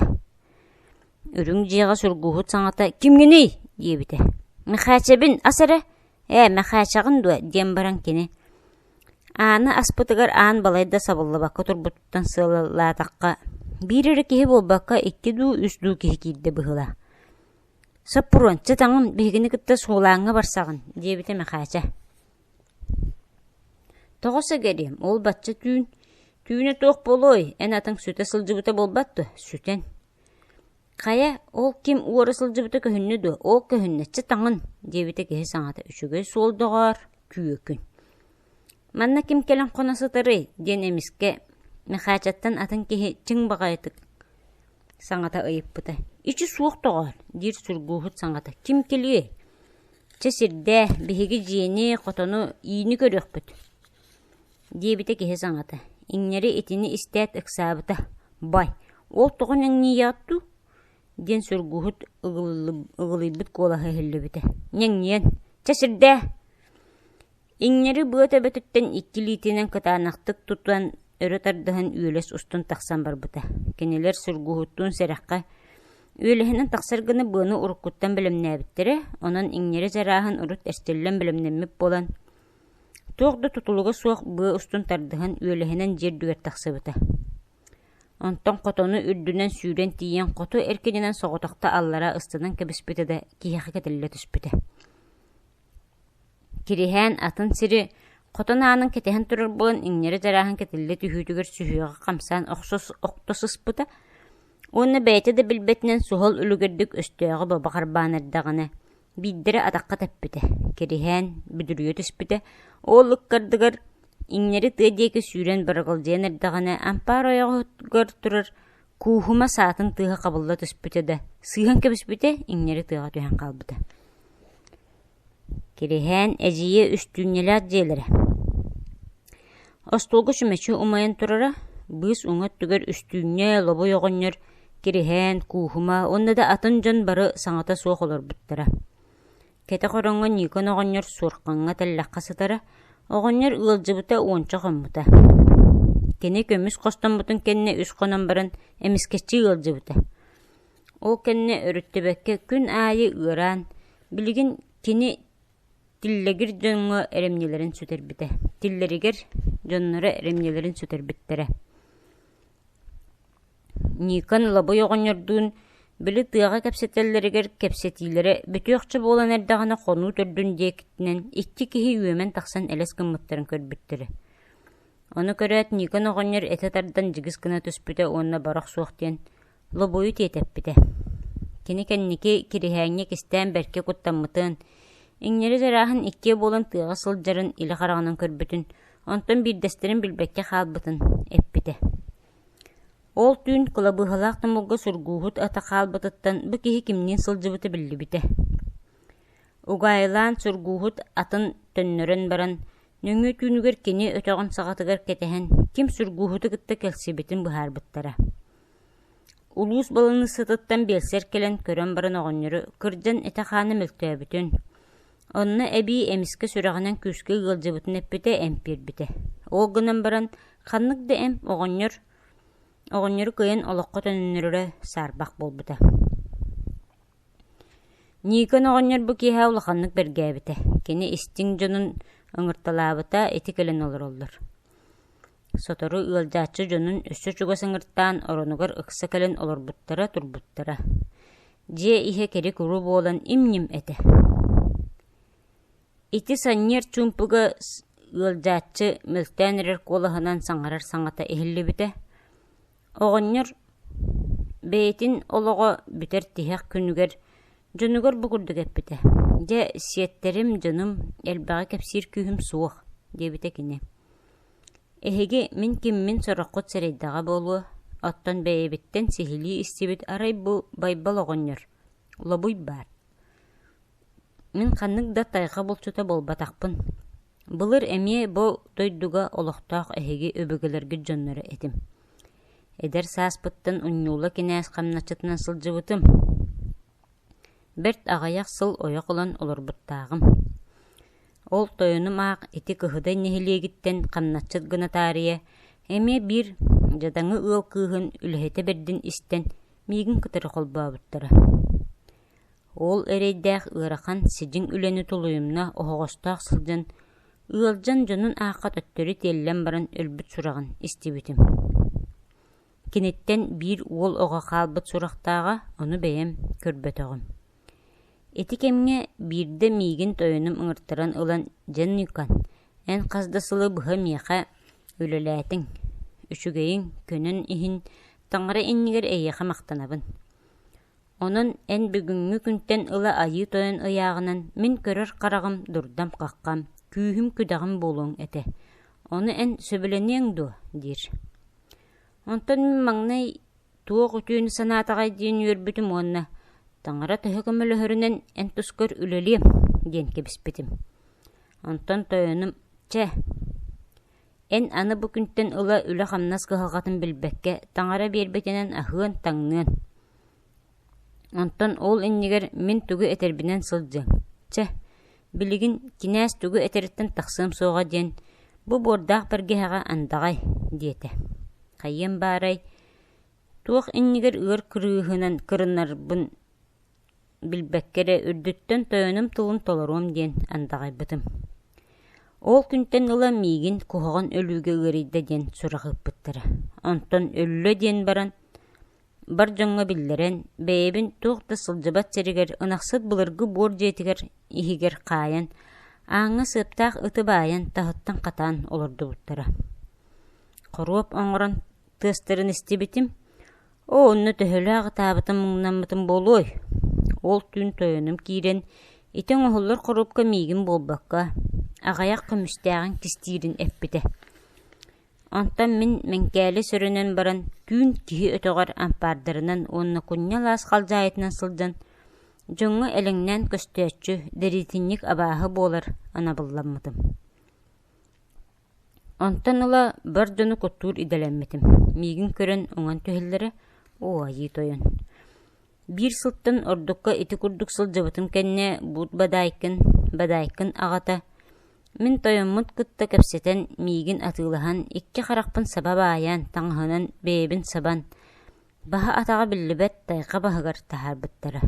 Үрүҥ дьиэҕэ сургуһут саҥата «Кимҥиний?» диэбитэ. «Мэхээчэбин, ас эрэ!» «Ээ, Мэхээчэҕин дуо?» диэн баран кини ааны аспытыгар аан балайда сабыллыбакка турбутуттан сыаллаатахха, биир эрэ киһи буолбакка икки дуу, үс дуу киһи киирдэ быһыылаах. «Соппуруон, чэ таҥын, биһигини кытта суолааҥҥа барсаҕын», диэбитэ Мэхээчэ. «Тоҕо сэгэриэм, ол бачча түүн, түүнэ туох буолуой, эн атыҥ сүтэ сылдьыбыта буолбат дуо, сүтэн «Хайа, ол ким уора сылдьыбыта көһүннэ дуо, ол көһүннэ, чэ таҥын» диэбитэ киһи саҥата үчүгэй суол доҕоор, күөкүн. «Манна ким кэлэн хоно сытарый?» диэн эмискэ Мэхээчэттэн атын киһи чиҥ баҕайытык саҥата ыйыппыта. «Ичи суох доҕоор» диир Сургууһут саҥата, «ким кэлиэй?» Чэ сирдээ, биһиги дьиэни, хотону, иини көрүөхпүт диэбитэ киһи саҥата. Иҥнэри итини истээт ыксаабыта: «Бай, ол тоҕо нэҥнийэҕит дуу?» диэн сургуһут ыгылыйбыт куолаһа иһиллибитэ. «Ньэҥниэн, чэ сирдээ!» Иҥнэри быа төбөтүттэн икки илиитинэн кытаанахтык тутан өрө тардыһан үөлэс устун тахсан барбыта. Кинилэр сургуһуттуун сэрэххэ үөлэһинэн тахсар гына быаны уруккуттан бэлэмнээбиттэрэ, онон иҥнэри чарааһын урут эстиллэн бэлэмнэммит буолан, туох да тутулуга суох быа устун тардыһан үөлэһинэн дьиэ үрдүгэр тахсыбыта. Онтон хотону үрдүнэн сүүрэн тиийэн хоту эркининэн соҕотохто аллара ыстанан кэбиспитэ да киһиэхэ кэтиллэ түспүтэ. Кириһээн атын сири хотон аанын кэтэһэн турар буолан иҥнэри дьарааһын кэтиллэ түһүүтүгэр сүһүөҕэ хамсаан охто сыспыта уонна бэйэтэ да билбэтинэн суһал үлүгэрдик өстөөҕү бобо харбаан эрдэҕинэ биирдэрэ атахха тэппитэ, Кириһээн бүдүрүйэ түспүтэ, ол ыккардыгар иҥнэри тыа диэки сүүрэн барыгылдьыйан эрдэҕинэ ампаар ойоҕоһугар турар Кууһума саатын тыаһа хабылла түспүтэ да, сыыһан кэбиспитэ, иҥнэри тыаҕа түһэн хаалбыта. Кириһээн эдьиийэ үстүүнньэлээх дьиэлэрэ. Остуолга чүмэчи умайан турара, быыс уҥа өттүгэр үстүүнньэ, лобуй оҕонньор, Кириһээн, Кууһума уонна да атын дьон бары саҥата суох олорбуттара. Кэтэх ороҥҥо Ньыыкан оҕонньор суорҕаҥҥа тэллэххэ сытара, оҕонньор ыалдьыбыта уонча хоммута. Кини көмүс хостоммутун кэннэ үс хонон баран эмискэччи ыалдьыбыта. Ол кэннэ өрүттүбэккэ күн аайы ыараан, билигин кини тиллэгир дьоҥҥо эрэмньилэрин сүтэрбитэ. Тиллэригэр дьонноро эрэмньилэрин сүтэрбиттэрэ. Ньыыкан Лобой оҕонньордуун били тыаҕа кэпсэтэллэригэр кэпсэтиилэрэ бүтүөхчэ буолан эрдэҕинэ хонуу төрдүн диэкитинэн икки киһи үөмэн тахсан элэс гыммыттарын көрбүттэрэ. Ону көрөөт Ньыыкан оҕонньор этэ тардан дьигис гына түспүтэ уонна барах суох диэн Лобойу тиэтэппитэ. Кини кэнники Кириһээҥҥэ кистээн бэркэ куттаммытын, иҥнэри дьарааһын иккиэ буолан тыаҕа сылдьарын илэ хараҕынан көрбүтүн, онтон биирдэстэрин билбэккэ хаалбытын эппитэ. Ол түүн кылабыыһалаах тумулга сургууһут ата хаалбытыттан бу киһи кимниин сылдьыбыта биллибитэ. Угаайылаан сургууһут атын төннөрөн баран, нөҥүө түүнүгэр кини өтөҕүн саҕатыгар кэтэһэн, ким сургууһуту кытта кэлсибитин быһаарбыттара. Улуус баланыыссатыттан биэлсэр кэлэн көрөн баран оҕонньору кырдьан этэ-хаана мөлтөөбүтүн, онно эбии эмискэ сүрэҕинэн күүскэ ыалдьыбытын эппитэ, эмп биэрбитэ. Ол гынан баран ханнык да эмп оҕонньор оҕонньору кыайан олоххо төннөрөрө саарбах буолбута. Ньыыкан оҕонньор бу киэһэ улаханнык бэргээбитэ. Кини истиҥ дьонун ыҥырталаабыта, ити кэлэн олороллор. Сотору ыалдьааччы дьонун өссө чугас ыҥыртаан оронугар ыкса кэлэн олорбуттара турбуттара. Дьиэ иһэ кэри-куру буолан им-ньим этэ. Ити санньыар чуумпуга ыалдьааччы мөлтөөн эрэр куолаһынан саҥарар саҥата иһиллибитэ. Оҕонньор бэйэтин олоҕо бүтэр тиһэх күнүгэр дьонугар бу курдук эппитэ: «Дьэ, сиэттэрим, дьонум, элбэҕи кэпсиир күүһүм суох», диэбитэ кини. «Эһиги мин киммин сороххут сэрэйдэҕэ буолуо, оттон бэйэбиттэн сиһилии истибит арай бу Байбал оҕонньор, Лобуй баар. Мин ханнык да тайҕа булчута буолбатахпын. Былыр эмиэ бу дойдуга олохтоох эһиги өбүгэлэргит дьонноро этим. Эдэр сааспыттан Унньуула кинээс хамначчытынан сылдьыбытым. Бэрт аҕыйах сыл ойох ылан олорбуттааҕым. Ол тойонум аах ити Кыһыдай нэһилиэгиттэн хамначчыт гына таарыйа, эмиэ биир дьадаҥы ыал кыыһын үлэһитэ бэрдин истэн миигин кытары холбообуттара. Ол эрэйдээх ыарахан сидьиҥ үлэни тулуйумна оһоҕостоох сылдьан, ыалдьан дьонун аахха төттөрү тиэллэн баран өлбүт сураҕын истибитим. Киниттэн биир уол оҕо хаалбыт сурахтааҕа, ону бэйэм көрбөтөҕүм. Ити кэмҥэ биирдэ миигин тойонум ыҥыртаран ылан «Дьэ, Ньукан, эн хас да сылы быһа миэхэ үлэлээтиҥ, үчүгэйиҥ, көнөн иһин таҥара иннигэр эйиэхэ махтанабын. Онон эн бүгүҥҥү күнтэн ыла Айыы Тойон ыйааҕынан мин көрөр хараҕым дурдам-хаххам, күүһүм-күдэҕим буолуоҥ этэ. Ону эн сөбүлэниэҥ дуо?» диир. Онтон мин маҥнай туох үтүөнү санаатаҕай диэн үөрбүтүм уонна «Таҥара төһө көмөлөһөрүнэн эн тускар үлэлиэм» диэн кэбиспитим. Онтон тойонум «Чэ, эн аны бу күнтэн ыла үлэ-хамнас кыһалҕатын билбэккэ, таҥара биэрбитинэн аһыан-таҥныан. Онтон ол иннигэр мин тугу этэрбинэн сылдьыаҥ. Чэ, билигин кинээс тугу этэриттэн тахсыам суоҕа диэн, бу буордаах бэргэһэҕэ андаҕай» диэтэ. Хайыам баарай, туох иннигэр ыар кырыыһынан кырынарбын билбэккэ эрэ үрдүттэн тойонум тылын толоруом диэн андаҕайбытым. Ол күнтэн ыла миигин куһаҕан өлүүгэ ыарыйда диэн сурах ыыппыттара. Онтон өллө диэн баран, бар дьоҥҥо биллэрэн, бэйэбин туох да сылдьыбат сиригэр ынахсыт былыргы буор дьиэтигэр иһигэр хаайан, ааҥҥа сыаптаах ыты баайан таһыттан хатаан олордубуттара. Хоруоп оҥорон тыастарын истибитим, Оо, онно төһөлөөх ытаабытым муҥнаммытым буолуой? Ол түүн тойонум киирэн, ити оҥоһуллар хоруопка миигин буолбакка, аҕыйах көмүстээҕин кистиирин эппитэ. Онтон мин Мэҥкээли сөрөнөн баран, түүн киһи өтөҕөр ампаардарынан уонна кунньа алаас халдьаайытынан сылдьан, дьоҥҥо элэҥнээн көстөөччү, дэриэтинньик абааһы буолар анабылламмытым. Онтон ыла бар дьону куттуур идэлэммитим. Миигин көрөн уҥан түһэллэрэ, оо, айыы тойон. Биир сылтан ордукка ити курдук сылдьыбытым кэннэ Буут Бадаайкын, Бадаайкын аҕата, мин тойоммут кытта кэпсэтэн, миигин атыылаһан, икки харахпын саба баайан, таҥаһынан бэйэбин сабан, баһа-атаҕа биллибэт тайҕа баһыгар таһаарбыттара.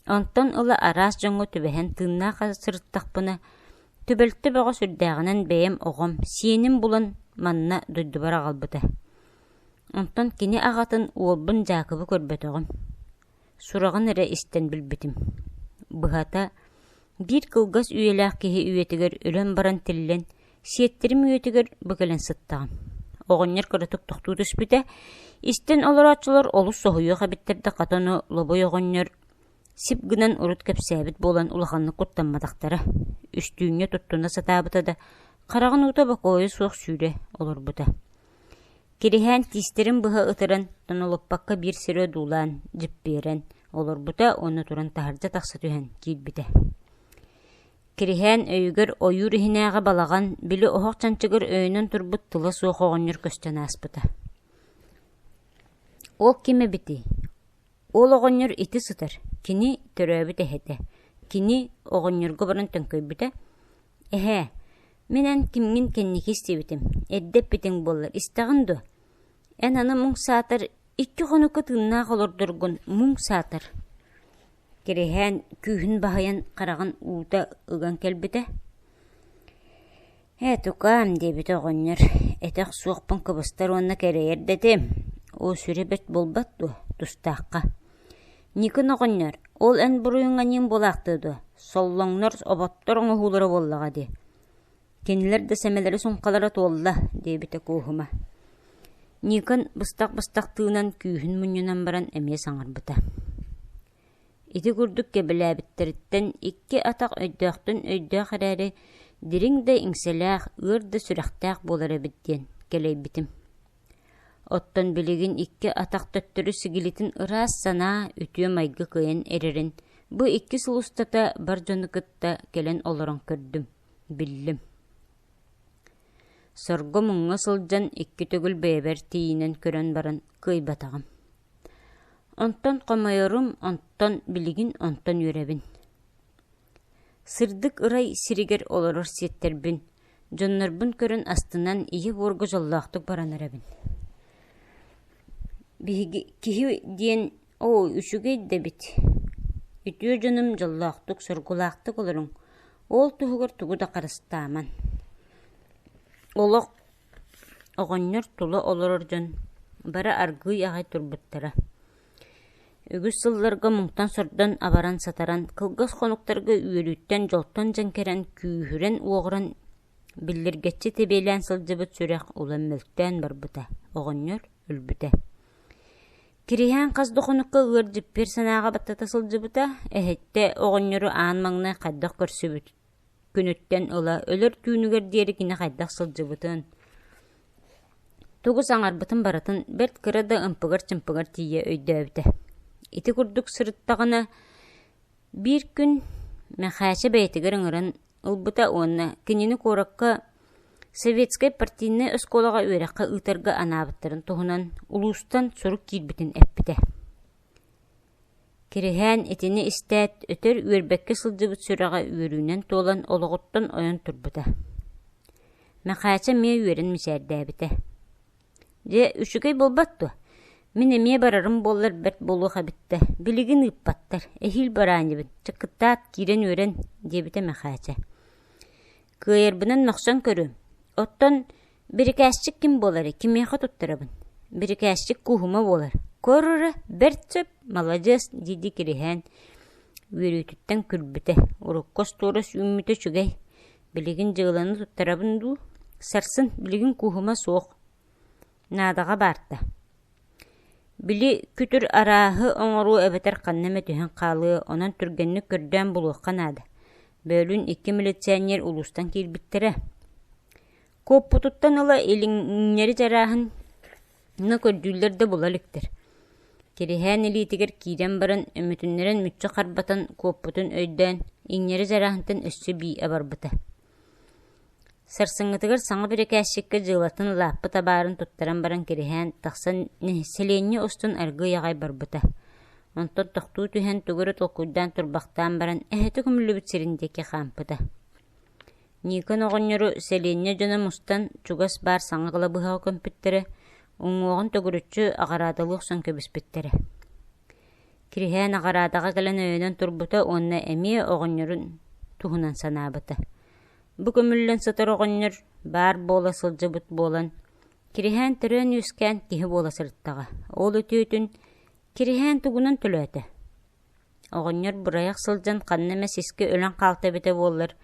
Онтон ыла араас дьоҥҥо түбэһэн тыыннаах сырыттахпына, түбэлтэ бөҕө сүрдээҕинэн бэйэм оҕом, сиэним булан манна дойдубар аҕалбыта. Онтон кини аҕатын уолбун Дьаакыбы көрбөтөҕүм, сураҕын эрэ истэн билбитим. Быһата, биир кылгас үйэлээх киһи үйэтигэр өлөн баран тиллэн, сиэттэрим үйэтигэр бу кэлэн сыттаҕым. Оҕонньор кыратык тохтуу түспүтэ, истэн олорооччулар олус соһуйуох эбиттэр да хата ону Лобой оҕонньор сип гынан урут кэпсээбит буолан улаханнык куттамматахтара. Үстүүнньэ туттуна сатаабыта да, хараҕын уута бокуойа суох сүүрэ олорбута. Кириһээн тиистэрин быһа ытыран, тонолуппакка биир сири одуулаан, дьиппиэрэн олорбута уонна туран таһырдьа тахса түһэн киирбитэ. Кириһээн өйүгэр ойуур иһинээҕи балаҕан, били оһох чанчыгар өйөнөн турбут тыла суох оҕонньор көстөн ааспыта. Ол ким эбитий? Ол оҕонньор ити сытар, кини төрөөбүт эһэтэ. Кини оҕонньорго баран төҥкөйбүтэ: «Эһээ, мин эн кимҥин кэнники истибитим, эрдэ эппитиҥ буоллар, истэҕин дуо? Эн аны муҥ саатар икки хонукка тыыннаах олордоргун муҥ саатар» Кириһээн күүһүн баһыйан хараҕын уута ыган кэлбитэ. «Ээ, тукаам» диэбитэ оҕонньор, «этэх суохпун кыбыстар уонна кэрэйэр да этим. Оо, сүрэ бэрт буолбат дуо, тустаахха?» «Ньыкын оҕонньор, ол эн буруйуҥ аньыым буолаахтыа дуо? Соллоҥнор, оботтор оҥоһуулара буоллаҕа дии. Кинилэр да сэмэлэрэ-суҥхалара туолла» диэбитэ Куоһума. Ньыыкан быстах-быстах тыынан күүһүн мунньунан баран эмиэ саҥарбыта. Ити курдук кэбилээбиттэриттэн икки атах өйдөөхтөн өйдөөх эрээри, дириҥ да иҥсэлээх, ыар да сүрэхтээх буолар эбит диэн кэлэйбитим. Оттон билигин икки атах төттөрү сигилитин ыраас санаа, үтүө майгы кыайан эрэрин бу икки сыл устата бар дьону кытта кэлэн олорон көрдүм, биллим. Сорго-муҥҥа сылдьан икки төгүл бэйэбэр тиийинэн көрөн баран кыайбатаҕым. Онтон хомойорум, онтон билигин онтон үөрэбин. Сырдык ырай сиригэр олорор сиэттэрбин, дьоннорбун көрөн астынан ийэ буорга дьоллоохтук баран эрэбин. Биһиги киһи диэн оо үчүгэй да эбит. Үтүө дьонум дьоллоохтук, соргулаахтык олоруҥ, ол туһугар тугу да харыстааман. Олох Оҕонньор тула олорор дьон бары аргыый аҕай турбуттара. Үгүс сылларга муҥтан-сордон абаран-сатаран, кылгас хонуктарга үөрүүттэн, дьолтон дьэҥкэрэн, күүһүрэн-уоҕуран биллиргэччи тэбиэлээн сылдьыбыт сүрэх улам мөлтөөн барбыта, оҕонньор өлбүтэ. Кириһээн хас да хонукка ыар дьиппиэр санааҕа баттата сылдьыбыта, эһэттэ оҕонньору аан маҥнай хайдах көрсүбүт күнүттэн ыла өлөр түүнүгэр диэри кини хайдах сылдьыбытын, тугу саҥарбытын барытын бэрт кыра да ымпыгар-чымпыгар тиийэ өйдөөбүтэ. Ити курдук сырыттаҕына, биир күн Мэхээчэ бэйэтигэр ыҥыран ылбыта уонна кинини куоракка советскай партийнай оскуолаҕа үөрэххэ ыытарга анаабыттарын туһунан улуустан сурук киирбитин эппитэ. Кириһээн итини истээт, өтөр үөрбэккэ сылдьыбыт сүрэҕэ үөрүүнэн туолан олоҕуттан ойон турбута. Мэхээчэ эмиэ үөрэн мичээрдээбитэ. Дьэ, үчүгэй буолбат дуо? Мин эмиэ барарым буоллар бэрт буолуох эбит да, билигин ыыппаттар, эһиил бараанньыбын, чакыттаат киирэн үөрэн, диэбитэ Мэхээчэ. Кыайарбынан мөхсөн көрүөм. Оттон бирикээсчик ким буоларый, кимиэхэ туттарабын? Бирикээсчик кууһума буолар. Көр эрэ, бэрт сөп, маладьыас, дии-дии Кириһээн үөрүүтүттэн күлбүтэ. Урукку остуорас үүммүтэ үчүгэй. Билигин дьыаланы туттарабын дуу? Сарсын билигин кууһума суох. Наадаҕа баарта. Били күтүр арааһы оҥоруо эбэтэр ханна эмэ түһэн хаалыа, онон түргэнник көрдөөн булуохха наада. Бөөлүүн икки милиционер улуустан киирбиттэрэ. Куоппутуттан ыла илиҥнэри чарааһын көрдүүллэр да була иликтэр. Кириһээн илиитигэр киирэн баран, өмүтүннэрэн мүччү харбатан куоппутун өйдөөн, иҥнэри чарааһынтан өссө бии абарбыта. Сарсыҥҥытыгар саҥа бирикээсчиккэ дьыалатын лааппы табаарын туттаран баран Кириһээн тахсан сэлиэнньэ устун аргыый аҕай барбыта. Онтон тохтуу түһэн тугу эрэ толкуйдаан турбахтаан баран эһэтэ көмүллүбүт сирин диэки хаампыта. Ньыыкан оҕонньору сэлиэнньэ дьоно мустан чугас баар саҥа кылабыһаҕа көмпүттэрэ, уҥуоҕун төгүрүччү аҕараадалыы охсон кэбиспиттэрэ. Кириһээн аҕараадаҕа кэлэн өйөнөн турбута уонна эмиэ оҕонньорун туһунан санаабыта. Бу көмүллэн сытар оҕонньор баар буола сылдьыбыт буолан, Кириһээн төрөөн-үөскээн киһи буола сырыттаҕа. Ол үтүөтүн Кириһээн тугунан төлөөтө? Оҕонньор бырайах сылдьан ханна эмэ сискэ өлөн хаалта эбитэ буоллар,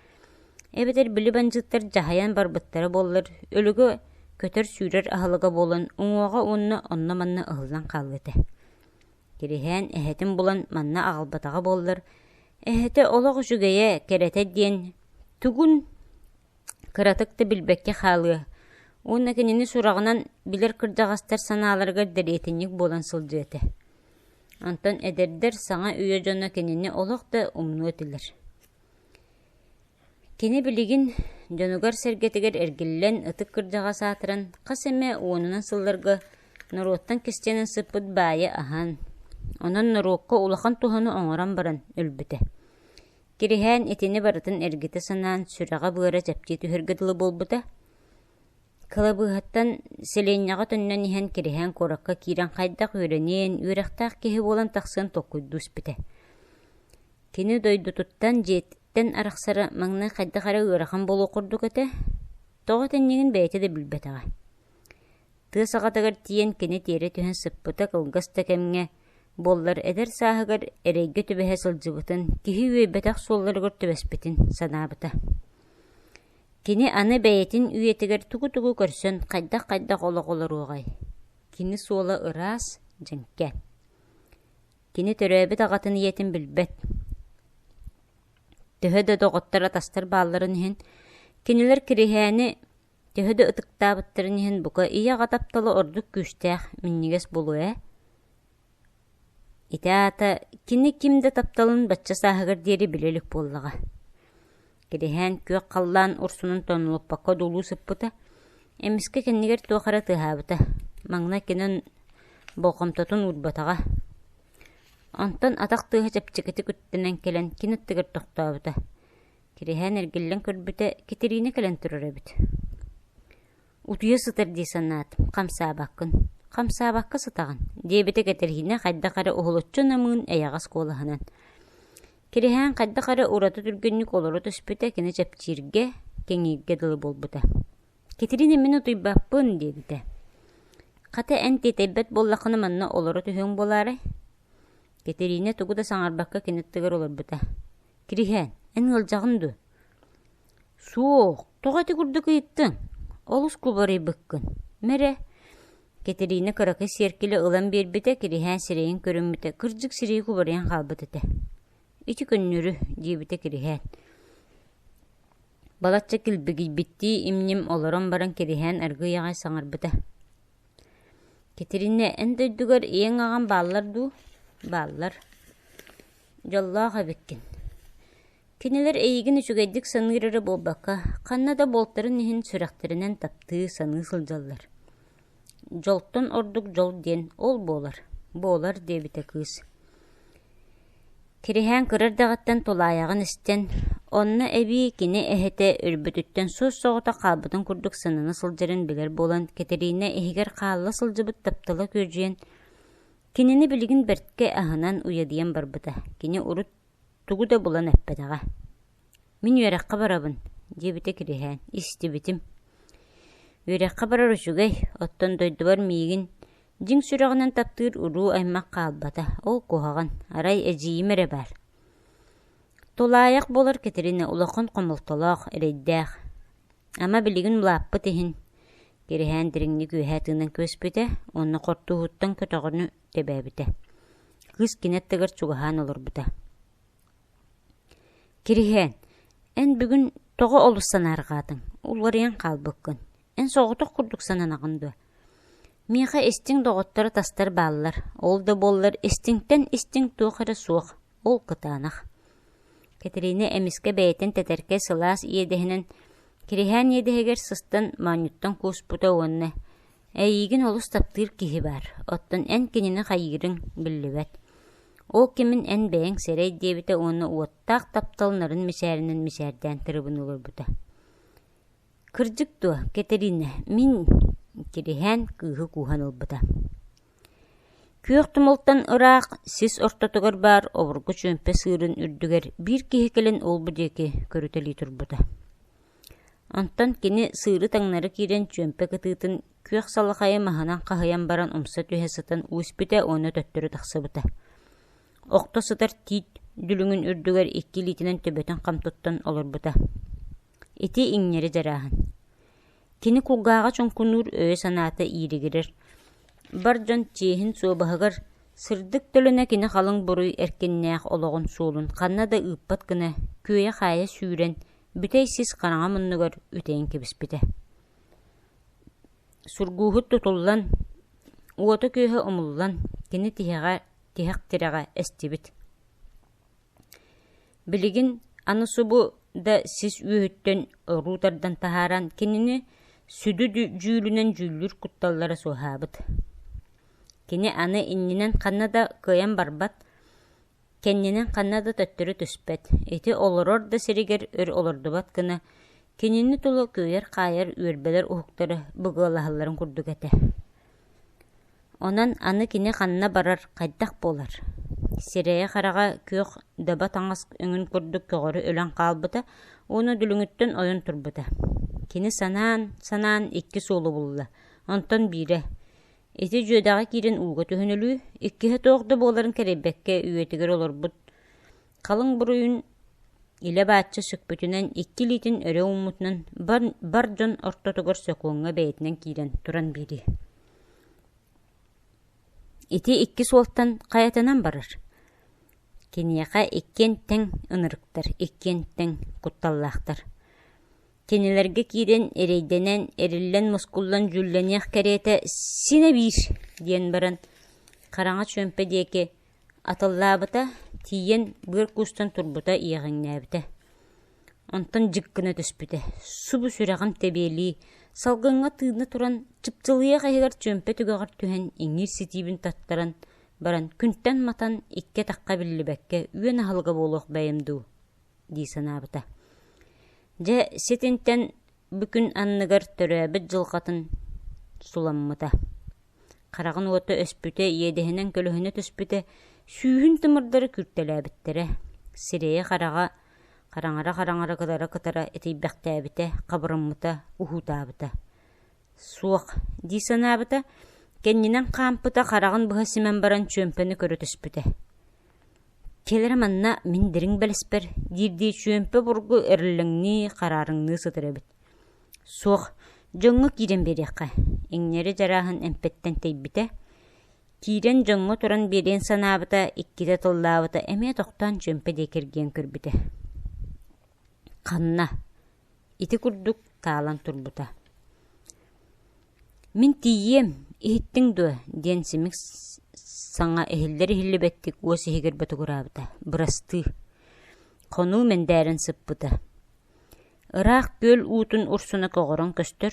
эбэтэр били бандьыыттар дьаһайан барбыттара буоллар, өлүгэ көтөр-сүүрэр аһылыга буолан уҥуоҕа уонна онно-манна ыһыллан хаалыа этэ. Кириһээн эһэтин булан манна аҕалбатаҕа буоллар, эһэтэ олох үчүгэйэ, кэрэтэ диэн тугун кыратык да билбэккэ хаалыа уонна кинини сураҕынан билэр кырдьаҕастар санааларыгар дэриэтинньик буолан сылдьыа этэ. Онтон эдэрдэр саҥа үйэ дьоно кинини олох да умнуо этилэр. Кини билигин дьонугар-сэргэтигэр эргиллэн ытык кырдьаҕас аатыран хас эмэ уонунан сылларга норуоттан кистэнэн сыппыт баайы аһан, онон норуокка улахан туһаны оҥорон баран өлбүтэ. Кириһээн итини барытын эргитэ санаан сүрэҕэ-быара чэпчии түһэргэ дылы буолбута. Кылабыыһаттан сэлиэнньэҕэ төннөн иһэн Кириһээн куоракка киирэн хайдах үөрэниэн, үөрэхтээх киһи буолан тахсыан толкуйдуу испитэ. Кини дойдутуттан, дьиэтиттэн арахсара маҥнай хайдах эрэ ыарахан буолуох курдук этэ, тоҕо итиннигин бэйэтэ да билбэтэҕэ. Тыа саҕатыгар тиийэн кини тиэрэ түһэн сыппыта кылгас да кэмҥэ буоллар эдэр сааһыгар эрэйгэ түбэһэ сылдьыбытын, киһи үөйбэтэх суолларыгар түбэспитин санаабыта. Кини аны бэйэтин үйэтигэр тугу-тугу көрсөн хайдах-хайдах олох олоруоҕай? Кини суола ыраас, дьэҥкэ. Кини төрөөбүт аҕатын ийэтин билбэт. Төһө да доҕоттор-атастар баалларын иһин, кинилэр Кириһээни Төһө да ытыктаабыттарын иһин бука ийэ-аҕа таптала ордук күүстээх, минньигэс буолуо ээ. Ити аата кини ким да тапталын бачча сааһыгар диэри билэ илик буоллаҕа. Кириһээн күөх халлаан урсунун тонолуппакка одуулуу сыппыта, эмискэ кэннигэр туох эрэ тыаһаабыта, маҥнай кини болҕомтотун уурбатаҕа. Онтон атах тыаһа чэпчэкитик үттэнэн кэлэн кини аттыгар тохтообута. Кириһээн эргиллэн көрбүтэ, Кэтириинэ кэлэн турар эбит. «Утуйа сытар дии санаатым, хамсаабаккын, хамсаабакка сытаҕын» диэбитэ Кэтириинэ хайдах эрэ уһулуччу намыын эйэҕэс куолаһынан. Кириһээн хайдах эрэ ураты түргэнник олоро түспүтэ кини чэпчииргэ, кэҥииргэ дылы буолбута. «Кэтириинэ мин утуйбаппын» диэбитэ. «Хата эн тиэтэйбэт буоллаххына манна олоро түһүөҥ буолаарай?» Кэтириинэ тугу да саҥарбакка кини аттыгар олорбута. Кириһээн, эн ыалдьаҕын дуо? Суох, тоҕо ити курдук ыйыттыҥ? Олус кубарыйбыккын. Мэрэ, Кэтириинэ кыракый сиэркилэ ылан биэрбитэ, Кириһээн сирэйин көрүммүтэ, кырдьык сирэйи кубарыйан хаалбыт этэ. Ити көннөрү, диэбитэ Кириһээн. Балачча килбигийбиттии им-ньим олорон баран Кириһээн аргыый аҕай саҥарбыта. Кэтириинэ, эн дойдугар ийэҥ-аҕаҥ бааллар дуу? Бааллар. Дьоллоох эбиккин. Кинилэр эйигин үчүгэйдик саныыр эрэ буолбакка, ханна да буолтарын иһин сүрэхтэринэн таптыы, саныы сылдьаллар. Дьолтон ордук дьол диэн ол буолар, буолар диэбитэ кыыс. Кириһээн кыра эрдэҕиттэн тулаайаҕын истэн, онно эбии кини эһэтэ өлбүтүттэн суос-соҕотох хаалбытын курдук санана сылдьарын билэр буолан Кэтириинэ иһигэр хаалла сылдьыбыт таптала күөдьүйэн, кинини билигин бэрткэ аһынан уйадыйан барбыта. Кини урут тугу да булан эппэтэҕэ. «Мин үөрэххэ барабын» диэбитэ Кириһээн, истибитим. «Үөрэххэ барар үчүгэй, оттон дойдубар миигин дьиҥ сүрэҕинэн таптыыр уруу-аймах хаалбата, ол куһаҕан, арай эдьиийим эрэ баар». Тулаайах буолар Кэтиринэ улахан хомолтолоох, эрэйдээх. Ама билигин улааппыт иһин Кириһээн дириҥник үөһэ тыынан күөспүтэ уонна хортууһуттан көтөҕөнү тэбээбитэ. Кыыс кини аттыгар чугаһаан олорбута. «Кириһээн, эн бүгүн тоҕо олус санаарҕаатыҥ, уларыйан хаалбыккын? Эн соҕотох курдук сананаҕын дуо? Миэхэ истиҥ доҕоттор-атастар бааллар, ол да буоллар истиҥтэн истиҥ туох эрэ суох, ол кытаанах». Кэтириинэ эмискэ бэйэтин тэтэркэй сылаас иэдэһинэн Кириһээн иэдэһигэр сыстан моонньуттан кууспута уонна «Эйиигин олус таптыыр киһи баар, оттон эн кинини хайыырыҥ биллибэт. Ол кимин эн бэйэҥ сэрэй» диэбитэ уонна уоттаах таптал нарын мичээринэн мичээрдээн тырыбын олорбута. «Кырдьык дуо, Кэтириинэ, мин...» Кириһээн кыыһы кууһан ылбыта. Күөх тумултан ыраах, сис ортотугар баар обургу чүөмпэ сыырын үрдүгэр биир киһи кэлэн ол-бу диэки көрүтэлии турбута. Онтон кини сыыры таҥнары киирэн чүөмпэ кытыытын күөх салахайы маһынан хаһыйан баран умса түһэ сытан уу испитэ уонна төттөрү тахсыбыта. Охто сытар тиит дүлүҥүн үрдүгэр икки илиитинэн төбөтүн хам туттан олорбута. Ити иҥнэри дьарааһын. Кини кулгааҕа чуҥкунуур өйө-санаата ииригирэр, бар дьон чиэһин суобаһыгар сырдык төлөнө кини халыҥ буруй эркиннээх олоҕун суолун ханна да ыыппат гына күөйэ-хаайа сүүрэн, бүтэй сис хараҥа муннугар үтэйэн кэбиспитэ. Сургууһут тутуллан, уота-күөһэ умуллан, кини тиһэҕэ, тиһэх тирэҕэ эстибит. Билигин аны субу да сис үөһүттэн оруу тардан таһааран кинини сүдү дьүүлүнэн дьүүллүүр кутталлара суоһаабыт. Кини аны иннинэн ханна да кыайан барбат, кэннинэн ханна да төттөрү түспэт, ити олорор да сиригэр өр олордубат гына кинини тула күөйэр-хаайар үөрбэлэр уһуктара быгыалаһалларын курдук этэ. Онон аны кини ханна барар, хайдах буолар? Сирэйэ-хараҕа күөх даба таҥас өҥүн курдук көҕөрү өлөн хаалбыта уонна дүлүҥүттэн ойон турбута. Кини санаан, санаан икки суолу булла. Онтон биирэ ити дьүөдэҕэ киирэн ууга түһэн өлүү, иккиһэ туох да буоларын кэрэйбэккэ үйэтигэр олорбут халыҥ буруйун илэ-бааччы сүкпүтүнэн икки илиитин өрө ууммутунан бар, бар дьон ортотугар сокуоҥҥа бэйэтинэн киирэн туран биэриэ. Ити икки суолтан хайатынан барар. Киниэхэ иккиэн тэҥ ынырыктар, иккиэн тэҥ кутталлаахтар. Кинилэргэ киирэн эрэйдэнэн, эриллэн-мускуллан дьүүллэниэх кэриэтэ синэ биир диэн баран хараҥа чүөмпэ диэки атыллаабыта, тиийэн быар куустан турбута иэҕэҥнээбитэ. Онтон дьик гына түспүтэ, субу сүрэҕим тэбиэлии, салгыҥҥа тыына туран, чыпчылыйах иһигэр чүөмпэ түгэҕэр түһэн иҥиир ситиибин таттаран баран күнтэн матан икки атахха биллибэккэ үөн аһылыга буолуох бэйэм дуу дии санаабыта. Дьэ, ситинтэн бу күн анныгар төрөөбүт дьылҕатын суламмыта. Хараҕын уота өспүтэ, иэдэһинэн көлөһүнэ түспүтэ, сүүһүн тымырдара күртэлээбиттэрэ, сирэйэ-хараҕа хараҥара-хараҥара кытара-кытара итийбэхтээбитэ, хабырыммыта, уһуутаабыта. Суох дии санаабыта, кэннинэн хаампыта хараҕын быһа симэн баран чүөмпэни көрө түспүтэ. Кэлэрэ манна мин дириҥ бэлэспэр диирдии чүөмпэ бургу эриллэҥнии, хараарыҥныы сытар эбит. Суох, дьоҥҥо киирэн биэриэххэ, иҥнэри дьарааһын эмпэттэн тэйбитэ. Киирэн дьоҥҥо туран биэриэн санаабыта, иккитэ тыллаабыта эмиэ тохтоон чүөмпэ диэки эргийэн көрбүтэ. Ханна? Ити курдук таалан турбута. Мин тиийиэм, иһиттиҥ дуо? диэн симик саҥа иһиллэр-иһиллибэттик уос иһигэр ботугураабыта. Бырастыы. Хонуу мэндээрэн сыппыта. Ыраах күөл уутун урсуна көҕөрөн көстөр.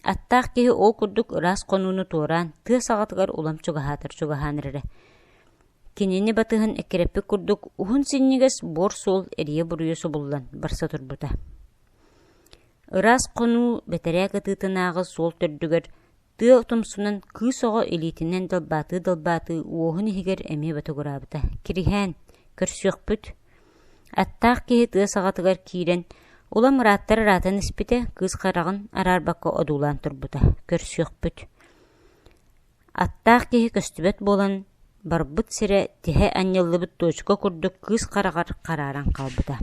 Аттаах киһи ол курдук ыраас хонууну туораан, тыа саҕатыгар улам чугаһаатар чугаһаан эрэрэ. Кинини батыһан эккирэппит курдук уһун синньигэс буор суол эрийэ-буруйа субуллан барса турбута. Ыраас хонуу бэтэрээ кытыытынааҕы суол төрдүгэр тыа тумсунан кыыс оҕо илиитинэн далбаатыы-далбаатыы уоһун иһигэр эмиэ ботугураабыта: «Кириһээн, көрсүөхпүт» Аттаах киһи тыа саҕатыгар киирэн, улам ырааттар ыраатан испитэ, кыыс хараҕын араарбакка одуулаан турбута: «Көрсүөхпүт» Аттаах киһи көстүбэт буолан, барбыт сирэ тиһэ анньыллыбыт туочука курдук кыыс хараҕар харааран хаалбыта.